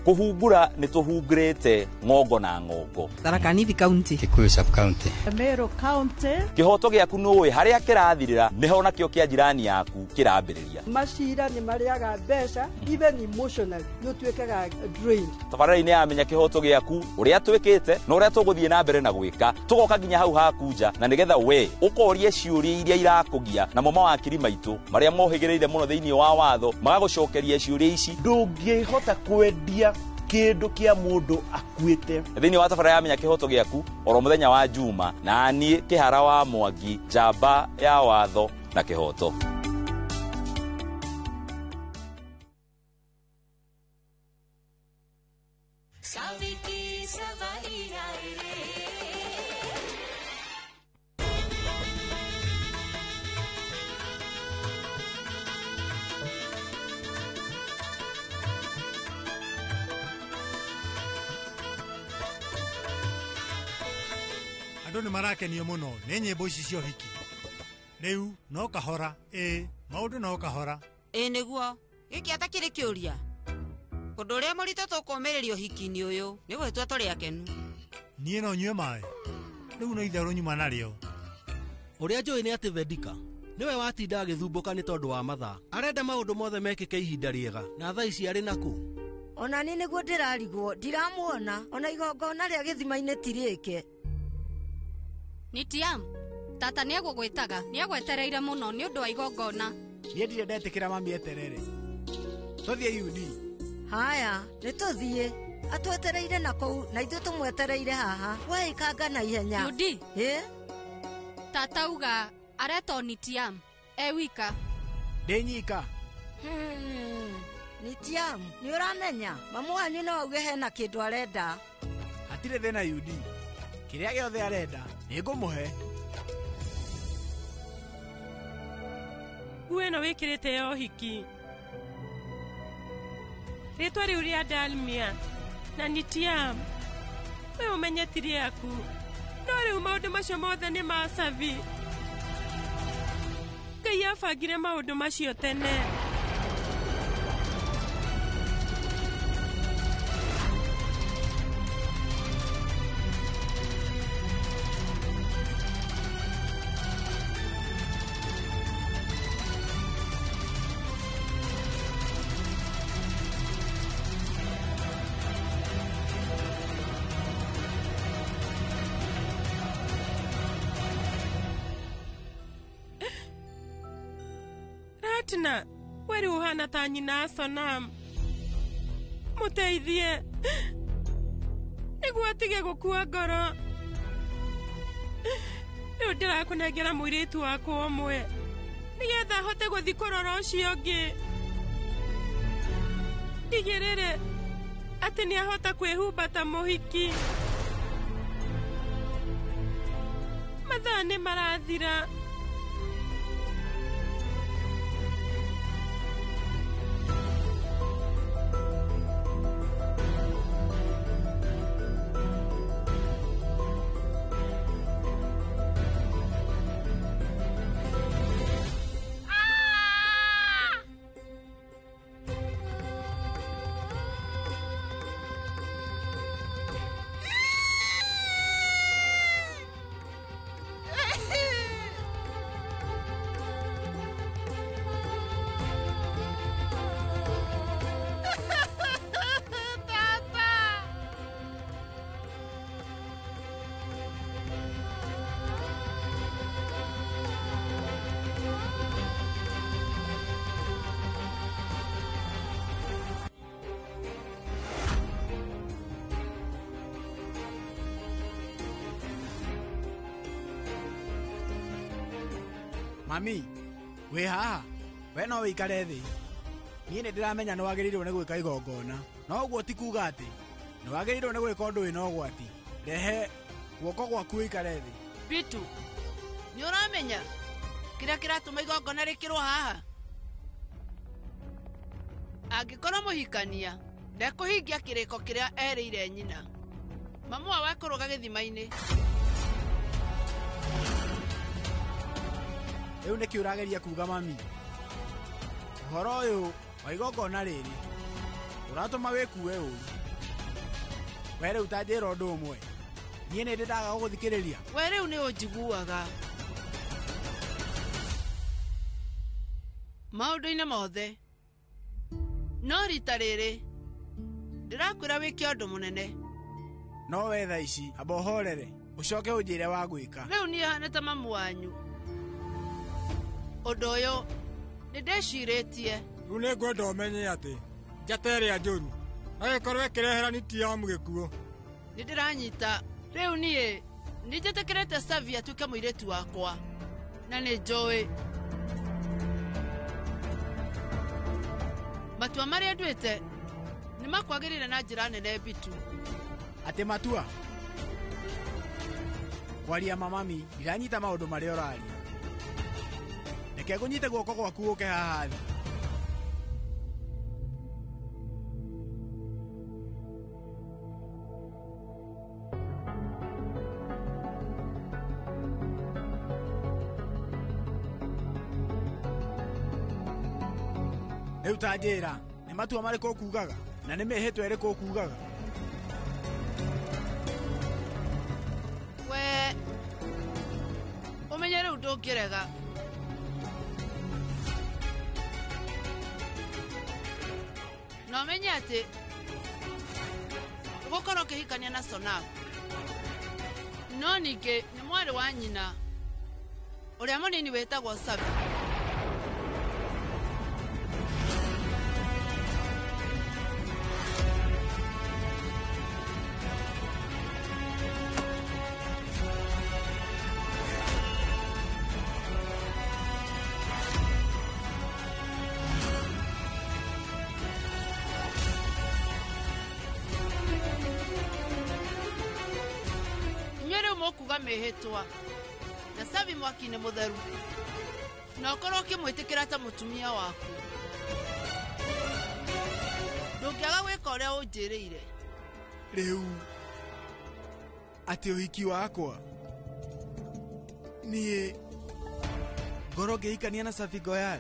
Kũhungura nĩ tũhungurĩte ng'ongo na ng'ongo. Tharaka Nithi County, Kikuyu sub county, Meru County. Kĩhoto gĩaku nũĩ harĩa kĩrathirĩra nĩho nakĩo kĩa jirani yaku kĩrambĩrĩria. Macira nĩ marĩaga mbeca, even emotionally nĩ ũtuĩkaga drained. Tabarĩra-inĩ ya Menya Kĩhoto Gĩaku, ũrĩa twĩkĩte na ũrĩa tũgũthiĩ na mbere na gwĩka, tũgoka nginya hau haku nja na nĩgetha we ũkorie ciũria iria irakũgia, namo mawakiri maitũ marĩa mohĩgĩrĩire mũno thĩinĩ wa watho magagũcokeria ciũria ici. Ndũngĩhota kwendia kĩndũ kĩa mũndũ akuĩte. Thĩinĩ wa tabarĩra ya Menya Kĩhoto Gĩaku oro mũthenya wa Juma, na niĩ Kĩhara wa Mwangi, njamba ya watho na kĩhoto. Andũ nĩ marakenio mũno nĩ nyĩmbo ici cia ũhiki. Rĩu no kahora, ĩ maũndũ no kahora. Ĩ nĩguo, gĩkĩ ata kĩrĩ kĩũria. Ũndũ ũrĩa mũritũ tũkũmĩrĩria ũhiki-inĩ ũyũ nĩ gwĩtua tũrĩ akenu. Niĩ no nyue maĩ. Rĩu no itherũ nyuma narĩo. Ũrĩa njũĩ nĩ atĩ Vedika nĩwe watinda agĩthumbũka nĩ tondũ wa mathaa. Arenda maũndũ mothe mekĩke ihinda rĩega na thaa ici arĩ nakũ? Ona niĩ nĩguo ndĩrarigwo, ndiramuona ona igongona rĩa gĩthima-inĩ ti rĩke. Nitiam, tata nĩ egũgwĩtaga, nĩ egwetereire mũno nĩ ũndũ wa igongona. Niĩ ndirĩ ndetĩkĩra mami eterere. Tũthiĩ UD. Haya, nĩ tũthiĩ. Atwetereire na kũu na ithuĩ tũmwetereire haha. We ikanga na ihenya. UD. Ĩ? Tata uga aretwo Nitiam, e wika. Ndĩ nyika. Nitiam, nĩ ũramenya mamu wanyu no auge hena kĩndũ arenda. Hatirĩ thĩna UD. Kĩrĩa gĩothe arenda nĩngũmũhe. Nguo ĩno wĩkĩrĩte ya ũhiki, rĩtwa rĩu rĩa Dalmia na Nitiam, we ũmenye ti rĩaku, no rĩu maũndũ macio mothe nĩ ma Savi. Ngai abangire maũndũ macio tene. Ratna, we rĩu ũhana ta nyina Sonam. Mũteithie nĩguo atige gũkua ngoro. Rĩu ndĩrakũnengera mũirĩtu wakwa ũmwe nĩgetha ahote gũthiĩ kũrora ũcio ũngĩ. Ndigĩrĩre atĩ nĩahota kwĩhumba ta mũhiki. Mathaa nĩ marathira. Mami, wĩ haha? We no wĩikare thĩ. Niĩ nĩ ndĩramenya nĩ wagĩrĩirwo nĩ gwĩka igongona. No ũguo ti kuuga atĩ nĩ wagĩrĩirwo nĩ gwĩka ũndũ wĩna ũgwati. Rehe guoko gwaku wĩikare thĩ. Bitu, nĩ ũramenya kĩrĩa kĩratũma igongona rĩkĩrwo haha? Angĩkorwo mũhikania ndekũhingia kĩrĩko kĩrĩa erĩire nyina, mamu wao ekũrũga gĩthima-inĩ. Rĩu nĩkĩ ũrageria kuuga mami? Ũhoro ũyũ wa igongona rĩrĩ ũratũma wĩkue ũru. We rĩu ta njĩra ũndũ ũmwe, niĩ nĩ ndĩ ndaga gũgũthikĩrĩria? We rĩu nĩ ũnjiguaga maũndũ-inĩ mothe, no rita rĩrĩ ndĩrakwĩra wĩke ũndũ mũnene. No we thaa ici amba ũhorere ũcoke ũnjĩre wa gwĩka. Rĩu niĩ hana ta mamu wanyu. Ũndũ ũyũ nĩ ndĩcirĩtie. Rĩu nĩ ngwenda ũmenye atĩ njata ĩrĩa njũru no ĩkorwo ĩkĩrehera Nitiamu gĩkuũ. Nĩ ndĩranyita. Rĩu niĩ nĩ njĩtĩkĩrĩte Savi atuĩke mũirĩtu wakwa, na nĩ njũĩ matua marĩa nduĩte nĩ makwagĩrĩire na njĩra nene. Bitu, Atĩ matua? Kwaria ma mami, ndiranyita maũndũ marĩa ũraria. Reke ngũnyite guoko gwaku ũke haha thĩ. Rĩu ta njĩra, nĩ matua marĩkũ ũkugaga na nĩ mĩhĩtwa ĩrĩkũ ũkugaga? We ũmenye rĩu ndũngĩrega. Na ũmenye atĩ ũgũkorwo ũkĩhikania na Sonam, no ningĩ nĩ mwarĩ wa nyina ũrĩa mũnini wĩtagwo Savi. Mũkuga mĩhĩtwa na Savi mwaki-inĩ mũtheru, na ũkorwo ũkĩmwĩtĩkĩra ta mũtumia waku. Ndũngĩaga gwĩka ũrĩa ũnjĩrĩire. Rĩu atĩ ũhiki wakwa niĩ ngorwo ngĩhikania na Savi Goyal?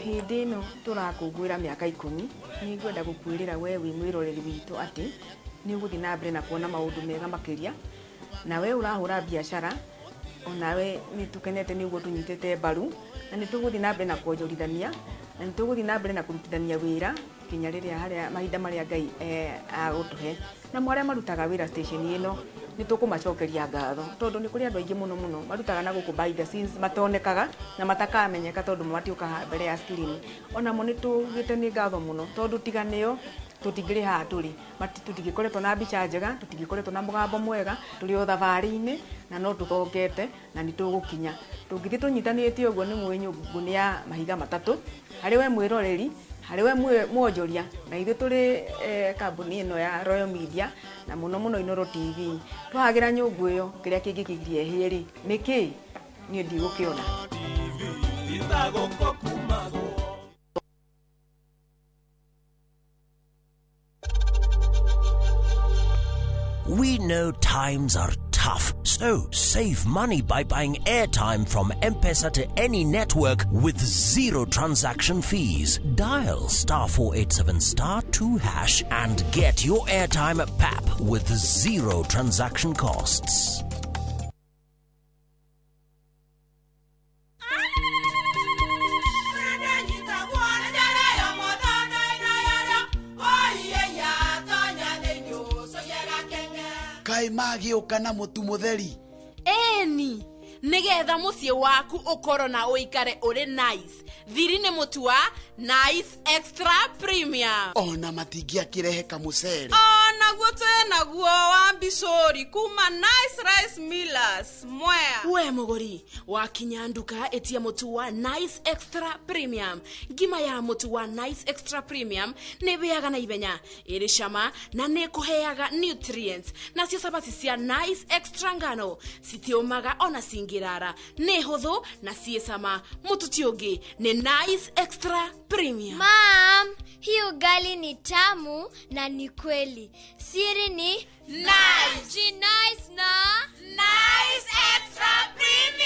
Hĩndĩ ĩno tũrakũngũĩra mĩaka 10, nĩ ngwenda gũkwĩrĩra we wĩ mwĩroreri witũ atĩ nĩ ũgũthiĩ na mbere na kuona maũndũ mega makĩria, na we ũrahũra biacara onawe nĩ tũkenete nĩ ũguo tũnyitĩte mbaru, na nĩ tũgũthiĩ na mbere na kuonjorithania, na nĩ tũgũthiĩ na mbere na kũrutithania wĩra kinya rĩrĩa harĩa mahinda marĩa Ngai agũtũhe. Na arĩa marutaga wĩra station ĩno nĩ tũkũmacokeria ngatho, tondũ nĩ kũrĩ andũ aingĩ mũno mũno marutaga na gũkũ behind the scenes matonekaga na matakamenyeka tondũ matiũkaga mbere ya screen. Onamo nĩ tugĩte nĩ ngatho mũno, tondũ tiga nĩo tũtingĩrĩ haha tũrĩ, tũtingĩkoretwo na mbica njega, tũtingĩkoretwo na mũgambo mwega, tũrĩ o thabarĩ-inĩ na no tũthongete na nĩ tũgũkinya. Tũngĩthiĩ tũnyitanĩte ũguo nĩ mũĩ nyũngũ nĩ ya mahiga matatũ, harĩ we mwĩroreri, harĩ we mwonjoria, na ithuĩ tũrĩ kambuni ĩno ya Royal Media na mũno mũno Inooro TV. Twahagĩra nyũngũ ĩyo kĩrĩa kĩngĩkĩgiria ĩhĩe rĩ nĩ kĩĩ? Niĩ ndigũkĩona. We know times are tough, so save money by buying airtime from M-Pesa to any network with zero transaction fees. Dial *487*2# and get your airtime at PAP with zero transaction costs. Kaĩ magĩũka na mũtu mũtheri? Ĩni, nĩgetha mũciĩ waku ũkorwo na ũikare ũrĩ nice. Thiri nĩ mũtu wa Nice Extra Premium. Ona matingĩakĩrehe kamũcere. Onaguo twĩ naguo wa mbicũri kuma Nice Rice Millers Mwea. We mũgũri, wakinya nduka ĩtia mũtu wa Nice Extra Premium. Ngima ya mũtu wa Nice Extra Premium nĩ ĩhĩaga na ihenya, ĩrĩ cama na nĩ ĩkũheaga nutrients. Nacio cabaci cia Nice Extra ngano citiũmaga ona cingĩrara, nĩ hũthũ na ciĩ cama. Mũtu ti ũngĩ nĩ Nice Extra Premium. Mom, hii ugali ni tamu na ni kweli. Siri ni Nice. Nice na Nice Extra Premium.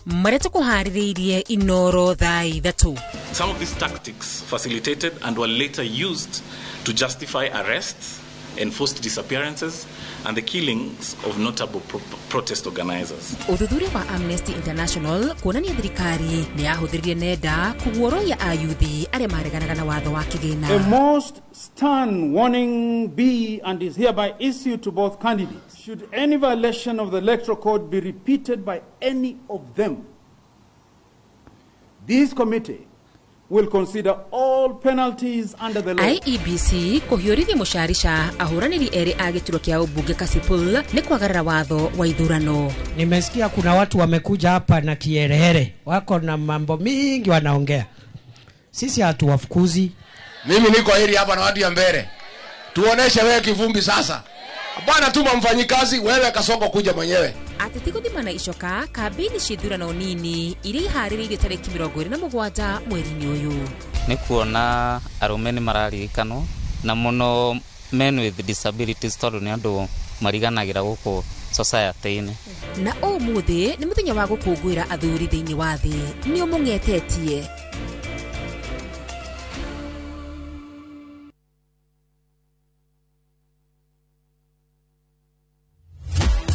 Marĩa tũkũharĩrĩirie Inoro thaa 3. Some of these tactics facilitated and were later used to justify arrests, enforced disappearances and the killings of notable protest organizers. Ũthuthuria wa Amnesty International kuonania thirikari nĩ yahũthĩrire nenda kũguoroia ayuthi arĩa mareganaga na watho wa kĩgĩna. A most stern warning be and is hereby issued to both candidates. Should any violation of the electoral code be repeated by any of them, this committee will consider all penalties under the law. IEBC kũhiũrithia mũcarica ahũranĩri erĩ a gĩturwa kĩa ũmbunge Kasipul nĩ kwagarara watho wa ithurano. Nimesikia kuna watu wamekuja hapa na kiherehere, wako na mambo mingi wanaongea. Sisi hatuwafukuzi. Mimi niko hili hapa na watu ya mbele. Tuoneshe wewe kivumbi sasa. Bwana, tuma mfanyikazi, wewe Kasongo kuja mwenyewe. Ateti gũthimana icoka kambĩini cia ithurano nini iria iharĩrĩirio tarĩki 27 mweri-inĩ ũyũ. Nĩ kuona arũme nĩ mararirikanwo na mũno men with disabilities tondũ nĩ andũ mariganagĩra gũkũ society-inĩ. Na ũmũthĩ nĩ mũthenya wa gũkũngũĩra athuri thĩinĩ wa thĩ, nĩ ũmũng'etetie.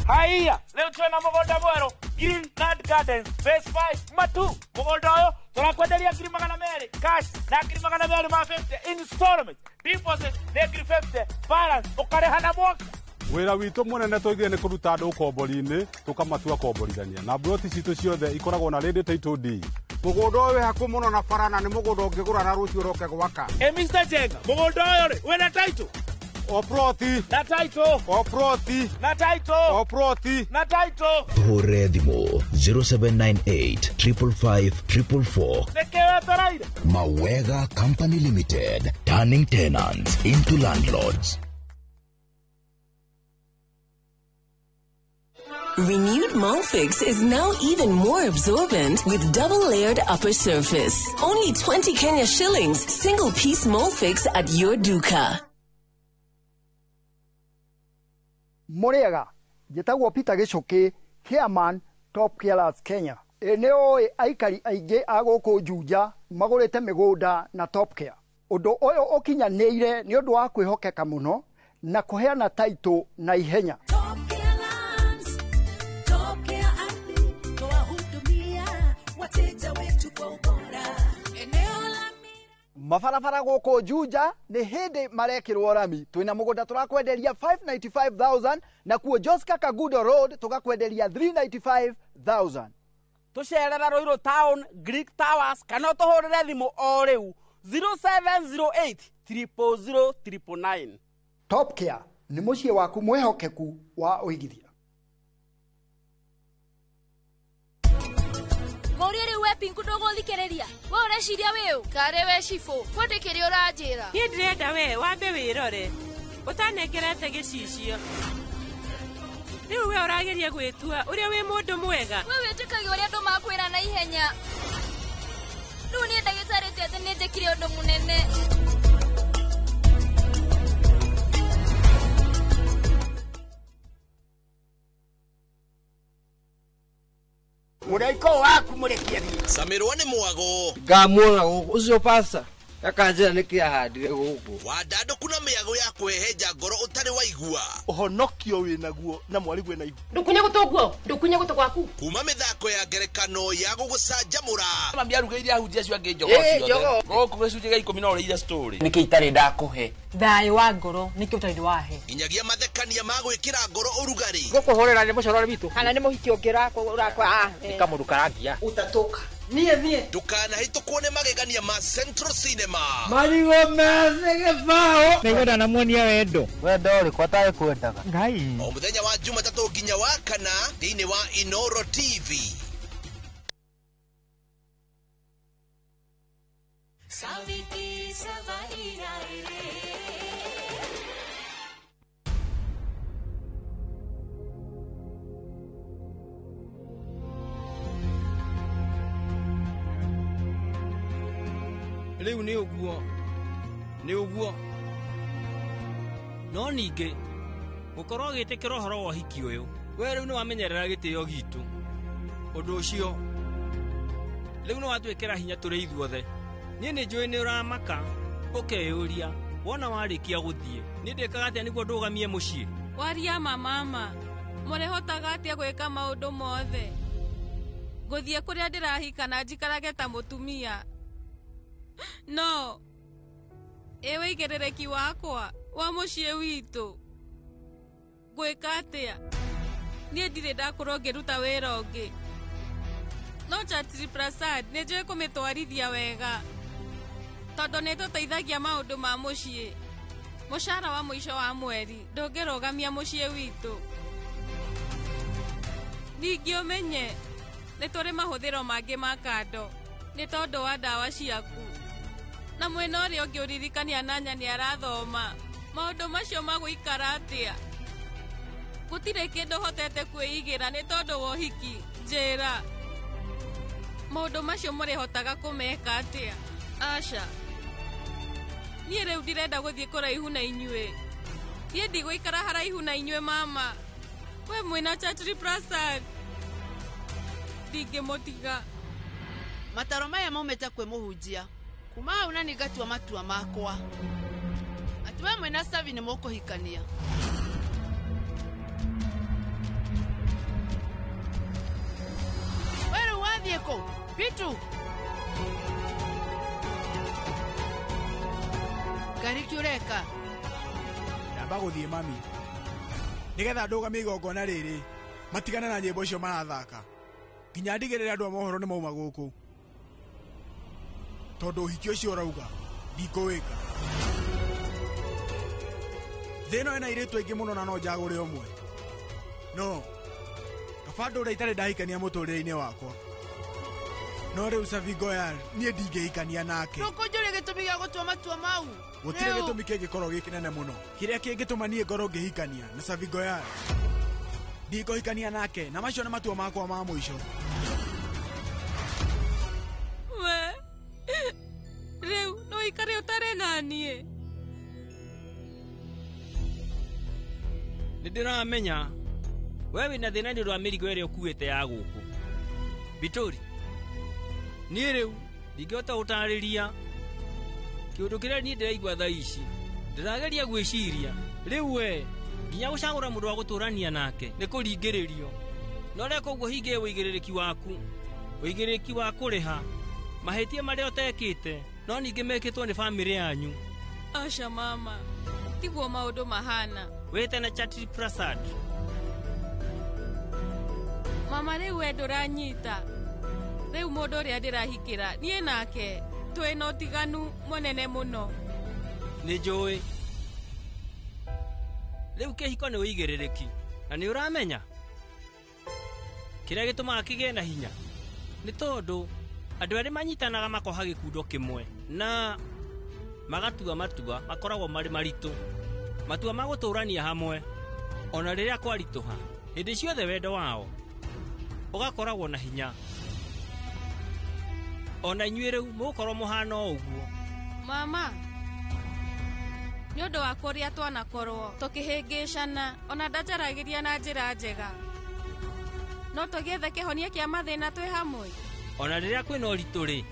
Haiya, leo twena mũgũnda mwerũ Green Land Gardens Phase 5 Matu. Mũgũnda ũyũ tũrakwenderia 200,000 cash na 250,000 installment. Deposit nĩ 50,000, balance ũkarĩha na mwaka. Wĩra witũ mũnene tũigire nĩ kũruta andũ ũkombori-inĩ tũkamatua komborithania, na mburoti citũ ciothe ikoragwo na ready title deed. Mũgũnda ũyũ wĩ hakuhĩ mũno na bara na nĩ mũgũnda ũngĩgũra na rũciũ ũroke gwaka. Ĩ Mr. Jenga, mũgũnda ũyũ rĩ wĩna title? O ploti na title, o ploti na title, o ploti na title. Hũre thimũ 0798 555 444. Nĩkĩ wetereire? Mawega Company Limited, turning tenants into landlords. Renewed Molfix is now even more absorbent with double-layered upper surface. Only 20 Kenya shillings, single-piece Molfix at your duka. Mũrĩega, njĩtagwo Peter Gĩcũkĩ, chairman Top Carers Kenya. Ĩ nĩ ũĩ aikari aingĩ a gũkũ Juja magũrĩte mĩgũnda na Top Care. Ũndũ ũyũ ũkinyanĩire nĩ ũndũ wa kwĩhokeka mũno na kũheana title na ihenya. Mabarabara gũkũ Juja nĩ hĩndĩ marekĩrwo rami. Twĩna mũgũnda tũrakwenderia 595,000 na kuo Joska Kagudo Road tũgakwenderia 395,000. Tũcerera Ruiru Town, Greek Towers kana ũtũhũrĩre thimũ o rĩu 0708 000 999. Top Care nĩ mũciĩ waku mwĩhokeku wa ũigithia. Ngũrie rĩu we Pinku ndũgũthikĩrĩria. We ũreciria wĩũ? Karĩ we cibũ, bundi kĩrĩa ũranjĩra. Niĩ ndĩrenda we wambe wĩrore ũtanengerete gĩcicio. Rĩu we ũrageria gwĩtua ũrĩa wĩ mũndũ mwega. We wĩtĩkagia ũrĩa andũ makwĩra na ihenya. Rĩu niĩ ndagĩtarĩ ti atĩ nĩ njĩkire ũndũ mũnene. Mũraika waku mũrekie thiĩ. Camirwo nĩ mwago. Ngamuona gũkũ ũcio pasta. Akanjĩra nĩkĩ ahandire gũkũ. Wandandũku na mĩago ya kũhehenja ngoro ũtarĩ waigua. Ũhonokio wĩnaguo na mwarigwe na ihu. Ndukunye gũtũ ndukunye gũtũ gwaku. Kuma mĩthako ya ngerekano ya gũgũcanjamũra. Mami arugĩire ahunjia acio angĩ njogoo ciothe. Gũkũ gĩcunjĩ gĩa 10 no ũrĩire story. Nĩkĩ itarĩ ndakũhe? Thayũ wa ngoro nĩkĩ ũtarĩ wahe. Nginyagia mathekania ma gwĩkĩra ngoro ũrugarĩ. Gũkũhũrĩra nĩ mũcorore witũ. Kana nĩ mũhiki ũngĩ ũrakwa. Nĩ kamũndũ karangia. Utatoka. Niĩ niĩ. Ndũkanahĩtũkwo nĩ magegania ma Central Cinema. Marigũ methĩ gĩbaũ. Nĩngwenda namuonia wendo. Wendo ũrĩkũ atarĩ kwendaga. Ngai. O mũthenya wa Jumatatũ nginya wa kana thĩinĩ wa Inoro TV. Rĩu nĩ ũguo nĩ ũguo no ningĩ gũkorwo ũgĩtĩkĩra ũhoro wa ũhiki ũyũ we rĩu nĩ wamenyerera gĩtĩo gitũ ũndũ ũcio rĩu nĩ watwĩkĩra hinya tũrĩ ithuothe niĩ nĩ njũĩ nĩ ũramaka ũkeyũria wona warĩkia gũthiĩ niĩ ndĩkaga atĩa nĩguo ndũgamie mũciĩ. Waria ma mama mũrĩhotaga atĩa gwĩka maũndũ mothe ngũthiĩ kũrĩa ndĩrahika na njikarage ta mũtumia no ĩ wĩigĩrĩrĩki wakwa wa mũciĩ witũ ngwĩka atĩa niĩ ndirĩ ndakorwo ngĩruta wĩra ũngĩ no Chatri Prasad nĩ njũĩ kũmĩtwarithia wega tondũ nĩ tũteithagia maũndũ ma mũciĩ mũcara wa mũico wa mweri ndũngĩrũgamia mũciĩ witũ ningĩ ũmenye nĩ tũrĩ mahũthĩro mangĩ ma kando nĩ tondũ wa ndawa ciaku na mwena ũrĩa ũngĩ ũririkania nanya nĩ arathoma maũndũ macio magũikara atĩa gũtirĩ kĩndũ hotete kwĩigĩra nĩ tondũ wa ũhiki njĩra maũndũ macio mũrĩhotaga kũmeka atĩa aca niĩ rĩu ndirenda gũthiĩ kũraihu na inyuĩ niĩ ndigũikara haraihu na inyuĩ mama we mwĩna Chatri Prasad ndingĩmũtiga. Mataro maya maumĩte kwĩ mũhunjia kuma hau na nĩngatua matua makwa atĩ we mwĩna Savi nĩ mũkũhikania. We rĩu wathiĩ kũ Bitu? Ngariki ũreka? Ndamba gũthiĩ mami nĩgetha ndũgamie igongona rĩrĩ matigane na nyĩmbo icio marathaka nginya ndigĩrĩre andũ a mohoro nĩ mauma gũkũ tondũ ũhiki ũcio ũrauga ndikũwĩka. Thĩ ĩno ĩna airĩtu aingĩ mũno na no njagũre ũmwe no kaba ndũre itarĩ ndahikania mũtũrĩre-inĩ wakwa no rĩu Savi Goyal niĩ ndingĩhikania nake. Ndũkũnjũria gĩtũmi gĩa gũtua matua mau. Gũtirĩ gĩtũmi kĩngĩkorwo gĩ kĩnene mũno kĩrĩa kĩngĩtũma niĩ ngorwo ngĩhikania na Savi Goyal. Ndikũhikania nake na macio nĩ matua makwa ma mũico. We rĩu no ũikare ũtarĩ na niĩ. Nĩ ndĩramenya we wĩna thĩna nĩ ũndũ wa mĩrigo ĩrĩa ũkuĩte ya gũkũ Bitori niĩ rĩu ndingĩhota gũtarĩria kĩũndũ kĩrĩa niĩ ndĩraigua thaa ici ndĩrageria gwĩciria rĩu we nginya gũcagũra mũndũ wa gũtũrania nake nĩ kũringĩrĩrio na ũreka ũguo hingie ũigĩrĩrĩki waku ũigĩrĩrĩki wa kũrĩha mahĩtia marĩa ũtekĩte no ningĩ mekĩtwo nĩ bamĩrĩ yanyu. Aca mama tiguo maũndũ mahana. Wĩte na Chatri Prasad. Mama rĩu we ndũranyita rĩu mũndũ ũrĩa ndĩrahikĩra niĩ nake twĩna ũtiganu mũnene mũno. Nĩ njũĩ rĩu kĩhiko nĩ ũigĩrĩrĩki na nĩ ũramenya kĩrĩa gĩtũmaga kĩgĩe na hinya nĩ tondũ andũ arĩa manyitanaga makoha gĩkundo kĩmwe na magatua matua makoragwo marĩ maritũ matua ma gũtũrania hamwe ona rĩrĩa kwaritũha hĩndĩ ciothe wendo wao ũgakoragwo na hinya ona inyuĩ rĩu mũgũkorwo mũhana o ũguo. Mama nĩ ũndũ wa kũrĩa twanakorwo tũkĩhĩngĩcana ona ndanjaragĩria na njĩra njega no tũgĩethe kĩhonia kĩa mathĩna twĩ hamwe ona rĩrĩa kwĩna ũritũ rĩ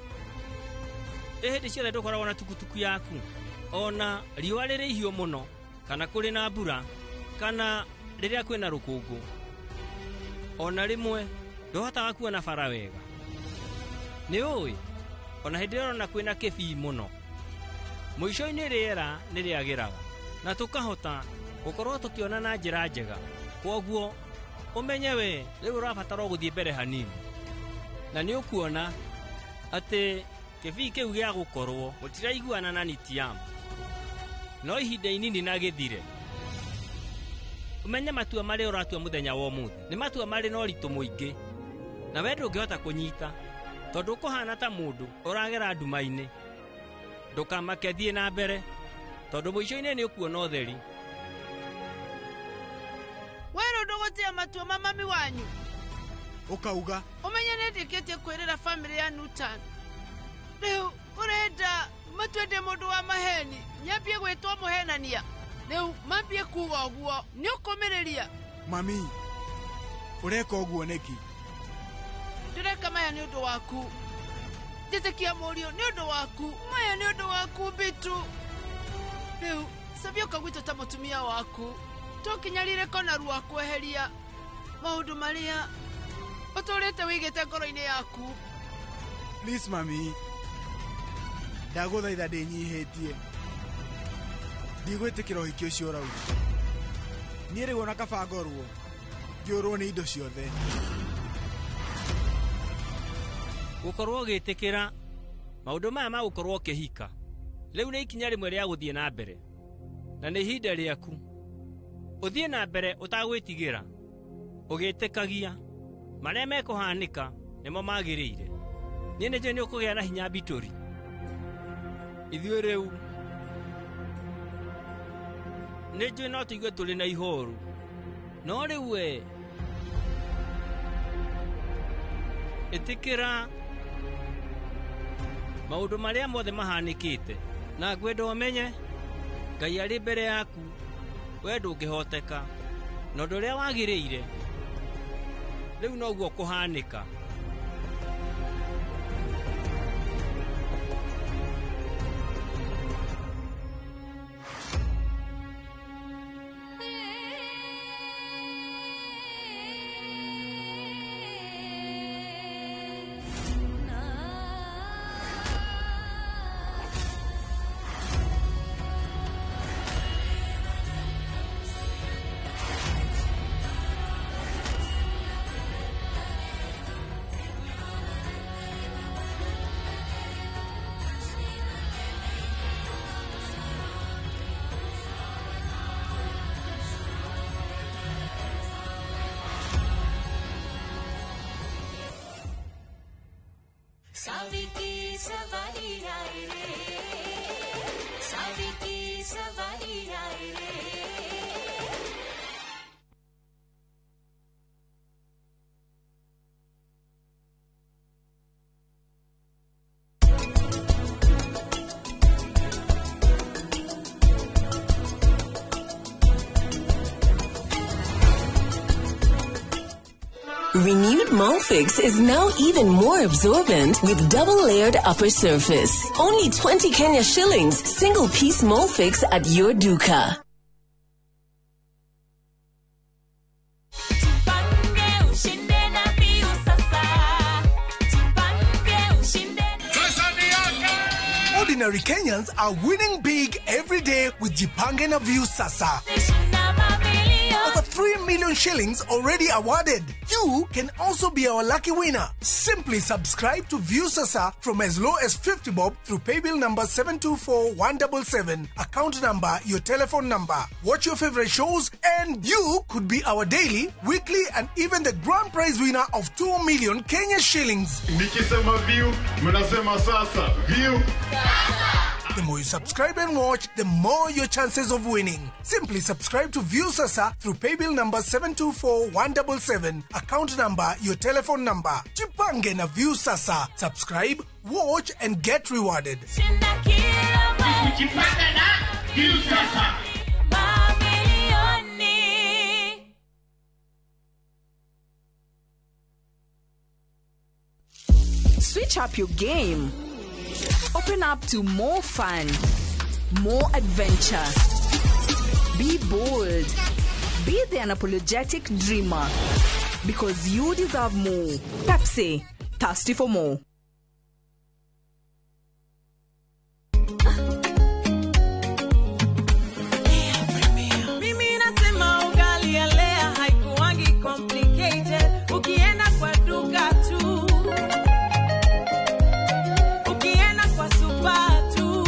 Ĩ hĩndĩ ciothe ndũkoragwo na tukutuku yaku, ona riũa rĩrĩ ihiũ mũno, kana kũrĩ na mbura, kana rĩrĩa kwĩna rũkũngũ. Ona rĩmwe ndũhotaga kuona bara wega. Nĩ ũĩ, ona hĩndĩ ĩrĩa ũrona kwĩna kĩbii mũno, mũico-inĩ rĩera nĩ rĩagĩraga na tũkahota gũkorwo tũkĩona na njĩra njega. Kwoguo ũmenye we rĩu ũrabatara gũthiĩ mbere hanini, na nĩ ũkuona atĩ kĩbii kĩu gĩa gũkorwo mũtiraiguana na Nitiam no ihinda inini na gĩthire. Ũmenye matua marĩa ũratua mũthenya wa ũmũthĩ nĩ matua marĩ na ũritũ mũingĩ, na we ndũngĩhota kũnyita tondũ ũkũhana ta mũndũ ũragera nduma-inĩ. Ndũkamake, thiĩ na mbere tondũ mũico-inĩ nĩ ũkuona ũtheri. Werũ ndũgũtia matua ma mami wanyu. Ũkauga Ũmenye nĩ ndĩkĩtie kwĩrĩra bamĩrĩ ya Newton. Rĩu ũrenda matue ndĩ mũndũ wa maheni, nyambie gwĩtwo mũhenania. Rĩu mambie kuga ũguo, nĩ ũkũmĩrĩria. Mami, ũreka ũguo nĩkĩ? Ndĩreka maya nĩ ũndũ waku. Njĩtĩkia mũriũ nĩ ũndũ waku. Maya nĩ ũndũ waku Bitu. Rĩu Sabia ũka gwitũ ta mũtumia waku. Tũkinyarire na ruo kweheria maũndũ marĩa ũtũrĩte wĩigĩte ngoro-inĩ yaku. Please mami, ndagũthaitha ndĩnyihĩtie. Ndigwĩtĩkĩra ũhiki ũcio ũrauga. Niĩ rĩu ona kaba ngorwo ngĩũrwo nĩ indo ciothe. Gũkorwo ũgĩtĩkĩra maũndũ maya ma gũkorwo ũkĩhika rĩu nĩ ikinya rĩmwe rĩa gũthiĩ na mbere, na nĩ ihinda rĩaku ũthiĩ na mbere ũtagwĩtigĩra, ũgĩtĩkagia marĩa mekũhanĩka nĩmo magĩrĩire. Niĩ nĩ njũĩ nĩ ũkũgĩa na hinya Bitũri. Ithuĩ rĩu nĩ njũĩ no tũigue tũrĩ na ihoru, no rĩu we ĩtĩkĩra maũndũ marĩa mothe mahanĩkĩte, na ngwenda ũmenye Ngai arĩ mbere yaku, we ndũngĩhoteka, na ũndũ ũrĩa wagĩrĩire rĩu noguo kũhanĩka. Renewed Molfix is now even more absorbent with double-layered upper surface. Only 20 Kenya shillings, single-piece Molfix at your duka. Ordinary Kenyans are winning big every day with Jipange na Viusasa. Over 3 million shillings already awarded. You can also be our lucky winner. Simply subscribe to Viusasa from as low as 50 bob through paybill number 724177, account number, your telephone number. Watch your favorite shows and you could be our daily, weekly and even the grand prize winner of 2 million Kenya shillings. Nikisema view, mnasema sasa. View. The more you subscribe and watch, the more your chances of winning. Simply subscribe to Viusasa through paybill number 724177, account number, your telephone number. Jipange na Viusasa. Subscribe, watch and get rewarded. Jipange na Viusasa. Switch up your game. Open up to more fun, more adventure. Be bold. Be the unapologetic dreamer. Because you deserve more. Pepsi, thirsty for more. Mimi nasema ugali ya Lea haikuwangi complicated. Ukienda kwa duka tu, ukienda kwa supa tu,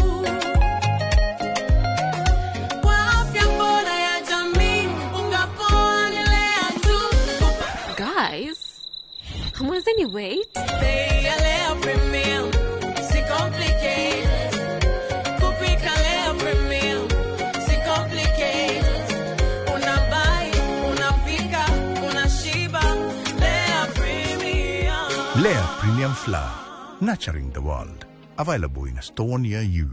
kwa afya bora ya jamii, unga poa ni Lea tu. Guys, hamwezeni wait? Bei ya Lea Premium si complicated. Kupika Lea Premium si complicated. Unabuy, unapika, unashiba. Lea Premium. Lea Premium Flour, nurturing the world. Available in a store near you.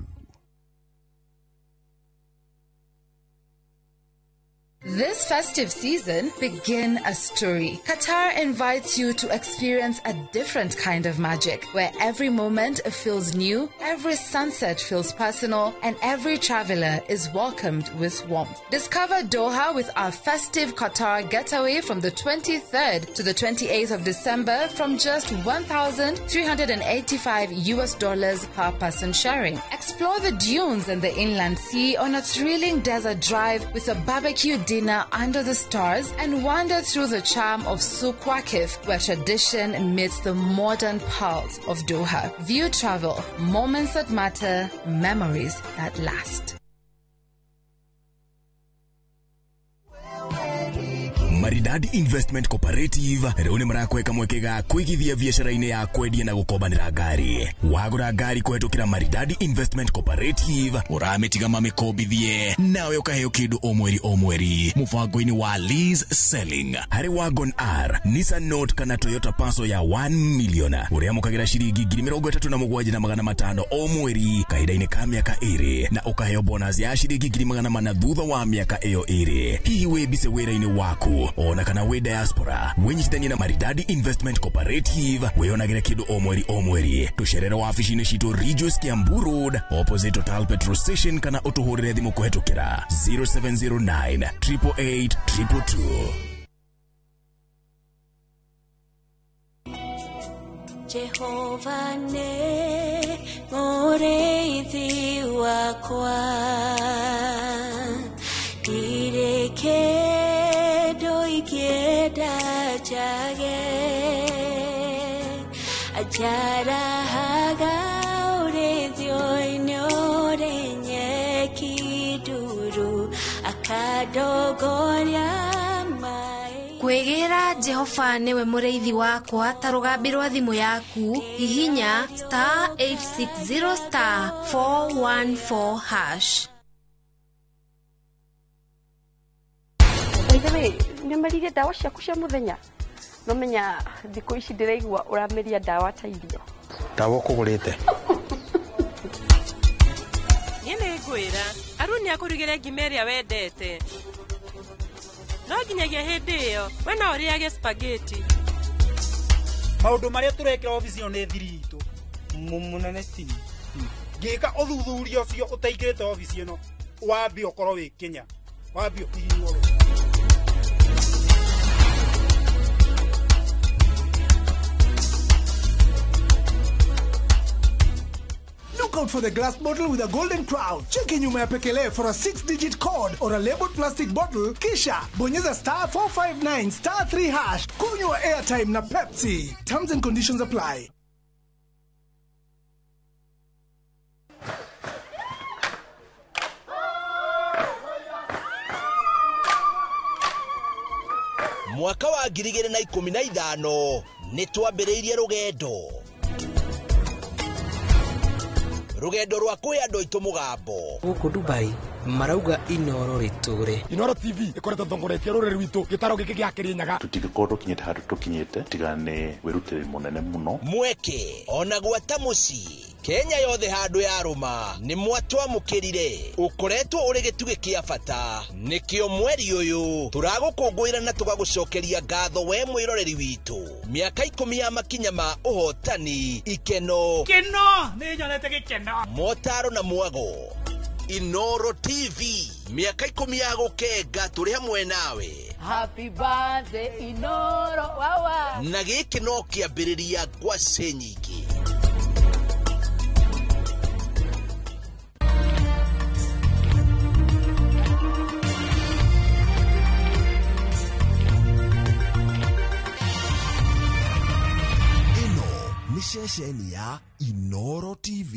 This festive season, begin a story. Qatar invites you to experience a different kind of magic, where every moment feels new, every sunset feels personal, and every traveler is welcomed with warmth. Discover Doha with our festive Qatar getaway from the 23rd to the 28th of December from just 1,385 US dollars per person sharing. Explore the dunes and the inland sea on a thrilling desert drive with a barbecue dinner under the stars and wander through the charm of Souk Waqif, where tradition meets the modern pulse of Doha. View travel, moments that matter, memories that last. Maridadi Investment Cooperative rĩu nĩ marakweka mweke ga kũigithia biacara-inĩ ya kwendia na gũkombanĩra ngari. Wagũra ngari kũhetũkĩra Maridadi Investment Cooperative ũramĩtiga mamĩkombithie nawe ũkaheo kĩndũ o mweri o mweri mũbango-inĩ wa lease selling harĩ Wagon R, Nissan Note kana Toyota Passo ya 1 million ũrĩamũkagĩra ciringi 37,500 o mweri kahinda-inĩ ka mĩaka ĩrĩ na ũkaheo bonus ya ciringi 400,000 thutha wa mĩaka ĩyo ĩrĩ. Hihi wĩ mbise wĩra-inĩ waku ona kana wĩ diaspora, wĩnyitithanie na Maridadi Investment Cooperative wĩonagĩre kĩndũ o mweri o mweri. Tũcerere wabici-inĩ citũ Ridgeways Kiambu Road opposite Total Petrol Station kana ũtũhũrĩre thimũ kũhetũkĩra 0709 888 222. Jehova nĩ mũrĩithi wakwa, ndirĩ kĩndũ ingĩenda njage, anjarahaga ũrĩithio-inĩ ũrĩ nyeki nduru, akandongoria maĩ. Kwĩgĩra Jehova nĩwe mũrĩithi wakwa ta rũgambi rwa thimũ yaku, hihinya star 860 star 414 hash. By the way, nĩ ũmeririe ndawa ciaku cia mũthenya? Nomenya thikũ ici ndĩraigua ũrameria ndawa ta irio. Ndawa ũkũgũrĩte? Niĩ nĩ ngwĩra Aruni akũrugĩre ngima ĩrĩa wendete. No nginyagia hĩndĩ ĩyo we no ũrĩage spaghetti. Maũndũ marĩa tũrekĩra obici ĩno nĩ thiri itũ. Mũnene Steve, ngĩka ũthuthuria ũcio ũtaingĩrĩte obici ĩno, wambe ũkorwo wĩ Kenya, wambe ũkihinywo we. Look out for the glass bottle with a golden crown. Cheki nyuma ya pekele for a 6-digit code or a labeled plastic bottle. Kisha bonyeza star 459 star 3 hash. Kunywa airtime na Pepsi. Terms and conditions apply. Mwaka wa 2015 nĩ twambĩrĩirie rũgendo rũgendo rwa kwĩ andũ aitũ mũgambo. Gũkũ Dubai Marauga Inoro rĩtũre. Inoro TV ĩkoretwo thongoretie rũrĩrĩ rwitũ gĩtaro gĩkĩ gĩa Kĩrĩnyaga. Tũtingĩkorwo tũkinyĩte handũ tũkinyĩte tiga nĩ wĩrutĩri mũnene mũno. Mweke ona gwata mũciĩ Kenya yothe handũ yarũma nĩ mwatwamũkĩrire ũkoretwo ũrĩ gĩtugĩ kĩa bata nĩkĩo mweri ũyũ tũragũkũngũĩra na tũgagũcokeria ngatho we mwĩroreri witũ. Mĩaka 10 ya makinya ma ũhotani, ikeno, keno nĩ nyonete gĩkeno, motaro na mwago. Inoro TV mĩaka 10 ya gũkenga tũrĩ hamwe nawe. Happy birthday Inoro wawa. Na gĩkĩ no kĩambĩrĩria ngwacĩ nyingĩ. Ĩno nĩ ceceni ya Inoro TV.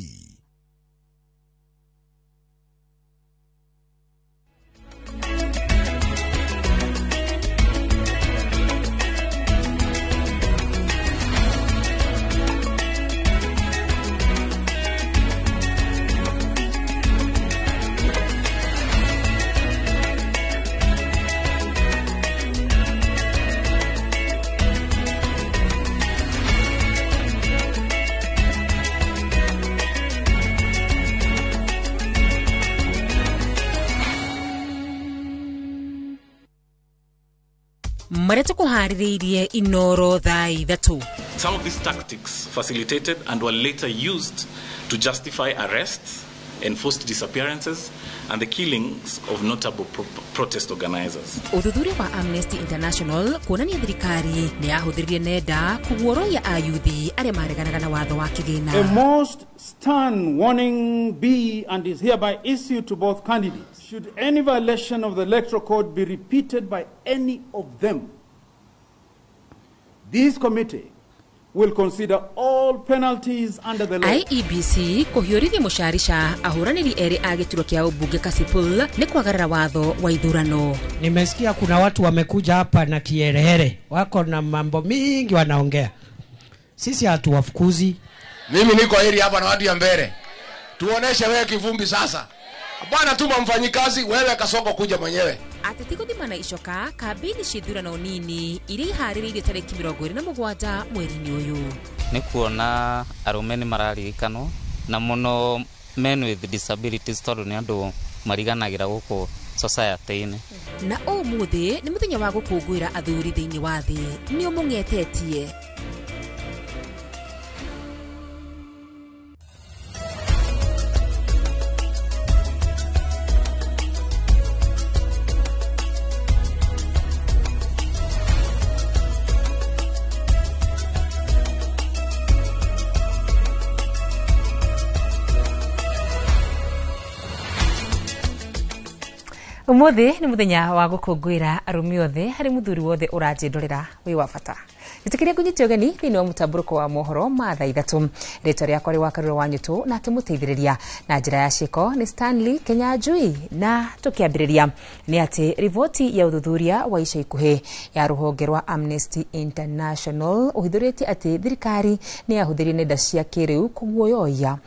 Marĩa tũkũharĩrĩirie Inoro thaa 3. Some of these tactics facilitated and were later used to justify arrests, enforced disappearances and the killings of notable protest organizers. Ũthuthuria wa Amnesty International kuonania thirikari nĩ yahũthĩrire nenda kũguoroia ayuthi arĩa mareganaga na watho wa kĩgĩna. A most stern warning be and is hereby issued to both candidates. Should any violation of the electoral code be repeated by any of them, this committee will consider all penalties under the law. IEBC kũhiũrithia mũcarica ahũranĩri erĩ a gĩturwa kĩa ũmbunge Kasipul nĩ kwagarara watho wa ithurano. Nimesikia kuna watu wamekuja hapa na kiherehere, wako na mambo mingi wanaongea. Sisi hatuwafukuzi. Mimi niko heri hapa na watu ya mbele. Tuoneshe wewe kivumbi sasa. Bwana, tuma mfanyikazi, wewe Kasongo kuja mwenyewe. Ateti gũthimana icoka kambĩini cia ithurano nini iria iharĩrĩirio tarĩki 27 mweri-inĩ ũyũ. Nĩ kuona arũme nĩ mararirikanwo na mũno men with disabilities tondũ nĩ andũ mariganagĩra gũkũ society-inĩ. Na ũmũthĩ nĩ mũthenya wa gũkũngũĩra athuri thĩinĩ wa thĩ, nĩ ũmũng'etetie. Umuthi ni muthenya wa gukungwira arumi othe hari muthuri wothe uranjindorera wi wa bata. Gitikiria ngunyite ugeni thiini wa mutamburuko wa mohoro ma thaa 3. Ritwa riakwa ri wa Karura wa Nyutu na akimuteithiriria na njira ya ciiko ni Stanley Kenyanjui. Na tukiambiriria ni ati riboti ya uthuthuria wa ica ikuhi ya ruhonge rwa Amnesty International uhithuritie ati thirikari ni yahuthirire nenda cia kiriu kuguoyoia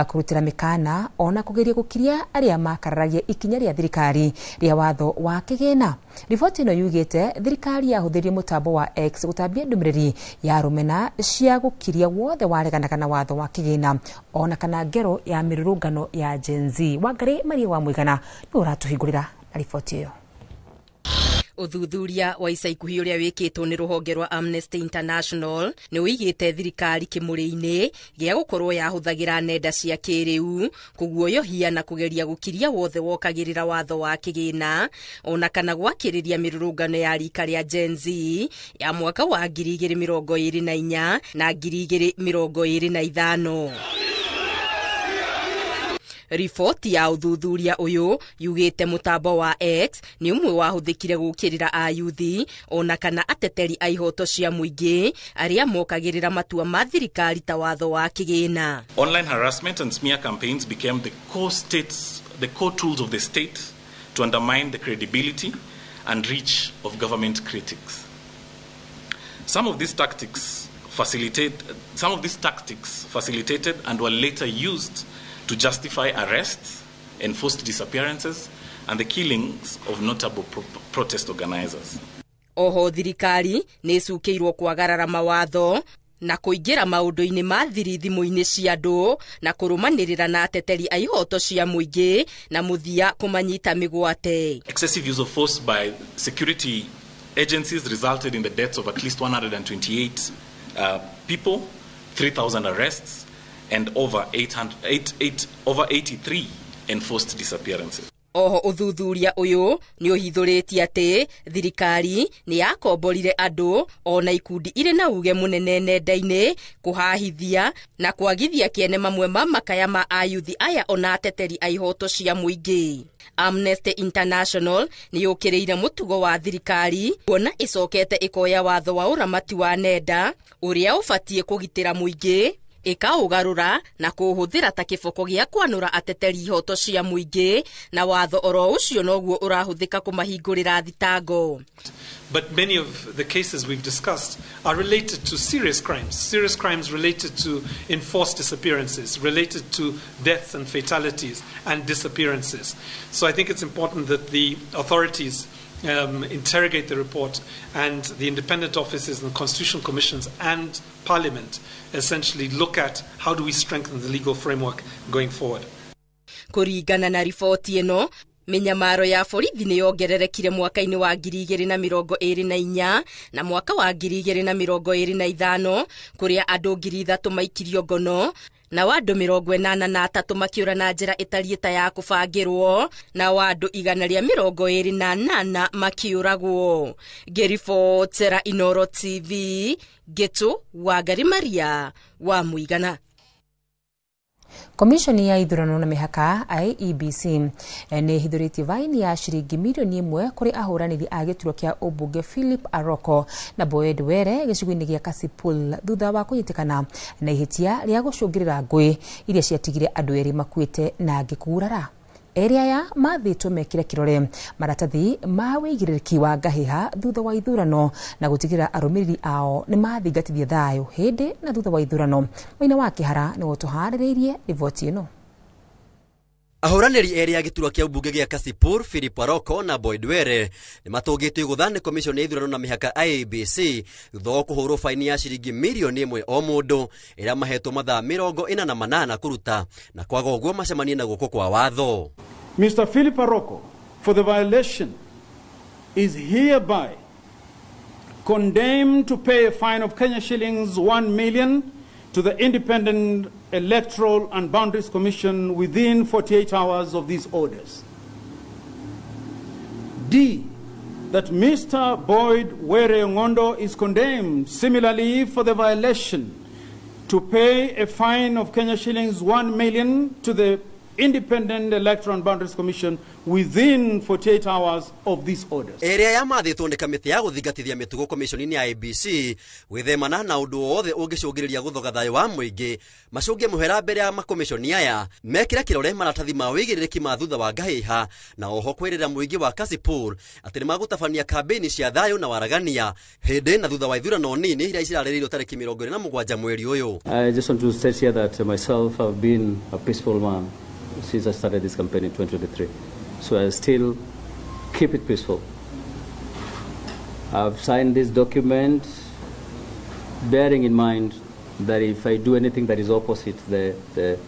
kurutira mikana ona kugeria gukiria aria makararagia ikinya ria thirikari ria watho wa kĩgĩna. Riboti ĩno yugĩte thirikari yahũthĩrire mũtambo wa X gũtambia ndũmĩrĩri ya rũmena cia gũkiria wothe wareganaga na watho wa kĩgĩna ona kana ngero ya mĩrũrũngano ya Gen Z. Wangari Maria wa Mũigana nĩwe ũratũhingũrĩra na riboti ĩyo. Ũthuthuria wa ica ikuhĩ ũrĩa wĩkĩtwo nĩ rũhonge rwa Amnesty International nĩ ũigĩte thirikari kĩmũrĩ-inĩ gĩa gũkorwo yahũthagĩra nenda cia kĩrĩu kũguoyohia na kũgeria gũkiria wothe wokagĩrĩra watho wa kĩgĩna ona kana gwakĩrĩria mĩrũrũngano ya rika rĩa Gen Z ya mwaka wa 2024 na 2025. Riboti ya ũthuthuria ũyũ yugĩte mũtambo wa X nĩ ũmwe wahũthĩkire gũkĩrĩra ayuthi ona kana ateteri a ihoto cia mũingĩ arĩa mokagĩrĩra matua ma thirikari ta watho wa kĩgĩna. Online harassment and smear campaigns became the core tools of the state to undermine the credibility and reach of government critics. Some of these tactics facilitated and were later used to justify arrests, enforced disappearances, and the killings of notable protest organizers. Oho thirikari nĩ ĩcukĩirwo kwagarara mawatho na kũingĩra maũndũ-inĩ ma thiri thimũ-inĩ cia andũ na kũrũmanĩrĩra na ateteri a ihoto cia mũingĩ na mũthia kũmanyita mĩgwate. Excessive use of force by security agencies resulted in the deaths of at least 128 people, 3,000 arrests, and over 83 enforced disappearances. Oho ũthuthuria ũyũ nĩ ũhithũrĩtie atĩ thirikari nĩ yakomborire andũ ona ikundi irĩ na uge mũnene nenda-inĩ kũhahithia na kwagithia kĩene mamwe ma makaya ma ayuthi aya ona ateteri a ihoto cia mũingĩ. Amnesty International nĩ yũkĩrĩire mũtugo wa thirikari kuona ĩcokete ĩkoya watho wa ũramati wa nenda ũrĩa ũbatiĩ kũgitĩra mũingĩ ĩkaũgarũra na kũũhũthĩra ta kĩboko gĩa kwanũra ateteri ihoto cia mũingĩ na watho oro ũcio noguo ũrahũthĩka kũmahingũrĩra thitango. But many of the cases we've discussed are related to serious crimes related to enforced disappearances, related to deaths and fatalities and disappearances. So I think it's important that the authorities interrogate the report, and the independent offices and constitutional commissions and parliament essentially look at how do we strengthen the legal framework going forward. Kũringana na riboti ĩno, mĩnyamaro ya borithi nĩ yongererekire mwaka-inĩ wa 2024 na mwaka wa 2025 kũrĩa andũ 3,000 maikirio ngono na andũ 83 makĩũra na njĩra ĩtariĩ ta ya kũbangĩrwo na andũ 128 makĩũragwo. Ngĩribotera Inoro TV, Gĩtũ Wangari Maria wa Mũigana. Komishoni ya ithurano na mĩhaka IEBC nĩ ĩhithũrĩtie baini ya ciringi mirioni 1 kũrĩ ahũranĩri a gĩturwa kĩa ũmbunge Philip Aroko na Boyd Were gĩcigo-inĩ gĩa Kasipul thutha wa kũnyitĩkana na ihĩtia rĩa gũcũngĩrĩra ngũĩ iria ciatigire andũ erĩ makuĩte na angĩ kũgurara. Erĩ aya mathĩtwo mekĩre kĩrore maratathi ma wĩigĩrĩrĩki wa ngahĩha thutha wa ithurano na gũtigĩrĩra arũmĩrĩri ao nĩ mathingatithia thayũ hĩndĩ na thutha wa ithurano. Maina wa Kĩhara nĩwe ũtũharĩrĩirie riboti ĩno. Ahũranĩri erĩ a gĩturwa kĩa ũmbunge gĩa Kasipul Philip Aroko na Boyd Were nĩ matũngĩtio igũtha nĩ komishoni ya ithurano na mĩhaka IEBC thutha wa kũhũrwo baini ya ciringi mirioni 1 o mũndũ ĩrĩa mahetwo mathaa 48 kũruta na kwaga ũguo macemanie na guoko kwa watho. Mr. Philip Aroko, for the violation, is hereby condemned to pay a fine of Kenya shillings 1 million to the Independent Electoral and Boundaries Commission within 48 hours of these orders. D, that Mr. Boyd Were Ngondo is condemned similarly for the violation to pay a fine of Kenya shillings 1 million to the Independent Electoral and Boundaries Commission within 48 hours of these orders. Ĩrĩa yamathĩtwo nĩ kamĩtĩ ya gũthingatithia mĩtugo komishoni-inĩ ya IEBC gwĩthemana na ũndũ wothe ũngĩcũngĩrĩria gũthoga thayũ wa mũingĩ macũnge mũhera mbere ya makomishoni aya mekĩre kĩrore maratathi ma wĩigĩrĩrĩki ma thutha wa ngahĩha na oho kwĩrĩra mũingĩ wa Kasipul atĩ nĩmagũtabania kambĩini cia thayũ na waragania hĩndĩ na thutha wa ithurano nini iria cirarĩrĩirio tarĩki 27 mweri ũyũ. I just want to state here that myself have been a peaceful man since I started this campaign in 2023. So I still keep it peaceful. I've signed this document bearing in mind that if I do anything that is opposite, the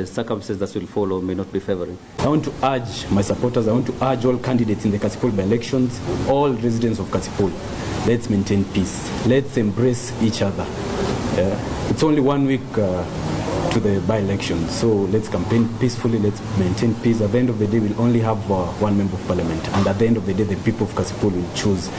circumstances that will follow may not be favoring. I want to urge my supporters, I want to urge all candidates in the Kasipul by-elections, all residents of Kasipul, let's maintain peace. Let's embrace each other. It's only 1 week to the by-election, so let's campaign peacefully, let's maintain peace. At the end of the day, we'll only have one member of parliament, and at the end of the day, the people of Kasipul will choose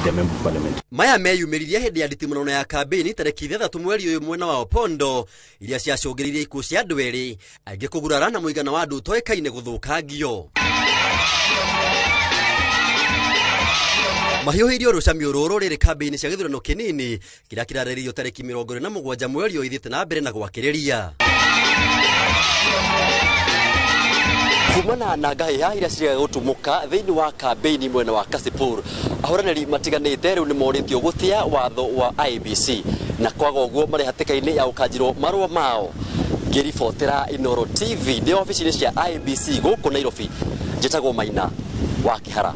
their member of parliament. Maya meyumĩririe hĩndĩ ya nditimũrano ya kambĩini tarĩki 6 mweri ũyũ mwena wa Opondo iria ciacũngĩrĩirie ikuũ cia andũ erĩ aingĩ kũgurara na mũigana wa andũ ũtoĩkaine gũthũkangio. Mahiũhĩirio rũcamio rũrũ rĩrĩ kambĩini cia gĩthurano kĩnini kĩrĩa kĩrarĩrĩirio tarĩki 27 mweri ũyũ ithiĩte na mbere na gwakĩrĩria. Kumana na ngahĩha iria ciregaga gũtumũka thĩinĩ wa kambĩini mwena wa Kasipul, ahũranĩri matiganĩte rĩu nĩmorĩtio gũtĩa watho wa IEBC na kwaga ũguo marĩ hatĩka-inĩ ya gũkanjĩrwo marũa mao. Ngĩribotera Inooro TV ndĩ obici-inĩ cia IEBC gũkũ Nairobi, njĩtagwo Maina wa Kĩhara.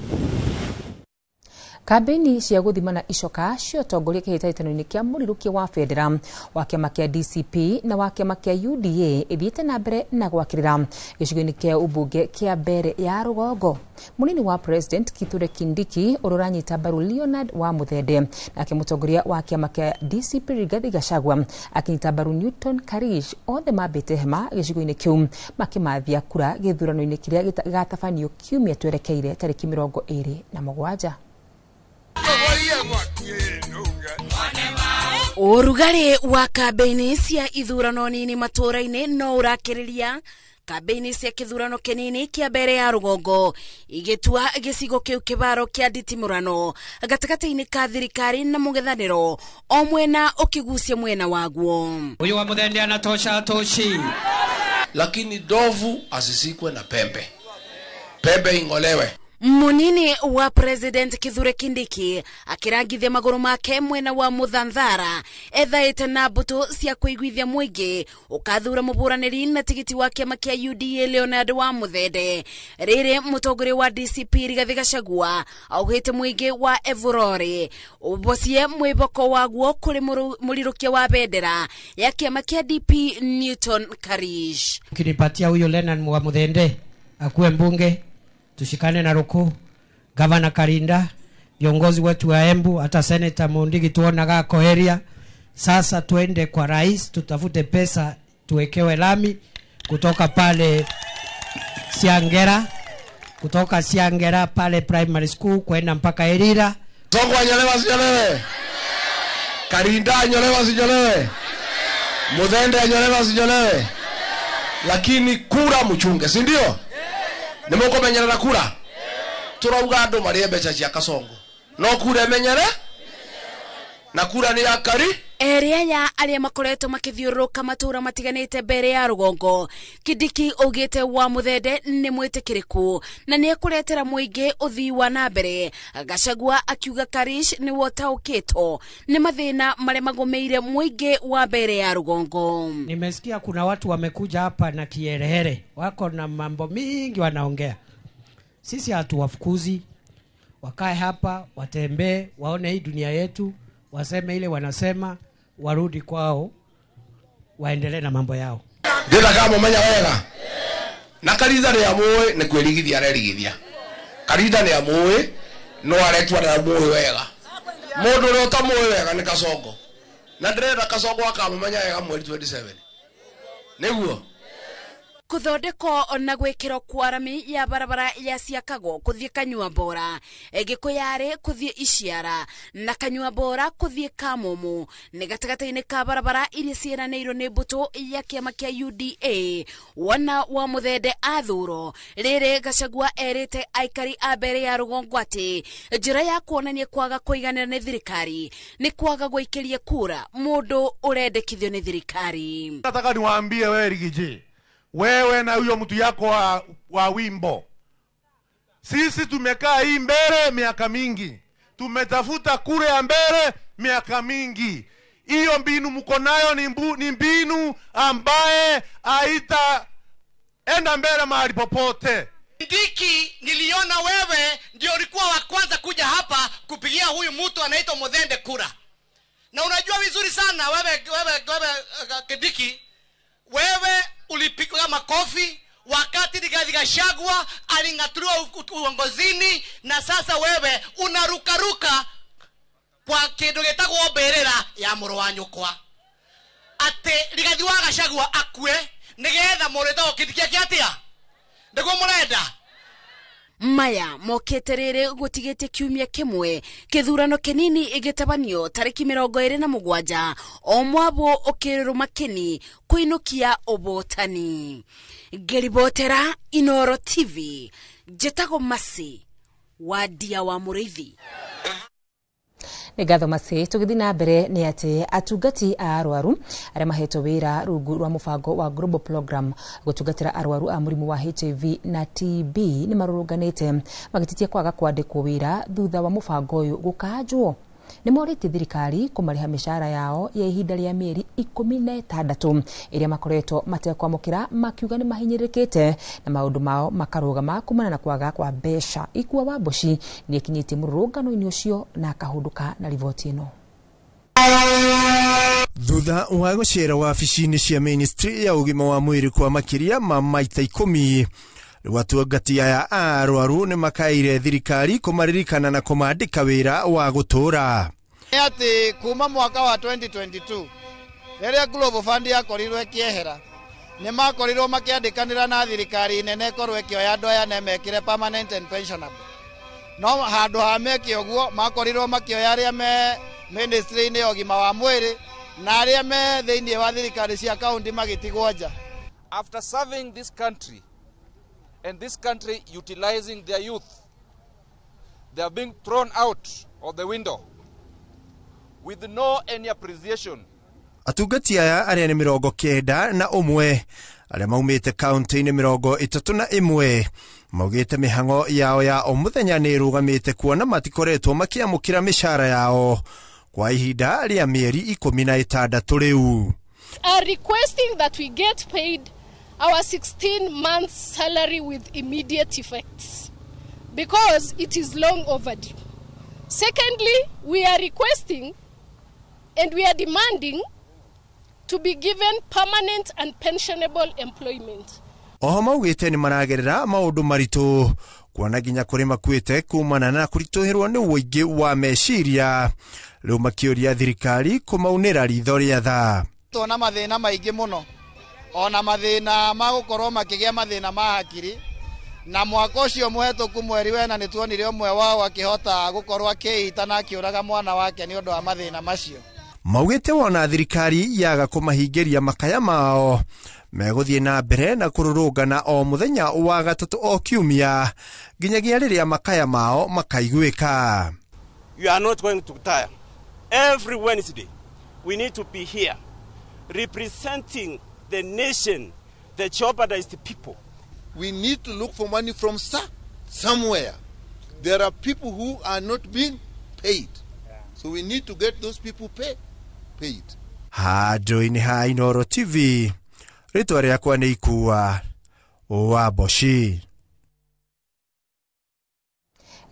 Kambĩini cia gũthimana icoka cia ũtongoria kĩhĩtahĩtano-inĩ kĩa mũrirũkia wa bendera wa kĩama kĩa DCP na wa kĩama kĩa UDA ĩthiĩte na mbere na gwakĩrĩra gĩcigo-inĩ kĩa ũmbunge kĩa mbere ya rũgongo. Mũnini wa President Kithure Kindiki ũrĩa ũranyita mbaru Leonard wa Muthende, nake mũtongoria wa kĩama kĩa DCP Rigathi Gachagua akĩnyita mbaru Newton Karish, othe mambĩte hema gĩcigo-inĩ kĩu makĩmathia kura gĩthurano-inĩ kĩrĩa gĩgatabanio kiumia twerekeire tarĩki 27. Ũrugarĩ wa kambĩini cia ithurano nini matũũra-inĩ no ũrakĩrĩria kambĩini cia kĩthurano kĩnini kĩa mbere ya rũgongo igĩtua gĩcigo kĩu kĩbaro kĩa nditimũrano gatagatĩ-inĩ ka thirikari na mũng'ethanĩro, o mwena ũkĩgucia mwena waguo. Huyu wa Muthende anatosha atoshi, lakini ndovu asisikwe na pembe, pembe ing'olewe. Munini wa President Kithure Kindiki akĩrangithia magũrũ make mwena wa Mũthanthara ethaĩte na mbũtũ cia kũiguithia mũingĩ ũkathura mũbũranĩri na tigiti wa kĩama kĩa UDA Leonard wa Muthende. Rĩrĩ mũtongoria wa DCP Rigathi Gachagua augĩte mũingĩ wa Evurore ũbocie mwĩboko waguo kũrĩ mũrirũkia wa bendera ya kĩama kĩa DP Newton Karish. Ukinipatia huyo Leonard wa Muthende akuwe mbunge, tushikane na Ruku, Gavana Karinda, viongozi wetu wa Embu, hata Senator Mundigi tuona gako area. Sasa tuende kwa rais, tutafute pesa tuwekewe lami kutoka pale Siangera, kutoka Siangera pale primary school kwenda mpaka Erira. Songo anyolewa sinyolewe, Karinda anyolewa sinyolewe, Muthende anyolewa sinyolewe, lakini kura mchunge, si ndio? Nĩmũkũmenyerera kura tũrauga andũ marĩe mbeca cia Kasongo no kura ĩmenyere na kura nĩ ya Kari. Area ya arĩa makoretwo makĩthiũrũrũka matũũra matiganĩte mbere ya rũgongo, Kindiki augĩte wa Muthende nĩ mwĩtĩkĩrĩku na nĩ ekũretera mũingĩ ũthii wa na mbere. Gachagua akiuga Karish nĩ wotaũkĩtwo nĩ mathĩna marĩa magũmĩire mũingĩ wa mbere ya rũgongo. Nimesikia kuna watu wamekuja hapa na kiherehere, wako na mambo mingi wanaongea. Sisi hatuwafukuzi, wakae hapa, watembee, waone hii dunia yetu, waseme ile wanasema, warudi kwao, waendelee na mambo yao. Ndĩra kama menya wega. Na Karinda nĩ amũĩ nĩ kwĩrigithia arerigithia. Karinda nĩ amũĩ no aretwa na amũĩ wega. Mũndũ ũrĩa ũtamũĩ wega nĩ Kasongo. Na ndĩrenda Kasongo akamũmenya wega mweri 27. Nĩguo kuthondekwo na gwikirwo kwa rami ya barabara ya Ciakago kuthie Kanyua Mbora, Gikuyari kuthie Iciara na Kanyua Mbora kuthie Kamumu ni gatagati-inĩ ka barabara iria ciĩranĩirwo nĩ mbũtũ ya kĩama kĩa UDA. Wona wa Muthende athuro rĩrĩ Gachagua erĩte aikari a mbere ya rũgongo atĩ njĩra ya kuonania kwaga kũiganĩra nĩ thirikari nĩ kwaga gũikĩria kura mũndũ ũrendekithio nĩ thirikari. Nataka niwaambie wewe Rigiji, wewe na huyo mtu yako wa wimbo, sisi tumekaa hii mbele miaka mingi, tumetafuta kure ya mbele miaka mingi. Hiyo mbinu mko nayo ni mbinu ambaye haitaenda mbele mahali popote. Ndiki, niliona wewe ndio ulikuwa wa kwanza kuja hapa kupigia huyu mtu anaitwa Muthende kura. Na unajua vizuri sana wewe Kindiki, wewe ulipiga makofi wakati Rigathi Gachagua aling'atuliwa uongozini, na sasa wewe unarukaruka kwa kindu gitagwo mbirira ya mũrũ wa nyũkwa ati Rigathi wa Gachagua akue nigetha mũrĩtagwo Kindiki atia nĩguo mũrenda. Maya mokĩte rĩrĩ gũtigĩtie kiumia kĩmwe kĩthurano kĩnini ĩgĩtabanio tarĩki 27 o mwabo ũkĩrũma kĩni kũinũkia ũbotani. Ngĩribotera Inooro TV, njĩtagwo Masi wa Ndia wa Mũrĩithi. Nĩ ngatho Masi. Tũgĩthiĩ na mbere nĩ atĩ atungati a arwaru arĩa mahetwo wĩra rungu rwa mũbango wa Global Program gũtungatĩra arwaru a mũrimũ wa HIV na TB nĩ marũrũnganĩte magĩtitia kwaga kwandĩkwo wĩra thutha wa mũbango ũyũ gũkanjwo. Nĩ morĩtie thirikari kũmarĩha mĩcara yao ya ihinda rĩa mĩeri 16 ĩrĩa makoretwo matekwamũkĩra, makiuga nĩ mahinyĩrĩrĩkĩte na maũndũ mao makarũgama kumana na kwaga kwa mbeca. Ikua wa Mboci nĩ ekinyĩtie mũrũrũngano-inĩ ũcio na akahũndũka na riboti ĩno. Thutha wa gũcera wabici-inĩ cia ministry ya ũgima wa mwĩrĩ kwa makĩria ma maita 10, rĩu atungati aya a arwaru nĩ makaire thirikari kũmaririkana na kũmandĩka wĩra wa gũtũũra. Nĩ atĩ kuma mwaka wa 2022 rĩrĩa Global Fund yakorirwo ĩkĩehera, nĩ makorirwo makĩandĩkanĩra na thirikari nene ĩkorwo ĩkĩoya andũ aya na mekĩre permanent and pensionable, no handũ ha meke ũguo makorirwo makĩoya arĩa me ministry-inĩ ya ũgima wa mwĩrĩ na arĩa me thĩinĩ wa thirikari cia kaunti magĩtigwo nja. After serving this country and this country utilizing their youth, they are being thrown out of the window with no any appreciation. Atungati aya arĩa nĩ 91 arĩa maumĩte kaunti-inĩ 31 maugĩte mĩhang'o yao ya o mũthenya nĩ ĩrũgamĩte kuona matikoretwo makĩamũkĩra mĩcara yao kwa ihinda rĩa mĩeri 16 rĩu. Are requesting that we get paid our 16 months salary with immediate effects because it is long overdue. Secondly, we are requesting and we are demanding to be given permanent and pensionable employment. Oho maugĩte nĩ maragerera maũndũ maritũ kuona nginya kũrĩ makuĩte kumana na kũritũhĩrwo nĩ ũingĩ wa meciria, rĩu makĩũria thirikari kũmaunĩra ritho rĩa tha. Tuona mathĩna maingĩ mũno, ona mathĩna ma gũkorwo makĩgĩa mathĩna ma hakiri, na mwaka ũcio mũhetũku mweri wena nĩ tuonire ũmwe wao akĩhota gũkorwo akĩita na akĩũraga mwana wake nĩ ũndũ wa mathĩna macio. Maugĩte wona thirikari yaga kũmahingĩria makaya mao megũthiĩ na mbere na kũrũrũngana o mũthenya wa gatatũ o kiumia nginyagia rĩrĩa makaya mao makaiguĩka. You are not going to tire. Every Wednesday we need to be here representing the nation, the jeopardized people. We need to look for money from somewhere. There are people who are not being paid. So we need to get those people paid. Handũ-inĩ ha Inooro TV, rĩtwa rĩakwa nĩ Ikua wa Mboci.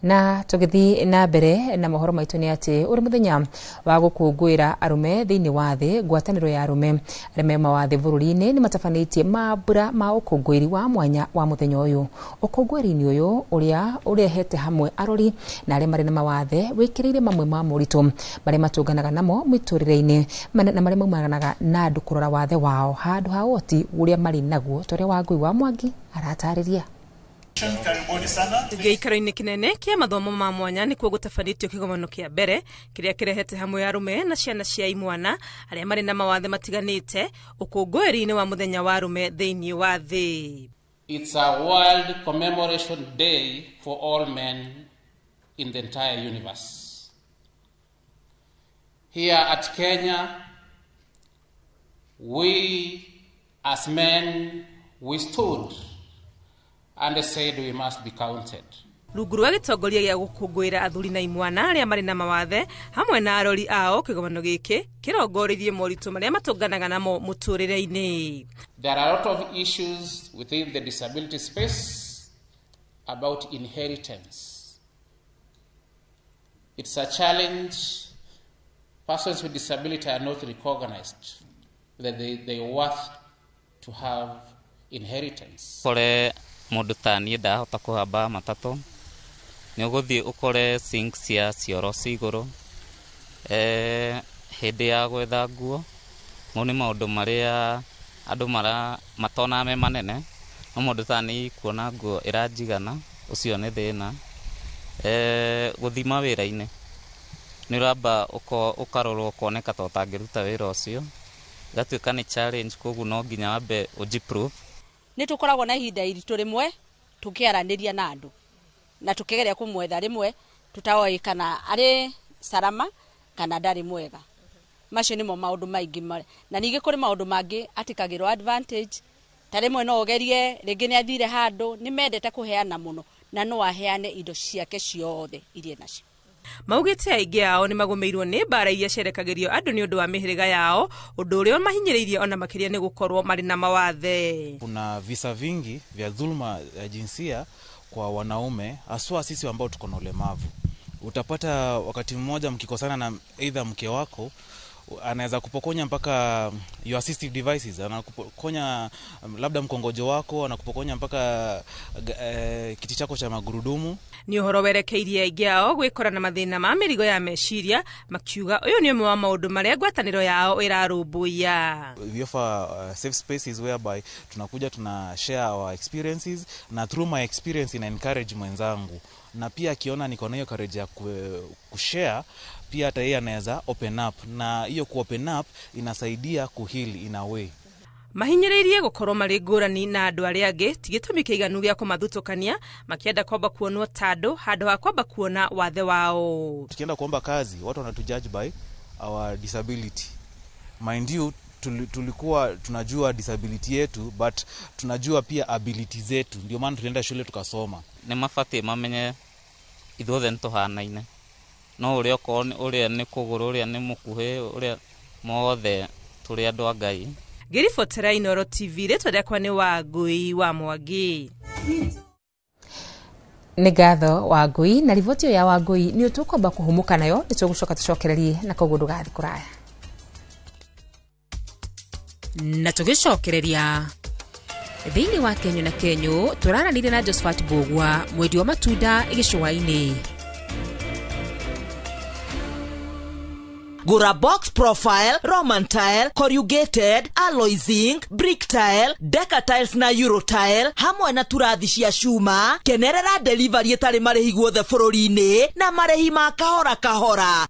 Na tũgĩthiĩ na mbere na mohoro maitũ nĩ atĩ ũrĩ mũthenya wa gũkũngũĩra arũme thĩinĩ wa thĩ, ngwatanĩro ya arũme arĩa me mawathe bũrũri-inĩ nĩ matabanĩtie mambura ma ũkũngũĩri wa mwanya wa mũthenya ũyũ. Ũkũngũĩri-inĩ ũyũ ũrĩa ũrehete hamwe arori na arĩa marĩ na mawathe wĩkĩrĩire mamwe ma moritũ marĩa matũnganaga namo mĩtũrĩre-inĩ na marĩa maumanaga na andũ kũrora wathe wao handũ ha ũhoti ũrĩa marĩ naguo, ta ũrĩa Wangũi wa Mwangi aratarĩria. Gĩikaro-inĩ kĩnene kĩa mathomo ma mwanya nĩkuo gũtabanĩtio kĩgomano kĩa mbere kĩrĩa kĩrehete hamwe arũme na ciana cia imwana arĩa marĩ na mawathe matiganĩte ũkũngũĩri-inĩ wa mũthenya wa arũme thĩinĩ wa thĩ. It's a world commemoration day for all men in the entire universe. Here at Kenya, we as men, we stood and said we must be counted. Rungu rwa gĩtongoria gĩa gũkũngũĩra athuri na imwana arĩa marĩ na mawathe hamwe na arori ao, kĩgomano gĩkĩ kĩrongoreirie moritũ marĩa matũnganaga namo mũtũrĩre-inĩ. There are a lot of issues within the disability space about inheritance. It's a challenge. Persons with disability are not recognized that they worth to have inheritance. Kore mũndũ ta niĩ ndahota kũhamba matatũ, nĩ ũgũthiĩ ũkore sink cia cioro ci igũrũ, hĩndĩ ya gwetha nguo, mau nĩ maũndũ marĩa andũ matonaga me manene, no mũndũ ta niĩ kuona nguo ĩranjigana, ũcio nĩ thĩna. Gũthiĩ mawĩra-inĩ, nĩ ũramba ũkarorwo ũkoneka ta ũtangĩruta wĩra ũcio, ĩgatuĩka nĩ challenge, koguo no nginya wambe ũji-prove. Nĩ tũkoragwo na ihinda iritũ rĩmwe tũkĩaranĩria na andũ na tũkĩgeria kũmwetha rĩmwe tũtaoĩ kana arĩ salama kana ndarĩ mwega. Macio nĩmo maũndũ maingĩ, na ningĩ kũrĩ maũndũ mangĩ atikagĩrwo advantage, ta rĩmwe no ũgerie rĩngĩ nĩ athire handũ, nĩ mendete kũheana mũno na no aheane indo ciake ciothe iria nacio. Maugĩte aingĩ ao nĩ magũmĩirwo nĩ mbara iria cierekagĩrio andũ nĩ ũndũ wa mĩhĩrĩga yao, ũndũ ũrĩa mahinyĩrĩirie ona makĩria nĩ gũkorwo marĩ na mawathe. Kuna visa vingi vya dhuluma ya jinsia kwa wanaume, haswa sisi ambao tuko na ulemavu. Utapata wakati mmoja mkikosana na either mke wako, anaweza kupokonya mpaka your assistive devices, anakupokonya labda mkongojo wako, anakupokonya mpaka kiti chako cha magurudumu. Nĩ ũhoro werekeirie aingĩ ao gwĩkora na mathĩna ma mĩrigo ya meciria, makiuga ũyũ nĩ ũmwe wa maũndũ marĩa ngwatanĩro yao ĩrarũmbũiya. We offer safe spaces whereby tunakuja tuna share our experiences, na through my experience ina encourage mwenzangu, na pia akiona niko na hiyo courage ya kushare, pia hata yeye anaweza open up, na hiyo ku open up inasaidia kuheal in a way. Mahinyĩrĩirie gũkorwo marĩ ngũrani na andũ arĩa angĩ ti gĩtũmi kĩiganu gĩa kũmathutũkania, makĩenda kwamba kuonwo ta andũ handũ ha kwamba kuona wathe wao. Tukienda kuomba kazi, watu wanatujudge by our disability. Mind you, tulikuwa tunajua disability yetu, but tunajua pia ability zetu, ndio maana tulienda shule tukasoma. Nĩ mabatiĩ mamenye ithuothe nĩ tũhanaine, no ũrĩa okorwo ũrĩa nĩ kũgũrũ, ũrĩa nĩ mũkuhĩ, ũrĩa mothe tũrĩ andũ a Ngai. Ngĩribotera Inooro TV, rĩtwa rĩakwa nĩ Wangũi wa Mwangi. Nĩ ngatho Wangũi, na riboti ĩyo ya Wangũi nĩ tũkwamba kũhũmũka nayo, nĩ tũgũcoka tũcokererie na koguo ndũgathiĩ kũraya. Na tũgĩcokereria thĩinĩ wa Kenyũ na Kenyũ, tũraranire na Josephat Mbũgua, mwendia wa matunda gĩcũa-inĩ. Gura box profile, Roman tile, corrugated, alloy zinc, brick tile, deca tiles na euro tile, hamwe na turathi cia cuma. Kenerera delivery ĩtarĩ marĩhi guothe bũrũri-inĩ na marĩhi ma kahora kahora.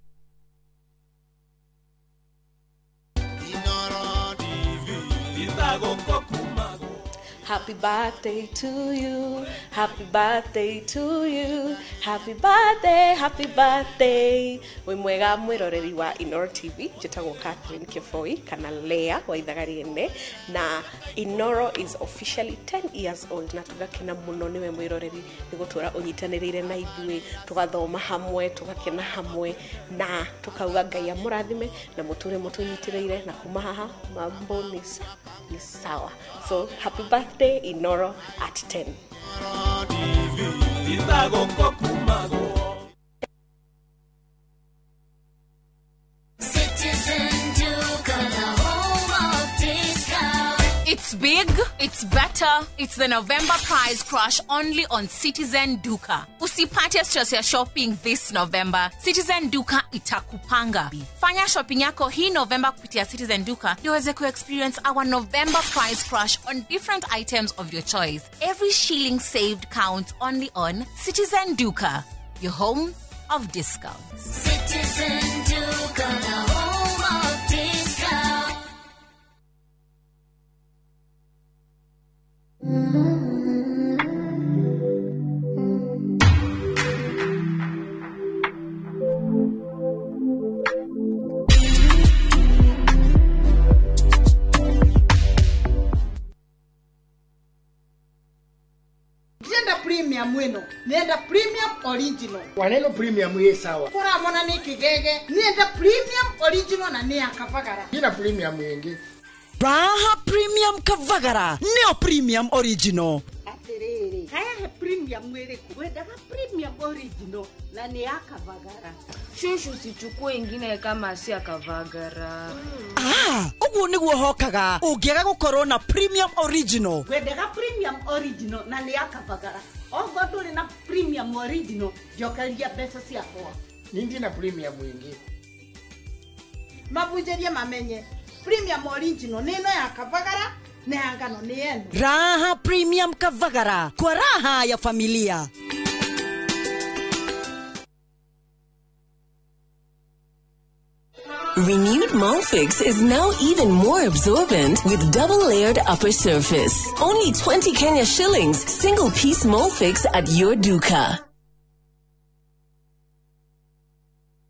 Happy birthday to you, happy birthday to you, happy birthday, happy birthday. Wĩ mwega mwĩroreri wa Inooro TV, njĩtagwo Catherine Kĩboi kana Lea wa ithaga rĩene, na Inooro is officially 10 years old, na tũgakena mũno nĩwe mwĩroreri nĩ gũtũra ũnyitanĩrĩire na ithuĩ, tũgathoma hamwe, tũgakena hamwe, na tũkauga Ngai amũrathime na mũtũre mũtũnyitĩrĩire, na kuma haha mambo ni sawa. So happy birthday Inooro at 10. It's big, it's better, it's the November price crash only on Citizen Duka. Usipate stress ya shopping this November. Citizen Duka itakupanga. Fanya shopping yako hii November kupitia Citizen Duka ndio uweze ku-experience our November price crash on different items of your choice. Every shilling saved counts only on Citizen Duka, your home of discounts. Citizen Duka, the home of discounts. Ndienda premium wino, nienda premium original. Waneno premium ye sawa. Kora mona ni kigege, nienda premium original na ni akavagara. Ina premium yengi. Raha Premium Kavagara, neo premium original. Atiriri, haya premium iriku? Wendaga premium original na ni akavagara. Shushu usichukue ingine kama si akavagara. Ah, uguo niguo hokaga. Ungiaga gukorwo na premium original. Wendaga premium original na ni akavagara. Ogo nduri na premium original, njokeria mbeca ciakwa. Nindi na premium ingi. Mabunjerie mamenye. Premium original nino ya Kavagara na ya ngano ni yenu. Raha Premium Kavagara kwa raha ya familia. Renewed Molfix is now even more absorbent with double-layered upper surface. Only 20 Kenya shillings, single-piece Molfix at your duka.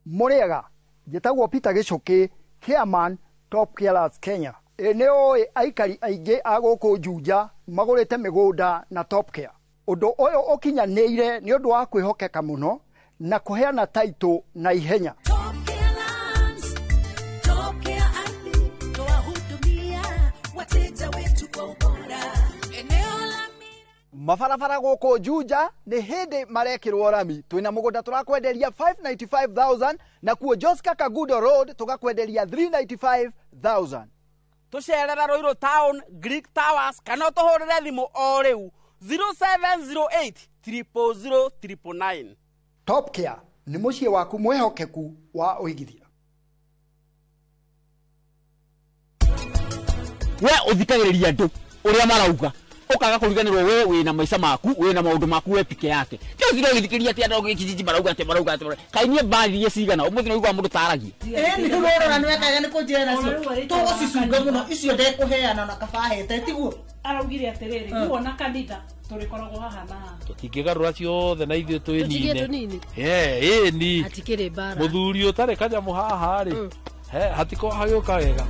Muriaga, njĩtagwo Peter Gichuki, chairman Top Carers Kenya. Nĩ ũĩ aikari aingĩ a gũkũ Juja magũrĩte mĩgũnda na Top Care. Ũndũ ũyũ ũkinyanĩire nĩ ũndũ wa kwĩhokeka mũno Na kũheana taitũ na ihenya. Mabarabara gũkũ Juja nĩ hĩndĩ marekĩrwo rami. Twĩna mũgũnda tũrakwenderia 595,000 na kuo Joska Kagudo Road tũgakwenderia 395,000. Tũcerera Ruiru Town, Greek Towers, kana ũtũhũrĩre thimũ o rĩu 0708 000 999. Top Care nĩ mũciĩ waku mwĩhokeku wa ũigithia. We ũthikagĩrĩria andũ ũrĩa marauga, ũkaga kũriganĩrwo we wĩna maica maku, wĩna maũndũ maku we pike yake. Ti ũthire ũgĩthikĩrĩria atĩ andũ gĩkijiji marauga atĩ marauga atĩ kaĩ niĩ mbaririe cigana ũmũthĩ nĩ ũiguaga mũndũ taragia. Ĩĩ nĩ ũrora nĩ wekaga nĩ kũnjĩra nacio tũgũcicunga mũno icio ndekũheana na kaba ahete tiguo. Araugire atĩrĩrĩ, mm, ona kanitha tũrĩkoragwo haha na haha. Tũtingĩgarũra ciothe na ithuĩ Tũtigie twĩnine. tũnini. Ĩni Hatikĩrĩ mbara. Mũthuri ũtarĩ kanyamũ haha rĩ, hatiko hagĩũka wega.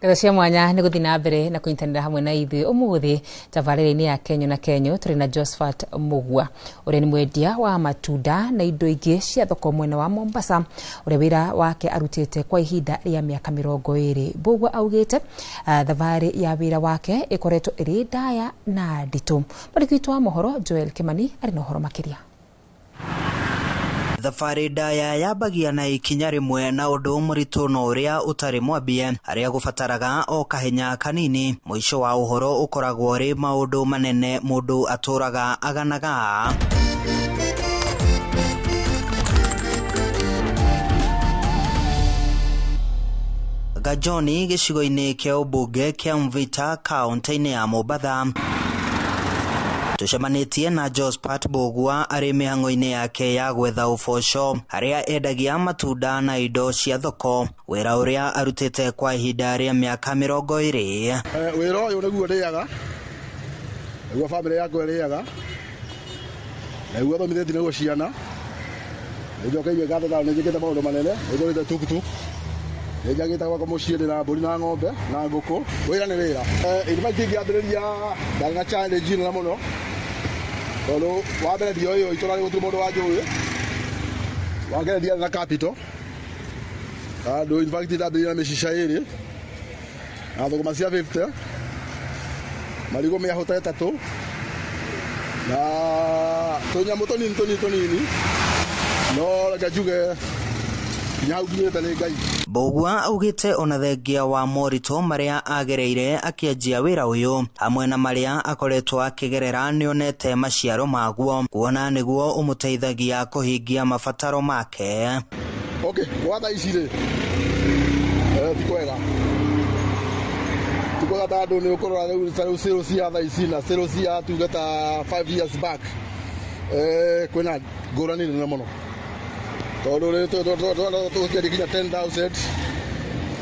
Ngatho cia mwanya nĩ gũthiĩ na mbere na kũnyitanĩra hamwe na ithuĩ ũmũthĩ tabarĩra-inĩ ya Kenyo na Kenyo. Tũrĩ na Josephat Mugua ũrĩa nĩ mwendia wa matunda na indo ingĩ cia thoko mwena wa Mombasa, ũrĩa wĩra wake arutĩte kwa ihinda rĩa mĩaka 20. Mbugua augĩte thabarĩ ya wĩra wake ĩkoretwo ĩrĩ ndaya na nditũ. Mwandĩki witũ wa mohoro Joel Kimani arĩ na ũhoro makĩria. Thabarĩ ndaya yambagia na ikinya rĩmwe na ũndũ mũritũ no ũrĩa ũtarĩ mwambie, harĩa gũbataraga o kahenya kanini. Mũico wa ũhoro ũkoragwo ũrĩ maũndũ manene mũndũ atũraga aganaga. Gajoni gĩcigo-inĩ kĩa ũmbunge kĩa Mvita kaũntĩ-inĩ ya Mombatha, tũcemanĩtie na Josephat Mbugua arĩ mĩhang'o-inĩ yake ya gwetha ũboco, harĩa endagia matunda na indo cia thoko, wĩra ũrĩa arutĩte kwa ihinda rĩa mĩaka 20. Wĩra ũyũ nĩguo ndĩaga, nĩguo bamĩrĩ yakwa ĩrĩaga, nĩguo thomithĩtie nĩguo ciana. Nĩnjokeirie ngatho tondũ nĩnjĩkĩte maũndũ manene, nĩngũrĩte tuktuk, nĩnjagĩte gwakwa mũciĩ ndĩna mbũri na ng'ombe na ngũkũ. Wĩra nĩ wĩra. In fact ingĩambĩrĩria ndarĩ na challenge nene mũno, tondũ wa mbere ndioĩ itũra gũtirĩ mũndũ wanjũĩ, wa kerĩ ndiarĩ na capital andũ. In fact ndambĩrĩirie na mĩcica 2 na thũkũma cia 50, marigũ mĩahũ ta 3 na tũnyamũ tũnini tũnini tũnini, no reke njuge nginya hau nginyĩte nĩ Ngai. Mbugua augĩte ona thengia wa moritũ marĩa agereire akĩanjia wĩra ũyũ hamwe na marĩa akoretwo akĩgerera, nĩonete maciaro maguo, kuona nĩguo ũmũteithagia kũhingia mabataro make. Okay, gwa thaa ici rĩ, ti kwega, ti kwega tondũ nĩ ũkũrora rĩu ta rĩu sales cia thaa ici na sales cia tuge ta 5 years back, kwĩna ngũrani nene mũno, tondũ rĩ tũkĩendia nginya 10,000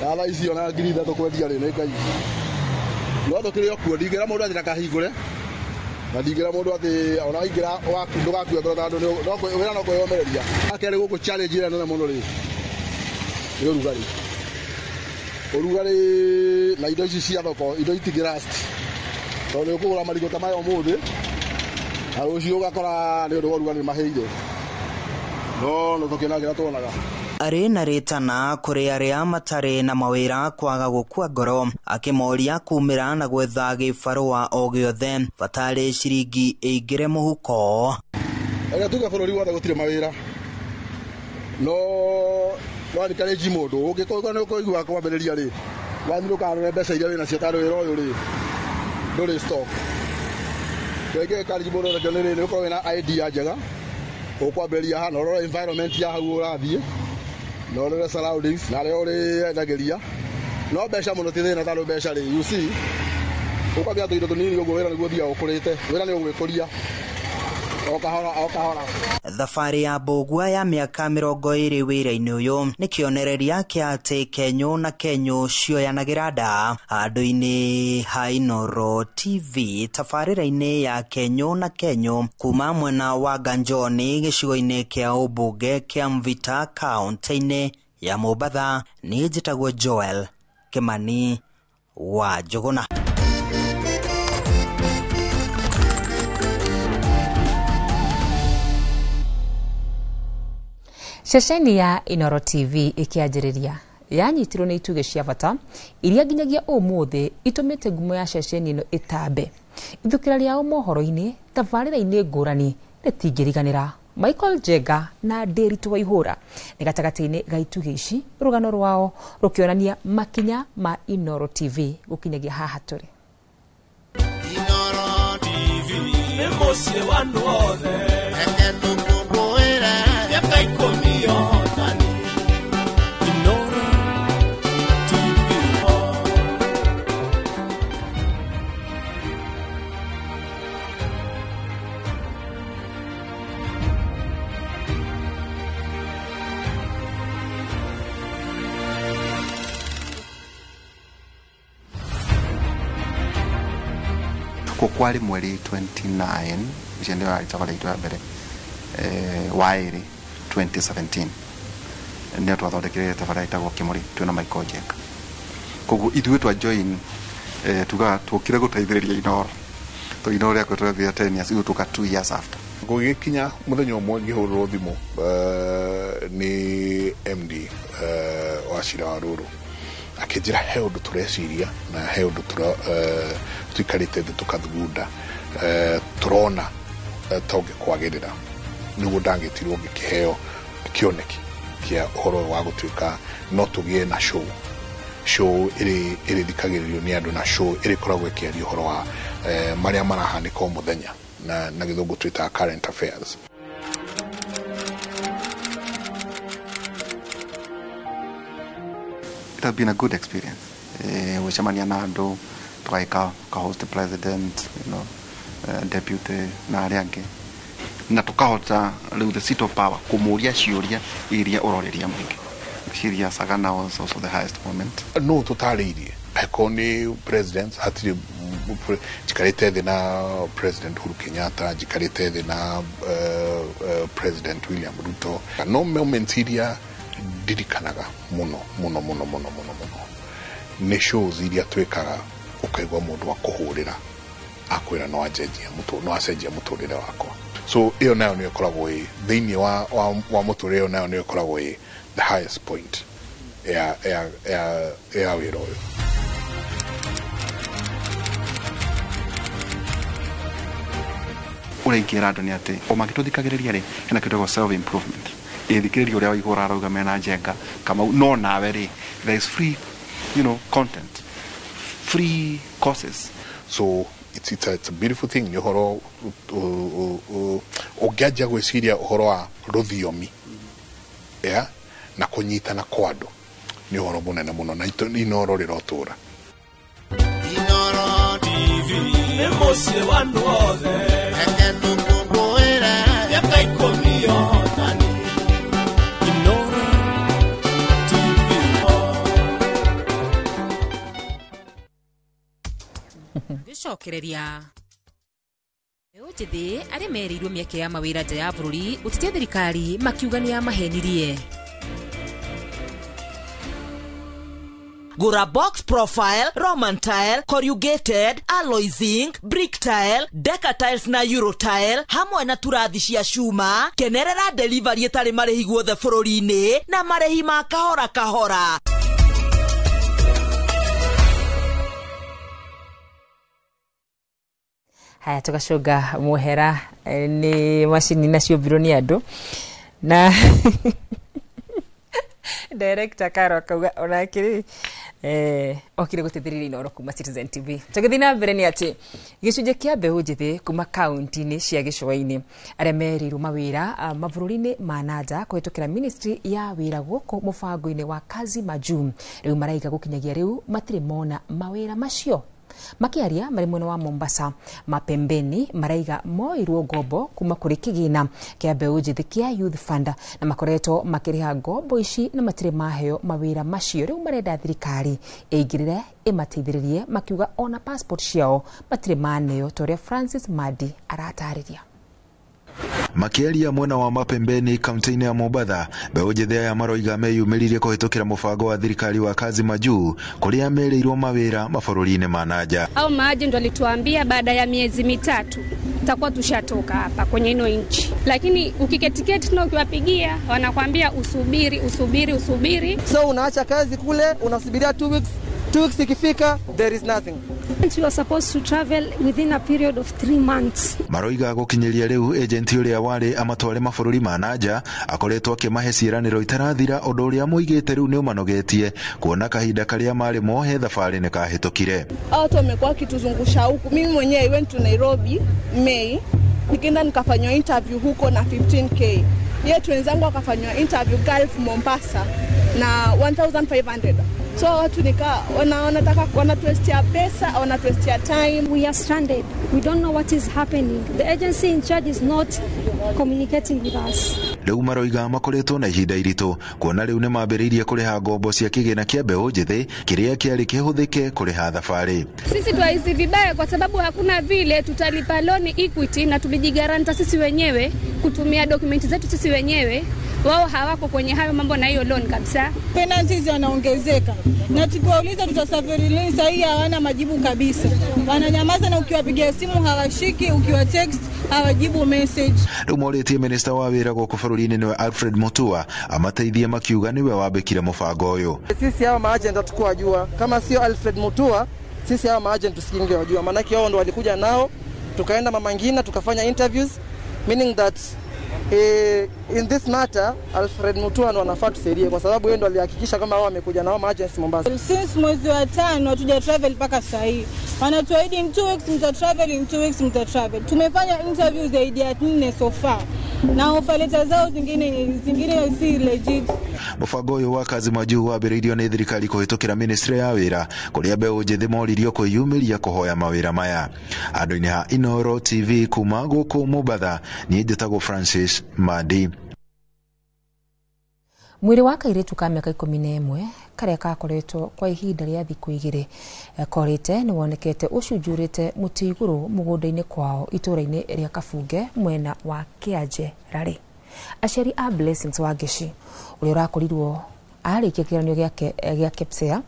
na thaa ici ona 3,000 kwendia rĩ nĩ Ngai. No tũkĩrĩ o kuo, ndingĩra mũndũ atĩ ndakahingũre, na ndingĩra mũndũ atĩ ona waingĩra waku ndũgakue ngoro, tondũ wĩra no kwĩyũmĩrĩria. Wa kerĩ gũkũ challenge ĩrĩa nene mũno rĩ nĩ ũrugarĩ, ũrugarĩ na indo ici cia thoko, indo itingĩ last, tondũ nĩ ũkũgũra marigũ ta maya ũmũthĩ na rũciũ ũgakora nĩ ũndũ wa ũrugarĩ mahĩire, no nĩ tũkĩona kĩrĩa tuonaga. Arĩ na rĩtana kũrĩ arĩa matarĩ na mawĩra kwaga gũkua ngoro, akĩmoria kumĩra na gwetha gĩbarũa o gĩothe batarĩ ciringi ĩingĩre mũhuko. Reke tuge bũrũri wothe gũtirĩ mawĩra, no no encourage mũndũ ũngĩkorwo nĩ ũkũigua kwambĩrĩria rĩ, wanyu ndũkarore mbeca iria wĩnacio tondũ wĩra ũyũ rĩ ndũrĩ stock. Kĩrĩa encourage mũndũ nakĩo nĩ rĩrĩ, nĩ ũkorwo wĩna idea njega ũkwambĩrĩria haha na ũrore environment ya hau ũrathiĩ na ũrore surroundings na arĩa ũrĩendagĩria. No mbeca mũno ti thĩna, tondũ mbeca rĩ, you see, ũkwambia tũindo tũnini ũguo, wĩra nĩguo ũthiaga ũkũrĩte, wĩra nĩ ũgwĩkũria. O kahora o kahora. Thabarĩ ya Mbũgua ya mĩaka 20 wĩra-inĩ ũyũ nĩ kĩonereria kĩa atĩ kenyũ na kenyũ cioyanagĩra nda handũ-inĩ ha Inooro TV tabarĩra-inĩ ya kenyũ na kenyũ kuma mwena wa Ganjoni gĩcigo-inĩ kĩa ũmbunge kĩa Mvita kaũntĩ-inĩ ya Mombatha. Niĩ njĩtagwo Joel Kimani wa Njũgũna. Ceceni ya Inooro TV ĩkĩanjĩrĩria yanyitirwo nĩ itugĩ cia bata iria nginyagia ũmũthĩ itũmĩte ngumo ya ceceni ĩno ĩtambe. Ithukĩra rĩao mohoro-inĩ tabarĩra-inĩ ngũrani rĩtingĩriganĩra. Michael Jenga na Ndiritu Waihũra nĩ gatagatĩ-inĩ ga itugĩ ici, rũgano rwao rũkĩonania makinya ma Inooro TV gũkinyagia haha tũrĩ. Inooro TV nĩ mũciĩ wa andũ othe, reke tũkũngũĩre mĩaka 10 yotani. Inooro TV. Kwarĩ mweri 29 ũcio nĩyo yarĩ tabarĩra itũ ya mbere wa ĩrĩ 2017 nĩyo twathondekire tabarĩra ĩtagwo Kĩmũrĩ twĩna Michael Jenga. Koguo ithuĩ twa join tugaga tũkire gũteithĩrĩria Inooro to Inooro rĩakoretwo rĩathira 10 years, ithuĩ tũka 2 years after. Gũgĩkinya mũthenya ũmwe ngĩhũrĩrwo thimũ nĩ MD wa Cira wa Rũrũ akĩnjĩra he ũndũ tũreciria na he ũndũ tũikarĩte thĩ tũkathugunda tũrona ta ũngĩkwagĩrĩra. Nĩguo ndagĩtirwo ngĩkĩheo kĩoneki kĩa ũhoro ũyũ wa gũtuĩka no tũgĩe na show ĩrĩthikagĩrĩrio nĩ andũ na show ĩrĩkoragwo ĩkĩaria ũhoro wa marĩa marahanĩka o mũthenya na gĩthũngũ twĩtaga current affairs. It has been a good experience. Gũcemania na andũ tũgagĩka ka host president, you know, deputy na arĩa angĩ, na tũkahota rĩu the seat of power kũmũria ciũria iria ũrorĩria mũingĩ. Ciria Sagana was also the highest moment. No tũtarĩirie angĩkorwo nĩ president hatirĩ njikarĩte thĩ na President Uhuru Kenyatta, njikarĩte thĩ na President William Ruto. No moments iria ndirikanaga mũno mũno mũno mũno mũno mũno nĩ shows iria twĩkaga ũkaigua mũndũ akũhũrĩra akwĩra no anjenjia no acenjia mũtũrĩre wakwa. So ĩyo nayo nĩyo ĩkoragwo ĩ thĩinĩ wa mũtũrĩre, ĩyo nayo nĩyo ĩkoragwo ĩ the highest point ya wĩra ũyũ. Ũrĩa ingĩra andũ nĩ atĩ o mangĩtũthikagĩrĩria rĩ, hena kĩndũ gĩtagwo self improvement. Ĩthikĩrĩria ũrĩa Waihũra arauga mena Njenga Kamau, no nawe rĩ, there is free, you know, content, free courses. So it's a beautiful thing. Nĩ ũhoro ũngĩanjia gwĩciria ũhoro wa rũthiomi yeah, na kũnyitana kwa andũ nĩ ũhoro mũnene mũno na Inooro rĩrotũra. Inooro TV nĩ mũciĩ wa andũ othe, reke tũkũngũĩre mĩaka 10 yotani. Inooro TV. Gĩcokereria mbeũ njĩthĩ arĩa merĩirwo mĩeke ya mawĩra nja ya bũrũri gũtitia thirikari makiuga nĩ yamahenirie. Gũra box profile, Roman tile, corrugated, alloy zinc, brick tile, deca tiles na euro tile hamwe na turathi cia cuma. Kenerera delivery ĩtarĩ marĩhi guothe bũrũri-inĩ na marĩhi ma kahora kahora. Haya tũgacũnga mũhera nĩ macini nacio mbirũ nĩ andũ na director Karo akauga onake rĩ okire gũteithĩrĩria Inooro kuma Citizen TV. Tũgĩthiĩ na mbere nĩ atĩ gĩcunjĩ kĩa mbeũ njĩthĩ kuma kaunti-inĩ cia gĩcũa-inĩ arĩa merĩirwo mawĩra mabũrũri-inĩ ma nanja kũhĩtũkĩra ministry ya wĩra gũkũ mũbango-inĩ wa Kazi Majuu rĩu maraiga gũkinyagia rĩu matirĩ mona mawĩra macio. Makiaria marĩ mwena wa Mombasa Mapembeni maraiga moirwo ngombo kuma kũrĩ kĩgĩna kĩa mbeũ njĩthĩ kĩa Youth Fund na makoretwo makĩrĩha ngombo ici na matirĩ maheo mawĩra macio. Rĩu marenda thirikari ĩingĩrĩre ĩmateithĩrĩrie, makiuga ona passport ciao matirĩ maneo, ta ũrĩa Francis Madi aratarĩria. Makiaria mwena wa Mapembeni kaunti-inĩ ya Mombatha, mbeũ njĩthĩ aya maroiga meyumĩririe kũhĩtũkĩra mũbango wa thirikari wa kazi majuu kũrĩa merĩirwo mawĩra mabũrũri-inĩ ma nanja. Au maagent walituambia baada ya miezi 3 tutakuwa tushatoka hapa kwenye ino nchi, lakini ukiketiketi na ukiwapigia wanakwambia usubiri usubiri usubiri. So unaacha kazi kule unasubiria 2 weeks, 2 weeks ikifika there is nothing. We are supposed to travel within a period of 3 months. Maroiga gũkinyĩria rĩu agent ũrĩa warĩ amatware mabũrũri ma nanja akoretwo akĩmahe ciĩranĩro itarathira, ũndũ ũrĩa moigĩte rĩu nĩ ũmanogetie kuona kahinda karĩa marĩ mohe thabarĩ nĩ kahĩtũkire. Watu wamekuwa wakituzungusha huku. Mimi mwenyewe I went to Nairobi May, nikaenda nikafanywa interview huko na 15k. Yetu wenzangu wakafanywa interview Gulf Mombasa na 1500. So watu nika wanataka wanatuestia pesa, wanatuestia time. We are stranded. We don't know what is happening. The agency in charge is not communicating with us. Rĩu maroiga makoretwo na ihinda iritũ kuona rĩu nĩ mambĩrĩirie kũrĩha ngombo cia kĩgĩna kĩa mbeũ njĩthĩ kĩrĩa kĩarĩ kĩhũthĩke kũrĩha thabarĩ. Sisi twahisi vibaya kwa sababu hakuna vile tutalipa loan Equity na tulijigaranta sisi wenyewe kutumia dokumenti zetu sisi wenyewe. Wao hawako kwenye hayo mambo na hiyo loan kabisa. Penalties yanaongezeka na tukiwauliza tutasafiri lini, sasa hii hawana majibu kabisa. Wananyamaza na ukiwapigia simu hawashiki, ukiwa text hawajibu message. Rĩu morĩtie minista wa wĩra gũkũ bũrũri-inĩ nĩwe Alfred Mutua amateithie, makiuga nĩwe wambĩkire mũbango ũyũ. Sisi hawa maagent hatukuwajua. Kama sio Alfred Mutua, sisi hawa maagent tusingewajua. Maanake wao ndo walikuja nao, tukaenda Mama Ngina tukafanya interviews, meaning that in this matter Alfred Mutua ndo anafaa tusaidie kwa sababu yeye ndo alihakikisha kama wao wamekuja na wao agents Mombasa. Since mwezi wa 5 hatuja travel mpaka sasa hivi. Wanatuahidi in 2 weeks mta travel, in 2 weeks mta travel. Tumefanya interview zaidi ya 4 so far. Na offer letter zao zingine si legit. Mũbango ũyũ wa kazi majuu wambĩrĩirio nĩ thirikari kũhĩtũkĩra ministry ya wĩra kũrĩa mbeũ njĩthĩ moririo kwĩyumĩria kũhoya mawĩra maya. Andũ-inĩ ha Inooro TV kuma gũkũ Mombatha, niĩ njĩtagwo Francis Mandi. Mwĩrĩ wa kairĩtu ka mĩaka 11 karĩa kakoretwo kwa ihinda rĩa thikũ 2 korĩte nĩ wonekete ũcunjurĩte mũtĩ igũrũ mũgũnda-inĩ kwao itũũra-inĩ rĩa Kabunge mwena wa Kĩanje Rarĩ. Aciari a Blessings Wangeci ũrĩa ũrakorirwo arĩkia kĩgeranio gĩake gĩa KPSEA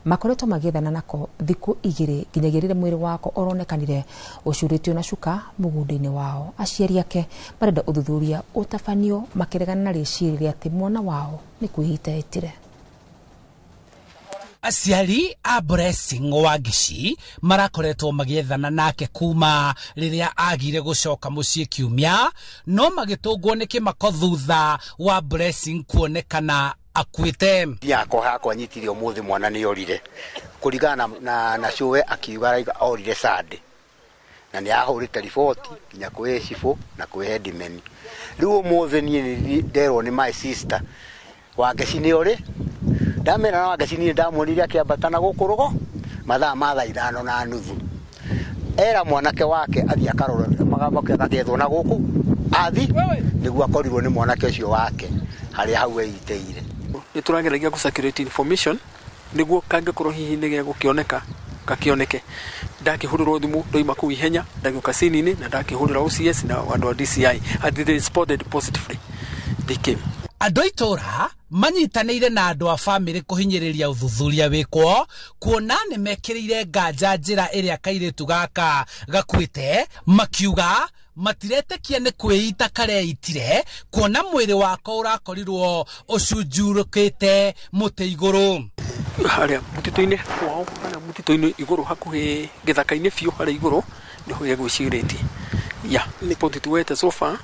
makoretwo magĩethana nako thikũ 2 nginyagia rĩrĩa mwĩrĩ wako ũronekanire ũcurĩtio na cuka mũgũnda-inĩ wao. Aciari ake marenda ũthuthuria ũtabanio makĩregana na rĩciria atĩ mwana wao nĩ kwĩhita etire. Aciari a Blessing Wangeci marakoretwo magĩethana nake kuma rĩrĩa agire gũcoka mũciĩ kiumia, no magĩtũngwo nĩ kĩmako thutha wa Blessing kuonekana akuĩte. Yakwa hakwa nyitire ũmũthĩ mwana nĩ orire kũringana na cũwe, akiuga orire Sunday na nĩ ahũrĩte riboti nginya kwĩ cibũ na kwĩ headman. Rĩu ũmũthĩ niĩ nderwo nĩ my sister Wangeci nĩ orĩ, ndamera na Wangeci niĩ ndamuonire akĩambata na gũkũ rũgo mathaa ma thaa 5:30. Era mwanake wake athiĩ akarora agethwo na gũkũ athi nĩguo akorirwo nĩ mwanake ũcio wake harĩa hau eiteire. Nĩ tũrageragia gũ circulate information nĩguo kangĩkorwo hihi nĩ gegũkĩoneka gakĩoneke. Ndakĩhũrĩrwo thimũ ndoima kũu ihenya ndagĩũka scene-inĩ na ndakĩhũrĩra OCS na andũ a DCI and they responded positively. They came. Andũ a itũũra manyitanĩire na andũ a bamĩrĩ kũhinyĩrĩria ũthuthuria wĩkwo kuona nĩ mekĩrĩire nganja njĩra ĩrĩa kairĩtu gaka gakuĩte, makiuga matiretĩkia nĩ kwĩita kareitire kuona mwĩrĩ wako ũrakorirwo ũcunjurũkĩte mũtĩ igũrũ. Harĩa mũtitũ-inĩ kwao, harĩa mũtitũ-inĩ igũrũ hakuhĩ gĩthaka-inĩ biũ harĩa igũrũ nĩho egwĩcirĩtie. Yeah, ripoti tuwete so far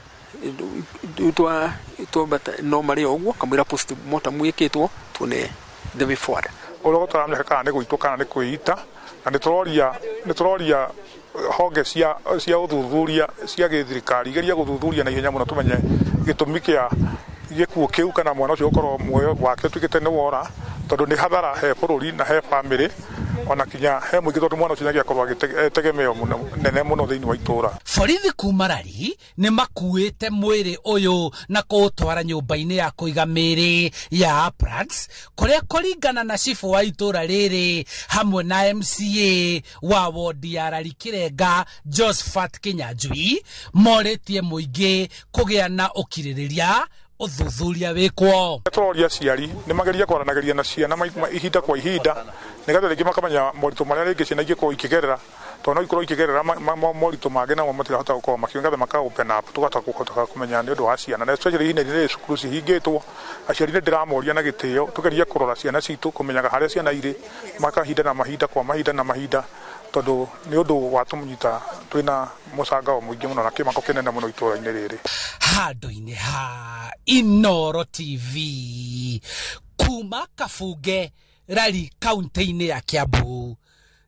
twambata no marĩ o ũguo kamũira post mortem wĩkĩtwo tuone the way forward. Ũrĩa tũramenya kana nĩ gũitwo kana nĩ kwĩita, na nĩ tũroria honge cia ũthuthuria cia gĩthirikari igerie gũthuthuria na ihenya mũno tũmenye gĩtũmi kĩa gĩkuũ kĩu kana mwana ũcio gũkorwo muoyo wake ũtuĩkĩte nĩ wora, tondũ nĩ hathara he bũrũri na he bamĩrĩ Ona kinya he mũingĩ tondũ mwana ũcio nĩangĩakorwo agĩtegemeo mũno nene mũno thĩinĩ wa itũra. Borithi kuma Rari nĩ makuĩte mwĩrĩ ũyũ na kũũtwara nyũmba-inĩ ya kũiga mĩĩrĩ ya Uplands, kũrĩa kũringana na cibũ wa itũra rĩrĩ hamwe na MCA wa wodi ya Rari Kĩrenga Josephat Kinyanjui morĩtie mũingĩ kũgĩa na ũkirĩrĩria ũthuthuria wĩkwo. Tũroria aciari nĩ magerie kwaranagĩria na ciana ihinda kwa ihinda nĩgetha rĩngĩ makamenya moritũ marĩa rĩngĩ ciana ingĩkorwo ikĩgerera, tondũ no ikorwo ikĩgerera moritũ mangĩ namo matirahota gũkorwo makiuga, nĩgetha maka open up tũkahota kũhota kũmenya nĩ ũndũ wa ciana, na especially ihinda rĩrĩ cukuru cihingĩtwo. Aciari nĩ ndĩramoria na gĩtĩo tũgerie kũrora ciana citũ, kũmenyaga harĩa ciana irĩ makahinda na mahinda kwa mahinda na mahinda, tondũ nĩ ũndũ wa tũmũnyita twĩna mũcangao mũingĩ mũno na kĩmako kĩnene mũno itũra-inĩ rĩrĩ. Handũ-inĩ ha Inooro TV kuma Kabunge Rari kaunti-inĩ ya Kiambu,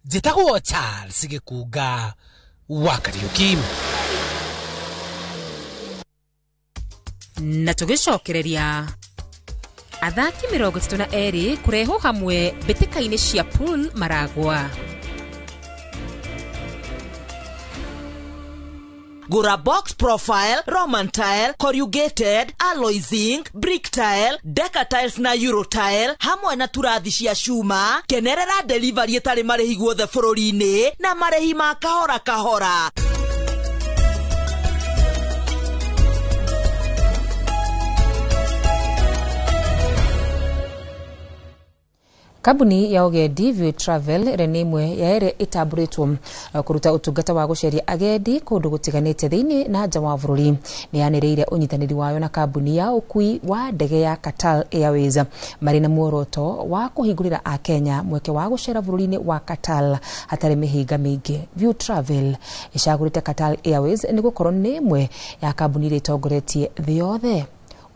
njĩtagwo Charles Gĩkunga wa Kariuki. Na tũgĩcokereria athaki 32 kũrehwo hamwe mbĩtĩka-inĩ cia pool Maragwa. Gura box profile, Roman tile, corrugated, alloy zinc, brick tile, deca tiles na euro tile hamwe na turathi cia cuma. Kenerera delivery ĩtarĩ marĩhi guothe bũrũri-inĩ na marĩhi ma kahora kahora. Kambuni ya ũgendi View Travel ĩrĩa nĩ ĩmwe ya ĩrĩa ĩtambũrĩtwo kũruta ũtungata wa gũceria agendi kũndũ gũtiganĩte thĩinĩ na nja wa bũrũri nĩ yanĩrĩire ũnyitanĩri wayo na kambuni ya ũkui wa ndege ya Qatar Airways marĩ na muoroto wa kũhingũrĩra Akenya mweke wa gũcera bũrũri-inĩ wa Qatar hatarĩ mĩhĩnga mĩingĩ. View Travel ĩcagũrĩte Qatar Airways nĩ gũkorwo nĩ ĩmwe ya kambuni iria itongoretie thĩ yothe.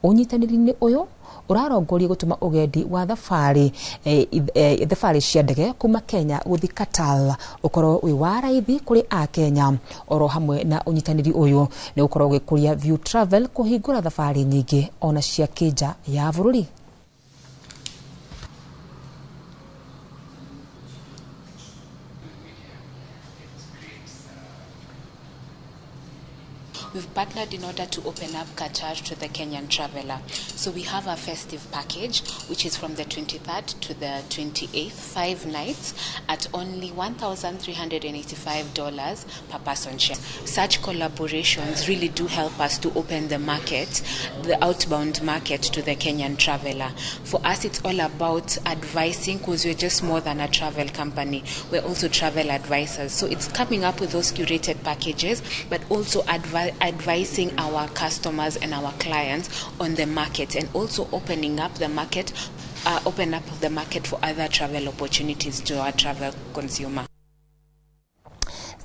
Ũnyitanĩri-inĩ ũyũ ũrarongoria gũtũma ũgendi wa thabarĩ thabarĩ cia ndege kuma Kenya gũthiĩ Qatar ũkorwo wĩ wa raithi kũrĩ Akenya. Oro hamwe na ũnyitanĩri ũyũ nĩ ũkorwo ũgĩkũria View Travel kũhingũra thabarĩ nyingĩ ona cia kĩnja ya bũrũri. We've partnered in order to open up Qatar to the Kenyan traveler. So we have a festive package, which is from the 23rd to the 28th, 5 nights at only $1,385 per person share. Such collaborations really do help us to open the market, the outbound market to the Kenyan traveler. For us, it's all about advising, because we're just more than a travel company. We're also travel advisors. So it's coming up with those curated packages, but also advising our customers and our clients on the market, and also opening up the market, open up the market for other travel opportunities to our travel consumer.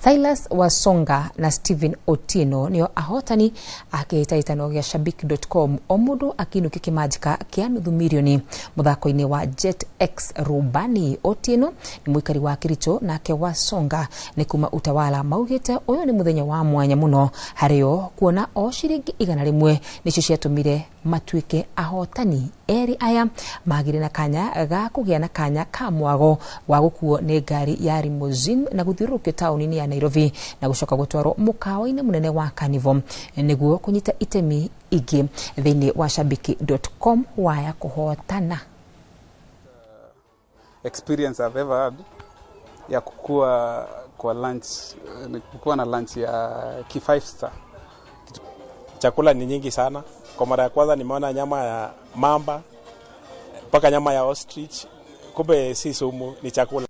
Silas Wasonga na Stephen Otieno nio ahotani a kĩhĩtahĩtano gĩa shabik.com o mũndũ akĩinũkia kĩmanjĩka kĩa nuthu mirioni mũthako-inĩ wa Jet X Rubani. Otieno nĩ mũikari wa Kericho nake Wasonga nĩ kuma Utawala. Maugĩte ũyũ nĩ mũthenya wa mwanya mũno harĩo kuona o ciringi 100 nĩcio ciatũmire matuĩke ahotani. Erĩ aya magire na kanya ga kũgĩa na kanya ka mwago wa gũkuo nĩ ngari ya limousine na gũthiũrũrũkio taũni-inĩ ya Nairobi na gũcoka gũtwarwo mũkawa-inĩ mũnene wa Carnival nĩguo kũnyita itemi ingĩ thĩinĩ wa shabiki.com waya kũhotana. Experience I've ever had ya kukua kwa lunch, kukua na lunch ya ki 5 star. Chakula ni nyingi sana. Kwa mara ya kwanza nimeona nyama ya mamba mpaka nyama ya ostrich. Kumbe si sumu, ni chakula.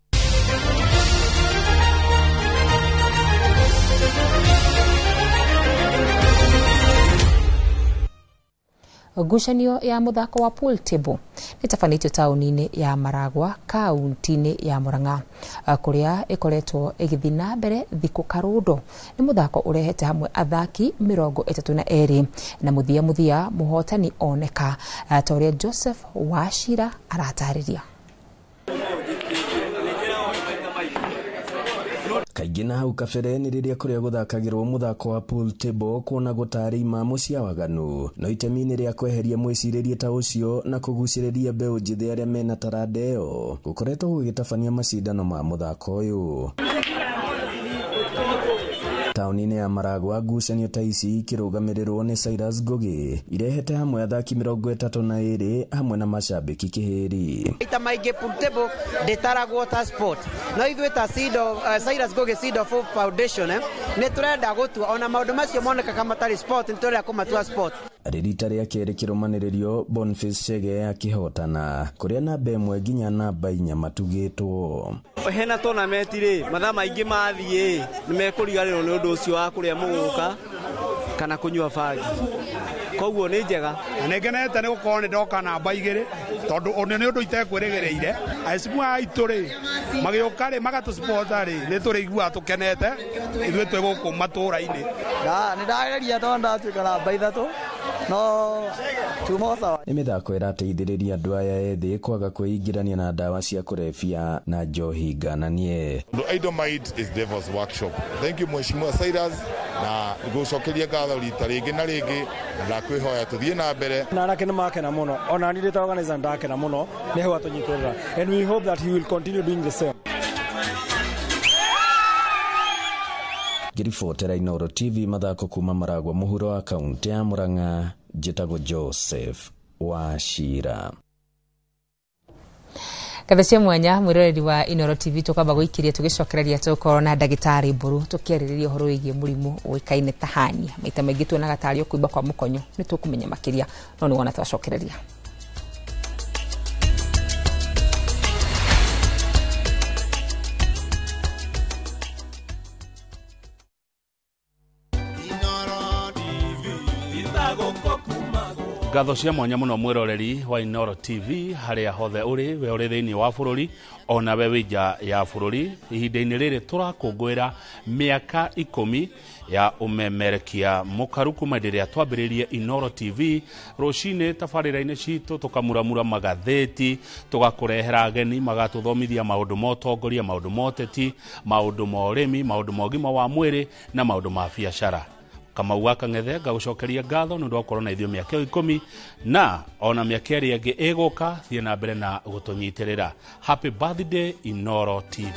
Ngucanio ya muthako wa pool table nĩtabanĩtio taũni-inĩ ya Maragwa kaunti-inĩ ya Murang'a kũrĩa ĩkoretwo ĩgĩthiĩ na mbere thikũ karũndo. Nĩ mũthako ũrehete hamwe athaki 32 na mũthia mũthia mũhotani oneka ta ũrĩa Joseph Wachira aratarĩria. Kaingĩ na hau kabere nĩ rĩrĩa kũrĩa gũthakagĩrwo mũthako wa pool table kuonagwo tarĩ imamo cia waganu, no itemi-inĩ rĩa kweheria mwĩcirĩrie ta ũcio na kũgucĩrĩria mbeũ njĩthĩ arĩa mena taranda ĩyo, gũkoretwo gũgĩtabania macindano ma mũthako ũyũ. Taũni-inĩ ya Maragua, ngucanio ta ici ikĩrũgamĩrĩrwo nĩ Cyrus Ngugi irehete hamwe athaki 32 hamwe na macambĩki kĩhĩri. Maita maingĩ pool table ndĩtaragwo ta sport, no ithuĩ ta Cyrus Ngugi Seed of Hope Foundation nĩ tũrenda gũtua ona maũndũ macio monekaga matarĩ sport, nĩ tũrenda kũmatua sport. Arĩ rita rĩa kerĩ kĩrũmanĩrĩrio, Boniface Chege akĩhotana kũrĩa namba 1 nginya namba 4 matugĩtwo. Hena tournament rĩ, mathaa maingĩ mathiĩ nĩ mekũriganĩrwo nĩ ũndũ ũcio wa kũrĩa mũgũka kana kũnyua bangi, koguo nĩ njega. Na nĩngenete nĩ gũkorwo nĩ ndoka namba 2 tondũ nĩ ũndũ itekwĩrĩgĩrĩire. Aicimu aitũ rĩ magĩũka rĩ magatũ-sponsor rĩ, nĩ tũrĩiguaga tũkenete ithuĩ twĩ gũkũ matũũra-inĩ. Nĩ ndageria tondũ ndatuĩka namba 3 no tuma sawa. Nĩ mĩthako ĩrateithĩrĩria andũ aya ethĩ kwaga kwĩingĩrania na ndawa cia kũrebia na njohi ngananie. Idle mind is devil's workshop. Thank you Mheshimiwa Cyrus, na gũcokeria ngatho rita rĩngĩ na rĩngĩ, na ndakwĩhoya tũthiĩ na mbere. Na anake nĩ makena mũno, ona niĩ ndĩ ta organizer ndakena mũno nĩ hau atũnyitĩrĩra, and we hope that he will continue doing the same. Ngĩribotera Inooro TV mathako kuma Maragua mũhuro wa kaunti ya Murang'a, njĩtagwo Joseph Wachira. Ngatho cia mwanya mwĩroreri wa Inooro TV, tũkwamba gũikĩria tũgĩcokereria tũkorwo na ndagĩtarĩ Mbũrũ tũkĩarĩrĩria ũhoro wĩgiĩ mũrimũ ũĩkaine ta hernia. Maita maingĩ tuonaga tarĩ kũimba kwa mũkonyo, nĩ tũkũmenya makĩria no nĩ wona twacokereria. Ngatho cia mwanya mũno mwĩroreri wa Inooro TV harĩa hothe ũrĩ, we ũrĩ thĩinĩ wa bũrũri ona we wĩ nja ya bũrũri. Ihinda-inĩ rĩrĩ tũrakũngũĩra mĩaka 10 ya ũmemerekia mũkaru kuma hĩndĩ ĩrĩa twambĩrĩirie Inooro TV. Rũcinĩ tabarĩra-inĩ citũ tũkamuramura magathĩti, tũgakũrehera ageni magatũthomithia maũndũ ma ũtongoria, maũndũ ma ũteti, maũndũ ma ũrĩmi, maũndũ ma ũgima wa mwĩrĩ na maũndũ ma biacara. Kamau wa Kang'ethe ngagũcokeria ngatho nĩ ũndũ wa gũkorwo na ithuĩ mĩaka ĩyo 10 na ona mĩaka ĩrĩa ĩngĩ ĩgũka, thiĩ na mbere na gũtũnyitĩrĩra. Happy birthday Inooro TV.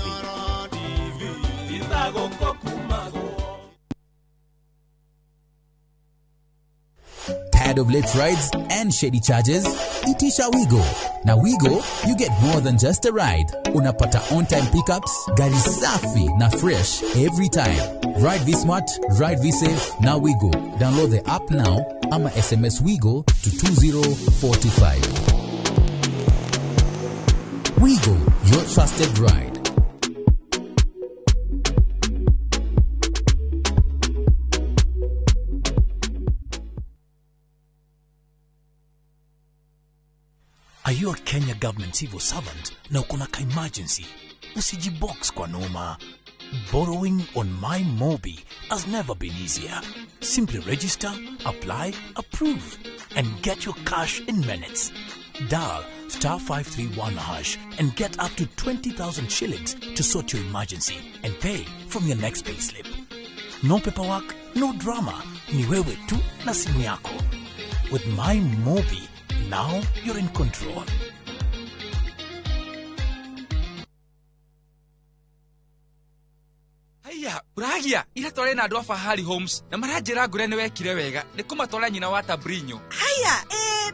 Tired of late rides and shady charges? Itisha Wigo. Na Wigo, you get more than just a ride. Unapata on-time pickups, gari safi na fresh every time. Ride V-Smart, ride V-Safe, na Wigo. Download the app now ama SMS Wigo to 20425. Wigo, your trusted ride. Are you a Kenya government civil servant na uko na ka emergency? Usijibox kwa noma. Borrowing on My Mobi has never been easier. Simply register, apply, approve, and get your cash in minutes. Dial *531# and get up to 20,000 shillings to sort your emergency and pay from your next payslip. No paperwork, no drama. Ni wewe tu na simu yako. With My Mobi, now you're in control. Haiya, uragia ira tware na andu a Fahari Homes na maranjira ngure ni wekire wega ni kumatwara nyina wa Tabrinyo. Haiya,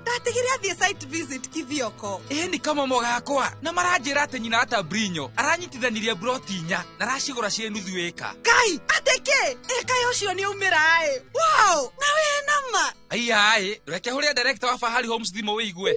ndatigire athie site visit Kithioko. Ni kamomo gakwa na maranjira ati nyina wa Tabrinyo aranyitithanirie broti 4 na aracigura cie nuthu eka. Kai, ateke eka ucio ni umira ai. Wow, na we nama. Haiya, ai, reke huria director wa Fahari Homes thimo wigue.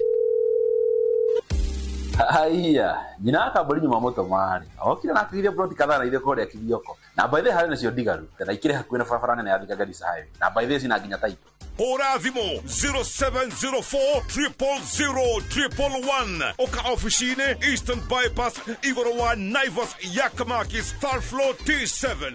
Haiya, nyina wa Kaburi nyuma moto mari. Okire na akigire broti kadhaa na ithe kuria Kithioko. Na by the harĩ nacio ndigaru, na ikire hakuhĩ na barabara nene ya Thika Garissa Highway. Na by the cina nginya taito. Hũra thimũ 0704 000 111. Oka ofici-inĩ Eastern Bypass igũrũ wa Naivas Yakamakis third floor T7.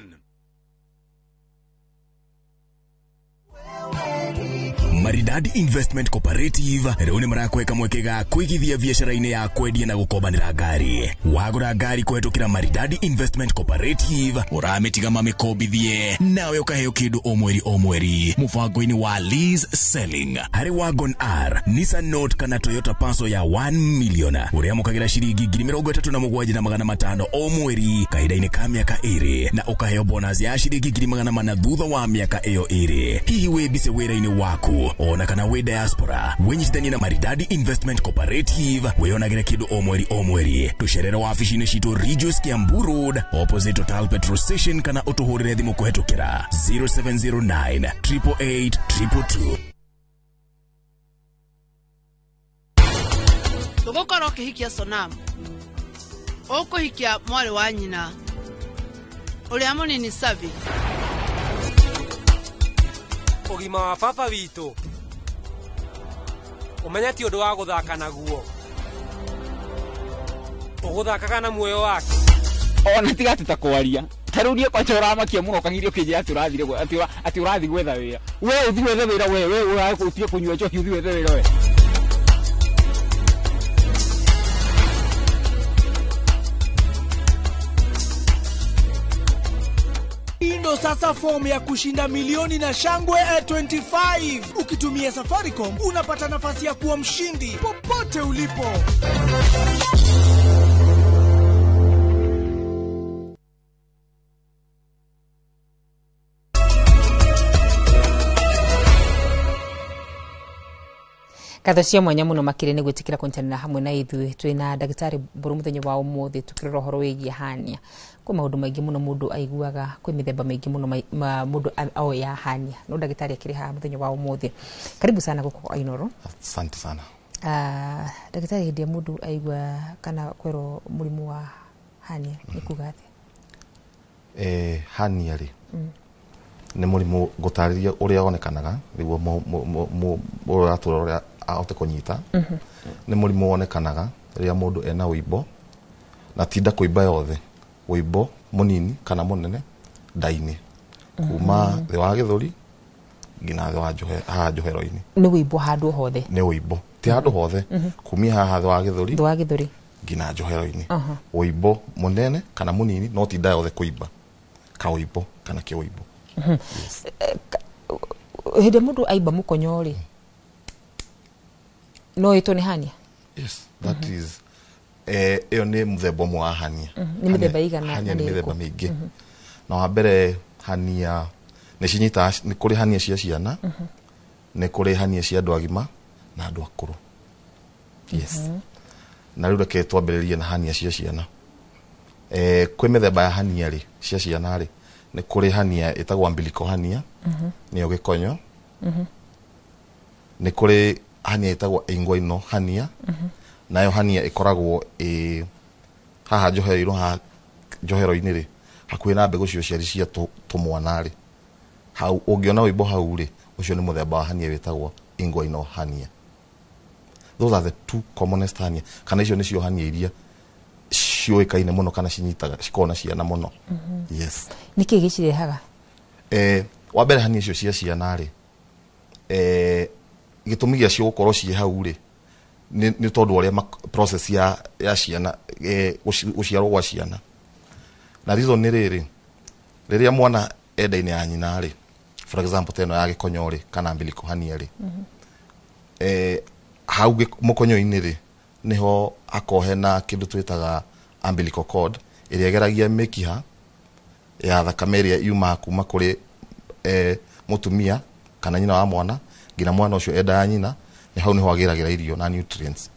Maridadi Investment Cooperative rĩu nĩ marakweka mweke ga kũigithia biacara-inĩ ya kwendia na gũkombanĩra ngari. Wagũra ngari kũhetũkĩra Maridadi Investment Cooperative ũramĩtiga mamĩkombithie nawe ũkaheo kĩndũ o mweri o mweri mũbango-inĩ wa lease selling. Harĩ Wagon R, Nissan Note kana Toyota Passo ya 1 million ũrĩamũkagĩra ciringi 37,500 o mweri kahinda-inĩ ka mĩaka 2 na ũkaheo bonus ya ciringi 400,000 thutha wa mĩaka ĩyo 2. Hihi wĩ mbise wĩra-inĩ waku ona kana wĩ diaspora, wĩnyitithanie na Maridadi Investment Cooperative wĩyonagĩre kĩndũ o mweri o mweri. Tũcerere wabici-inĩ citũ Ridgeways Kiambu Road opposite Total Petrol Station kana ũtũhũrĩre thimũ kũhetũkĩra 0709 888 222. Tũgũkorwo ũkĩhikia Sonam, ũkũhikia mwarĩ wa nyina ũrĩa mũnini Savi. Ũgima wa baba witũ ũmenye ti ũndũ wa gũthaka naguo, ũgũthakaga na muoyo wake. Ona tiga atĩ ta kwaria ta rĩu niĩ kwanja ũramakia mũno ũkagiria ũkĩnjĩra atĩ ũrathire atĩ ũrathiĩ gwetha wĩra. We ũthiĩ wethe wĩra, we ũtige kũnyua njohi ũthiĩ wethe wĩra we. Ndo sasa fomu ya kushinda milioni na shangwe 25. Ukitumia Safaricom unapata nafasi ya kuwa mshindi popote ulipo. Ngatho cia mwanya muno makĩria nĩ gwĩtĩkĩra kũnyitanĩra hamwe na ithuĩ. Twĩna ndagĩtarĩ Mbũrũ mũthenya wa ũmũthĩ tũkĩrora ũhoro wĩgiĩ hernia. Kwĩ maũndũ maingĩ mũno mũndũ aiguaga, kwĩ mĩthemba mĩingĩ mũno mũndũ oya hernia, no ndagĩtarĩ akĩrĩ haha mũthenya wa ũmũthĩ. Karibu sana gũkũ Inooro. Asante sana. Ndagĩtarĩ, hĩndĩ ĩrĩa mũndũ aigua kana kwĩrwo mũrimũ wa hernia nĩ kuga atĩa? Hernia rĩ nĩ mũrimũ ngũtarĩria ũrĩa wonekanaga nĩguo ũratũra ũrĩa ahote kũnyita. Nĩ mũrimũ wonekanaga rĩrĩa mũndũ ena ũimbo na tinda kũimba yothe, ũimbo mũnini kana mũnene nda-inĩ kuma thĩ wa gĩthũri nginya thĩ wa haha njohero-inĩ. Nĩ ũimbo handũ hothe? Nĩ ũimbo ti handũ hothe, kumia haha thĩ wa gĩthũri thĩ wa gĩthũri nginya njohero-inĩ. Ũimbo mũnene kana mũnini no ti nda yothe kũimba, kaũimbo kana kĩũimbo. Hĩndĩ mũndũ aimba mũkonyo rĩ, no ĩtwo nĩ hernia? Yes, that is ĩyo nĩ mũthemba ũmwe wa hernia. Nĩ mĩthemba ĩigana? Hernia nĩ mĩthemba mĩingĩ. Na wa mbere hernia nĩ cinyitaga, nĩ kũrĩ hernia cia ciana, nĩ kũrĩ hernia cia andũ agima na andũ akũrũ. Yes. Na rĩu reke twambĩrĩrie na hernia cia ciana. Kwĩ mĩthemba ya hernia rĩ cia ciana rĩ, nĩ kũrĩ hernia ĩtagwo umbilical hernia, nĩyo gĩkonyo. Nĩ kũrĩ hernia ĩtagwo inguinal hernia, nayo hernia ĩkoragwo ĩ haha njohero-inĩ, haha njohero-inĩ rĩ hakuhĩ na mbegũ cia ũciari cia tũmwana rĩ, hau ũngĩona ũimbo hau rĩ, ũcio nĩ mũthemba wa hernia wĩtagwo inguinal hernia. Those are the two commonest hernia, kana icio nĩcio hernia iria ciũĩkaine mũno kana cinyitaga cikoragwo na ciana mũno. Yes. Nĩkĩĩ gĩcirehaga? Wa mbere hernia icio cia ciana rĩ, gĩtũmi gĩacio gũkorwo ciĩ hau rĩ nĩ tondũ ũrĩa process ya ciana, gũciarwo gwa ciana. Na reason nĩ rĩrĩ, rĩrĩa mwana enda-inĩ ya nyina rĩ, for example ta ĩno ya gĩkonyo rĩ kana umbilical hernia rĩ, hau mũkonyo-inĩ rĩ nĩho akorwo hena kĩndũ twĩtaga umbilical cord ĩrĩa ĩgeragia mĩkiha ya thakame ĩrĩa yumaga kuma kũrĩ mũtumia kana nyina wa mwana nginya mwana ũcio enda ya nyina, nĩ hau nĩho agĩragĩra irio na nutrients.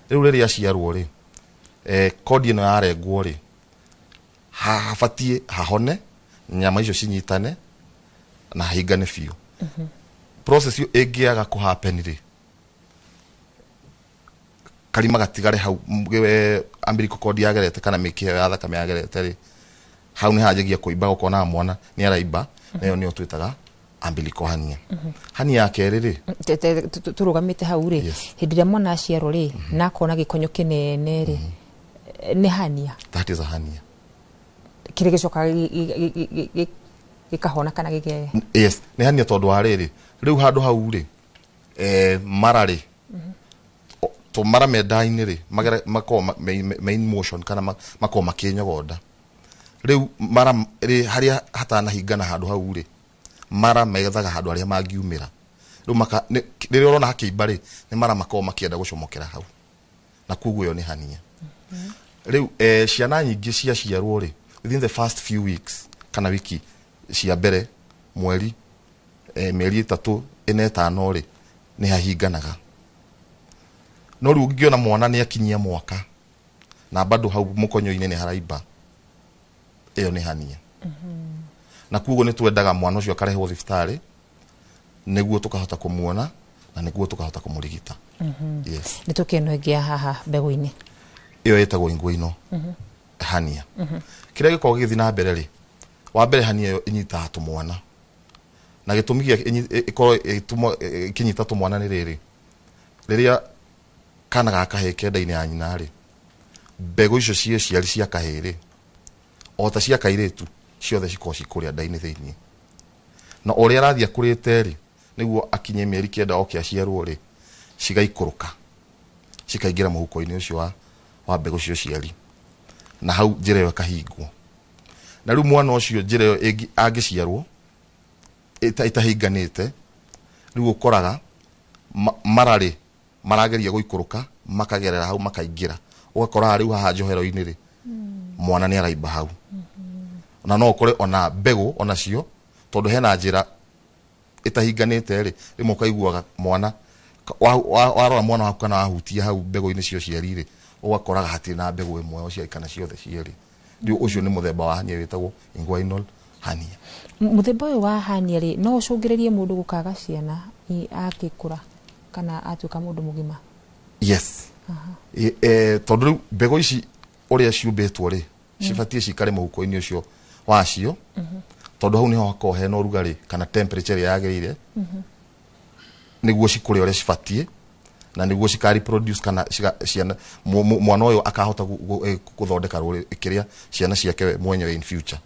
Rĩu rĩrĩa aciarwo rĩ, kodi ĩno yarengwo rĩ, habatiĩ hahone, nyama icio cinyitane na hahingane biũ. Process ĩyo ĩngĩaga kũ happen rĩ, karima gatigare hau umbilical cord yagerete kana mĩkiha ya thakame yagerete rĩ, hau nĩ hanjagia kũimba, ũkona mwana nĩ araimba, nayo nĩyo twĩtaga umbilical hernia. Hernia ya kerĩ rĩ, tũrũgamĩte hau rĩ, hĩndĩ ĩrĩa mwana aciarwo rĩ na akona gĩkonyo kĩnene rĩ, nĩ hernia? That is a hernia. Kĩrĩa gĩcokaga gĩkahona kana gĩke? Yes, nĩ hernia tondũ wa rĩrĩ, rĩu handũ hau rĩ Mara rĩ, tũmara me nda-inĩ rĩ, makoragwo me in motion kana makoragwo makĩnyogonda. Rĩu mara rĩ, harĩa hatanahingana handũ hau rĩ, mara methaga handũ harĩa mangiumĩra. Rĩu rĩrĩa ũrona hakĩimba rĩ, nĩ mara makoragwo makĩenda gũcomokera hau, na koguo ĩyo nĩ hernia. Rĩu ciana nyingĩ ciaciarwo rĩ, within the first few weeks kana wiki cia mbere, mweri, mĩeri 3, 4, 5 rĩ, nĩ hahinganaga. No rĩu ũngĩona mwana nĩ akinyia mwaka na bado hau mũkonyo-inĩ nĩ haraimba, ĩyo nĩ hernia. Na koguo nĩ twendaga mwana ũcio akarehwo thibitarĩ nĩguo tũkahota kũmuona na nĩguo tũkahota kũmũrigita. Yes. Nĩ tũkĩ ĩno ĩngĩ ya haha mbegũ-inĩ? Ĩyo ĩtagwo inguinal hernia. Kĩrĩa gĩkoragwo gĩgĩthiĩ na mbere rĩ, wa mbere hernia ĩyo ĩnyitaga tũmwana, na gĩtũmi gĩa ĩkorwo ĩkĩnyita tũmwana nĩ rĩrĩ, rĩrĩa kana ga kahĩĩ ke nda-inĩ ya nyina rĩ, mbegũ icio cia ũciari cia kahĩĩ rĩ, o ta cia kairĩtu, ciothe cikoragwo ci kũrĩa nda-inĩ thĩiniĩ. Na ũrĩa arathiĩ akũrĩte rĩ, nĩguo akinye mĩeri 9 oke aciarwo rĩ, cigaikũrũka cikaingĩra mũhuko-inĩ ũcio wa mbegũ cia ũciari, na hau njĩra ĩyo ĩkahingwo. Na rĩu mwana ũcio njĩra ĩyo angĩciarwo ĩtahinganĩte, rĩu ũkoraga mara rĩ marageria gũikũrũka makagerera hau makaingĩra, ũgakoraga rĩu haha njohero-inĩ rĩ, mwana nĩ araimba hau. Na no ũkore ona mbegũ onacio, tondũ hena njĩra ĩtahinganĩte rĩ, rĩmwe ũkaiguaga mwana warora mwana waku kana wahutia hau mbegũ-inĩ cia ũciari rĩ, ũgakoraga hatirĩ na mbegũ ĩmwe ya ũciari kana ciothe cierĩ. Rĩu ũcio nĩ mũthemba wa hernia wĩtagwo inguinal hernia. Mũthemba ũyũ wa hernia rĩ, no ũcũngĩrĩrie mũndũ gũkaga ciana akĩkũra kana atuĩka mũndũ mũgima? Yes. Tondũ rĩu mbegũ ici ũrĩa ciũmbĩtwo rĩ, cibatiĩ cikare mũhuko-inĩ ũcio wacio, tondũ hau nĩho hakoragwo hena ũrugarĩ kana temperature ĩrĩa yagĩrĩire, nĩguo cikũre ũrĩa cibatiĩ, na nĩguo cika reproduce kana ciana, mwana ũyũ akahota gũthondeka kĩrĩa ciana ciake we mwenyewe in future.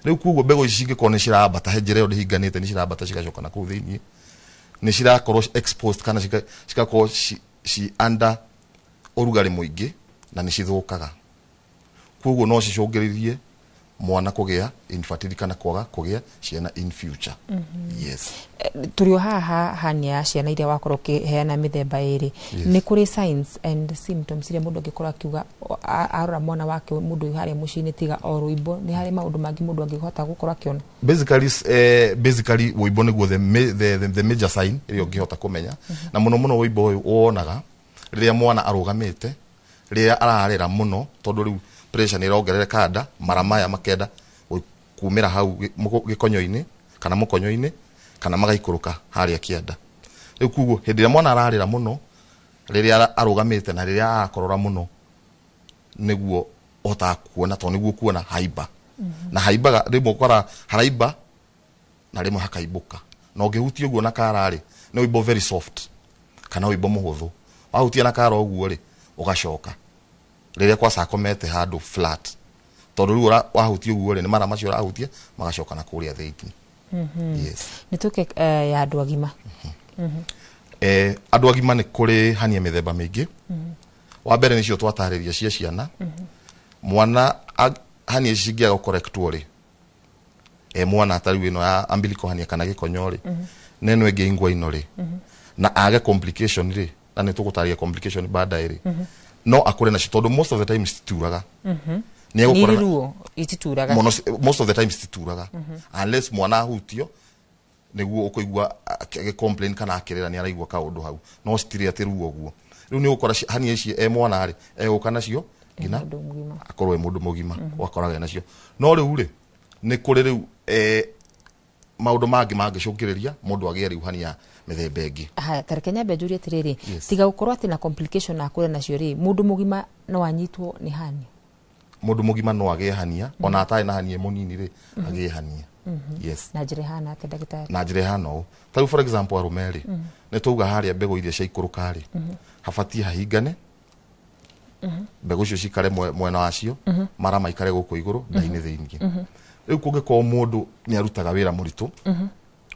Rĩu koguo mbegũ ici cingĩkorwo nĩ cirambata, he njĩra ĩyo ndĩhinganĩte, nĩ cirambata cigacoka na kũu thĩiniĩ, nĩ cirakorwo exposed kana cigakorwo ci under ũrugarĩ mũingĩ na nĩ cithũkaga. Koguo no cicũngĩrĩrie mwana kũgĩa infertility kana kwaga kũgĩa ciana in future. Yes. Tũrĩ o haha hernia ya ciana iria wakorwo ũkĩheana mĩthemba ĩrĩ. Nĩ kũrĩ signs and symptoms iria mũndũ angĩkorwo akiuga arora mwana wake mũndũ ũyũ harĩa mũciĩ-inĩ, tiga o rũimbo, nĩ harĩ maũndũ mangĩ mũndũ angĩhota gũkorwo akĩona? Basically ũimbo nĩguo the major sign ĩrĩa ũngĩhota kũmenya. Na mũno mũno ũimbo ũyũ wonaga rĩrĩa mwana arũgamĩte, rĩrĩa ararĩra mũno, tondũ rĩu pressure nĩ ĩrongerereka nda, mara maya makenda kumĩra hau gĩkonyo-inĩ kana mũkonyo-inĩ kana magaikũrũka harĩa kĩanda. Rĩu koguo hĩndĩ ĩrĩa mwana ararĩra mũno, rĩrĩa arũgamĩte na rĩrĩa arakorora mũno, nĩguo ũhotaga kuona, tondũ nĩguo kuona haimba. Na haimbaga rĩmwe ũkora haraimba na rĩmwe hakaimbũka. Na ũngĩhutia ũguo na kara rĩ, nĩ ũimbo very soft kana ũimbo mũhũthũ. Wahutia na kara ũguo rĩ, ũgacoka rĩrĩa kwaca akomete handũ flat, tondũ rĩu wahutia ũguo rĩ, nĩ mara macio ũrahutia magacoka na kũrĩa thĩinĩ. Yes. Nĩ tũke ya andũ agima. Andũ agima nĩ kũrĩ hernia mĩthemba mĩingĩ. Wa mbere nĩcio twatarĩria cia ciana. Mwana hernia ici cingĩaga gũkorektwo rĩ, mwana ta rĩu ĩno ya umbilical hernia kana gĩkonyo rĩ, na ĩno ĩngĩ inguinal rĩ, na age complication rĩ, na nĩ tũgũtarĩria complication baadaye rĩ, no akũre nacio tondũ most of the time citituraga. Nĩ egũkora Nĩ irĩ ruo, itituraga. Mũno most of the time citituraga. Unless mwana ahutio nĩguo ũkũigua agĩ complain kana akĩrĩra nĩ araigua kaũndũ hau, no citirĩ atĩ ruo ũguo. Rĩu nĩ ũgũkora hernia ici e mwana rĩ, egũka nacio nginya Mũndũ mũgima. akorwo e mũndũ mũgima, ũgakoraga e nacio. No rĩu rĩ, nĩ kũrĩ rĩu maũndũ mangĩ mangĩcũngĩrĩria mũndũ agĩe rĩu hernia mĩthemba ĩngĩ. Haya, ta reke nyambe njũrie atĩrĩrĩ, Yes. tiga gũkorwo atĩ na complication na akũre nacio rĩ, mũndũ mũgima no anyitwo nĩ hernia? Mũndũ mũgima no agĩe hernia, ona atarĩ na hernia mũnini rĩ, agĩe hernia. Yes. Na njĩra ĩhana atĩa, ndagĩtarĩ? Na njĩra ĩhana ũũ. Ta rĩu for example arũme rĩ, nĩ twauga harĩa mbegũ iria ciaikũrũka rĩ, habatiĩ hahingane, mbegũ icio cikare mwena wacio, mara maikare gũkũ igũrũ, nda-inĩ thĩinĩ. Rĩu kũngĩkorwo mũndũ nĩ arutaga wĩra mũritũ,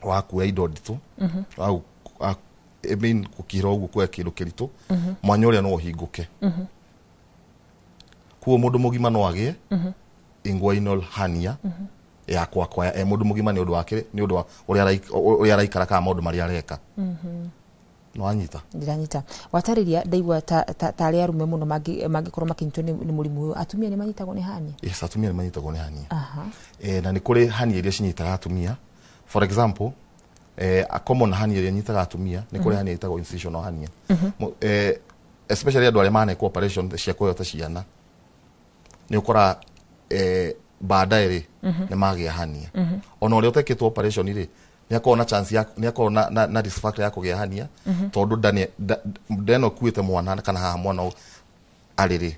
wa kuoya indo nditũ, wa I mean gũkihĩra ũguo kuoya kĩndũ kĩritũ, mwanya ũrĩa no ũhingũke. Kuo mũndũ mũgima no agĩe inguinal hernia ya kwakwaya e mũndũ mũgima nĩ ũndũ wa kĩrĩ, nĩ ũndũ wa ũrĩa araikara kana maũndũ marĩa areka. No anyita. Ndĩranyita watarĩria, ndaigua ta tarĩ arũme mũno mangĩkorwo makĩnyitwo nĩ mũrimũ ũyũ. Atumia nĩ manyitagwo nĩ hernia? Yes, atumia nĩ manyitagwo nĩ hernia. Na nĩ kũrĩ hernia iria cinyitaga atumia. For example, a common hernia iria nyitaga atumia nĩ kũrĩ hernia ĩtagwo incisional hernia. Especially andũ arĩa manekwo operation cia kũhota ciana, nĩ ũkora baadaye rĩ, nĩ magĩa hernia. Ona ũrĩa ũtekĩtwo operation rĩ, nĩ akoragwo na chance ya nĩ akoragwo na risk factor ya kũgĩa hernia, tondũ nda ĩno ĩkuĩte mwana kana haha mwana arĩ rĩ,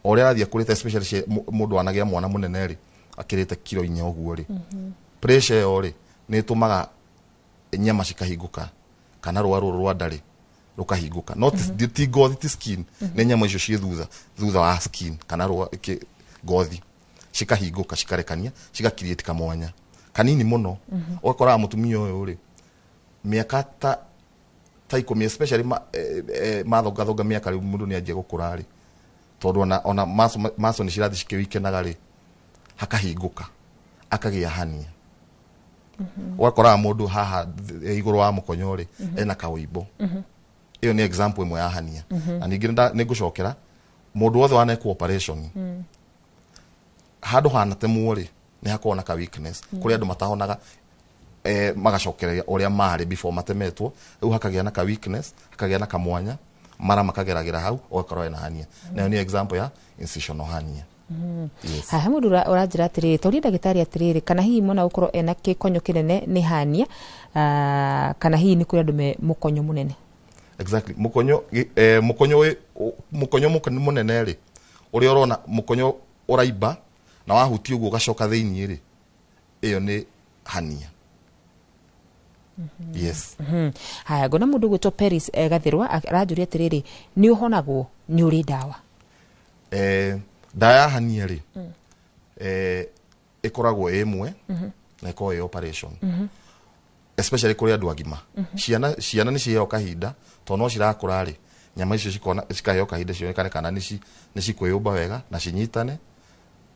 o ũrĩa arathiĩ akũrĩte, especially mũndũ wanagĩa mwana mũnene rĩ, akĩrĩte kiro 4 ũguo rĩ, pressure ĩyo rĩ nĩ ĩtũmaga nyama cikahingũka kana rũa rũrũ rwa nda rĩ rũkahingũka, no ti ngothi, ti skin, nĩ nyama icio ciĩ thutha wa skin kana rũa ngothi, cikahingũka, cikarekania, cigacreate kamwanya kanini mũno. Ũgakoraga mũtumia ũyũ rĩ, mĩaka ta 10, especially mathongathonga mĩaka rĩu, mũndũ nĩ anjia gũkũra rĩ, tondũ ona maso nĩ cirathiĩ cikĩwikenaga rĩ, hakahingũka, akagĩa hernia. Ũgakoraga mũndũ haha igũrũ wa mũkonyo rĩ, ena kaũimbo. Ĩyo nĩ example ĩmwe ya hernia. Na ningĩ nĩ ngũcokera mũndũ wothe wanekwo operation, handũ hanatemwo rĩ, nĩ hakoragwo na ka weakness. Kũrĩ andũ matahonaga, magacokereria ũrĩa marĩ before matemetwo. Rĩu hakagĩa na ka weakness, hakagĩa na kamwanya, mara makageragĩra hau, ũgakorwo ena hernia. Nayo nĩ example ya incisional hernia. Yes. Haha mũndũ ũranjĩra atĩrĩrĩ, toria ndagĩtarĩ atĩrĩrĩ, kana hihi mwana gũkorwo ena gĩkonyo kĩnene nĩ hernia, kana hihi nĩ kũrĩ andũ me mũkonyo mũnene? Exactly, mũkonyo mũkonyo mũkonyo mũnene rĩ, ũrĩa ũrona mũkonyo ũraimba na wahutia ũguo ũgacoka thĩiniĩ rĩ, ĩyo nĩ hernia, yes. Haya, ngona mũndũ ũgwĩtwo Peris Gathĩrwa aranjũria atĩrĩrĩ, nĩ ũhonagwo, nĩ ũrĩ ndawa? Ndawa ya hernia rĩ, ĩkoragwo ĩ ĩmwe na ĩkoragwo ĩ operation, especially kũrĩ andũ agima. Ciana nĩ ciheo kahinda, tondũ no cirakũra rĩ, nyama icio cikona cikaheo kahinda cionekane kana nĩ cikwĩyũmba wega na cinyitane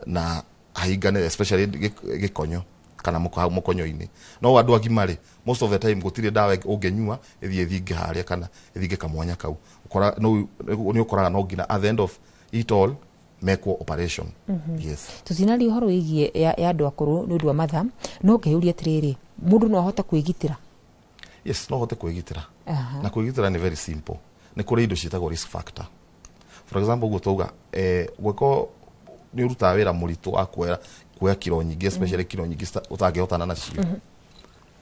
na hahingane, especially gĩkonyo kana hau mũkonyo-inĩ. No andũ agima rĩ, most of the time gũtirĩ ndawa ũngĩnyua ĩthiĩ ĩthinge harĩa kana ĩthinge kamwanya kau. Ũkora nĩ ũkoraga no nginya at the end of it all mekwo operation. Yes. Tũtinaria ũhoro wĩgiĩ ya andũ akũrũ nĩ ũndũ wa mathaa, no ngeyũria atĩrĩrĩ, mũndũ no ahote kwĩgitĩra? Yes, no ũhote kwĩgitĩra. Na kwĩgitĩra nĩ very simple. Nĩ kũrĩ indo ciĩtagwo risk factor. For example, ũguo twauga, gwĩko nĩ ũrutaga wĩra mũritũ wa kuoya kiro nyingĩ, especially kiro nyingĩ ũtangĩhotana nacio,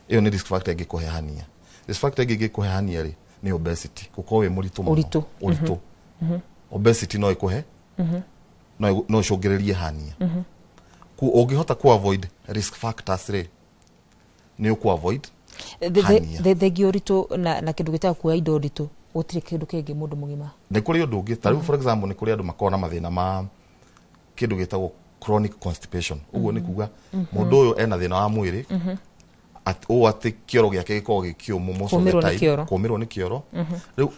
ĩyo nĩ risk factor ĩngĩkũhe hernia. Risk factor ĩngĩ ĩngĩkũhe hernia rĩ, nĩ obesity, gũkorwo wĩ mũritũ mũno. Ũritũ. Ũritũ. Obesity no ĩkũhe, no ĩcũngĩrĩrie hernia. Ku ũngĩhota ku avoid risk factors rĩ, nĩ ũkũ avoid hernia. Thengia ũritũ na kĩndũ gĩtagwo kuoya indo nditũ, gũtirĩ kĩndũ kĩngĩ mũndũ mũgima? Nĩ kũrĩ ũndũ ũngĩ. Ta rĩu, for example, nĩ kũrĩ andũ makoragwo na mathĩna ma kĩndũ gĩtagwo chronic constipation. Ũguo nĩ kuga mũndũ ũyũ ena thĩna wa mwĩrĩ ũũ atĩ kĩoro gĩake gĩkoragwo gĩ kĩũmũ most of the Kũũmĩrwo nĩ time. kĩoro. Kũũmĩrwo nĩ kĩoro. Rĩu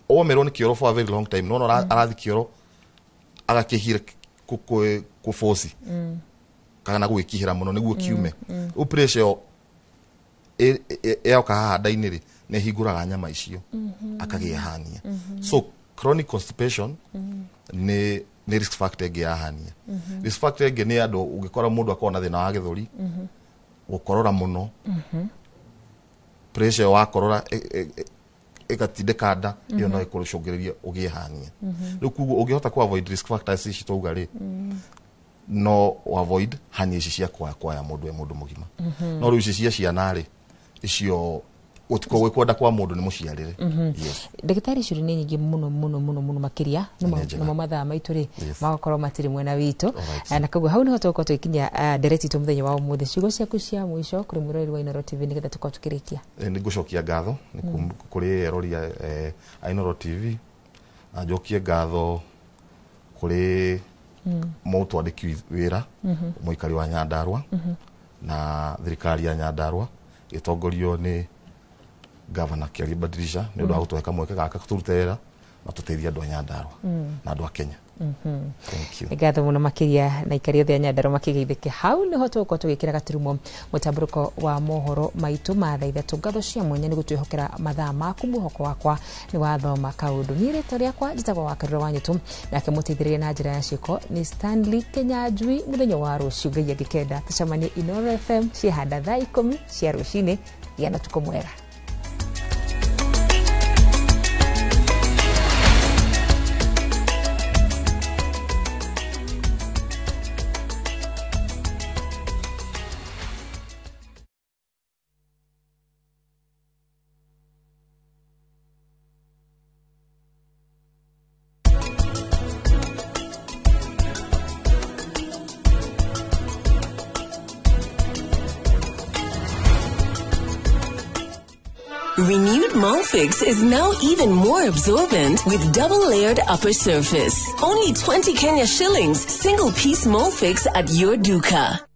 womĩrwo nĩ kĩoro for a very long time, nona arathi kĩoro agakĩhira kũboci kana gwĩkihĩra mũno nĩguo kiume. Rĩu pressure ĩyo yoka haha nda-inĩ rĩ, nĩ ĩhingũraga nyama icio, akagĩa hernia. So chronic constipation nĩ risk factor ĩngĩ ya hernia. Risk factor ĩngĩ nĩ andũ, ũngĩkora mũndũ akorwo na thĩna wa gĩthũri, gũkorora mũno, pressure ĩyo wakorora ĩgatindĩka nda, ĩyo no ĩkũcũngĩrĩrie ũgĩe hernia. Rĩu koguo ũngĩhota ku avoid risk factors ici twauga rĩ, no avoid hernia ici cia kwaya kwaya mũndũ e mũndũ mũgima. No rĩu ici cia ciana rĩ, icio gũtikoragwo gwĩ kwenda kwa mũndũ, nĩ mũciarĩre. Yes. Ndagĩtarĩ, icio nĩ nyingĩ mũno mũno mũno mũno makĩria. Nĩ njega. Namo mathaa maitũ rĩ, Yes. magakorwo matirĩ mwena witũ. Alright. Na koguo hau nĩho tũgũkorwo tũgĩkinyia ndereti itũ mũthenya wa ũmũthĩ. Ciugo ciaku cia mũico kũrĩ mwĩroreri wa Inooro TV nĩgetha tũkorwo tũkĩrĩkia? Nĩ ngũcokia ngatho nĩ kũrĩ erori a Inooro TV, na njokie ngatho kũrĩ mũtwandĩki wĩra, mũikari wa Nyandarua, na thirikari ya Nyandarua ĩtongorio nĩ Gavana Kĩarie Badirisha nĩ ũndũ wa gũtũhe kamweke gaka tũrute wĩra na tũteithie andũ a Nyandarua na andũ a Kenya. Thank you. Nĩ ngatho mũno makĩria na ikari othe a Nyandarua makĩgeithĩke. Hau nĩho tũgũkorwo tũgĩkĩra gaturumo mũtambũrũko wa mohoro maitũ ma thaa 3. Ngatho cia mwanya nĩ gũtwĩhokera mathaa maku. Mwĩhoko wakwa nĩ wathoma kaũndũ. Niĩ rĩtwa rĩakwa njĩtagwo Wakarura wa Nyũtũ, nake mũteithĩrĩria na njĩra ya ciĩko nĩ Stanley Kenyanjui. Mũthenya wa rũciũ Ngai angĩkenda tũcemanie Inooro FM ciĩhanda thaa 10 cia rũcinĩ. Gĩa na ũtukũ mwega. Renewed Molfix is now even more absorbent with double-layered upper surface. Only 20 Kenya shillings, single-piece Molfix at your duka.